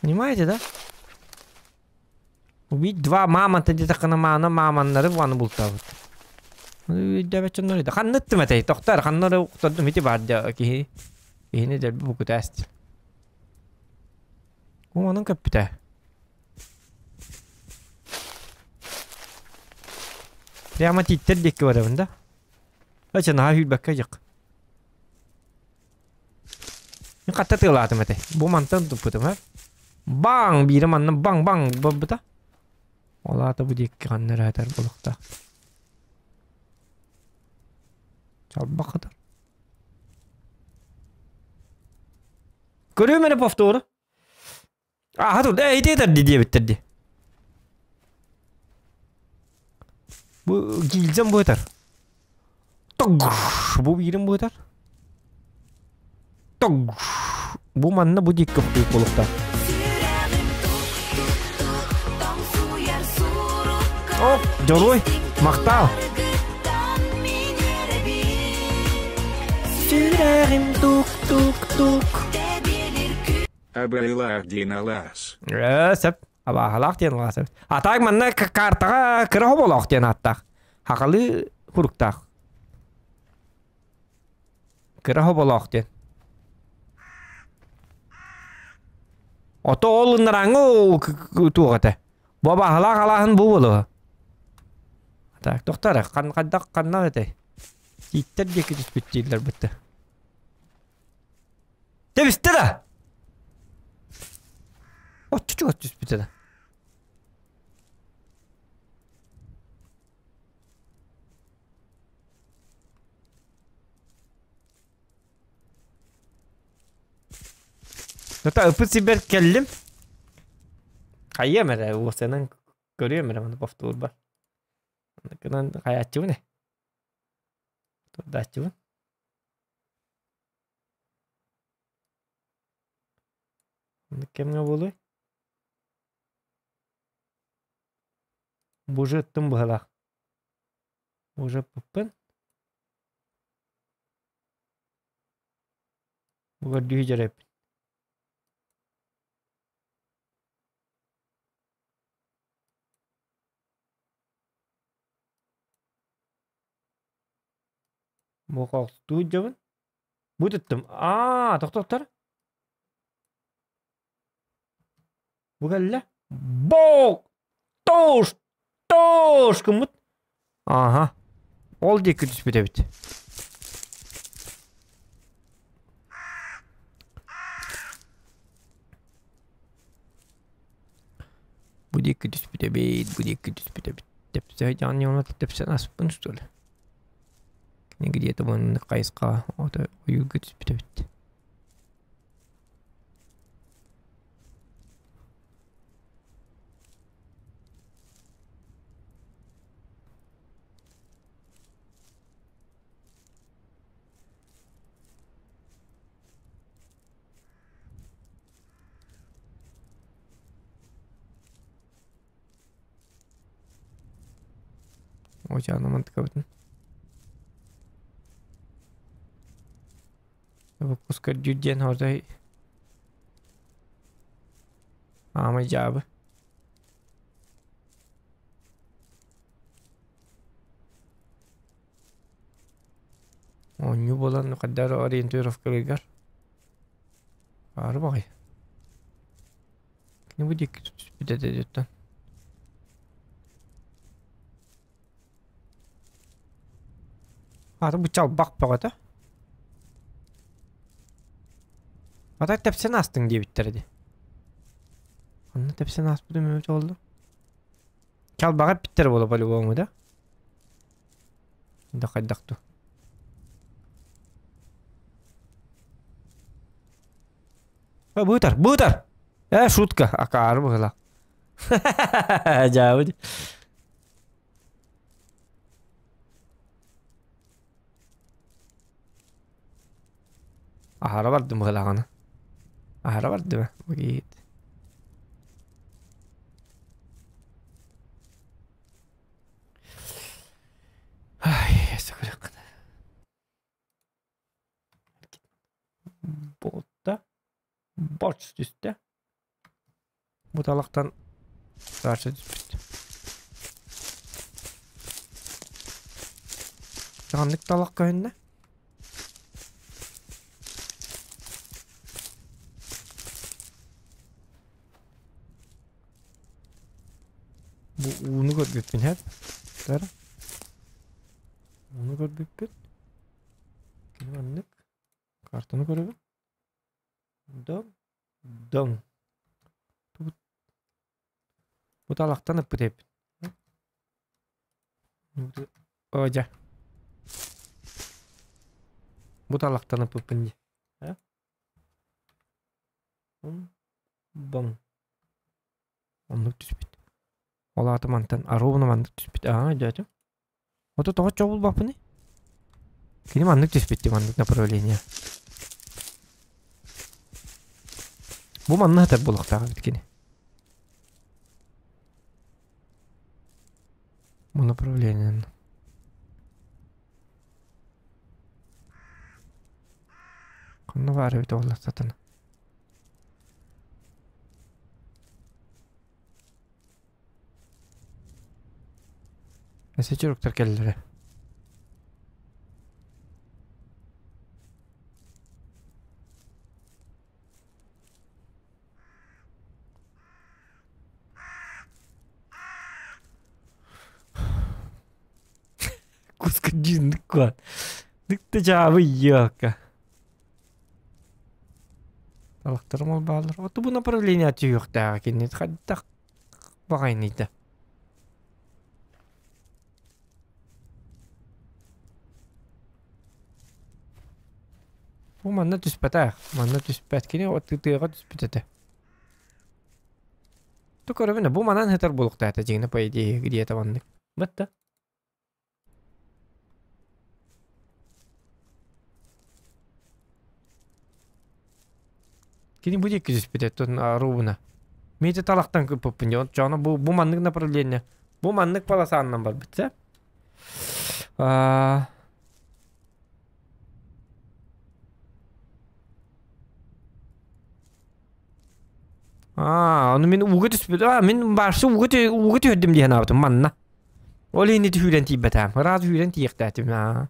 Понимаете, да? Убить два мамонта диэтэххинэ маана мамоннары аны бултаабыт. Өйдөөбөт дьоннор ханна ыттым этэй? Тохтор, ханна эрэ охтордум ити баар дьа киһи. Киһини дэлби букутээст. Онон көппүтэ. Прямо тииттэр диэки барабын да? Ача наһаа сүүрбэккэ дьык. Мин хатта тыалаатым этэ. Бу мантан туппутум ха. Баҥ! Биирэ манна баҥ-баҥ буолбута. Ол аата бу диэки ханна эрэ этэр буолуохтаах. Чалбах хатар. Көрүөм эрэ повтору. Ааха тур, э, ити этэр ди диэбиттэр ди. Бу гильзам бу этэр. Бу биирим бу этэр. Бу манна бу диэки көптүүк буолуохтаах. О, дьоруой, махтаал. Сүрэҕим тук-тук-тук. Абыйлаах диэн алаас. Э, сөп. Абааһылаах диэн алаас эбит. А так манна картаҕа кыра хоболоох диэн ааттаах. Хахалы хуруктаах. Кыра хоболоох диэн. Ото ол ыннарааҥҥы туох этэ. Бу абааһылаах алааһын бу буолуо. Так, тохтор, хайдах ханна этэй? Тииттэр диэки түспүт дииллэр бытта. Тэбистэ да! Оччо чугас түспүтэ да. Ата ыпыт сирбэр кэллим. Хайыам эрэ уосанан көрүөм эрэ маны повторбар. Гынан хайааччыбын э. Турдааччыбын. Кэмҥэ буолуой? Боже ыттым быһалаах. Уже ыппыппын. Бу көрдүү дьэрэппин. Бу холстуу дьабын. Бу туттум. Аа, тохтоттор. Бу кэллэ. Бок! Тош! Тош! Гыммыт. Ааха. Ол диэки түспүт эбит. Бу диэки түспүт эбит, бу диэки түспүт эбит. Тэпсэ дьаан тэпсэн аспын что ли? Кини где-то маннык хайысха ото ойуурга түспүт эбит. Ой, мантыкабытын. Выпуск көрдүүр диэн ордой аамай дьаабы. Оонньуу буолан хайдах ориентировкалыгар баары баҕайы. Кини бу диэки түспүт этэ диэттэн. Аты бу чалбах бөҕөтө. Ата тэпсэн астың диэбиттэр ди. Онно тэпсэн ааспытым эбит буолла. Чалбаҕа эппиттэр буола по-любому да? Да хайдах ту. Э, быытар, быытар! Э, шутка, акаары быһыла. Дьаабы. Аһара бардым быһылаҕына. Аһара бардым бу Ай, Буолта. Борч түстэ. Бу талахтан дальше түспүт. Ханнык талах көһүннэ? Бу ууну көрбүппүн һэп. Тар. Ууну көрбүппүт. Кини маннык. Картаны көрөбүн. Дом. Дом. Бу талахтан ыппыт эбит. О, дьэ. Бу талахтан ыппыппын дии. Боҥ. Оннук түспүт. Ол аата мантан ровно маннык түспүт. Аа, дьэ Ото тоҕо чобулбаппыный? Кини маннык түспүт дии маннык направление. Бу манна сытар буолуохтаах эбит кини. Бу направлениены. Ханна баар эбит ол сатана. Өссө чуруктар кэллэрэ. Куска дьиндиккуан. Дыкты жаабы йыакка. Талахтарым ол бааллар. Оту бу направление түһүөхтээҕэ кинини хайдах баҕайыныйда. Бу манна түспэтэх. Манна түспэт. Кини тыаҕа түспүт этэ. Ту көрөбүн бу манан сытар буолуохтаах дьиҥнэ по идее где-то маннык. Бытта. Кини бу диэки түспүтэ оттон ровно. Миэтэ талахтан кыппыппын дьон чоно бу бу маннык направление. Бу маннык полосаннан барбыт сэ. Аа Аа, ону мин ууга түспүт. Аа, мин барсы ууга ууга түһэрдим диэн аабытым манна. Ол иһин ити сүүрэн тиийбэтэҕим. Ыраас сүүрэн тиийиэхтээтим. Аа.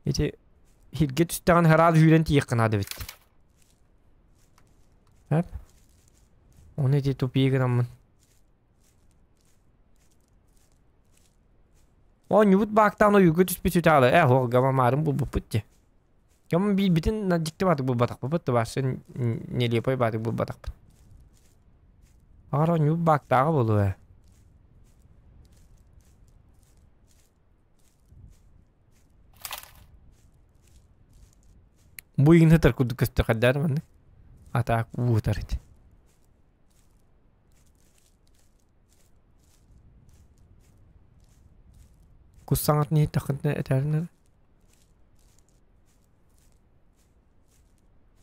Ити сиргэ түстэҕин ыраас сүүрэн тиийиэххэ наада эбит. Эп. Ону ити тупие гынаммын. Оонньуубут баактаан ойууга түспүт сүтаалы. Э, оһох гамамаарын булбуппут дии. Гамам биирбитин дьикти баатык булбатахпыт, баасы нелепой баатык булбатахпыт. Аҕар оонньуубут баактааҕа буолуо ээ. Бу игин сытар курдук көстөр хайдаар маннык. Атаак уу ытар ити. Кус саҥатын иһиттэххитинэ этээрин эрэ.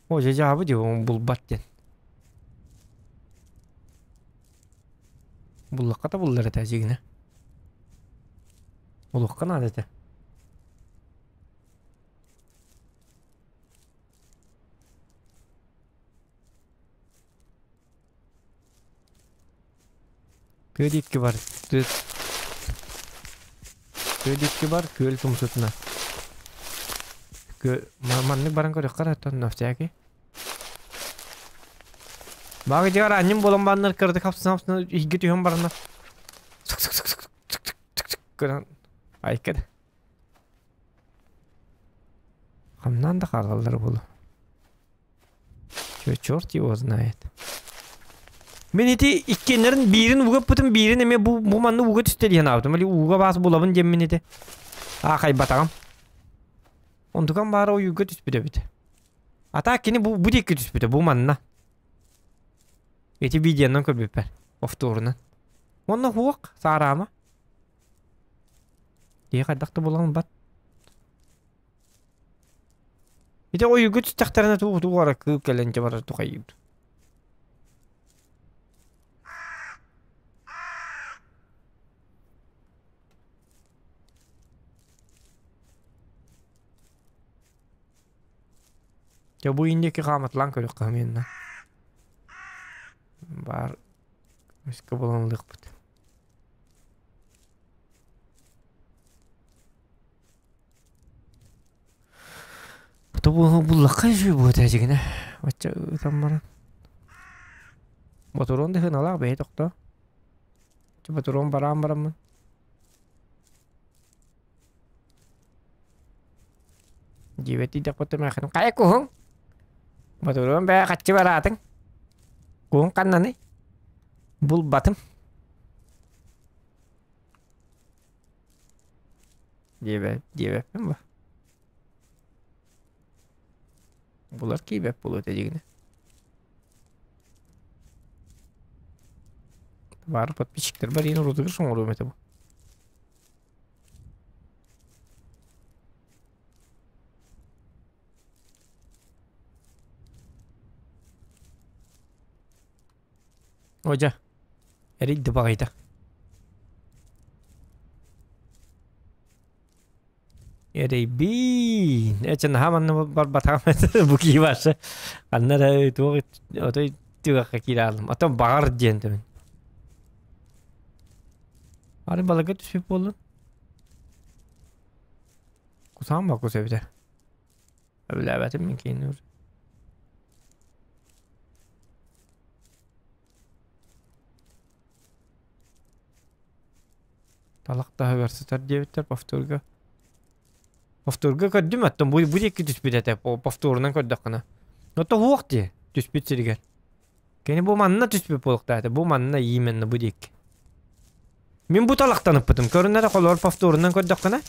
О, дьэ дьаабы дии, булбат диэн. Буллахха да буллар этэ дьигинэ. Булуохха наада этэ. Тыа диэки бар, тыа Тыа диэки бар, күөл тумсутуна. Күөл маннык баран көрүөххэ эрэ оттон на всякий. Баҕа дьиҕэр анньым буолан бааннар кыратык хапсына-хапсына иһгэ түһэн баранна. Гынан айка да. Хамнаан да хаалаллар буолуо. Чё, черт его знает. Мин ити иккиэннэрин биирин ууга ыппытым, биирин эмиэ бу, бу манна ууга түстэ диэн аабытым. Или ууга баас булабын диэммин ити. Аахайбатаҕым. Онтукам баара ойууга түспүт эбит. А так кини бу, бу диэки түспүтэ, бу манна. Ити видеонан көрбүппэр, повторунан. Онно хуох, саараама. Киһи хайдах да булан бат. Ити ойууга түстэхтэринэ туох туох эрэ кыыл кэлэн дьэ барар тухайыыр. Дьэ бу инники хааматылаан көрүөххэ хомуйунна. Баар өскө булан ылыахпыт. Буллахха үчүгэй буолуо этэ дьигинэ. Оччо ыытан баран. Ботуруон да сыаналаах бэйэ тохтоо. Ботуруон бараан бараммын. Дьиэбэр тиийдэхпиттэн мээхиним хайа куһуҥ? Ботуруон бээ хаччы бараатыҥ? Куһуҥ ханнаный? Булбатым. Диэбэ диэбэппин бу. Булар киирбэт буолуо этэ дьигинэ. Баар подписчиктар бар иин урутугар соҥоруом этэ бу. Одьа, эрийди баҕайыта. Эрэйбиин. Эчэ наһаа манна барбатаҕым этэ бу киһи башы. Ханна эрэ туох отой тыахха киирэ аалым. Ото баҕар диэн төбүн. Ары балыга түспүт буоллун. Кусаан бакус эбитэ. Өбүлээбэтим мин кииннүүр. Талах таһыгар сытар диэбиттэр повторга. Повторга көрдүм оттон бу бу диэки түспүт этэ повторунан көрдөххүнэ. Ото уох дии түспүт сиригэр. Кини бу манна түспүт буолуохтаах этэ. Бу манна именно бу диэки. Мин бу талахтан ыппытым. Көрүнэ да холоор повторунан көрдөххүнэ.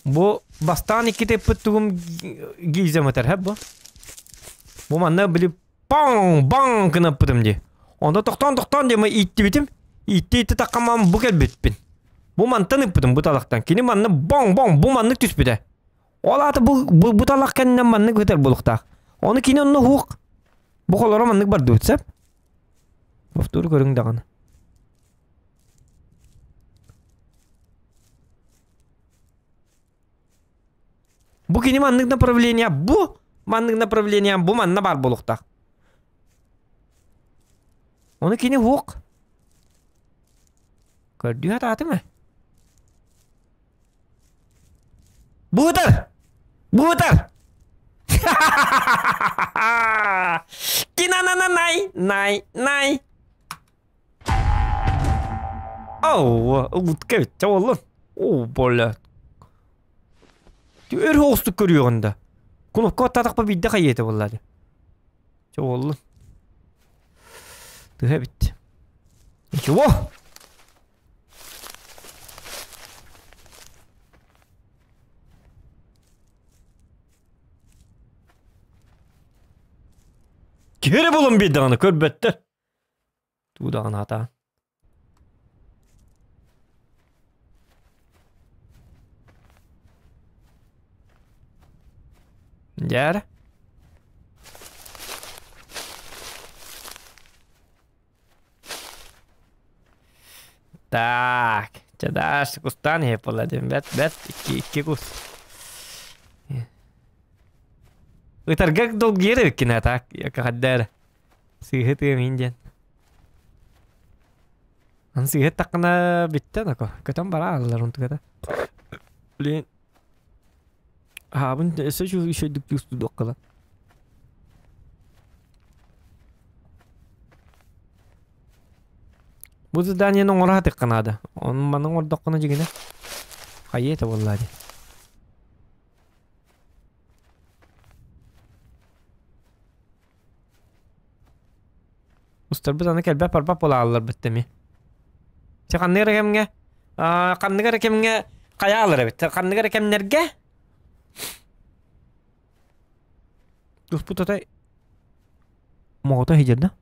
Бу бастаан иккитэ ыппыт тугум гильзам ытар һэ бу. Бу манна били Паҥ! Баҥ! гынаппытым дии. Онто тохтоон-тохтоон диэн ииттибитим. Иитти-иитти таххамаам бу кэлбиппин. Бу мантан ыппытым бу талахтан. Кини манна боҥ-боҥ бу маннык түспүтэ. Ол аата бу, бу, бу талах кэннинэн маннык ытар буолуохтаах. Ону кини онно уһуох. Бу холоро маннык бардыбыт сөп. Повтору көрүҥ даҕаны. Бу кини маннык направление, бу маннык направление, бу манна баар буолуохтаах. Ону кини уһуох. Көрдүү сатаатым ээ. Быытар! Быытар! Тина-на-на-най, най, най. Оо, утка эбит, оллун. Оо, боля. Өр оҕустук көрүөҕүн да. Кнопка баттаатахпа биирдэ хайыата буолла дии. Чэ оллун. Тыһа эбит. Ничего. Киһи эрэ булан биэрдэҕинэ көрбөттөр. Тугу даҕаны атаан. Дьээр. Так, чадаш кустаан иһэ буолла диэн бэт бэт икки икки кус. Ытарга долгуйар эбиккин ээ так кахаддаар. Сыыһы тыа мин диэн. Аны сыыһы таххына бүттэ нако. Көтөн бара аллар онтуката. Блин. Аһаабын өссө үчүгэйдик чувствуйдуохха Бу заданиены оҥоро сатыахха наада. Ону маны оҥордоххуна дьигинэ хайыа этэ буоллаа дии. Устарбыт аны кэлбэт барбат буолаалларбыт эмиэ. Чэ ханнык эрэ кэмҥэ ханнык эрэ кэмҥэ хайаалар эбит. Ханнык эрэ кэмнэргэ туспут отой моҕото иһдьэр да?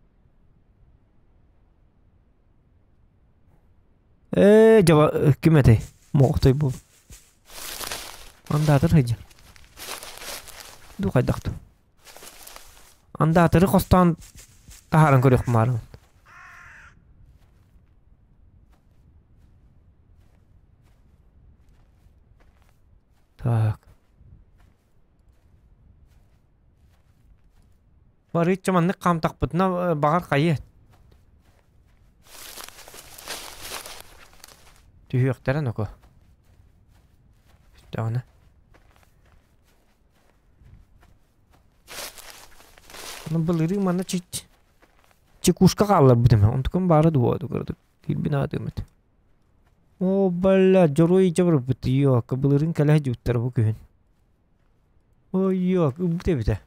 Ээ дьаба ким этэй? Моҕотой буол. Андаатыр сылдьар. Ду хайдах дуу? Андаатыры хостоон таһааран көрүөхпүн баарыбын. Так. Барыычча маннык хаамтахпытына баҕар хайыа. Түһүөхтэрэ ноко. Түстэҕинэ. Ону былырыы манна чич. Чекушка хаалларбытым. Онтукум баара дуо кырдык. Киирбин аатымыт. О, бля, дьоруой дьабырбыт. Йок, былырын кэлэ дьуттар бу күһүн. Ой, йок, ылбыт эбитэ.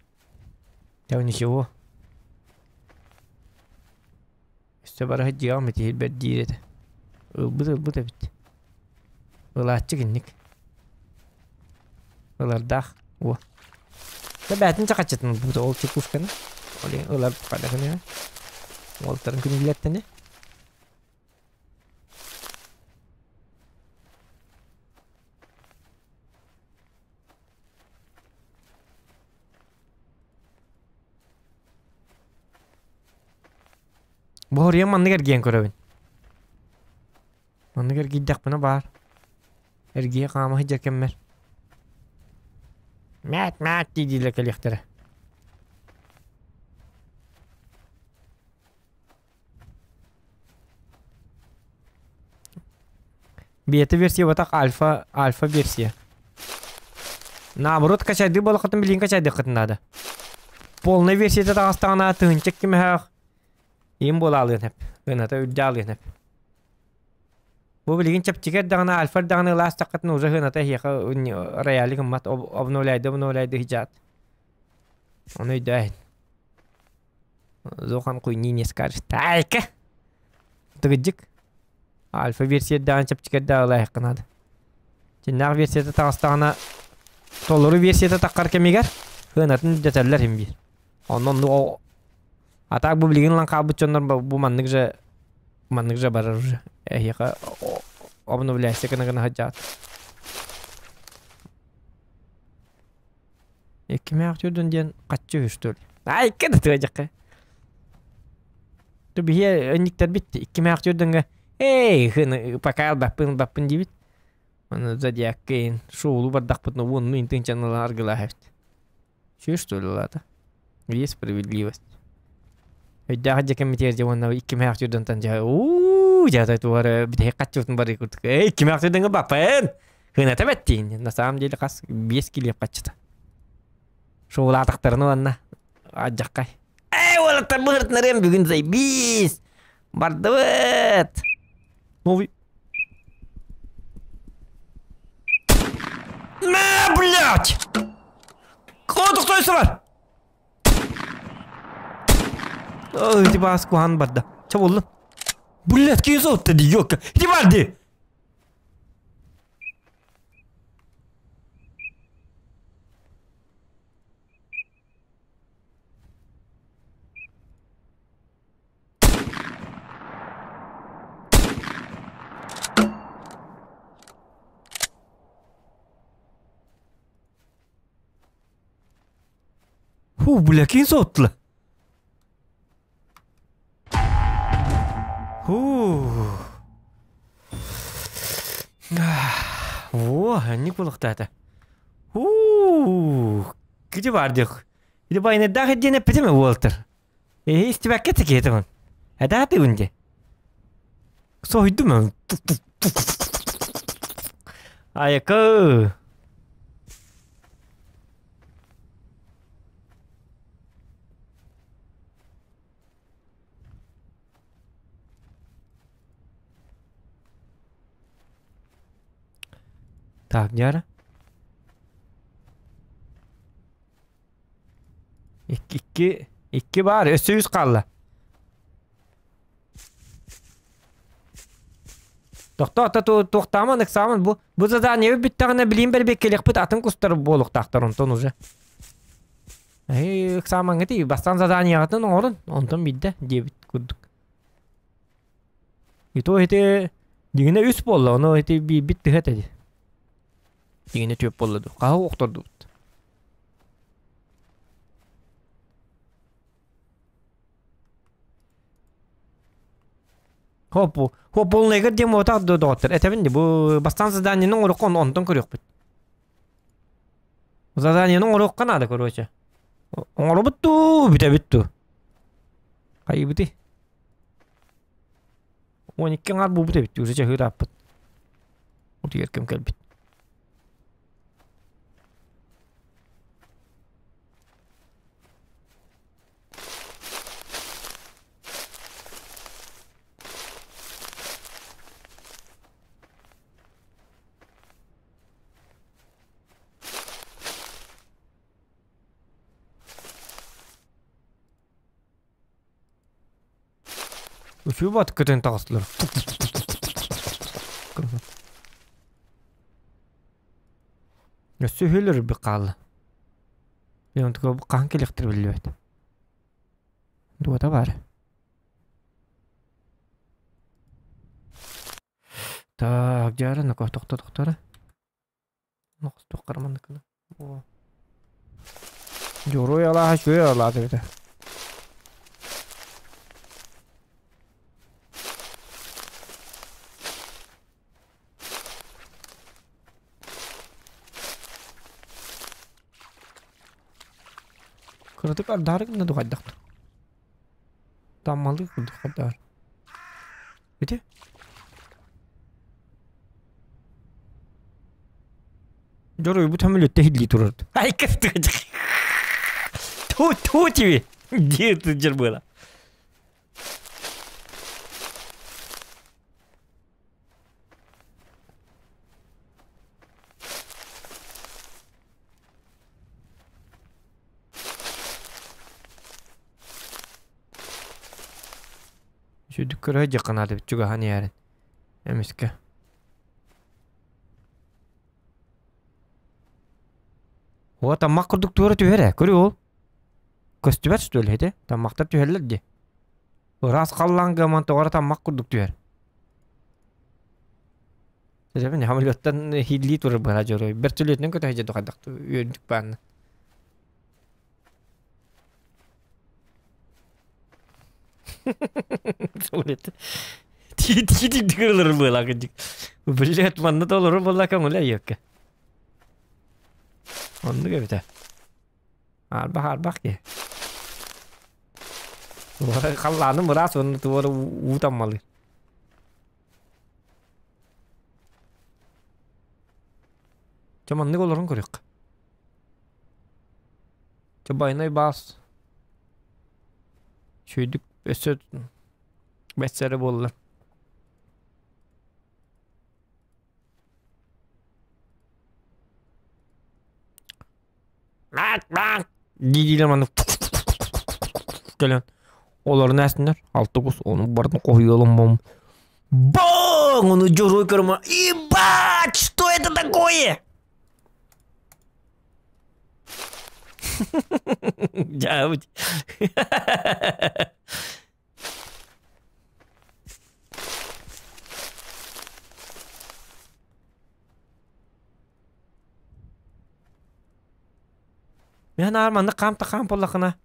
Там ничего. Өссө бара сылдьыаҕым ити иһирбэр диир этэ. Ылбыт ылбыт эбит. Ылааччы кинник. Ылардаах. Уо. Да бээтин чахаччытын ылбыта ол чекушканы. Ол ылар хайдахын Уолтарын күнүүлэртэни. Боһоруйан маннык эргийэн көрөбүн. Маннык эргийдэхпинэ баар. Эргийэ хаама сылдьар кэммэр. Мээт мээт дии диилэр кэлиэхтэрэ. Бета версия батах альфа альфа версия. Наоборот качайдыы буолаххытын билигин качайдыаххытын наада. Полная версията таҕыстаҕына тыһыынча кимэһээх им буолаалыан сөп. Ыната үрдэалыан сөп. Бу билигин чэпчэки эрдэҕинэ альфа эрдэҕинэ ылаастаххытына уже ыната эһиэхэ рояли гыммат обновляйды обновляйды хиджат. Ону өйдөөһүн. Зохан хуйни не скажет. Айка! Тыгыдьык. Альфа версия даҕан чэпчэкэрдээх ылаайахха наада. Дьиннээх версията таҕыстаҕына толору версията таххар кэмигэр сыанатын үрдэтэллэр син биир. Онно оннук а так бу билигин ылан хаалбыт дьоннор бу маннык же маннык же барар уже. Эһиэхэ обновляйся гына гына сылдьаҕыт. Иккимээх түрдүн диэн хаччы үһү что ли? Айка да тыадьакка. Ту биһиэ өнньүктэрбит иккимээх түрдүҥҥэ эй хыны пока баппын баппын диибит. Аны зодиаккын шоулу бардахпытына уонну интынчаныла аргылаах эбит. Чү что ли лата? Где справедливость? Өйдөөх дьэ кэммитигэр дьэ уонна иккимээх түрдүнтэн дьэ уу дьэ туора бүтэһик хаччыбытын барыы курдук. Эй иккимээх түрдүҥҥэ баппын! Хыната бэттиин. На самом деле хас биэс килиэп хаччыта. Шоулаатахтарына уонна адьаххай. Эй, уолаттар быһыртынарыам бүгүн заебись! Бардыбыт! Новый... На, блядь! О, тохтойсу бар! Ой, ити баас куһаан барда. Ча боллун. Блядь, киһи соһутта дии, ёлка. Ити бар дии! Фу, бля, киһи соһуттулар. Фу. Во, анник булуктаата. Фу, где бар диэх. Или байнардаах диэн эппитим уолтар. Эһи истибэккэ тикиэтимин. Эдаатыгын дии. Соһуйдум. Айака. Так, дьара. Икки, икки, икки баар, өссө үс хаалла. Тохтоо, туохтааман, ыксааман, бу, бу задание бүттэҕинэ билиим бэрбиэккэлиэхпит атын кустар буолуохтаахтар онтон уже. Эһи ыксаамаҥҥыт бастаан заданиеҕытын оҥорун, онтон биирдэ диэбит курдук. И то ити дьиҥинэ үс буолла, ону ити биирбит тыһа этэ дии. Дьиҥинэ түөрт буолла дуу, хаһы охтордубут. Хоп, хоп, полныйгар диэн буотах доҕоттор. Этэбин ди, бу бастаан заданиены оҥоруохха, онтон көрүөхпүт. Заданиены оҥоруохха наада, короче. Оҥоробут дуу, бүтэбит дуу. Хайыбытый? 12 аҥаар буолбут эбит, уже чаһыырааппыт. Утуйар кэм кэлбит. Үчүгэй баҕайытык көтөн таҕыстылар. Өссө үһүөл өрүрбүт хаалла. Хаһан кэлиэхтэрэ биллибэт. Дуота баар. Так, дьаара ну-ка, тохто тохто Туох манныкына. Дьоруой алааһа үчүгэй алаас эбитэ. Кыратык ардаары гынна дуу хайдах дуу? Таммалыы курдук хардаар. Ити? Дьоруойбут сөмөлүөттэ иһиллии турар. Ай Ту ту тебе дии сылдьар буола. Сүдүк көрө дьаханаатыбыт чугаһан иһэрин. Эмискэ. О, таммах курдук туора түһэр ээ, көрү ол. Көстүбэт что ли ити? Таммахтар түһэллэр дии. Ыраас халлаан гаман тоҕо таммах курдук түһэр. Дьэбин самолеттан хиллии турар быһа дьоруой. Бөртөлүөтүнэн көтө сылдьар хайдах үөрдүк баанна. Самолет. Тии тигрлер была кыдьык. Блядь, манна толору буолла көҥүлэ айыакка. Оннук эбитэ. Арбах арбах киһи. Халлааным ыраас уонна туора уу таммалыыр. Чэ маннык олорон көрүөххэ. Чэ байанай баас. Үчүгэйдик өссө бэссэрэ буолла. Дии-диилэр маннык кэлэн олорун ээстиннэр алта кус ону барытын хоһуйуолум Баң! Ону дьоруой көрөмө ебать! Что это такое? Дьаабыт. Мен наар маннык хаамта хаам буоллахына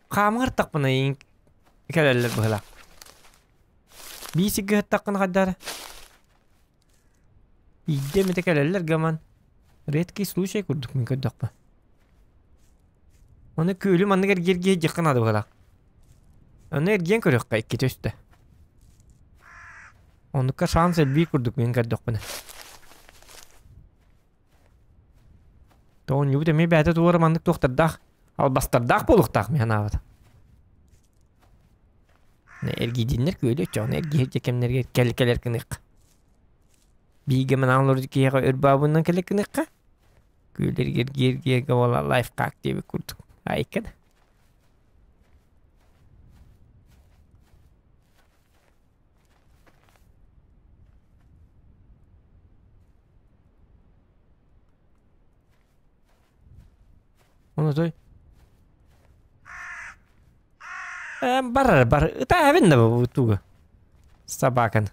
хаамыгар тахпына кэлэллэр быһыылаах. Биир сиргэ ыһыттаххына хайдара? Биирдэ эмитэ кэлэллэр гаман. Редкий случай курдук мин көрдөхпө. Ону күөлү маннык эргиэргиэ дьиэххэ наада быһыылаах. Ону эргийэн көрүөххэ иккитэ үстэ. Оннукка шанс элбиир курдук мин көрдөхпүнэ. Тоонньубут эмиэ бэйэтэ туора маннык туохтардаах, албастардаах буолуохтаах мин санаабата. Эргийдиннэр күөлү оччоҕуна эргиһэр кэмнэргэ кэл кэлэр гыныахха. Бииргэ манаан олорор киһиэхэ өр баабынан кэлэр гыныахха. Күөллэригэр эргиэргиэргэ буола лайфхак диэбит курдук. Айка да. Ону той Барар бар ытаабын да бу туга. Собаканы.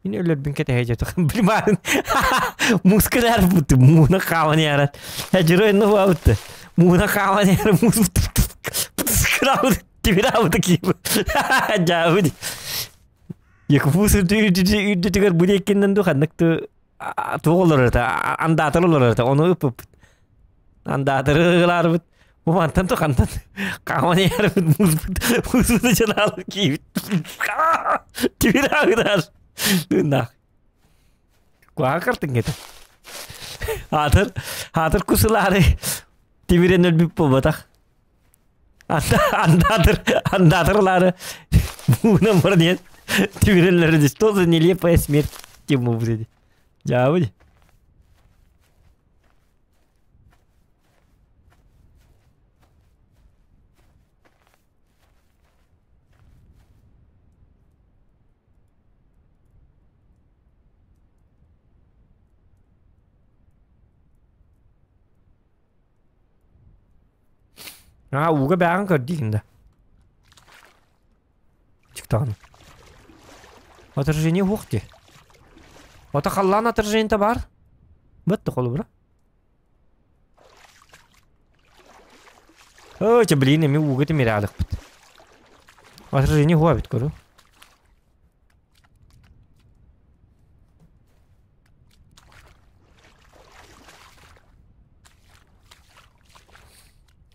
Мин өлөрбүн кэтэһэ дьэ Блин, мускулар бутты мууна хаалан ярат. Дьоро инна буабытты. Мууна хаалан яр муус тибирабыты киип. Жаабыт. Якупус үрдүтүгэр бу диэккиннэн ду ханнык ту туох олорор этэ андаатар олорор этэ ону ыппыппыт. Андаатары ылаарбыт. Бу мантан тухантан хааман иһэрбит мууспут мууспуту дьанаалы киибит. Тибирабытар. Тыыннаах. Куһаҕан картыҥ этэ. Аатыр, аатыр кусулаары тимирэн өлбүт буолбатах. Андаатыр, андаатырлары муунан бар диэн тимирэллэри. Что за нелепая смерть тему будет. Дьаабы. Аа, ууга бэҕин көрдиигин да. Чыктаҕын. Отражение уох дии. Ото халлаан отражениета баар. Бытты холобура. Ой, чэ, блин, эми ууга тимирэалыкпыт. Отражение хуа эбит көрү.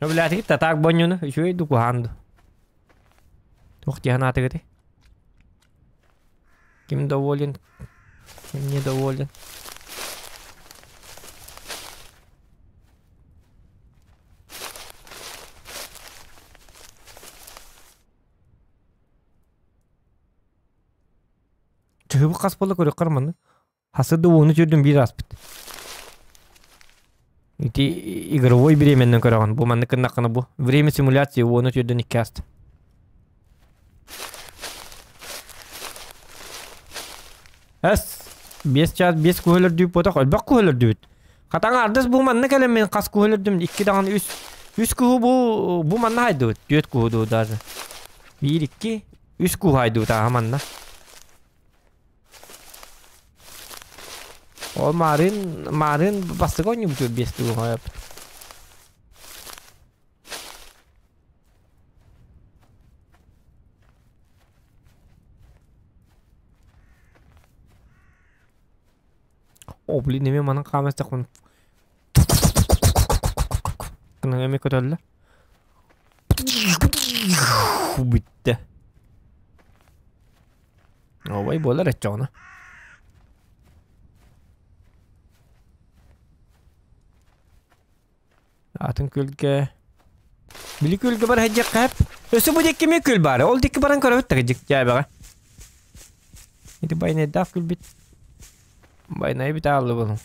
Өбүлээтигит татаак бонньуну үчүгэй ду куһаан ду. Туох дии санаатыгытый? Ким доволен, ким недоволен? Чыһыбыт хас буолла көрүөххэ манна. Хасы да ууну түрдүн биир ааспыт. Ити игровой временнэн көрөҕүн. Бу маннык гыннаххына бу. Время симуляции уону түрдүн икки ааста. Эс, 5 час 5 куһөлөрдүүп ботох өлбөх куһөлөрдүбүт. Хатаҥ ардыс бу манна кэлэн мен хас куһөлөрдүм икки даҕаны үс үс куһу бу бу манна хайдыбыт түөрт куһу дуу даже. Биир икки үс куһу хайдыбыт ааһа манна. Ол маарыын маарыын бастакы оонньуубут биэс тугу хойоппут. О, блин, эмиэ манан хаамастахпын эмиэ көтөллөр. Бүттэ. Овай буолар оччоҕуна. Атын күөлгэ Били күөлгэ бар сылдьыахха сөп. Өссө бу диэки эмиэ күөл баара. Ол диэки баран көрөбүт да дьиктээбэҕэ. Ити байнайдаах күлбүт. Байнайы бүтэ аалла буолуҥ.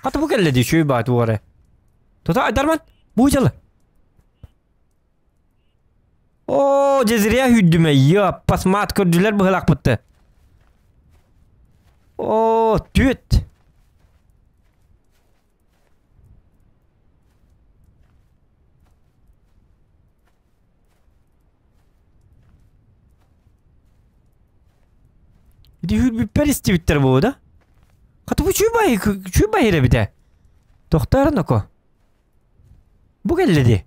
Хата бу кэллэ дии үчүгэй баат уора. Тута Айдарман бу дьала. Оо, дьэ зря сүүрдүм ёппас маат көрдүлэр быһылаахпытты. Оо, түөт. Ити сүүрбүппэр истибиттэр буолуо да? Хата бу үчүгэй үчүгэй баһыр эбит ээ. Тохтоор ноко. Бу кэллэ дии.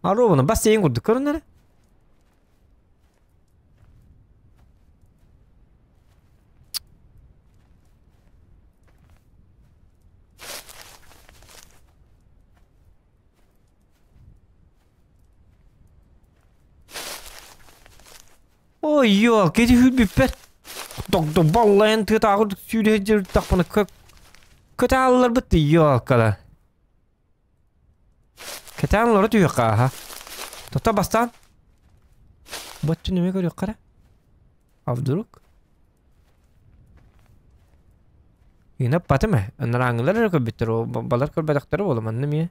Аруобуна бассейн курдук көрүнэрэ. Ой, ёлки, ити сүүрбүппэр. Догдо баллайан тыатааҕы сүүрэ сылдьыбыттахпына көтө хаалларбыт ёлкалар. Кэтээн олоро түһүөххэ ааһа. Тото бастаан. Боччун эмиэ көрүөххэ эрэ. А вдруг? Гына патым ээ. Анарааҥҥылар эрэ көрбүттэр, балар көрбөтөхтөрө буолла манна эмиэ.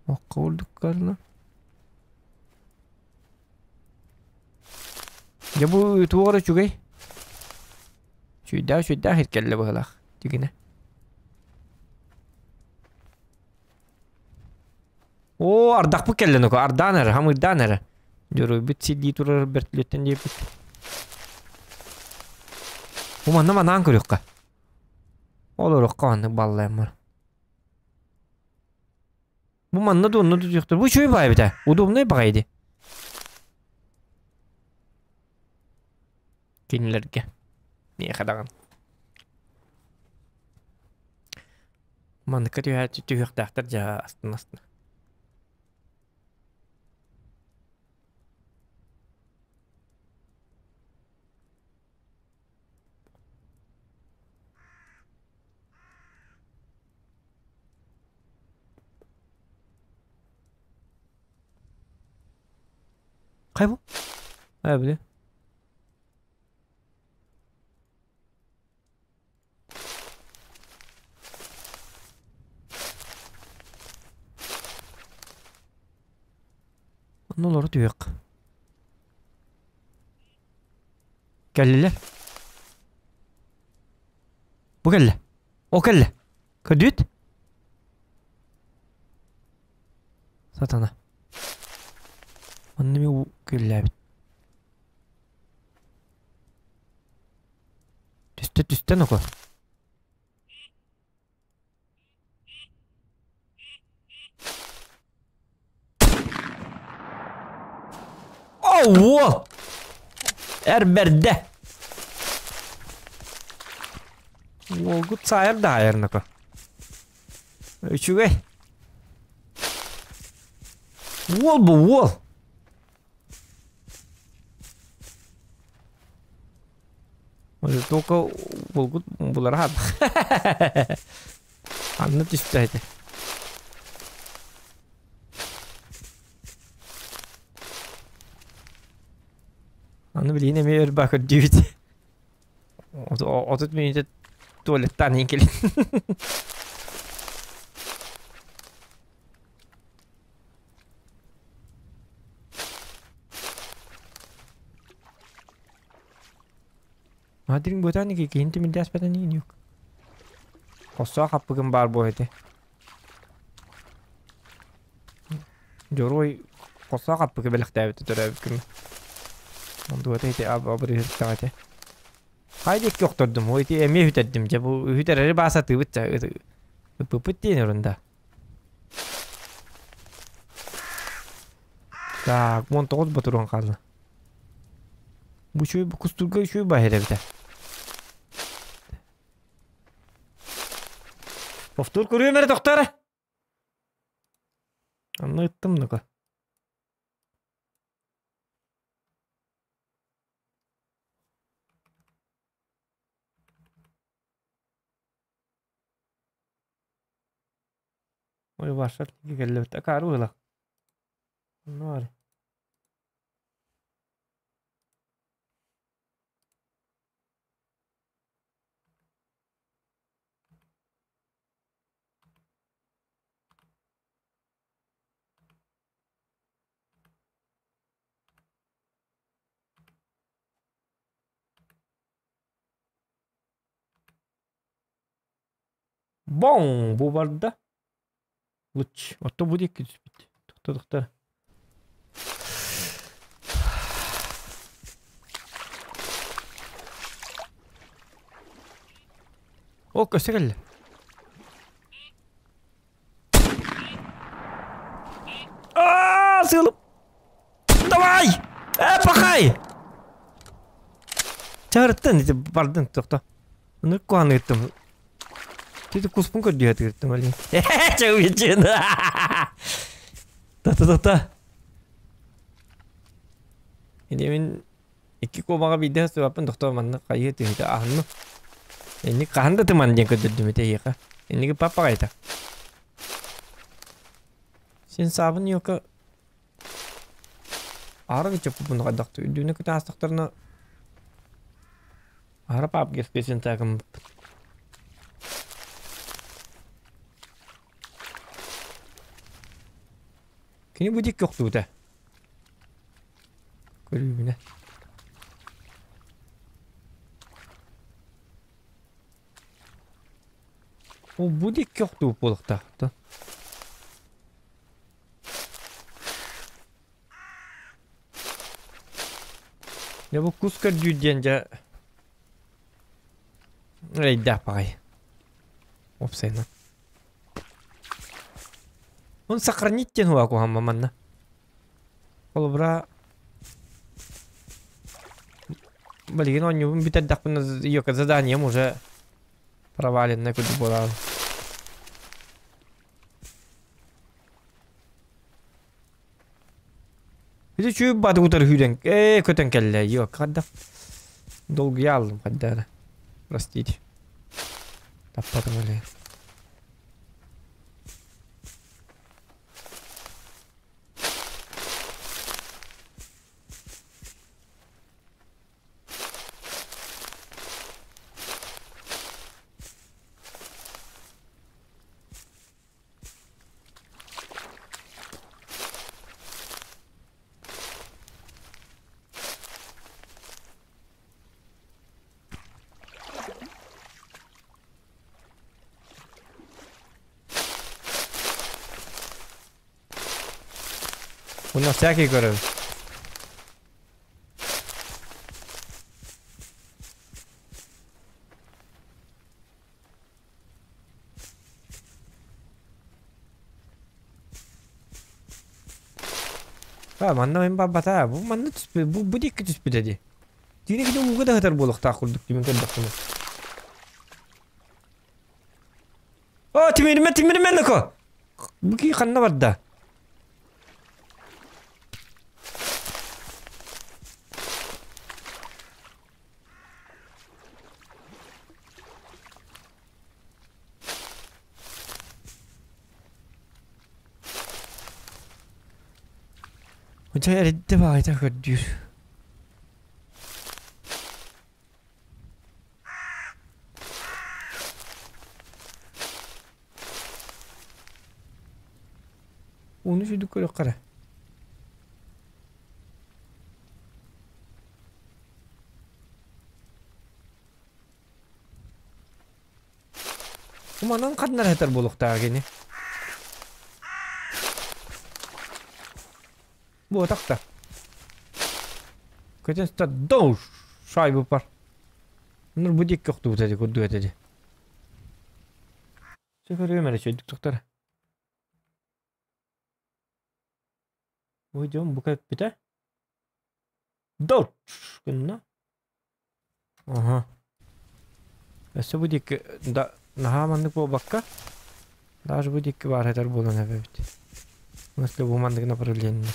Окко курдук көрүнэ. Дьэ бу туох эрэ үчүгэй. Сүүйдээх сүүйдээх иркэллэ быһыылаах тигинэ. Оо, ардахпыт кэллэ нука, ардаан эрэ, хамыырдаан эрэ. Дьоруойбут сирдии турар бөртүлүөттэн диэбит. Бу манна манаан көрүөххэ. Олоруохха маннык баллайаммар. Бу манна да онно тутуохтар. Бу үчүгэй баҕайы эбит ээ. Удобнай баҕайы дии. Кинилэргэ. Миэхэ даҕаны. Манныкка түһээччи түһүөхтээхтэр дьэ астына астына. Хайа бу? Хайа били? Онно олоро түһүөх. Кэллилэр. Бу кэллэ. О кэллэ. Көрдүт? Сатана. Онно ми күллээбит. Түстэ түстэ ноко. Оо! Эр бэрдэ! Уолгут саайар да аайар ноко. Үчүгэй. Уол бу уол. Только булгут булара Анны түстэ этэ. Аны билигин эмиэ өр баа көрдүүбүт. 30 мүнүүтэ туалеттаан иһин кэлин. Маадырын бутаан киһин түмүрдээспэтэн иин юк. Хоссоох хаппыгын баар буо этэ. Дьоруой хоссоох хаппыкы бэлэхтээбитэ төрөөбүт күммүт. Онтугата ити абырыһыттаҕа этэ. Хай диэки охтордум, ити эмиэ үтэрдим дьэ бу үтэрэри баасатыыбыт дьэ ыппыппыт диэн орунда. Так, 19 ботурон хаалла. Бу үчүгэй бу кустурга үчүгэй баһыр эбитэ. Повтор көрүөм эрэ тохтоо эрэ. Анна ыттым ну-ка. Ой, ваша кэллэбит. Акаары быһыылаах. Онно баар. Боҥ! Бу барда. Луч. Отто бу диэки түспүт. Тохто тохто. О, көстө кэллэ. Аа, сыылып. Давай! Э, пахай! Чарыттан ити бардын тохто. Ынырык куһаҕаны ыыттым. Тити куспун көрдүө тыыртым али. Чөүчүн. Та-та-та-та. Ини мин икки куобаҕа биирдэ сыбаппын тохтоо манна хайыы түһүтэ аһынным. Инник хаһан да тыман диэн көрдөрдүм ити эйиэхэ. Инниги паппаҕайта. Син саабын йока аара кыччаппыппын хайдахты үрдүнэ кытаастахтарына аара папгеска сентаагыммыппыт. Кини бу диэки охсубута. Көрүүбүнэ. Ол бу диэки охтубут буолуохтаах. Дьэ бу кус көрдүүр диэн дьэ эрэйдээх баҕайы. Уопсайынан. Он сохранить диэн хуа куһамма манна. Холобура билигин оонньуубун бүтэрдэхпинэ ее заданием уже проваленное курдук буолаҕын. Ити чүүп баты утары сүүрэн ээ көтөн кэллэ йо хадда долгуйа аллым хадда эрэ простите таппатым эле Уна всякий көрөбүт. А, манна мен барбата. Бу манна түспүт, бу бу диэки түспүтэ дии. Тиини кини ууга да сытар буолуохтаах курдук дии мин көрдөхпүнэ. О, тимиримэ, тимиримэ ноко! Бу кии ханна барда? Дьэ эрдэ баҕайыта көрдүүр. Ууну сүүрдүк көрүөххэ эрэ. Манан ханнар сытар буолуохтааҕа кини. Буотах да. Көтөн сытар доуш шайбы бар. Нур бу диэки охтубут эти курдук этэ дии. Сөкөрүөм эрэ чөйдүк тохтор. Ой дьон бу кэппитэ. Дож гынна. Аха. Өссө бу диэки да наһаа маннык буолбакка даже бу диэки баар этэр буолан эбэбит. Если бу маннык направление.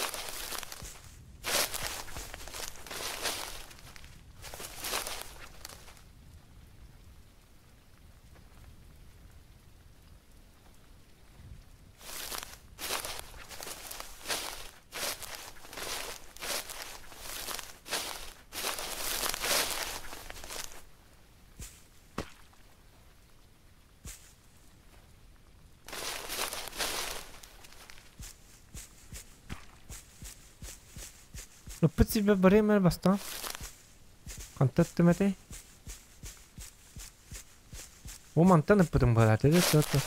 Ыппыт сирбэр барыам эрэ бастаан. Хантан ыттым этэй? Бу мантан ыппытым быһаата да то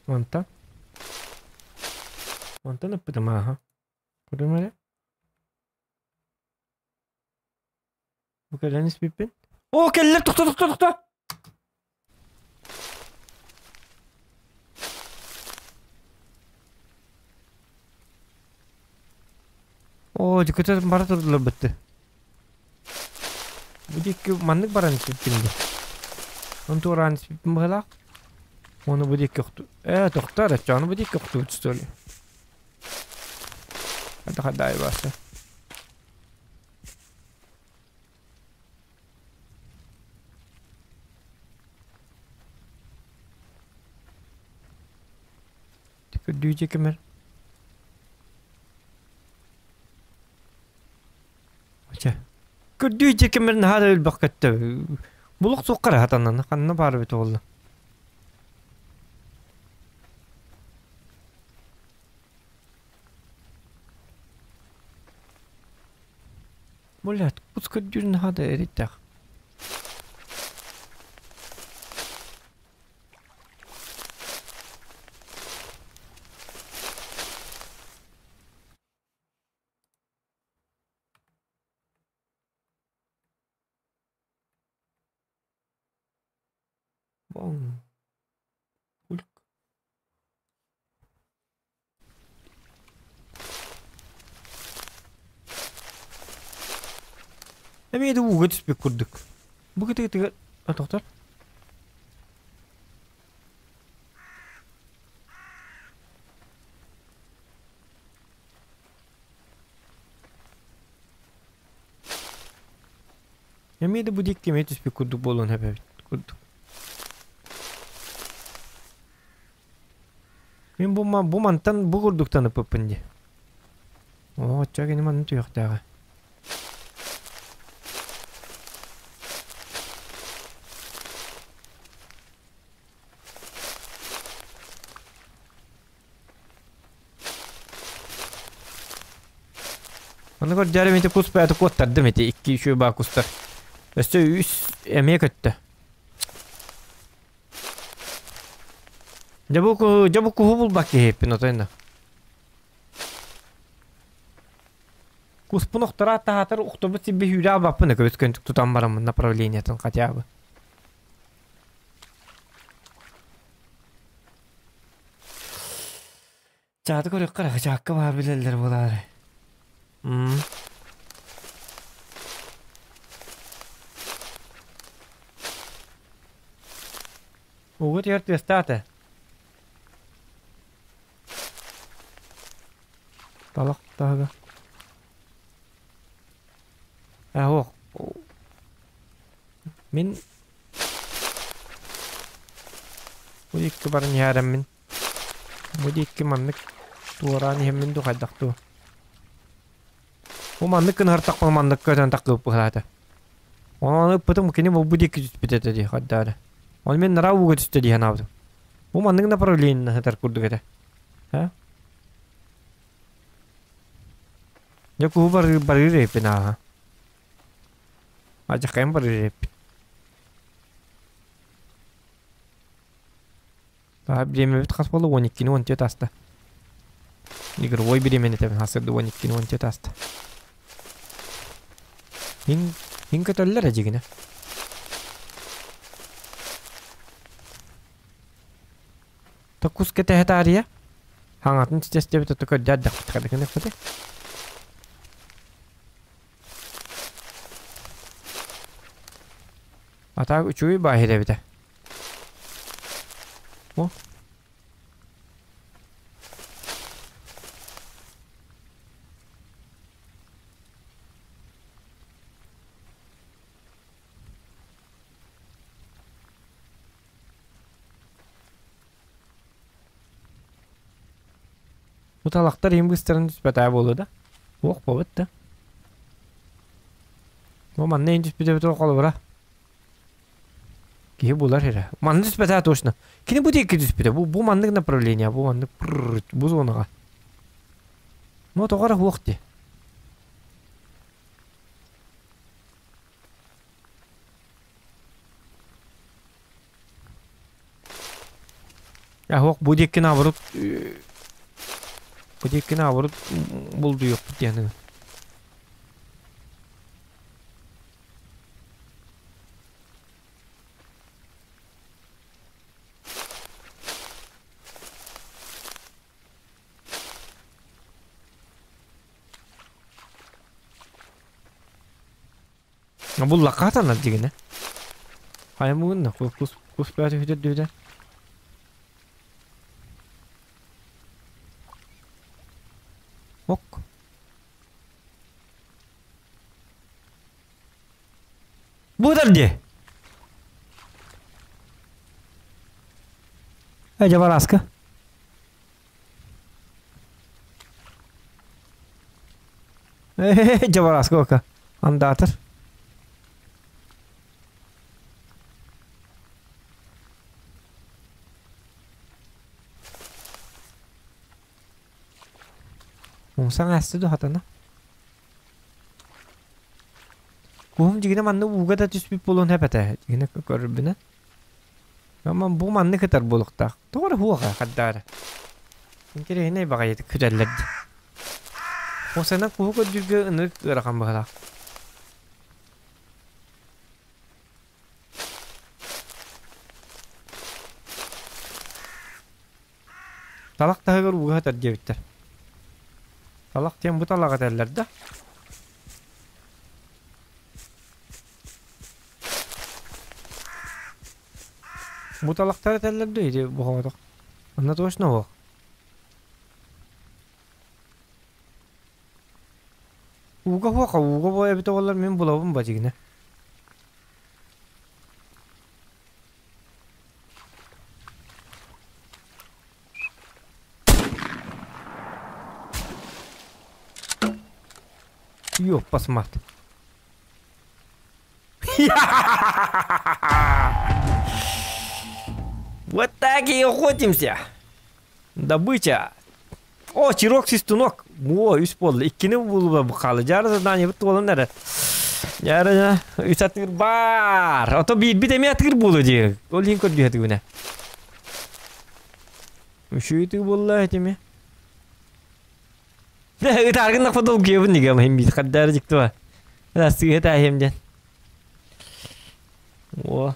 Мантан. Мантан ыппытым ааһа. Көрүм эрэ. Бу кэлэн испиппин. О, кэллэр, тохто, тохто, тохто! Оо, дьүкүтэ бара турдулар бытты. Бу диэки маннык баран испиппин дии. Он туораан испиппин быһалаах. Ону бу диэки охту... Ээ, тохтоо эрэ, ону бу диэки охтубут что ли? Это хадай бааса. Көрдүү кемер. Чэ. Көрдүү кемер наһаа да өлбөх көттө. Булук суққара хатаннан ханна баар бит буолла. Блядь, кус көрдүүр наһаа да эриттэх. Бон. Ульк. Эмиэ да ууга түспүт курдук. Бу кытыытыгар тохтор. Эмиэ да бу диэки эмиэ түспүт курдук буолуон сөп эбит курдук. Мин бу, бу мантан бу курдуктан ыппыппын дии. Оо, оччо кини манна түһүөхтээҕэ. Ону көрдөрүм ити кус бэйэтэ куоттардым ити икки үчүгэй баа кустар. Өссө үс эмиэ көттө. Дьэ бу куһу, дьэ бу куһу булбат киһиппин отойно. Куспун охтораат таһаатар ухтубут сирбэ сүүрэ албаппын көбүс көнтүк тутан бараммын направлениетын хотя бы. Чааты көрүөххэ эрэ, чаакка баар билэллэр буолаары. М. Угут иһэр тыастаата. Талах таһыга. Э, ох. Мин Бу икки баран иһээрэммин. Бу диэки маннык туораан иһэммин дуу хайдах дуу. Бу маннык гынартахпына маннык көтөн таххыыппыһаата. Онон ыппытым кини бу диэки түспүт этэ дии хайдаары. Оны мен нара ууга түстэ дии санаабытым. Бу маннык направление сытар курдук этэ. Һэ? Дьэ куһу барыыр барыыр эппин ааһа. Адьахайым барыыр эппин. Бириэмэбит хас буолла? 12-ни 14 ааста. Игровой бириэмэни этэбин сарсыарда 12-ни 14 ааста. Мин мин көтөллөр эдьигинэ. Токус кэтэһэ таарыйа. Хаҥатын ситестебит ото көрдөрдөхпүт хадыкыныхпыты. Атаак үчүгэй баахир эбитэ. О. Бу талахтар иһин быстарын түспэтээ буолуо да? Уох буолбут да. Бу манна иһин түспүтэ эбитэ холобура. Киһи булар эрэ. Манна түспэтэ точно. Кини бу диэки түспүтэ. Бу, бу маннык направление, бу маннык бу зонаҕа. Ну тоҕо эрэ суох дии. Аһох бу диэки наоборот бу диэки наоборот булдуйуохпут диэн. Буллахха хатанар дигинэ. Хайа мугунна кус кус бөтө хүтэрдүбүтэ. Ок. Бу дии. Э, дьабараска. Э, дьабараска ока. Андаатар. Умсан аасты ду хатана. Куһум дьигинэ манна ууга да түспүт буолуон сөп этэ. Дьигинэ көрөрбүнэ. Аман бу манны кытар буолуохтаах. Тоҕо эрэ хуоха хардаара. Интэриэһинэй баҕайытык күтэллэр дии. Осана куһу көрдүүргэ ынырык ыарахан быһыылаах. Талах таһыгар ууга сытар диэбиттэр. Талах диэн бу талаҕы этэллэр да. Бу талахтар этэллэр да ити буһаҕатах. Онно точно уох. Ууга хуоха ууга бу эбитэ буоллар мин булабын ба дьигинэ. Ёппас мат. Вот так и охотимся. Добыча. О, чирок свистунок. О, үс буолла. Иккини булуба бухалы. Жары задание бит туолан эрэ. Жары үс атыыр бар. Ото биирбит эмиэ атыыр буолуо дии. Ол иһин көрдүһэ түгүнэ. Үшүйүтүү буолла этими. Ытааргын нахпа долгуйабын дигэ мин бит хардары дьиктива. Сыыһа тааһым диэн. О.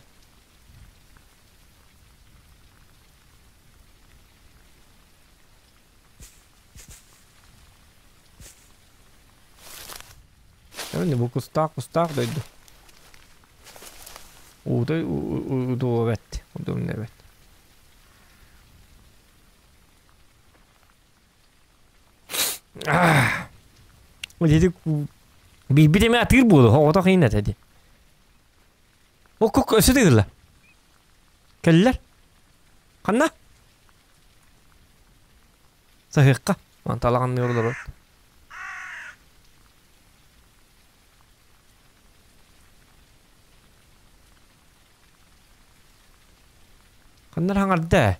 Эбини бу кустаах кустаах дойду. Уута удуобэт, удумнэбэт. Ити биирбит эмэ атыыр буолу, оҕото хиин этэ ди. О, кук өссө тыгылла. Кэллэр. Ханна? Саһыахха. Ман талаҕанныыр олорор. Ханна хаҥарда?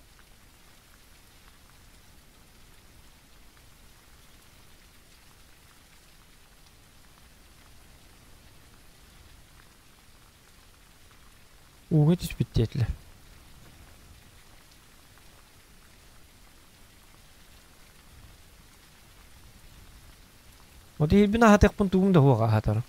Ууга түспүт диэтилэр. Вот иһирбин аһатыахпын тугум да суох аһатарым.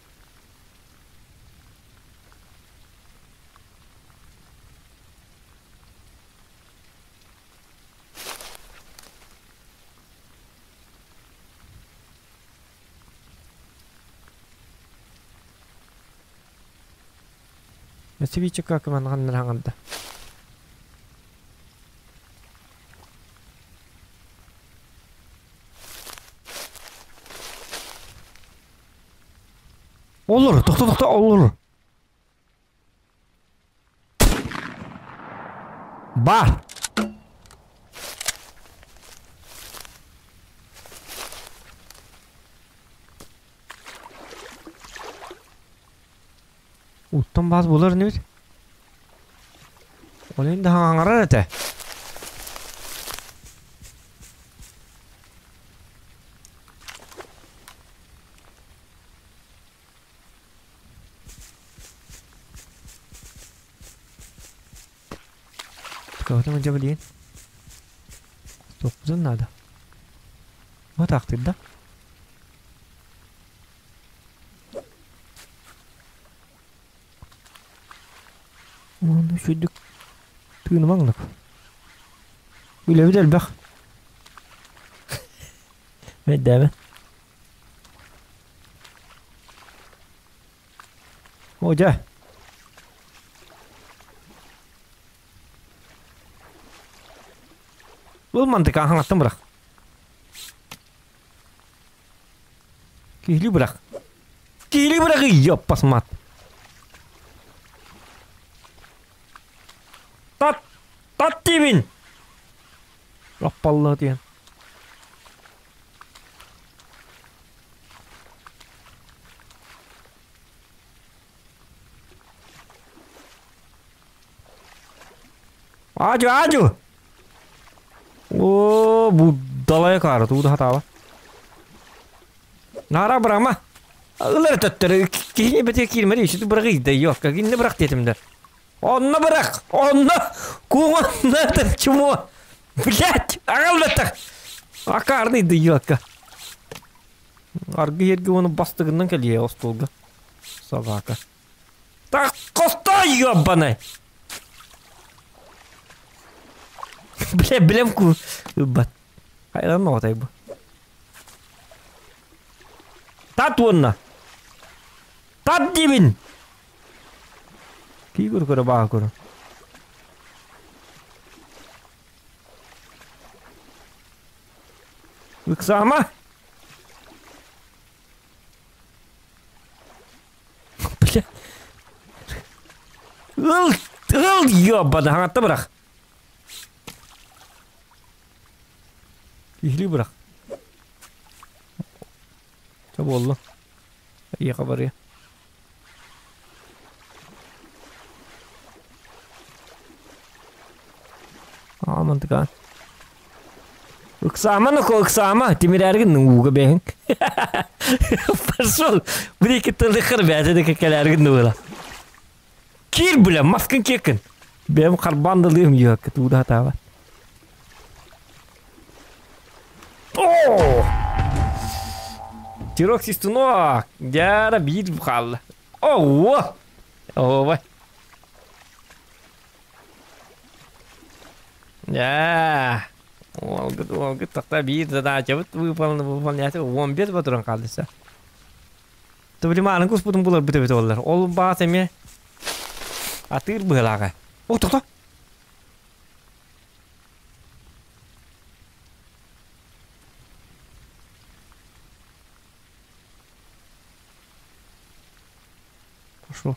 Свечка кыманҕаннар хаҥарда. Olur, тохто тохто olur. Бар. Уттан баас булар инибит. Ол да хаҥарар этэ. Кого-то мы блин. Стоп, надо. Вот так ты, да? Оны шүйдік тыыны маңнық. Үлэбит элбэх. Мэддэбэ. О, дьэ. Бұл мантыка хаҥаттан бырах. Киһили бырах. Киһили бырах, ёппас мат. Тат! Тат диибин! Аппалла диэн. Аажу, аажу! О, бу далая каара, тууда хатаава. Нара бырама. Ылар төттөрү киһини бете киирмэри үсүтү бырагы да ёвка кинне бырак диэтимдер. Онно бырак! Онно! Куҥонна чмо! Блять! Агалбаттах! Акарный да ёвка. Аргы ерге оны бастыгынан кэлиэ остуолга. Собака. Так костой ёбаный! Бля, билем ку. Бат. Хайран оҕотай бу. Тат уонна. Тат диибин! Кии көрө көрө бааһа көрө. Ыксаама! Бля. Ыл, ыл, ёбана, хаҥатта бырах. Киһилии бырах. Чэ буолла. Эйиэхэ барыа. Аа, мантыкаан. Ыксаама, ноко, ыксаама. Тимирээргин ууга бэһин. Пошел. Бир тылыхыр бээтэ да кэлээргин нуыла. Киир бля, маскын кекин. Бэм харбандалыым йыакка тууда хатаабат. О! Тирок систунок! Дяра биир хаалла. О! Ой. Дьэ. Уолгут, уолгут тохта биир задачабыт выполнена, выполняется. 15 батуран хаалдыса. Тубилимаанын куспутун буларбыт эбит оллар. Ол баас эмиэ атыыр быһылааҕа. О, тохто! Пошло.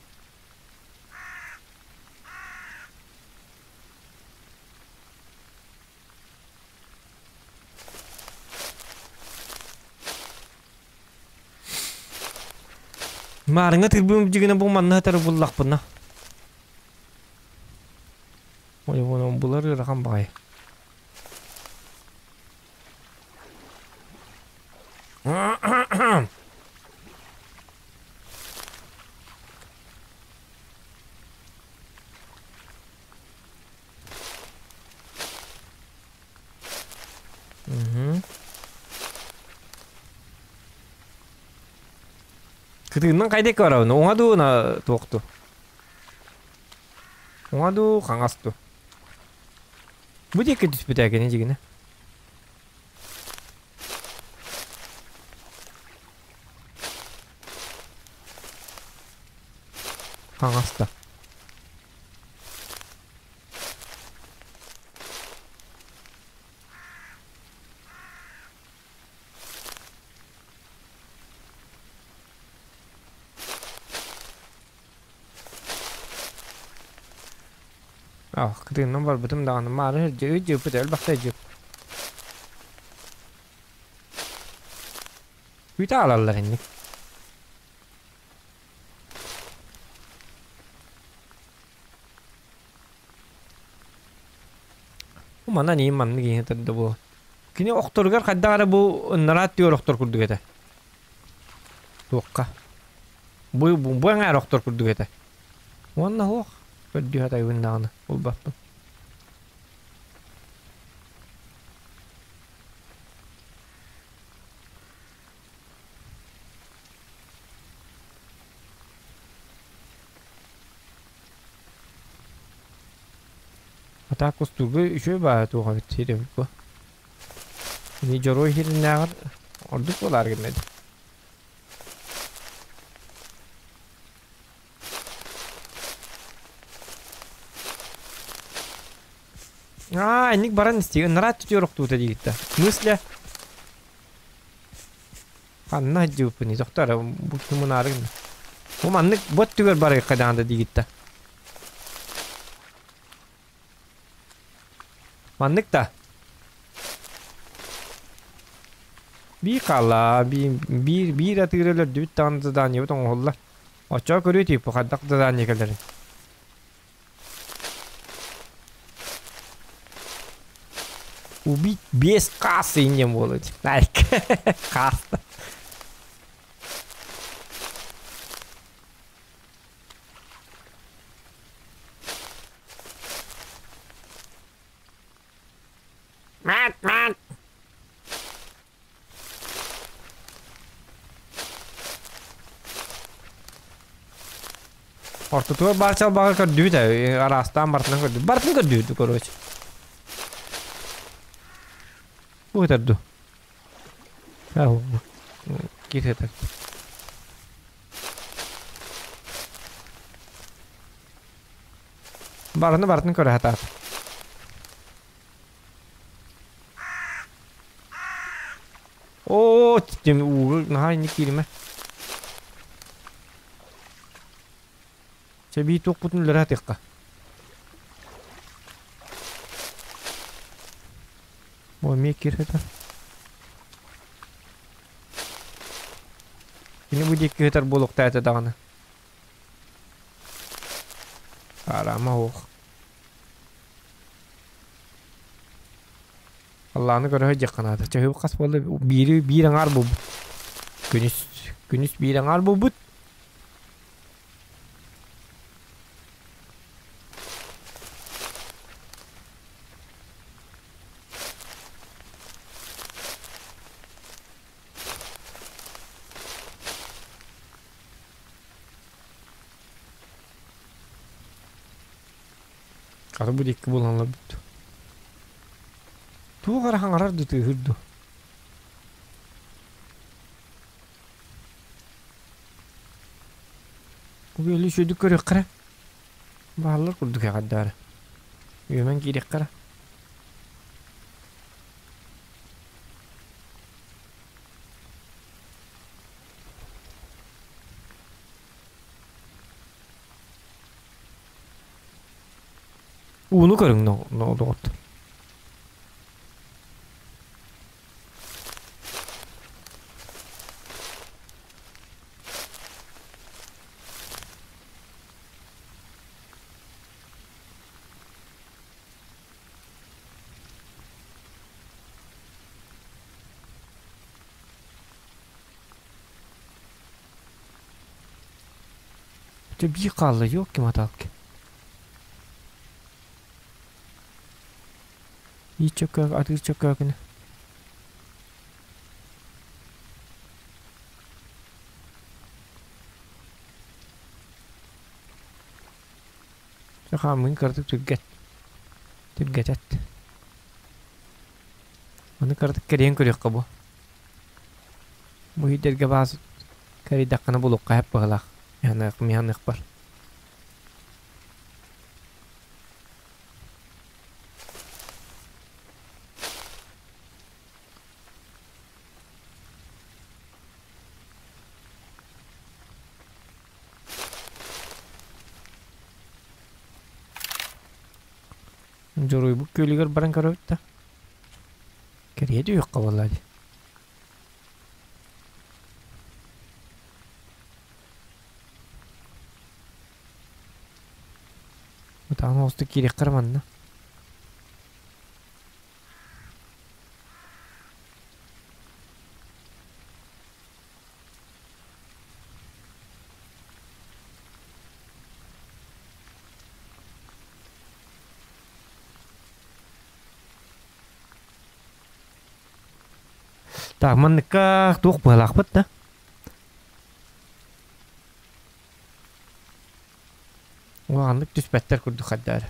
Маарыҥҥа тырбыым дьигинэ бу манна сытары буллахпына. Ой, вон булар ыарахан баҕайы. Кытыыннан хайда көрөбүн? Уҥа дуу, туох дуу? Уҥа дуу, хаҥас дуу? Бу диэки түспүтэ кини дьигинэ. Хаҥаста. Ах, кытыыннан барбытым даҕаны маары сылдьыы дьыыппыт элбэхтэ дьыып. Күүтэ аалаллар инник. Манан иин маннык иһин тарда бу. Кини охторугар хайдах эрэ бу ыннараат түөр охтор курдук этэ. Туохха. Бу бу эҥээр охтор курдук этэ. Уонна суох. Көрдүү сатайбын даҕаны булбаппын. А так устурга үчүгэй баҕайы туох эбит сир эбит бу. Ини дьоруой сиринээҕэр ордук буолаары гынна дии. Аа, инник баран истиги ынараа түтүөр охтуута диигитта. Мысля ханна сылдьыбыппыный тохтоо эрэ бу киһи мунаары гынна. Бу маннык бу өттүгэр барыахха даҕаны диигитта. Маннык да. Биир хаалла, биир биир биир атыыры өлөрдүбүт даҕаны заданиебыт оҥоһуллар. Оччоҕо көрүө тиийппит хайдах задание кэлэрин. Убить без кассы иннем буолуо Найк. Касса. Мат, мат. Ортотугар баар чалбаҕы көрдүбүт ээ, араастаан барытынан көрдүбүт. Барытын көрдүбүт, короче. Бу ытар дуу? Кир ытар. Барыны барытын көрө сатаат. Оо, тим ууга наһаа инник кииримэ. Чэ бии туохпутун үлэрэ сатыахха. О, эмиэ кир сытар. Кини бу диэки сытар буолуохтаата даҕаны. Араама суох. Аллааны көрө сылдьыахха наада. Чаһыы хас буолла? Биири биир аҥаар буолбут. Күнүс күнүс биир аҥаар буолбут. Хата бу диэки буолан олорбут. Туох эрэ хаҥарар дуу тыаһыыр дуу. Бу үчүгэйдик көрүөххэ эрэ. Бааллар курдук эҕэрдэ Үөмэн киириэххэ эрэ. Ууну көрүҥ доҕоттор. Дьэ биир хаалла ёлки-моталки. Биир чөккөөк атыыр чөккөөкүнү. Чэ хаамыын кыратык түргэт. Түргэтэт. Аны кыратык кэрийэн көрүөххэ бу. Бу иһирдэргэ баас кэрийдэххинэ булуохха сөп быһыылаах. Миһаныахпар. Дьоруойбут күөлүгэр баран көрөбүт да. Кэрийэ түһүөххэ буолла дии. Ытаан оҕустук киириэххэ манна. Так, манныкка туох быһалаахпыт да? Улаханнык түспэттэр курдук хайдары.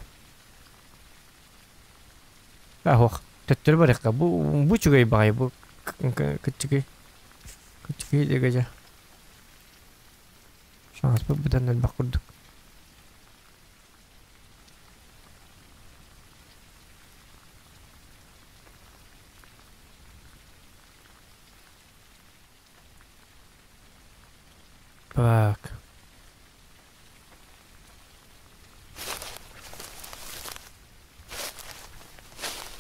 Аһох, төттөрү барыахха. Бу бу үчүгэй баҕайы бу кыччыгый. Кыччыгый дьэгэдьэ. Шанспыт быдан элбэх курдук. Так.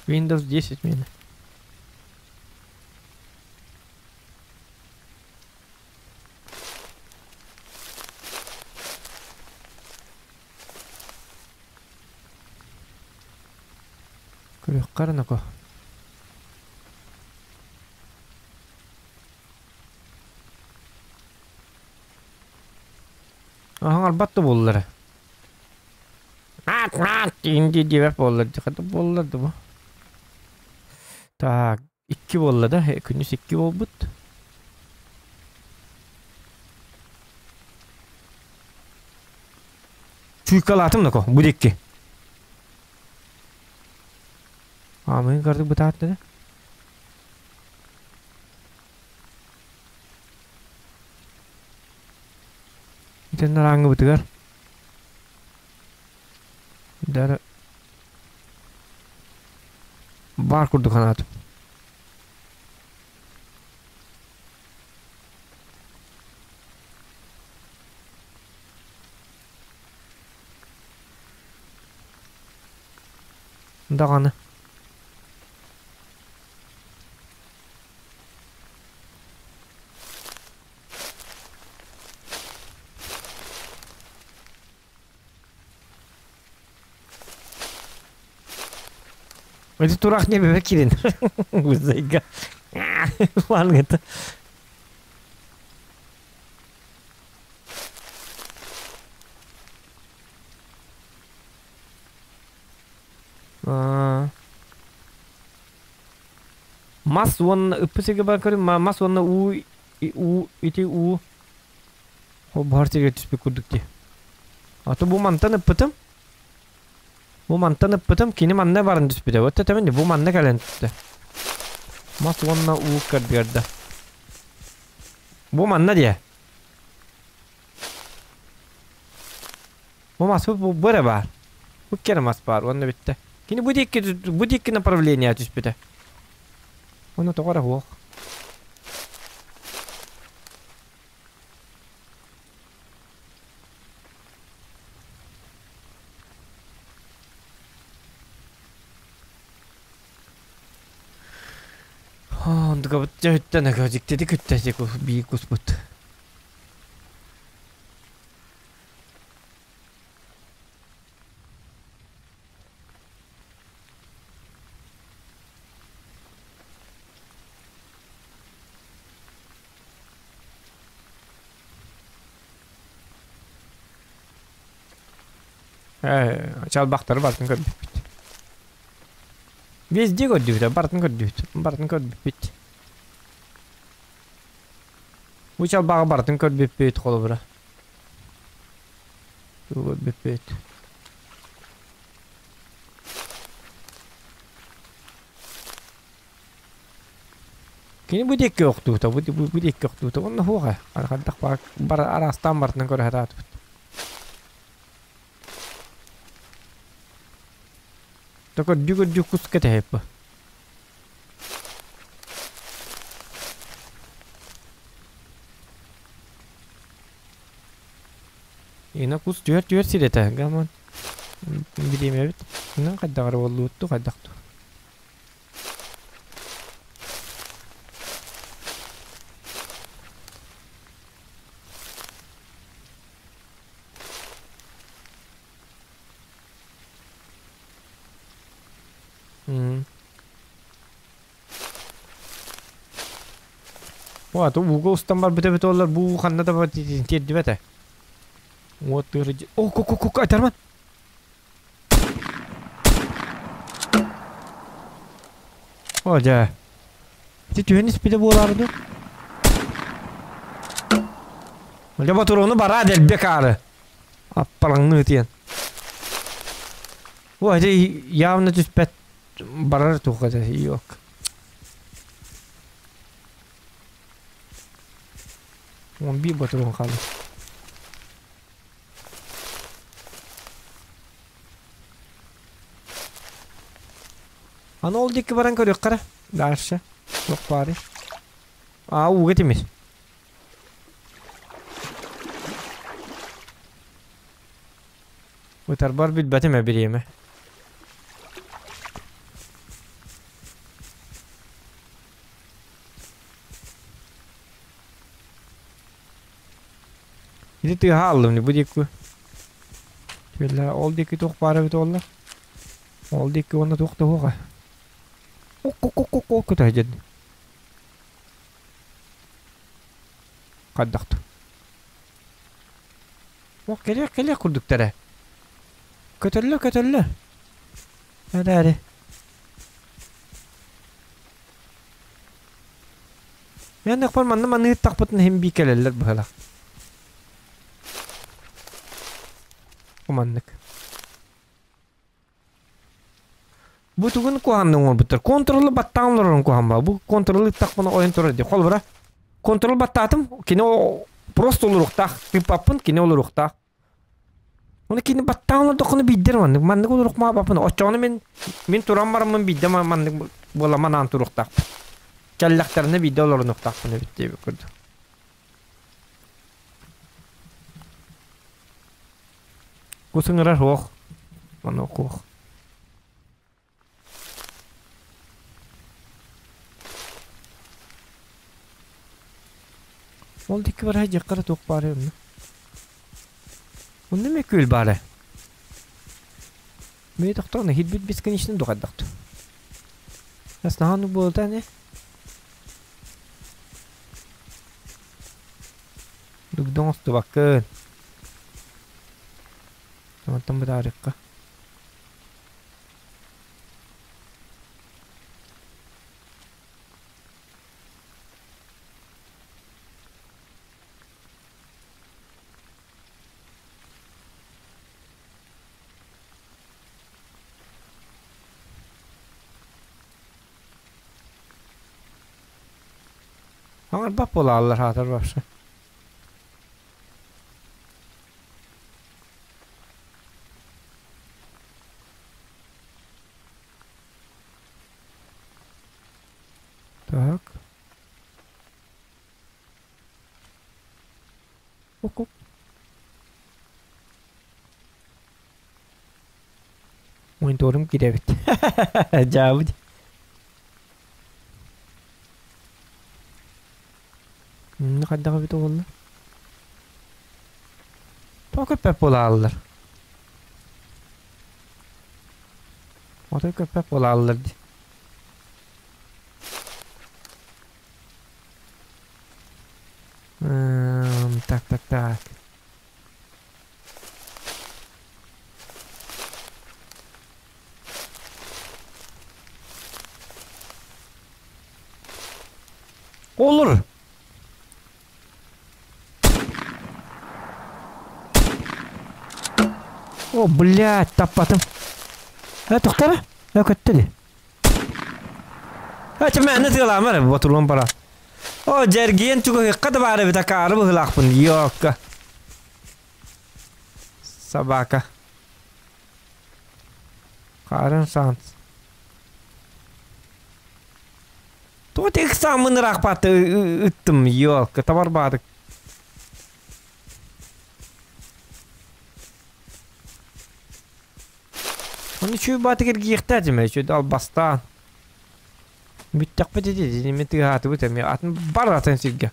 Windows 10 мин. Көрүөххэ эрэ ноко. Аһаҥарбат да буоллар. Инди диэбэт буоллар хата буоллар да бу. Так, икки буолла да, күнүс икки буолбут. Чуйкалаатым нако, бу дикки. Аамын кардык бытаатты да. Итиннэр ааҥҥыбытыгар Дара баар курдук санаатым. Даҕаны. Эти тураах не бэбэ кирин. Гузайга. Лангыта. Мас уонна ыппы сиргэ баран көрүм, мас уонна уу уу ити уу ол баһар сиргэ түспүт курдук дии. Аты бу мантан ыппытым. Бу мантан ыппытым, кини манна баран түспүтэ. Вот это бу манна кэлэн түстэ. Мас уонна уу көрдөрдө. Бу манна диэ. Бу мас бу бу эрэ баар. Бу кэрэ мас баар уонна бүттэ. Кини бу диэки бу диэки направление түспүтэ. Уонна тоҕо эрэ суох. Онтукабыт дьэ үттэн дьиктитик үттэ бии куспут. Чалбахтары бартын көрбүппүт. Везде көрдүбүт, бартын көрдүбүт, бартын көрбүппүт. Бу чалбаҕы бартын көрбүппүт холобура. Көрбүппүт. Кини бу диэки охтуута, бу, бу, бу диэки охтуута. Онно хуоха. Архардах бар, бар арастан бартын көрө хатаатыбыт. Только дю-дю кус кэтэһэп. Ина кус түөр-түөр сирэтэ, гаман. Билиэмэбит. Инан хайдагар боллуутту хайдахту. О, то ууга устан барбыт эбит олар бу ханна да тиэрдибэт. Вот тыры. О, ку ку ку айтарман. О, дьэ. Ити түһэн испитэ буолаары ду. Дьэ ботуруону бараа дэлбек аары. Аппалаҥны тиэн. О, ити явно түспэт барар туха да yok. Он bir батурун қалды. Аны ол диэки баран көрүөххэ эрэ. Дальше. Туох баарый? Аа, ууга тимир. Ытарбар билбэтим ээ бириэмэ. Ити тыаһа аллым бу диэки. Түөллэ ол диэки туох баар эбит буолла? Ол диэки уонна туох да суоҕа. Ок-ок-ок-ок көтө Хайдахту. Ох, кэлиэх кэлиэх курдуктара. Көтөллө көтөллө. Эрээри. Мен нахпар манна манны тахпытын хим би кэлэллэр быһалах. Маннык. Бу тугун куһаанны оҥорбуттар. Контролы баттаан олорон куһаан ба. Бу контролы тахпына ойон турар ди. Холбура. Контрол баттаатым. Кини просто олоруохтаах. Тыыппаппын кини олоруохтаах. Оны кини баттаан олордоххуна биирдэр маннык. Маннык олоруохмаа баппын. Оччоҕуна мин мин туран бараммын биирдэ маннык буола манаан туруохтаахпын. Кэллэхтэринэ биирдэ олорунуохтаахпын эбит диэбит курдук. Кус ыҥырар суох. Маннык суох. Ол диэки бараһа дьиэххэ туох баарый онно? Онно эмиэ күөл баара. Бэйэ тохтоон иһирбит бесконечно дуҕайдахту. Наһаа буолта ини. Дугда оҥостубаккын. Онтон бытаарыахха. Хаҥарбат буолааллар хаатар вообще. Так. Ок-ок. Мониторум кирэбит. Дьаабыт. Хайдах эбит оҕоллор? Тоҕо көппөт буолааллар? Отой көппөт буолааллар дии. Так, так, так. Olur. О, блядь, таппатым. Э, тохтара? Э, көттө ди. Э, чемәне тыаламар, ботулун бара. О, дьэргиэн чугаһыахха да баар эбит акаары быһыылаахпын, ёкка. Собака. Харын шанс. Тоҕо тик сааммын ыраахпаатты ыттым, ёлка, табарбаатык. Оны үчүгэй баатык эргийиэхтээтим ээ, үчүгэй албастаан. Бүттэхпит ити, итини тыаһаатыбыт эмиэ атын бар атын сиргэ.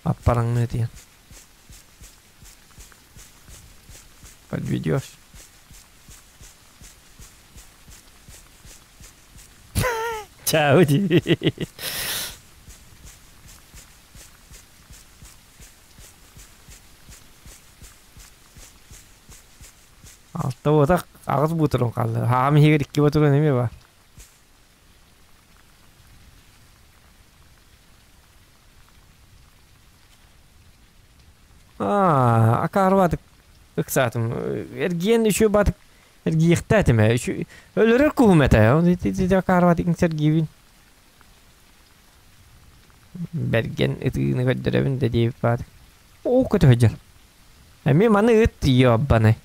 Аппараҥныы тиийэн. Подведешь. Чао дии. Алта уотах аҕыс буутурун хаалла. Хаам иһигэр икки ботурун эмиэ бар. Аа, акаарбатык ыксаатым. Эргиэн үчү батык эргиэхтээтим ээ. Үчү өлөрөр куһум этэ. Ити акаарбатык сэргиибин. Бэргэн ытыыны көрдөрөбүн да диэбит баатык. Оо, көтө сылдьар. Эмиэ маны ыт ёббанай.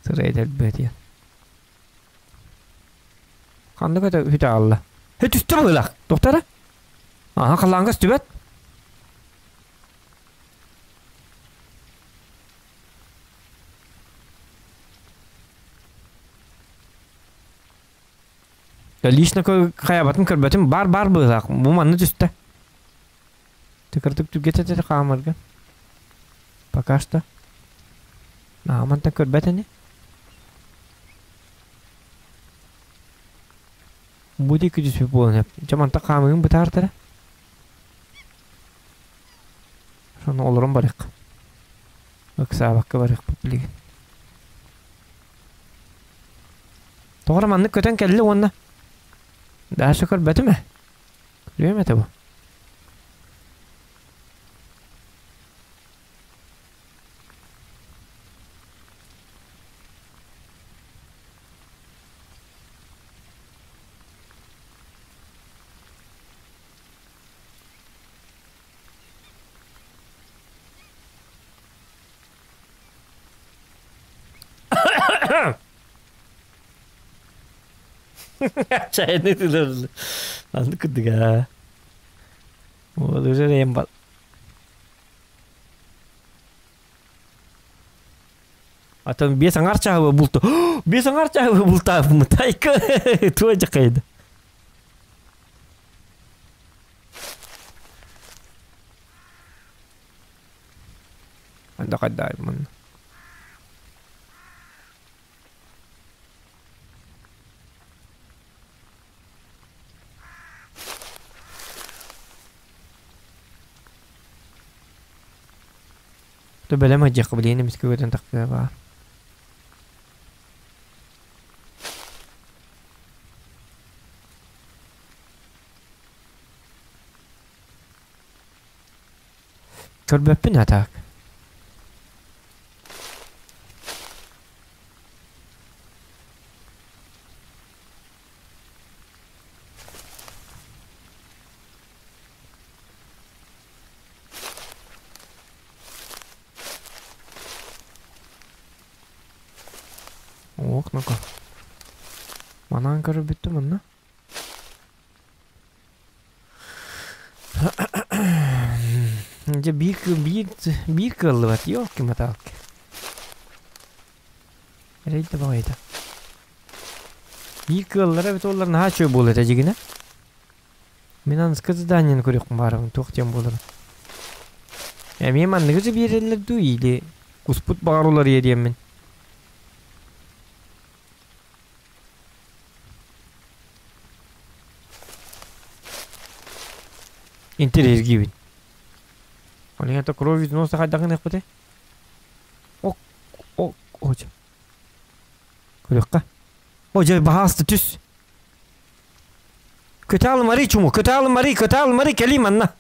Сырай дэлбэтиэн. Ханнык өтө үтэ аалла? Хэ түстэ быһыылаах. Туохтара? Аха халлааҥҥа өстүбэт. Лично хайабатын көрбөтүм. Бар бар быһыылаах. Бу манна түстэ. Тыкырдык түгэтэ хаамарга. Пока что. Аамантан көрбөт ини. Бу диэки түспүт буолан сөп. Дьэ мантан хаамыым бытаартара. Сону олорон барыах. Ыксаабакка барыахпыт билигин. Тоҕо эрэ маннык көтөн кэллэ уонна Даша көрбөтүм ээ. Көрүөм этэ бу. Чайны тылыр. Анды кырдыга. Ол уже эм Атын бес аңар чаһы булту. Бес аңар чаһы бултаабым тайка. Туа жакайды. Анда кайдаймын. Төбөлөм ыдьык билиэн эмискэ көтөн тахсыа баар. Көрбөппүн а так. Ох, ну-ка. Манаан көрөр бүттүм онно. Дьэ биир биир биир кыаллыбат, ёлки-моталки. Эрэй да баҕайыта. Биир кыаллара эбит буоллар наһаа үчүгэй буолуо этэ дьигинэ. Мин аныска заданиены көрүөхпүн баарабын туох диэн буоларын. Эмиэ манныгы же биэрэллэр дуу или куспут баҕар уларыйа диэммин. Интэриэһиргиибин. Ол иһин кровь из носа хайдах гыныахпытый? Ок, ок, оча. Көрүөххэ. О, дьэ, баһааста түс. Көтө алмары чуму, көтө алмары, көтө алмары, кэлии манна.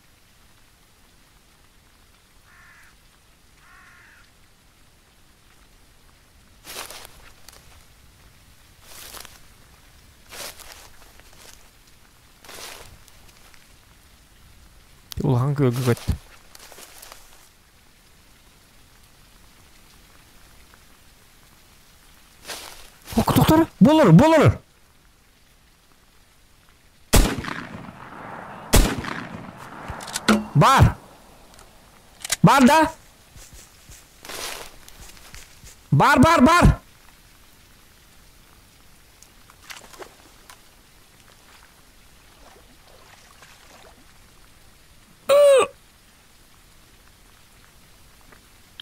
Улахан күөлгэ көттө. Тохтор, болор, болор. Бар! Бар да? Бар, бар, бар!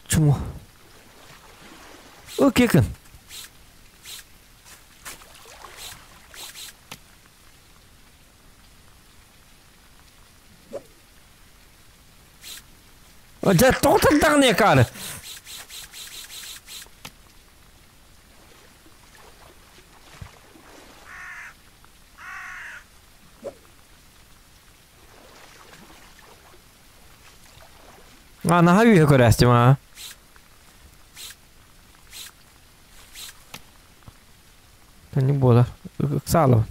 Чумо. Окей, Дьэ, тоҕо тардаҕын акаары? А, наһаа үөһэ көрөөстүм аа. Тэнник буолар. Ыксаалабын.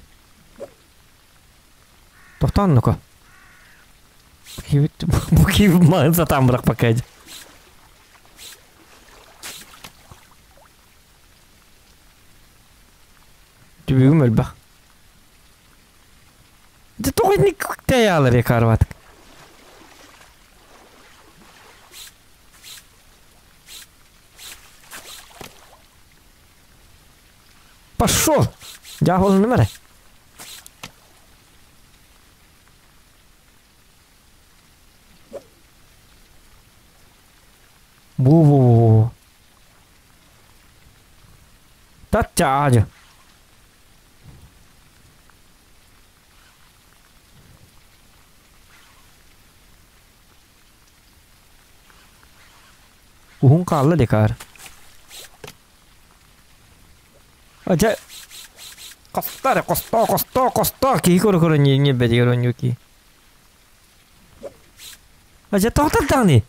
Тохтоон ну-ка. Бу киһи маһын сатаан бырахпакка дьэ. Түбүгүм элбэх. Дьэ тоҕо инник тэйаалар якарватык. Пошел! Дьаһалыным эрэ. Бу-бу-бу. Татчаажы. Уһун хаалла декаар. Дьэ, хосто эрэ, хосто, хосто, хосто, киһи көрө-көрө ньиэбэтигэр оонньуу киһи. Дьэ, тоҕо тардаҕыный?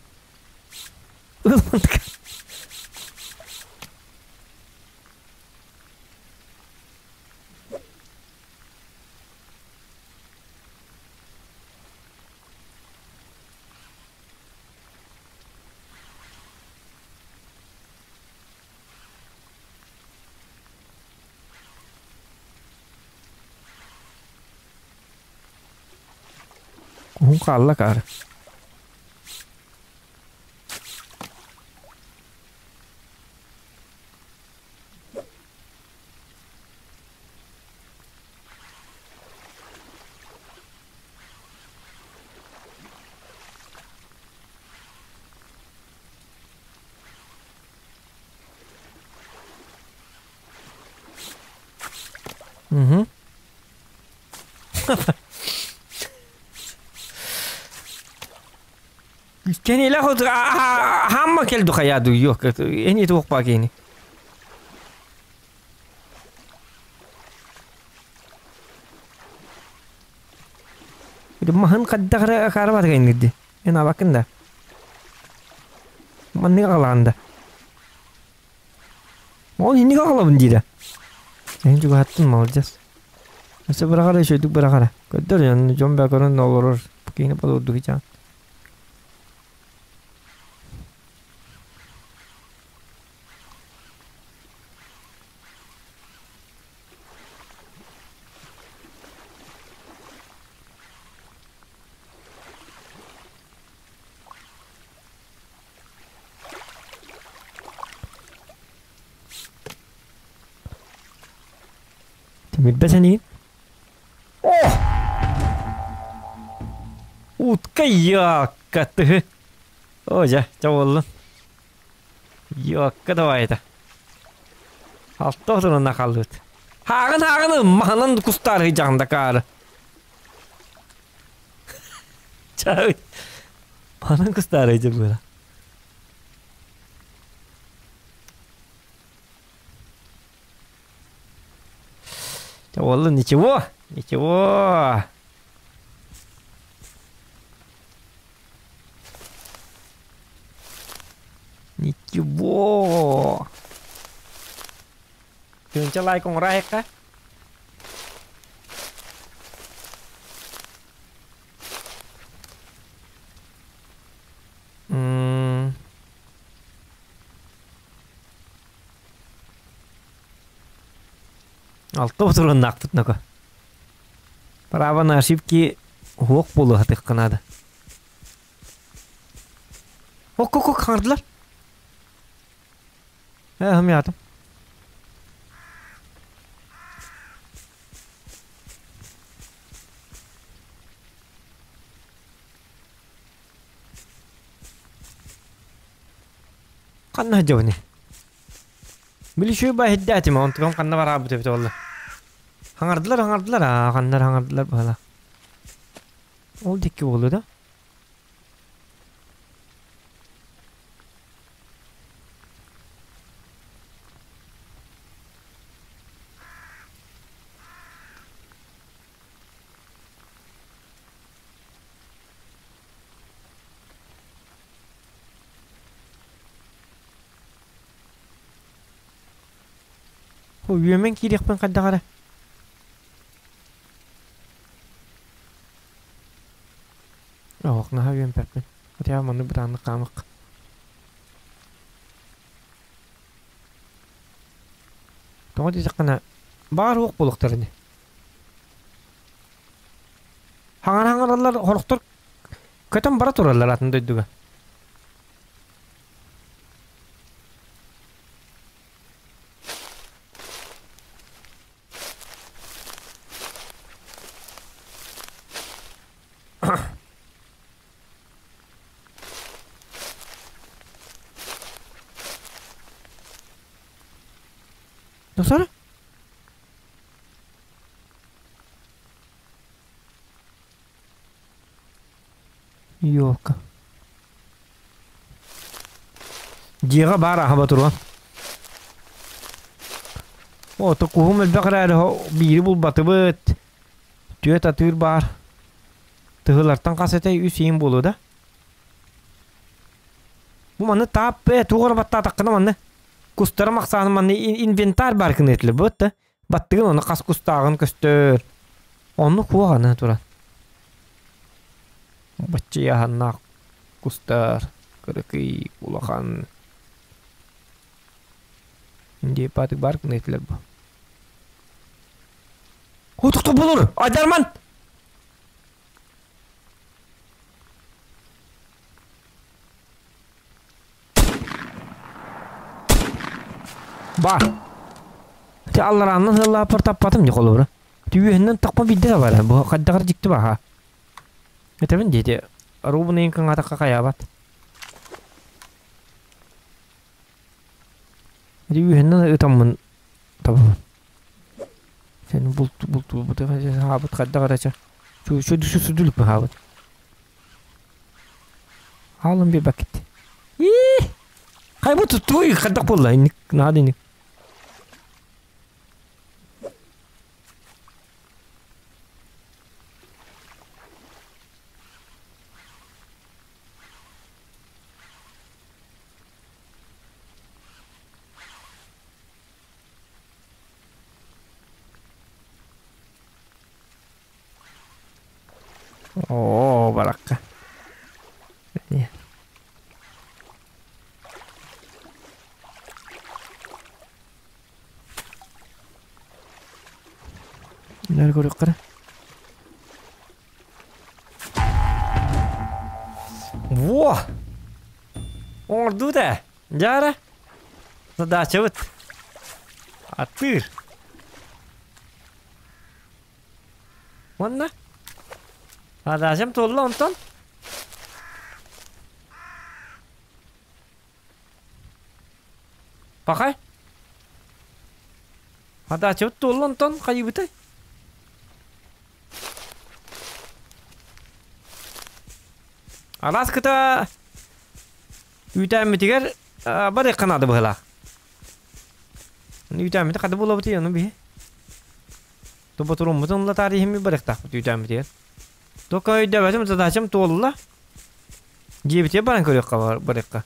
Уһун хаалла акаары. Угу. Кенилэх хамма келду хаяду yok. Эни туох кени. Маһын хаддахара карабат кайнырды. Эн абакын да. Манныга қалаанда. Ол иннигэ аҕалабын диирэ. Эһин чугаһаттын молодец. Өссө быраҕара үчүгэйдик быраҕара. Көрдөр дьон дьон баа көрөн олорор. Киһини подурдук ичаан. Тимирбэ сэниин. О! Утка якка тыһы. О, дьэ, чэ буоллун. Якка давай это. Алта отунан хаалбыт. Хааҕын хааҕын маһынан кустаар ыйдьаҕын да каары. Чаабыт. Маһынан кустаар ыйдьа буола. Уолу ничего, ничего. Ничего. Тыынча лайк оҥорайыкка. М. Алта утуруннаахпыт ноко. Право на ошибки уһуох буолуохатыахха наада. Ок-ок-ок хаҥардылар. Э, хомуйаатым. Ханна сылдьабыный? Били үчүгэй баа иһирдээтим, онтукам ханна бараабыт эбит буолла. Хаҥардылар, хаҥардылар, аа, ханнар хаҥардылар быһалаах. Ол диэки буолуо да? Үөмэн киириэхпин хайдах эрэ. Оһох наһаа үөмпэппин. Хотя маннык бытааннык хаамык. Тоҕо диэтэххинэ, баар уох буолуохтар ини. Хаҥара-хаҥараллар хорохтор көтөн бара тураллар атын дойдуга. Nasıl? Ёлка. Дьиэҕэ баар аһаба туруон. О, токуһум элбэх эрээри биири булбатыбыт. Түөт атыыр баар. Тыһылартан хас этэй үс иин буолуо да? Бу манны таап э туох эрэ баттаатаххына манны кустарым ахсаанын манны инвентарь баар гыныытылар бу да баттыгын ону хас кустааҕын көстөр. Оннук суох аны туран. Баччыйаһаннаах кустар, кыракый, улахан. Диэппаатык баар гыныытылар бу. О, булур! Айдарман! Бар. Ти алларааннан сыллааппар таппатым дии холобура. Түбүһүнэн тахпа биирдэ да бара. Бу хайдаҕар дьикти баха. Этэбин диэти рубныйын кыҥаатахха хайаабат. Түбүһүнэн ытаммын табабын. Сен булт булт булт хаабыт хайдах эрэ чэ. Чу чу сүдүлүк хаабыт. Хаалын биэрбэккит. Ии! Хайбы туттуй хайдах буолла инник наада инник. Оо, баракка. Нөр көрүккара. Во! Оҥордуу да. Дьаара. Задачабыт. Атыыр. Уонна Задачам туолла онтон. Пахай. Задачабыт туолла онтон хайыбытай? Араас кыта үүтээммитигэр барыахха наада быһыылаах. Үүтээммити хата булабытый ону биһи. Ботуруммутун ылатаар иһимми барыахтаахпыт үүтээммитигэр. Тока өйдөөбөтүм задачам туолла. Дьиэбитигэр баран көрүөххэ барыахха.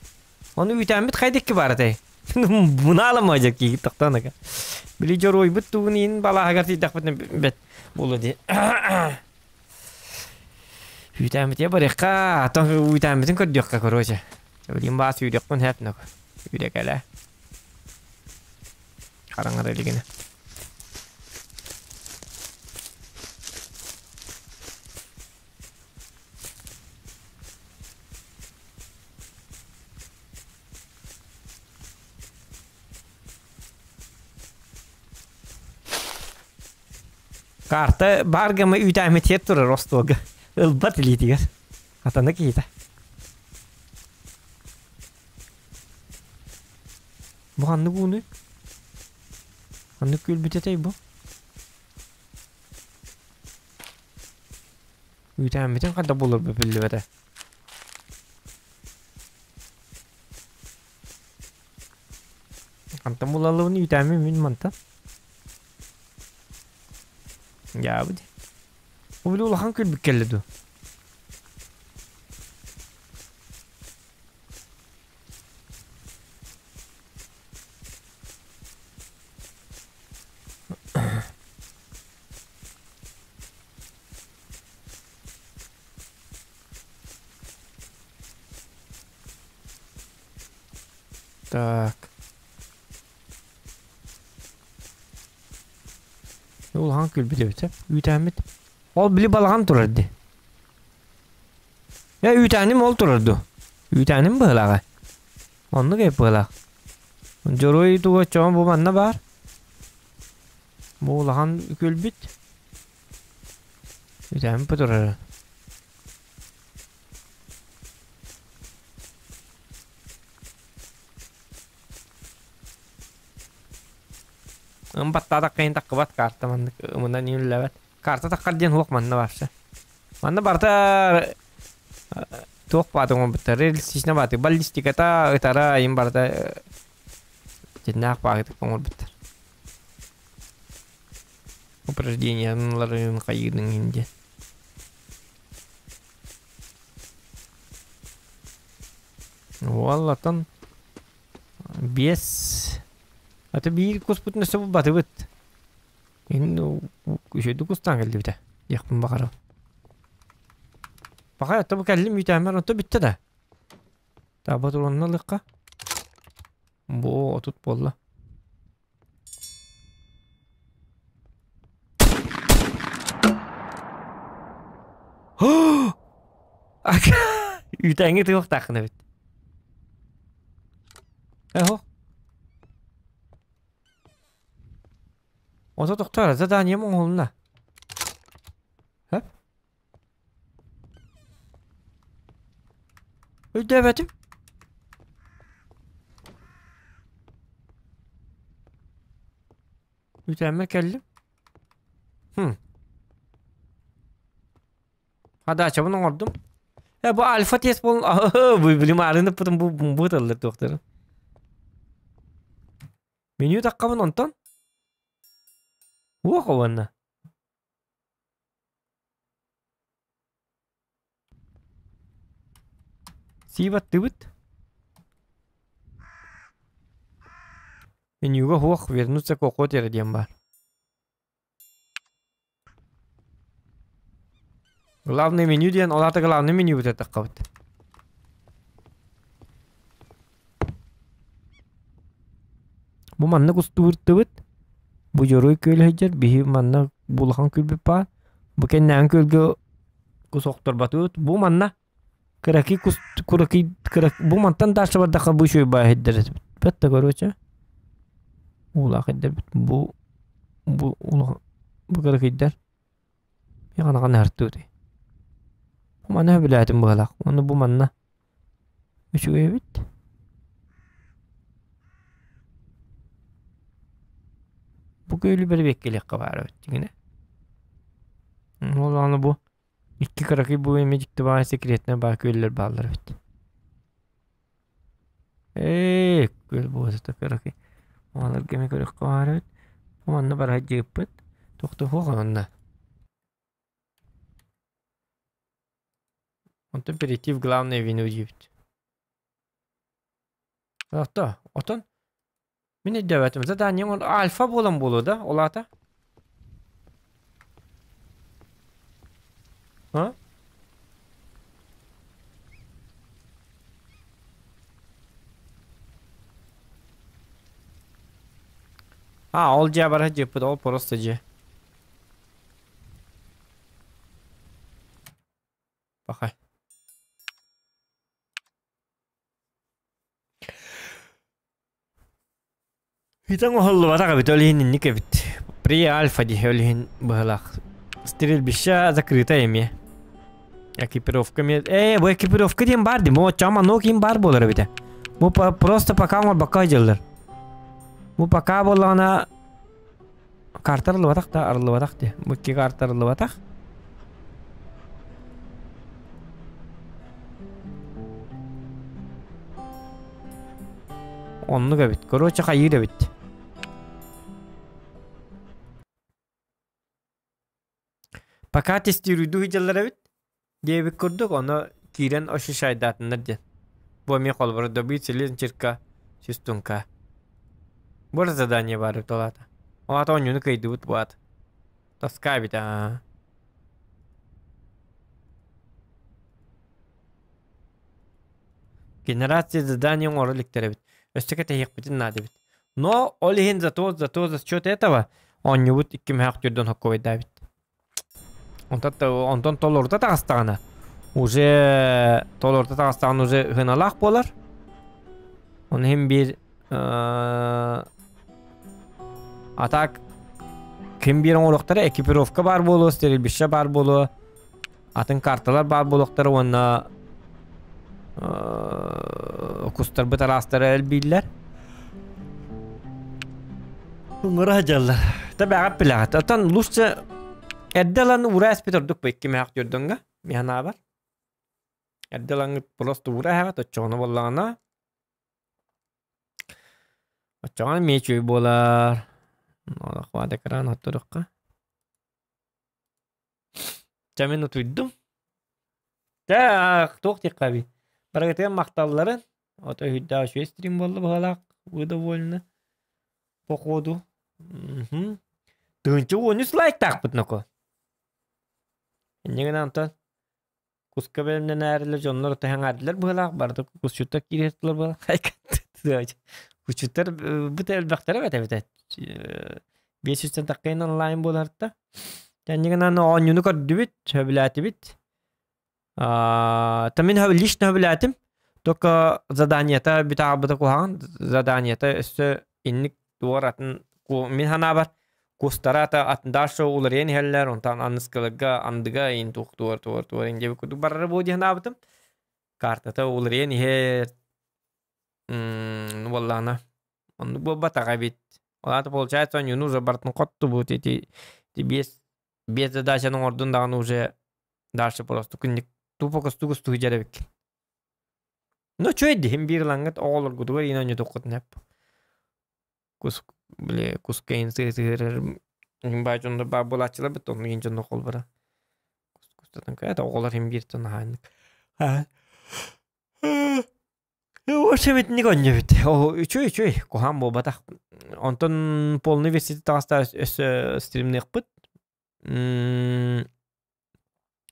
Ону үүтээммит хайдыкки баар этэй? Мунаалама дьэ киһи тохтоон ака. Били дьоруойбут тугун иин балааһыгар тиийдэхпитинэ бэт буолуо дии. Үүтээммитигэр барыахха, атын үүтээммитин көрдүөххэ короче. Билигин баас үүрүөхпүн сөп нок. Үүрэ кэлэ. Хараҥара илигинэ. Карта баар гама үүтээммитигэр турар остуолга. Ылбат илиитигэр. Атана киһитэ. Бу ханнык ууну? Ханнык күөлбүт этэй бу? Үүтээммитин ханна буларбыт биллибэтэ. Хантан булаллыбын үүтээммин мин мантан. Дьаабы дии. Бу били улахан күлбүт кэллэ дуу? Так. Улахан күлбүт эбит үүтээммит. Ол били балаҕан турар дии. Э үүтээним ол турар дуу? Үүтээним быһылааҕа. Оннук эбит быһылаах. Дьоруой туга чоҕон бу манна баар. Бу улахан күлбүт. Үүтээним бу турар. Ым баттаатахха иһин таххыбат карта маннык ымынан иһиллэбэт. Карта таххар диэн суох манна вообще. Манна барыта туох бааты оҥорбуттар реалистично бааты баллистиката ытара им барыта дьиннээх баатык оҥорбуттар. Упражненияларын хайыырын иһин диэн. Уоллатан 5 Аты биир куспутун өссө булбатыбыт. Ин үчүгэйдик кустаан кэллибитэ диэхпин баҕарабын. Баҕар ото бу кэллим үүтээммэр онто бүттэ да. Таба туруонна ылыахха. Бу отут буолла. Үүтээҥҥэ тыһыахтааххын эбит. Эһо. Ото тохтоор, заданием оҥоһулунна. Хөп. Өйдөөбөтүм. Үүтээммэр кэллим. Хм. Хадаачабын оҥордум. Э бу альфа тест буолан бу билим арыныппытым бу бу тыллар туохтарын. Меню таххабын онтон. Уох уонна. Сиибаттыбыт. Менюга хуох вернуться к охоте диэн баар. Главное меню диэн, ол аата главное меню бүтэттэххэ Бу маннык устубуртубут. Бу дьоруой күөл сылдьар, биһи манна улахан күлбүт баар. Бу кэннээн күөлгэ кус охторботубут. Бу манна кыракый кус кыракый кыра бу мантан дальше бардахха бу үчүгэй баа иһирдэр этибит. Бэт да короче. Уулаах иһирдэрбит. Бу бу улахан бу кыракыйдар. Миэхэ наһартыытый. Маны сөбүлээтим быһалаах. Уонна бу манна үчүгэй эбит. Бу күөлү бэрэбиэккэлиэххэ баар эбит дьиҥинэ. Ол аны бу икки кыракый бу эмиэ дьикти баҕайы секретнэй баар күөллэр бааллар эбит. Ээ, күөл буолбата кыракый. Оҕолорго эмиэ көрүөххэ баар эбит. Манна бара сылдьыбыппыт. Тохтоһуох онно. Онтон перейти в главное меню диэбит. Ото, отон мин өйдөөбөтүм. Задание ол альфа буолан буолуо да, ол аата? А? А, ол дьиэ бара сылдьыппыт, ол просто дьиэ. Пахай. Итан оһоллубатах эбит, ол иһин инник эбит. При альфа дии, ол иһин быһалаах. Стрельбище закрыто эмиэ. Экипировка эмиэ. Ээ, бу экипировка диэн бар дии. Бу оччоҕо манок иин бар буолар эбитэ. Бу просто пока оҥорбокко дьыллар. Бу пока буоллаҕына Карта арыллыбатах да арыллыбатах дии. Бу икки карта арыллыбатах. Оннук эбит. Короче, хайыыр эбит. Пока тестируйдуу сылдьаллар эбит. Диэбит курдук, ону киирэн ощущайдаатыннар диэн. Бу эмиэ холобура добыть селенчирка свистунка. Бу задание баар эбит ол аата. Ол аата оонньууну кыайдыбыт бу аата. Тоска эбит аа. Генерация задания оҥоро иликтэр эбит. Өссө кэтэһиэхпитин наада эбит. Но ол иһин зато зато за счет этого оонньуубут икки мөһөөх түрдэн хоккуойдаабит. Онтон толорута таҕыстаҕына уже толорута таҕыстаҕына уже ыһыналаах буолар. Оны иһин биир а так ким биир оҥоруохтара экипировка баар буолуо, стрельбище баар буолуо, атын карталар баар буолуохтара уонна кустарбыт араастара элбииллэр. Ыҥыра сылдьаллар. Табаҕа билэҕит. Оттон лучше эрдэ ылан уура эспит ордук бу икки мөһөх түрдүҥҥэ мин санаабар. Эрдэ ылаҥҥыт просто уура эһэҕит оччоҕуна буоллаҕына оччоҕуна эмиэ үчүгэй буолар. Хват экран отторуохха. Чэ мин утуйдум. Чэ туох диэххэ эбий. Барыгытыгар махталларын. Ото үһүйдээх үчүгэй стрим буолла быһалаах. Вы довольны по ходу. Мгм. Тыһыынча уон үс лайктаахпыт ноко. Инньэ гынан онтон куска бэлэмнэнээрилэр дьоннор тэһэҥээрдилэр быһалаах барыта кусчуттар киириэхтилэр быһалаах. Кусчуттар бу элбэхтэрэ эбит эбит. Биэс жүздэн таххайын онлайн буоларта. Кэннигинэн оонньууну көрдүбүт, сөбүлээтибит. Та мин лично сөбүлээтим. Только заданиета бүтэ куһаҕан, заданиета өссө инник туор атын мин санаабар кустара ата атын дальше уларыйан иһэллэр, онтон аныскыларга андыга ин туох туор туор туор диэбит курдук барара буо дии санаабытым. Картата уларыйан иһэр буоллаҕына оннук буолбатах эбит. Ол аата получается оонньууну уже барытын хоттубут ити биэс биэс задачаны оҥордун даҕаны уже дальше просто күннүк тупо кустук устуу сылдьар эбиккин. Ну үчүгэй дии биир ылаҥҥыт оҕолоргутугар иин оонньотуоххутун сөп. Кус били куска иин сыһыарар баай дьоннор баар буолааччылар бит оннук иин дьоннор холбора. Кус кустатан кэ оҕолор иһин биир тон аһааннык. Вообще итинник оонньуубут. Үчүгэй үчүгэй куһаҕан буолбатах. Онтон полный версията таҕыста өссө стримныахпыт.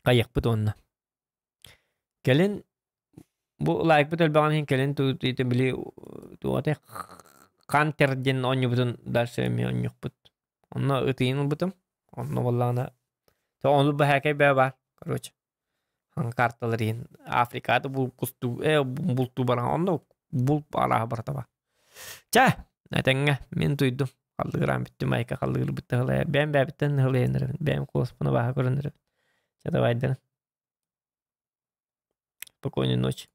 Хайыахпыт уонна. Кэлин бу лайкпыт элбэҕин иһин кэлин били туох этэй Хантер диэн оонньуубутун дальше эмиэ оонньуохпут. Онно ытыйын ылбытым. Онно буоллаҕына ону бэһээкэй бээ баар короче. Карталар иһин Африкада булкустуу бултуу баран онно булт арааһа барыта бар. Чэ, этэҥҥэ мин туйдум. Халлыгыраан бүттүм айка халлыгырбыт тыһылайа. Бэйэм бэйэбиттэн ыһылыйан эрэбин. Бэйэм куоспун абааһы көрөн эрэбин. Давай, да. Спокойной ночи.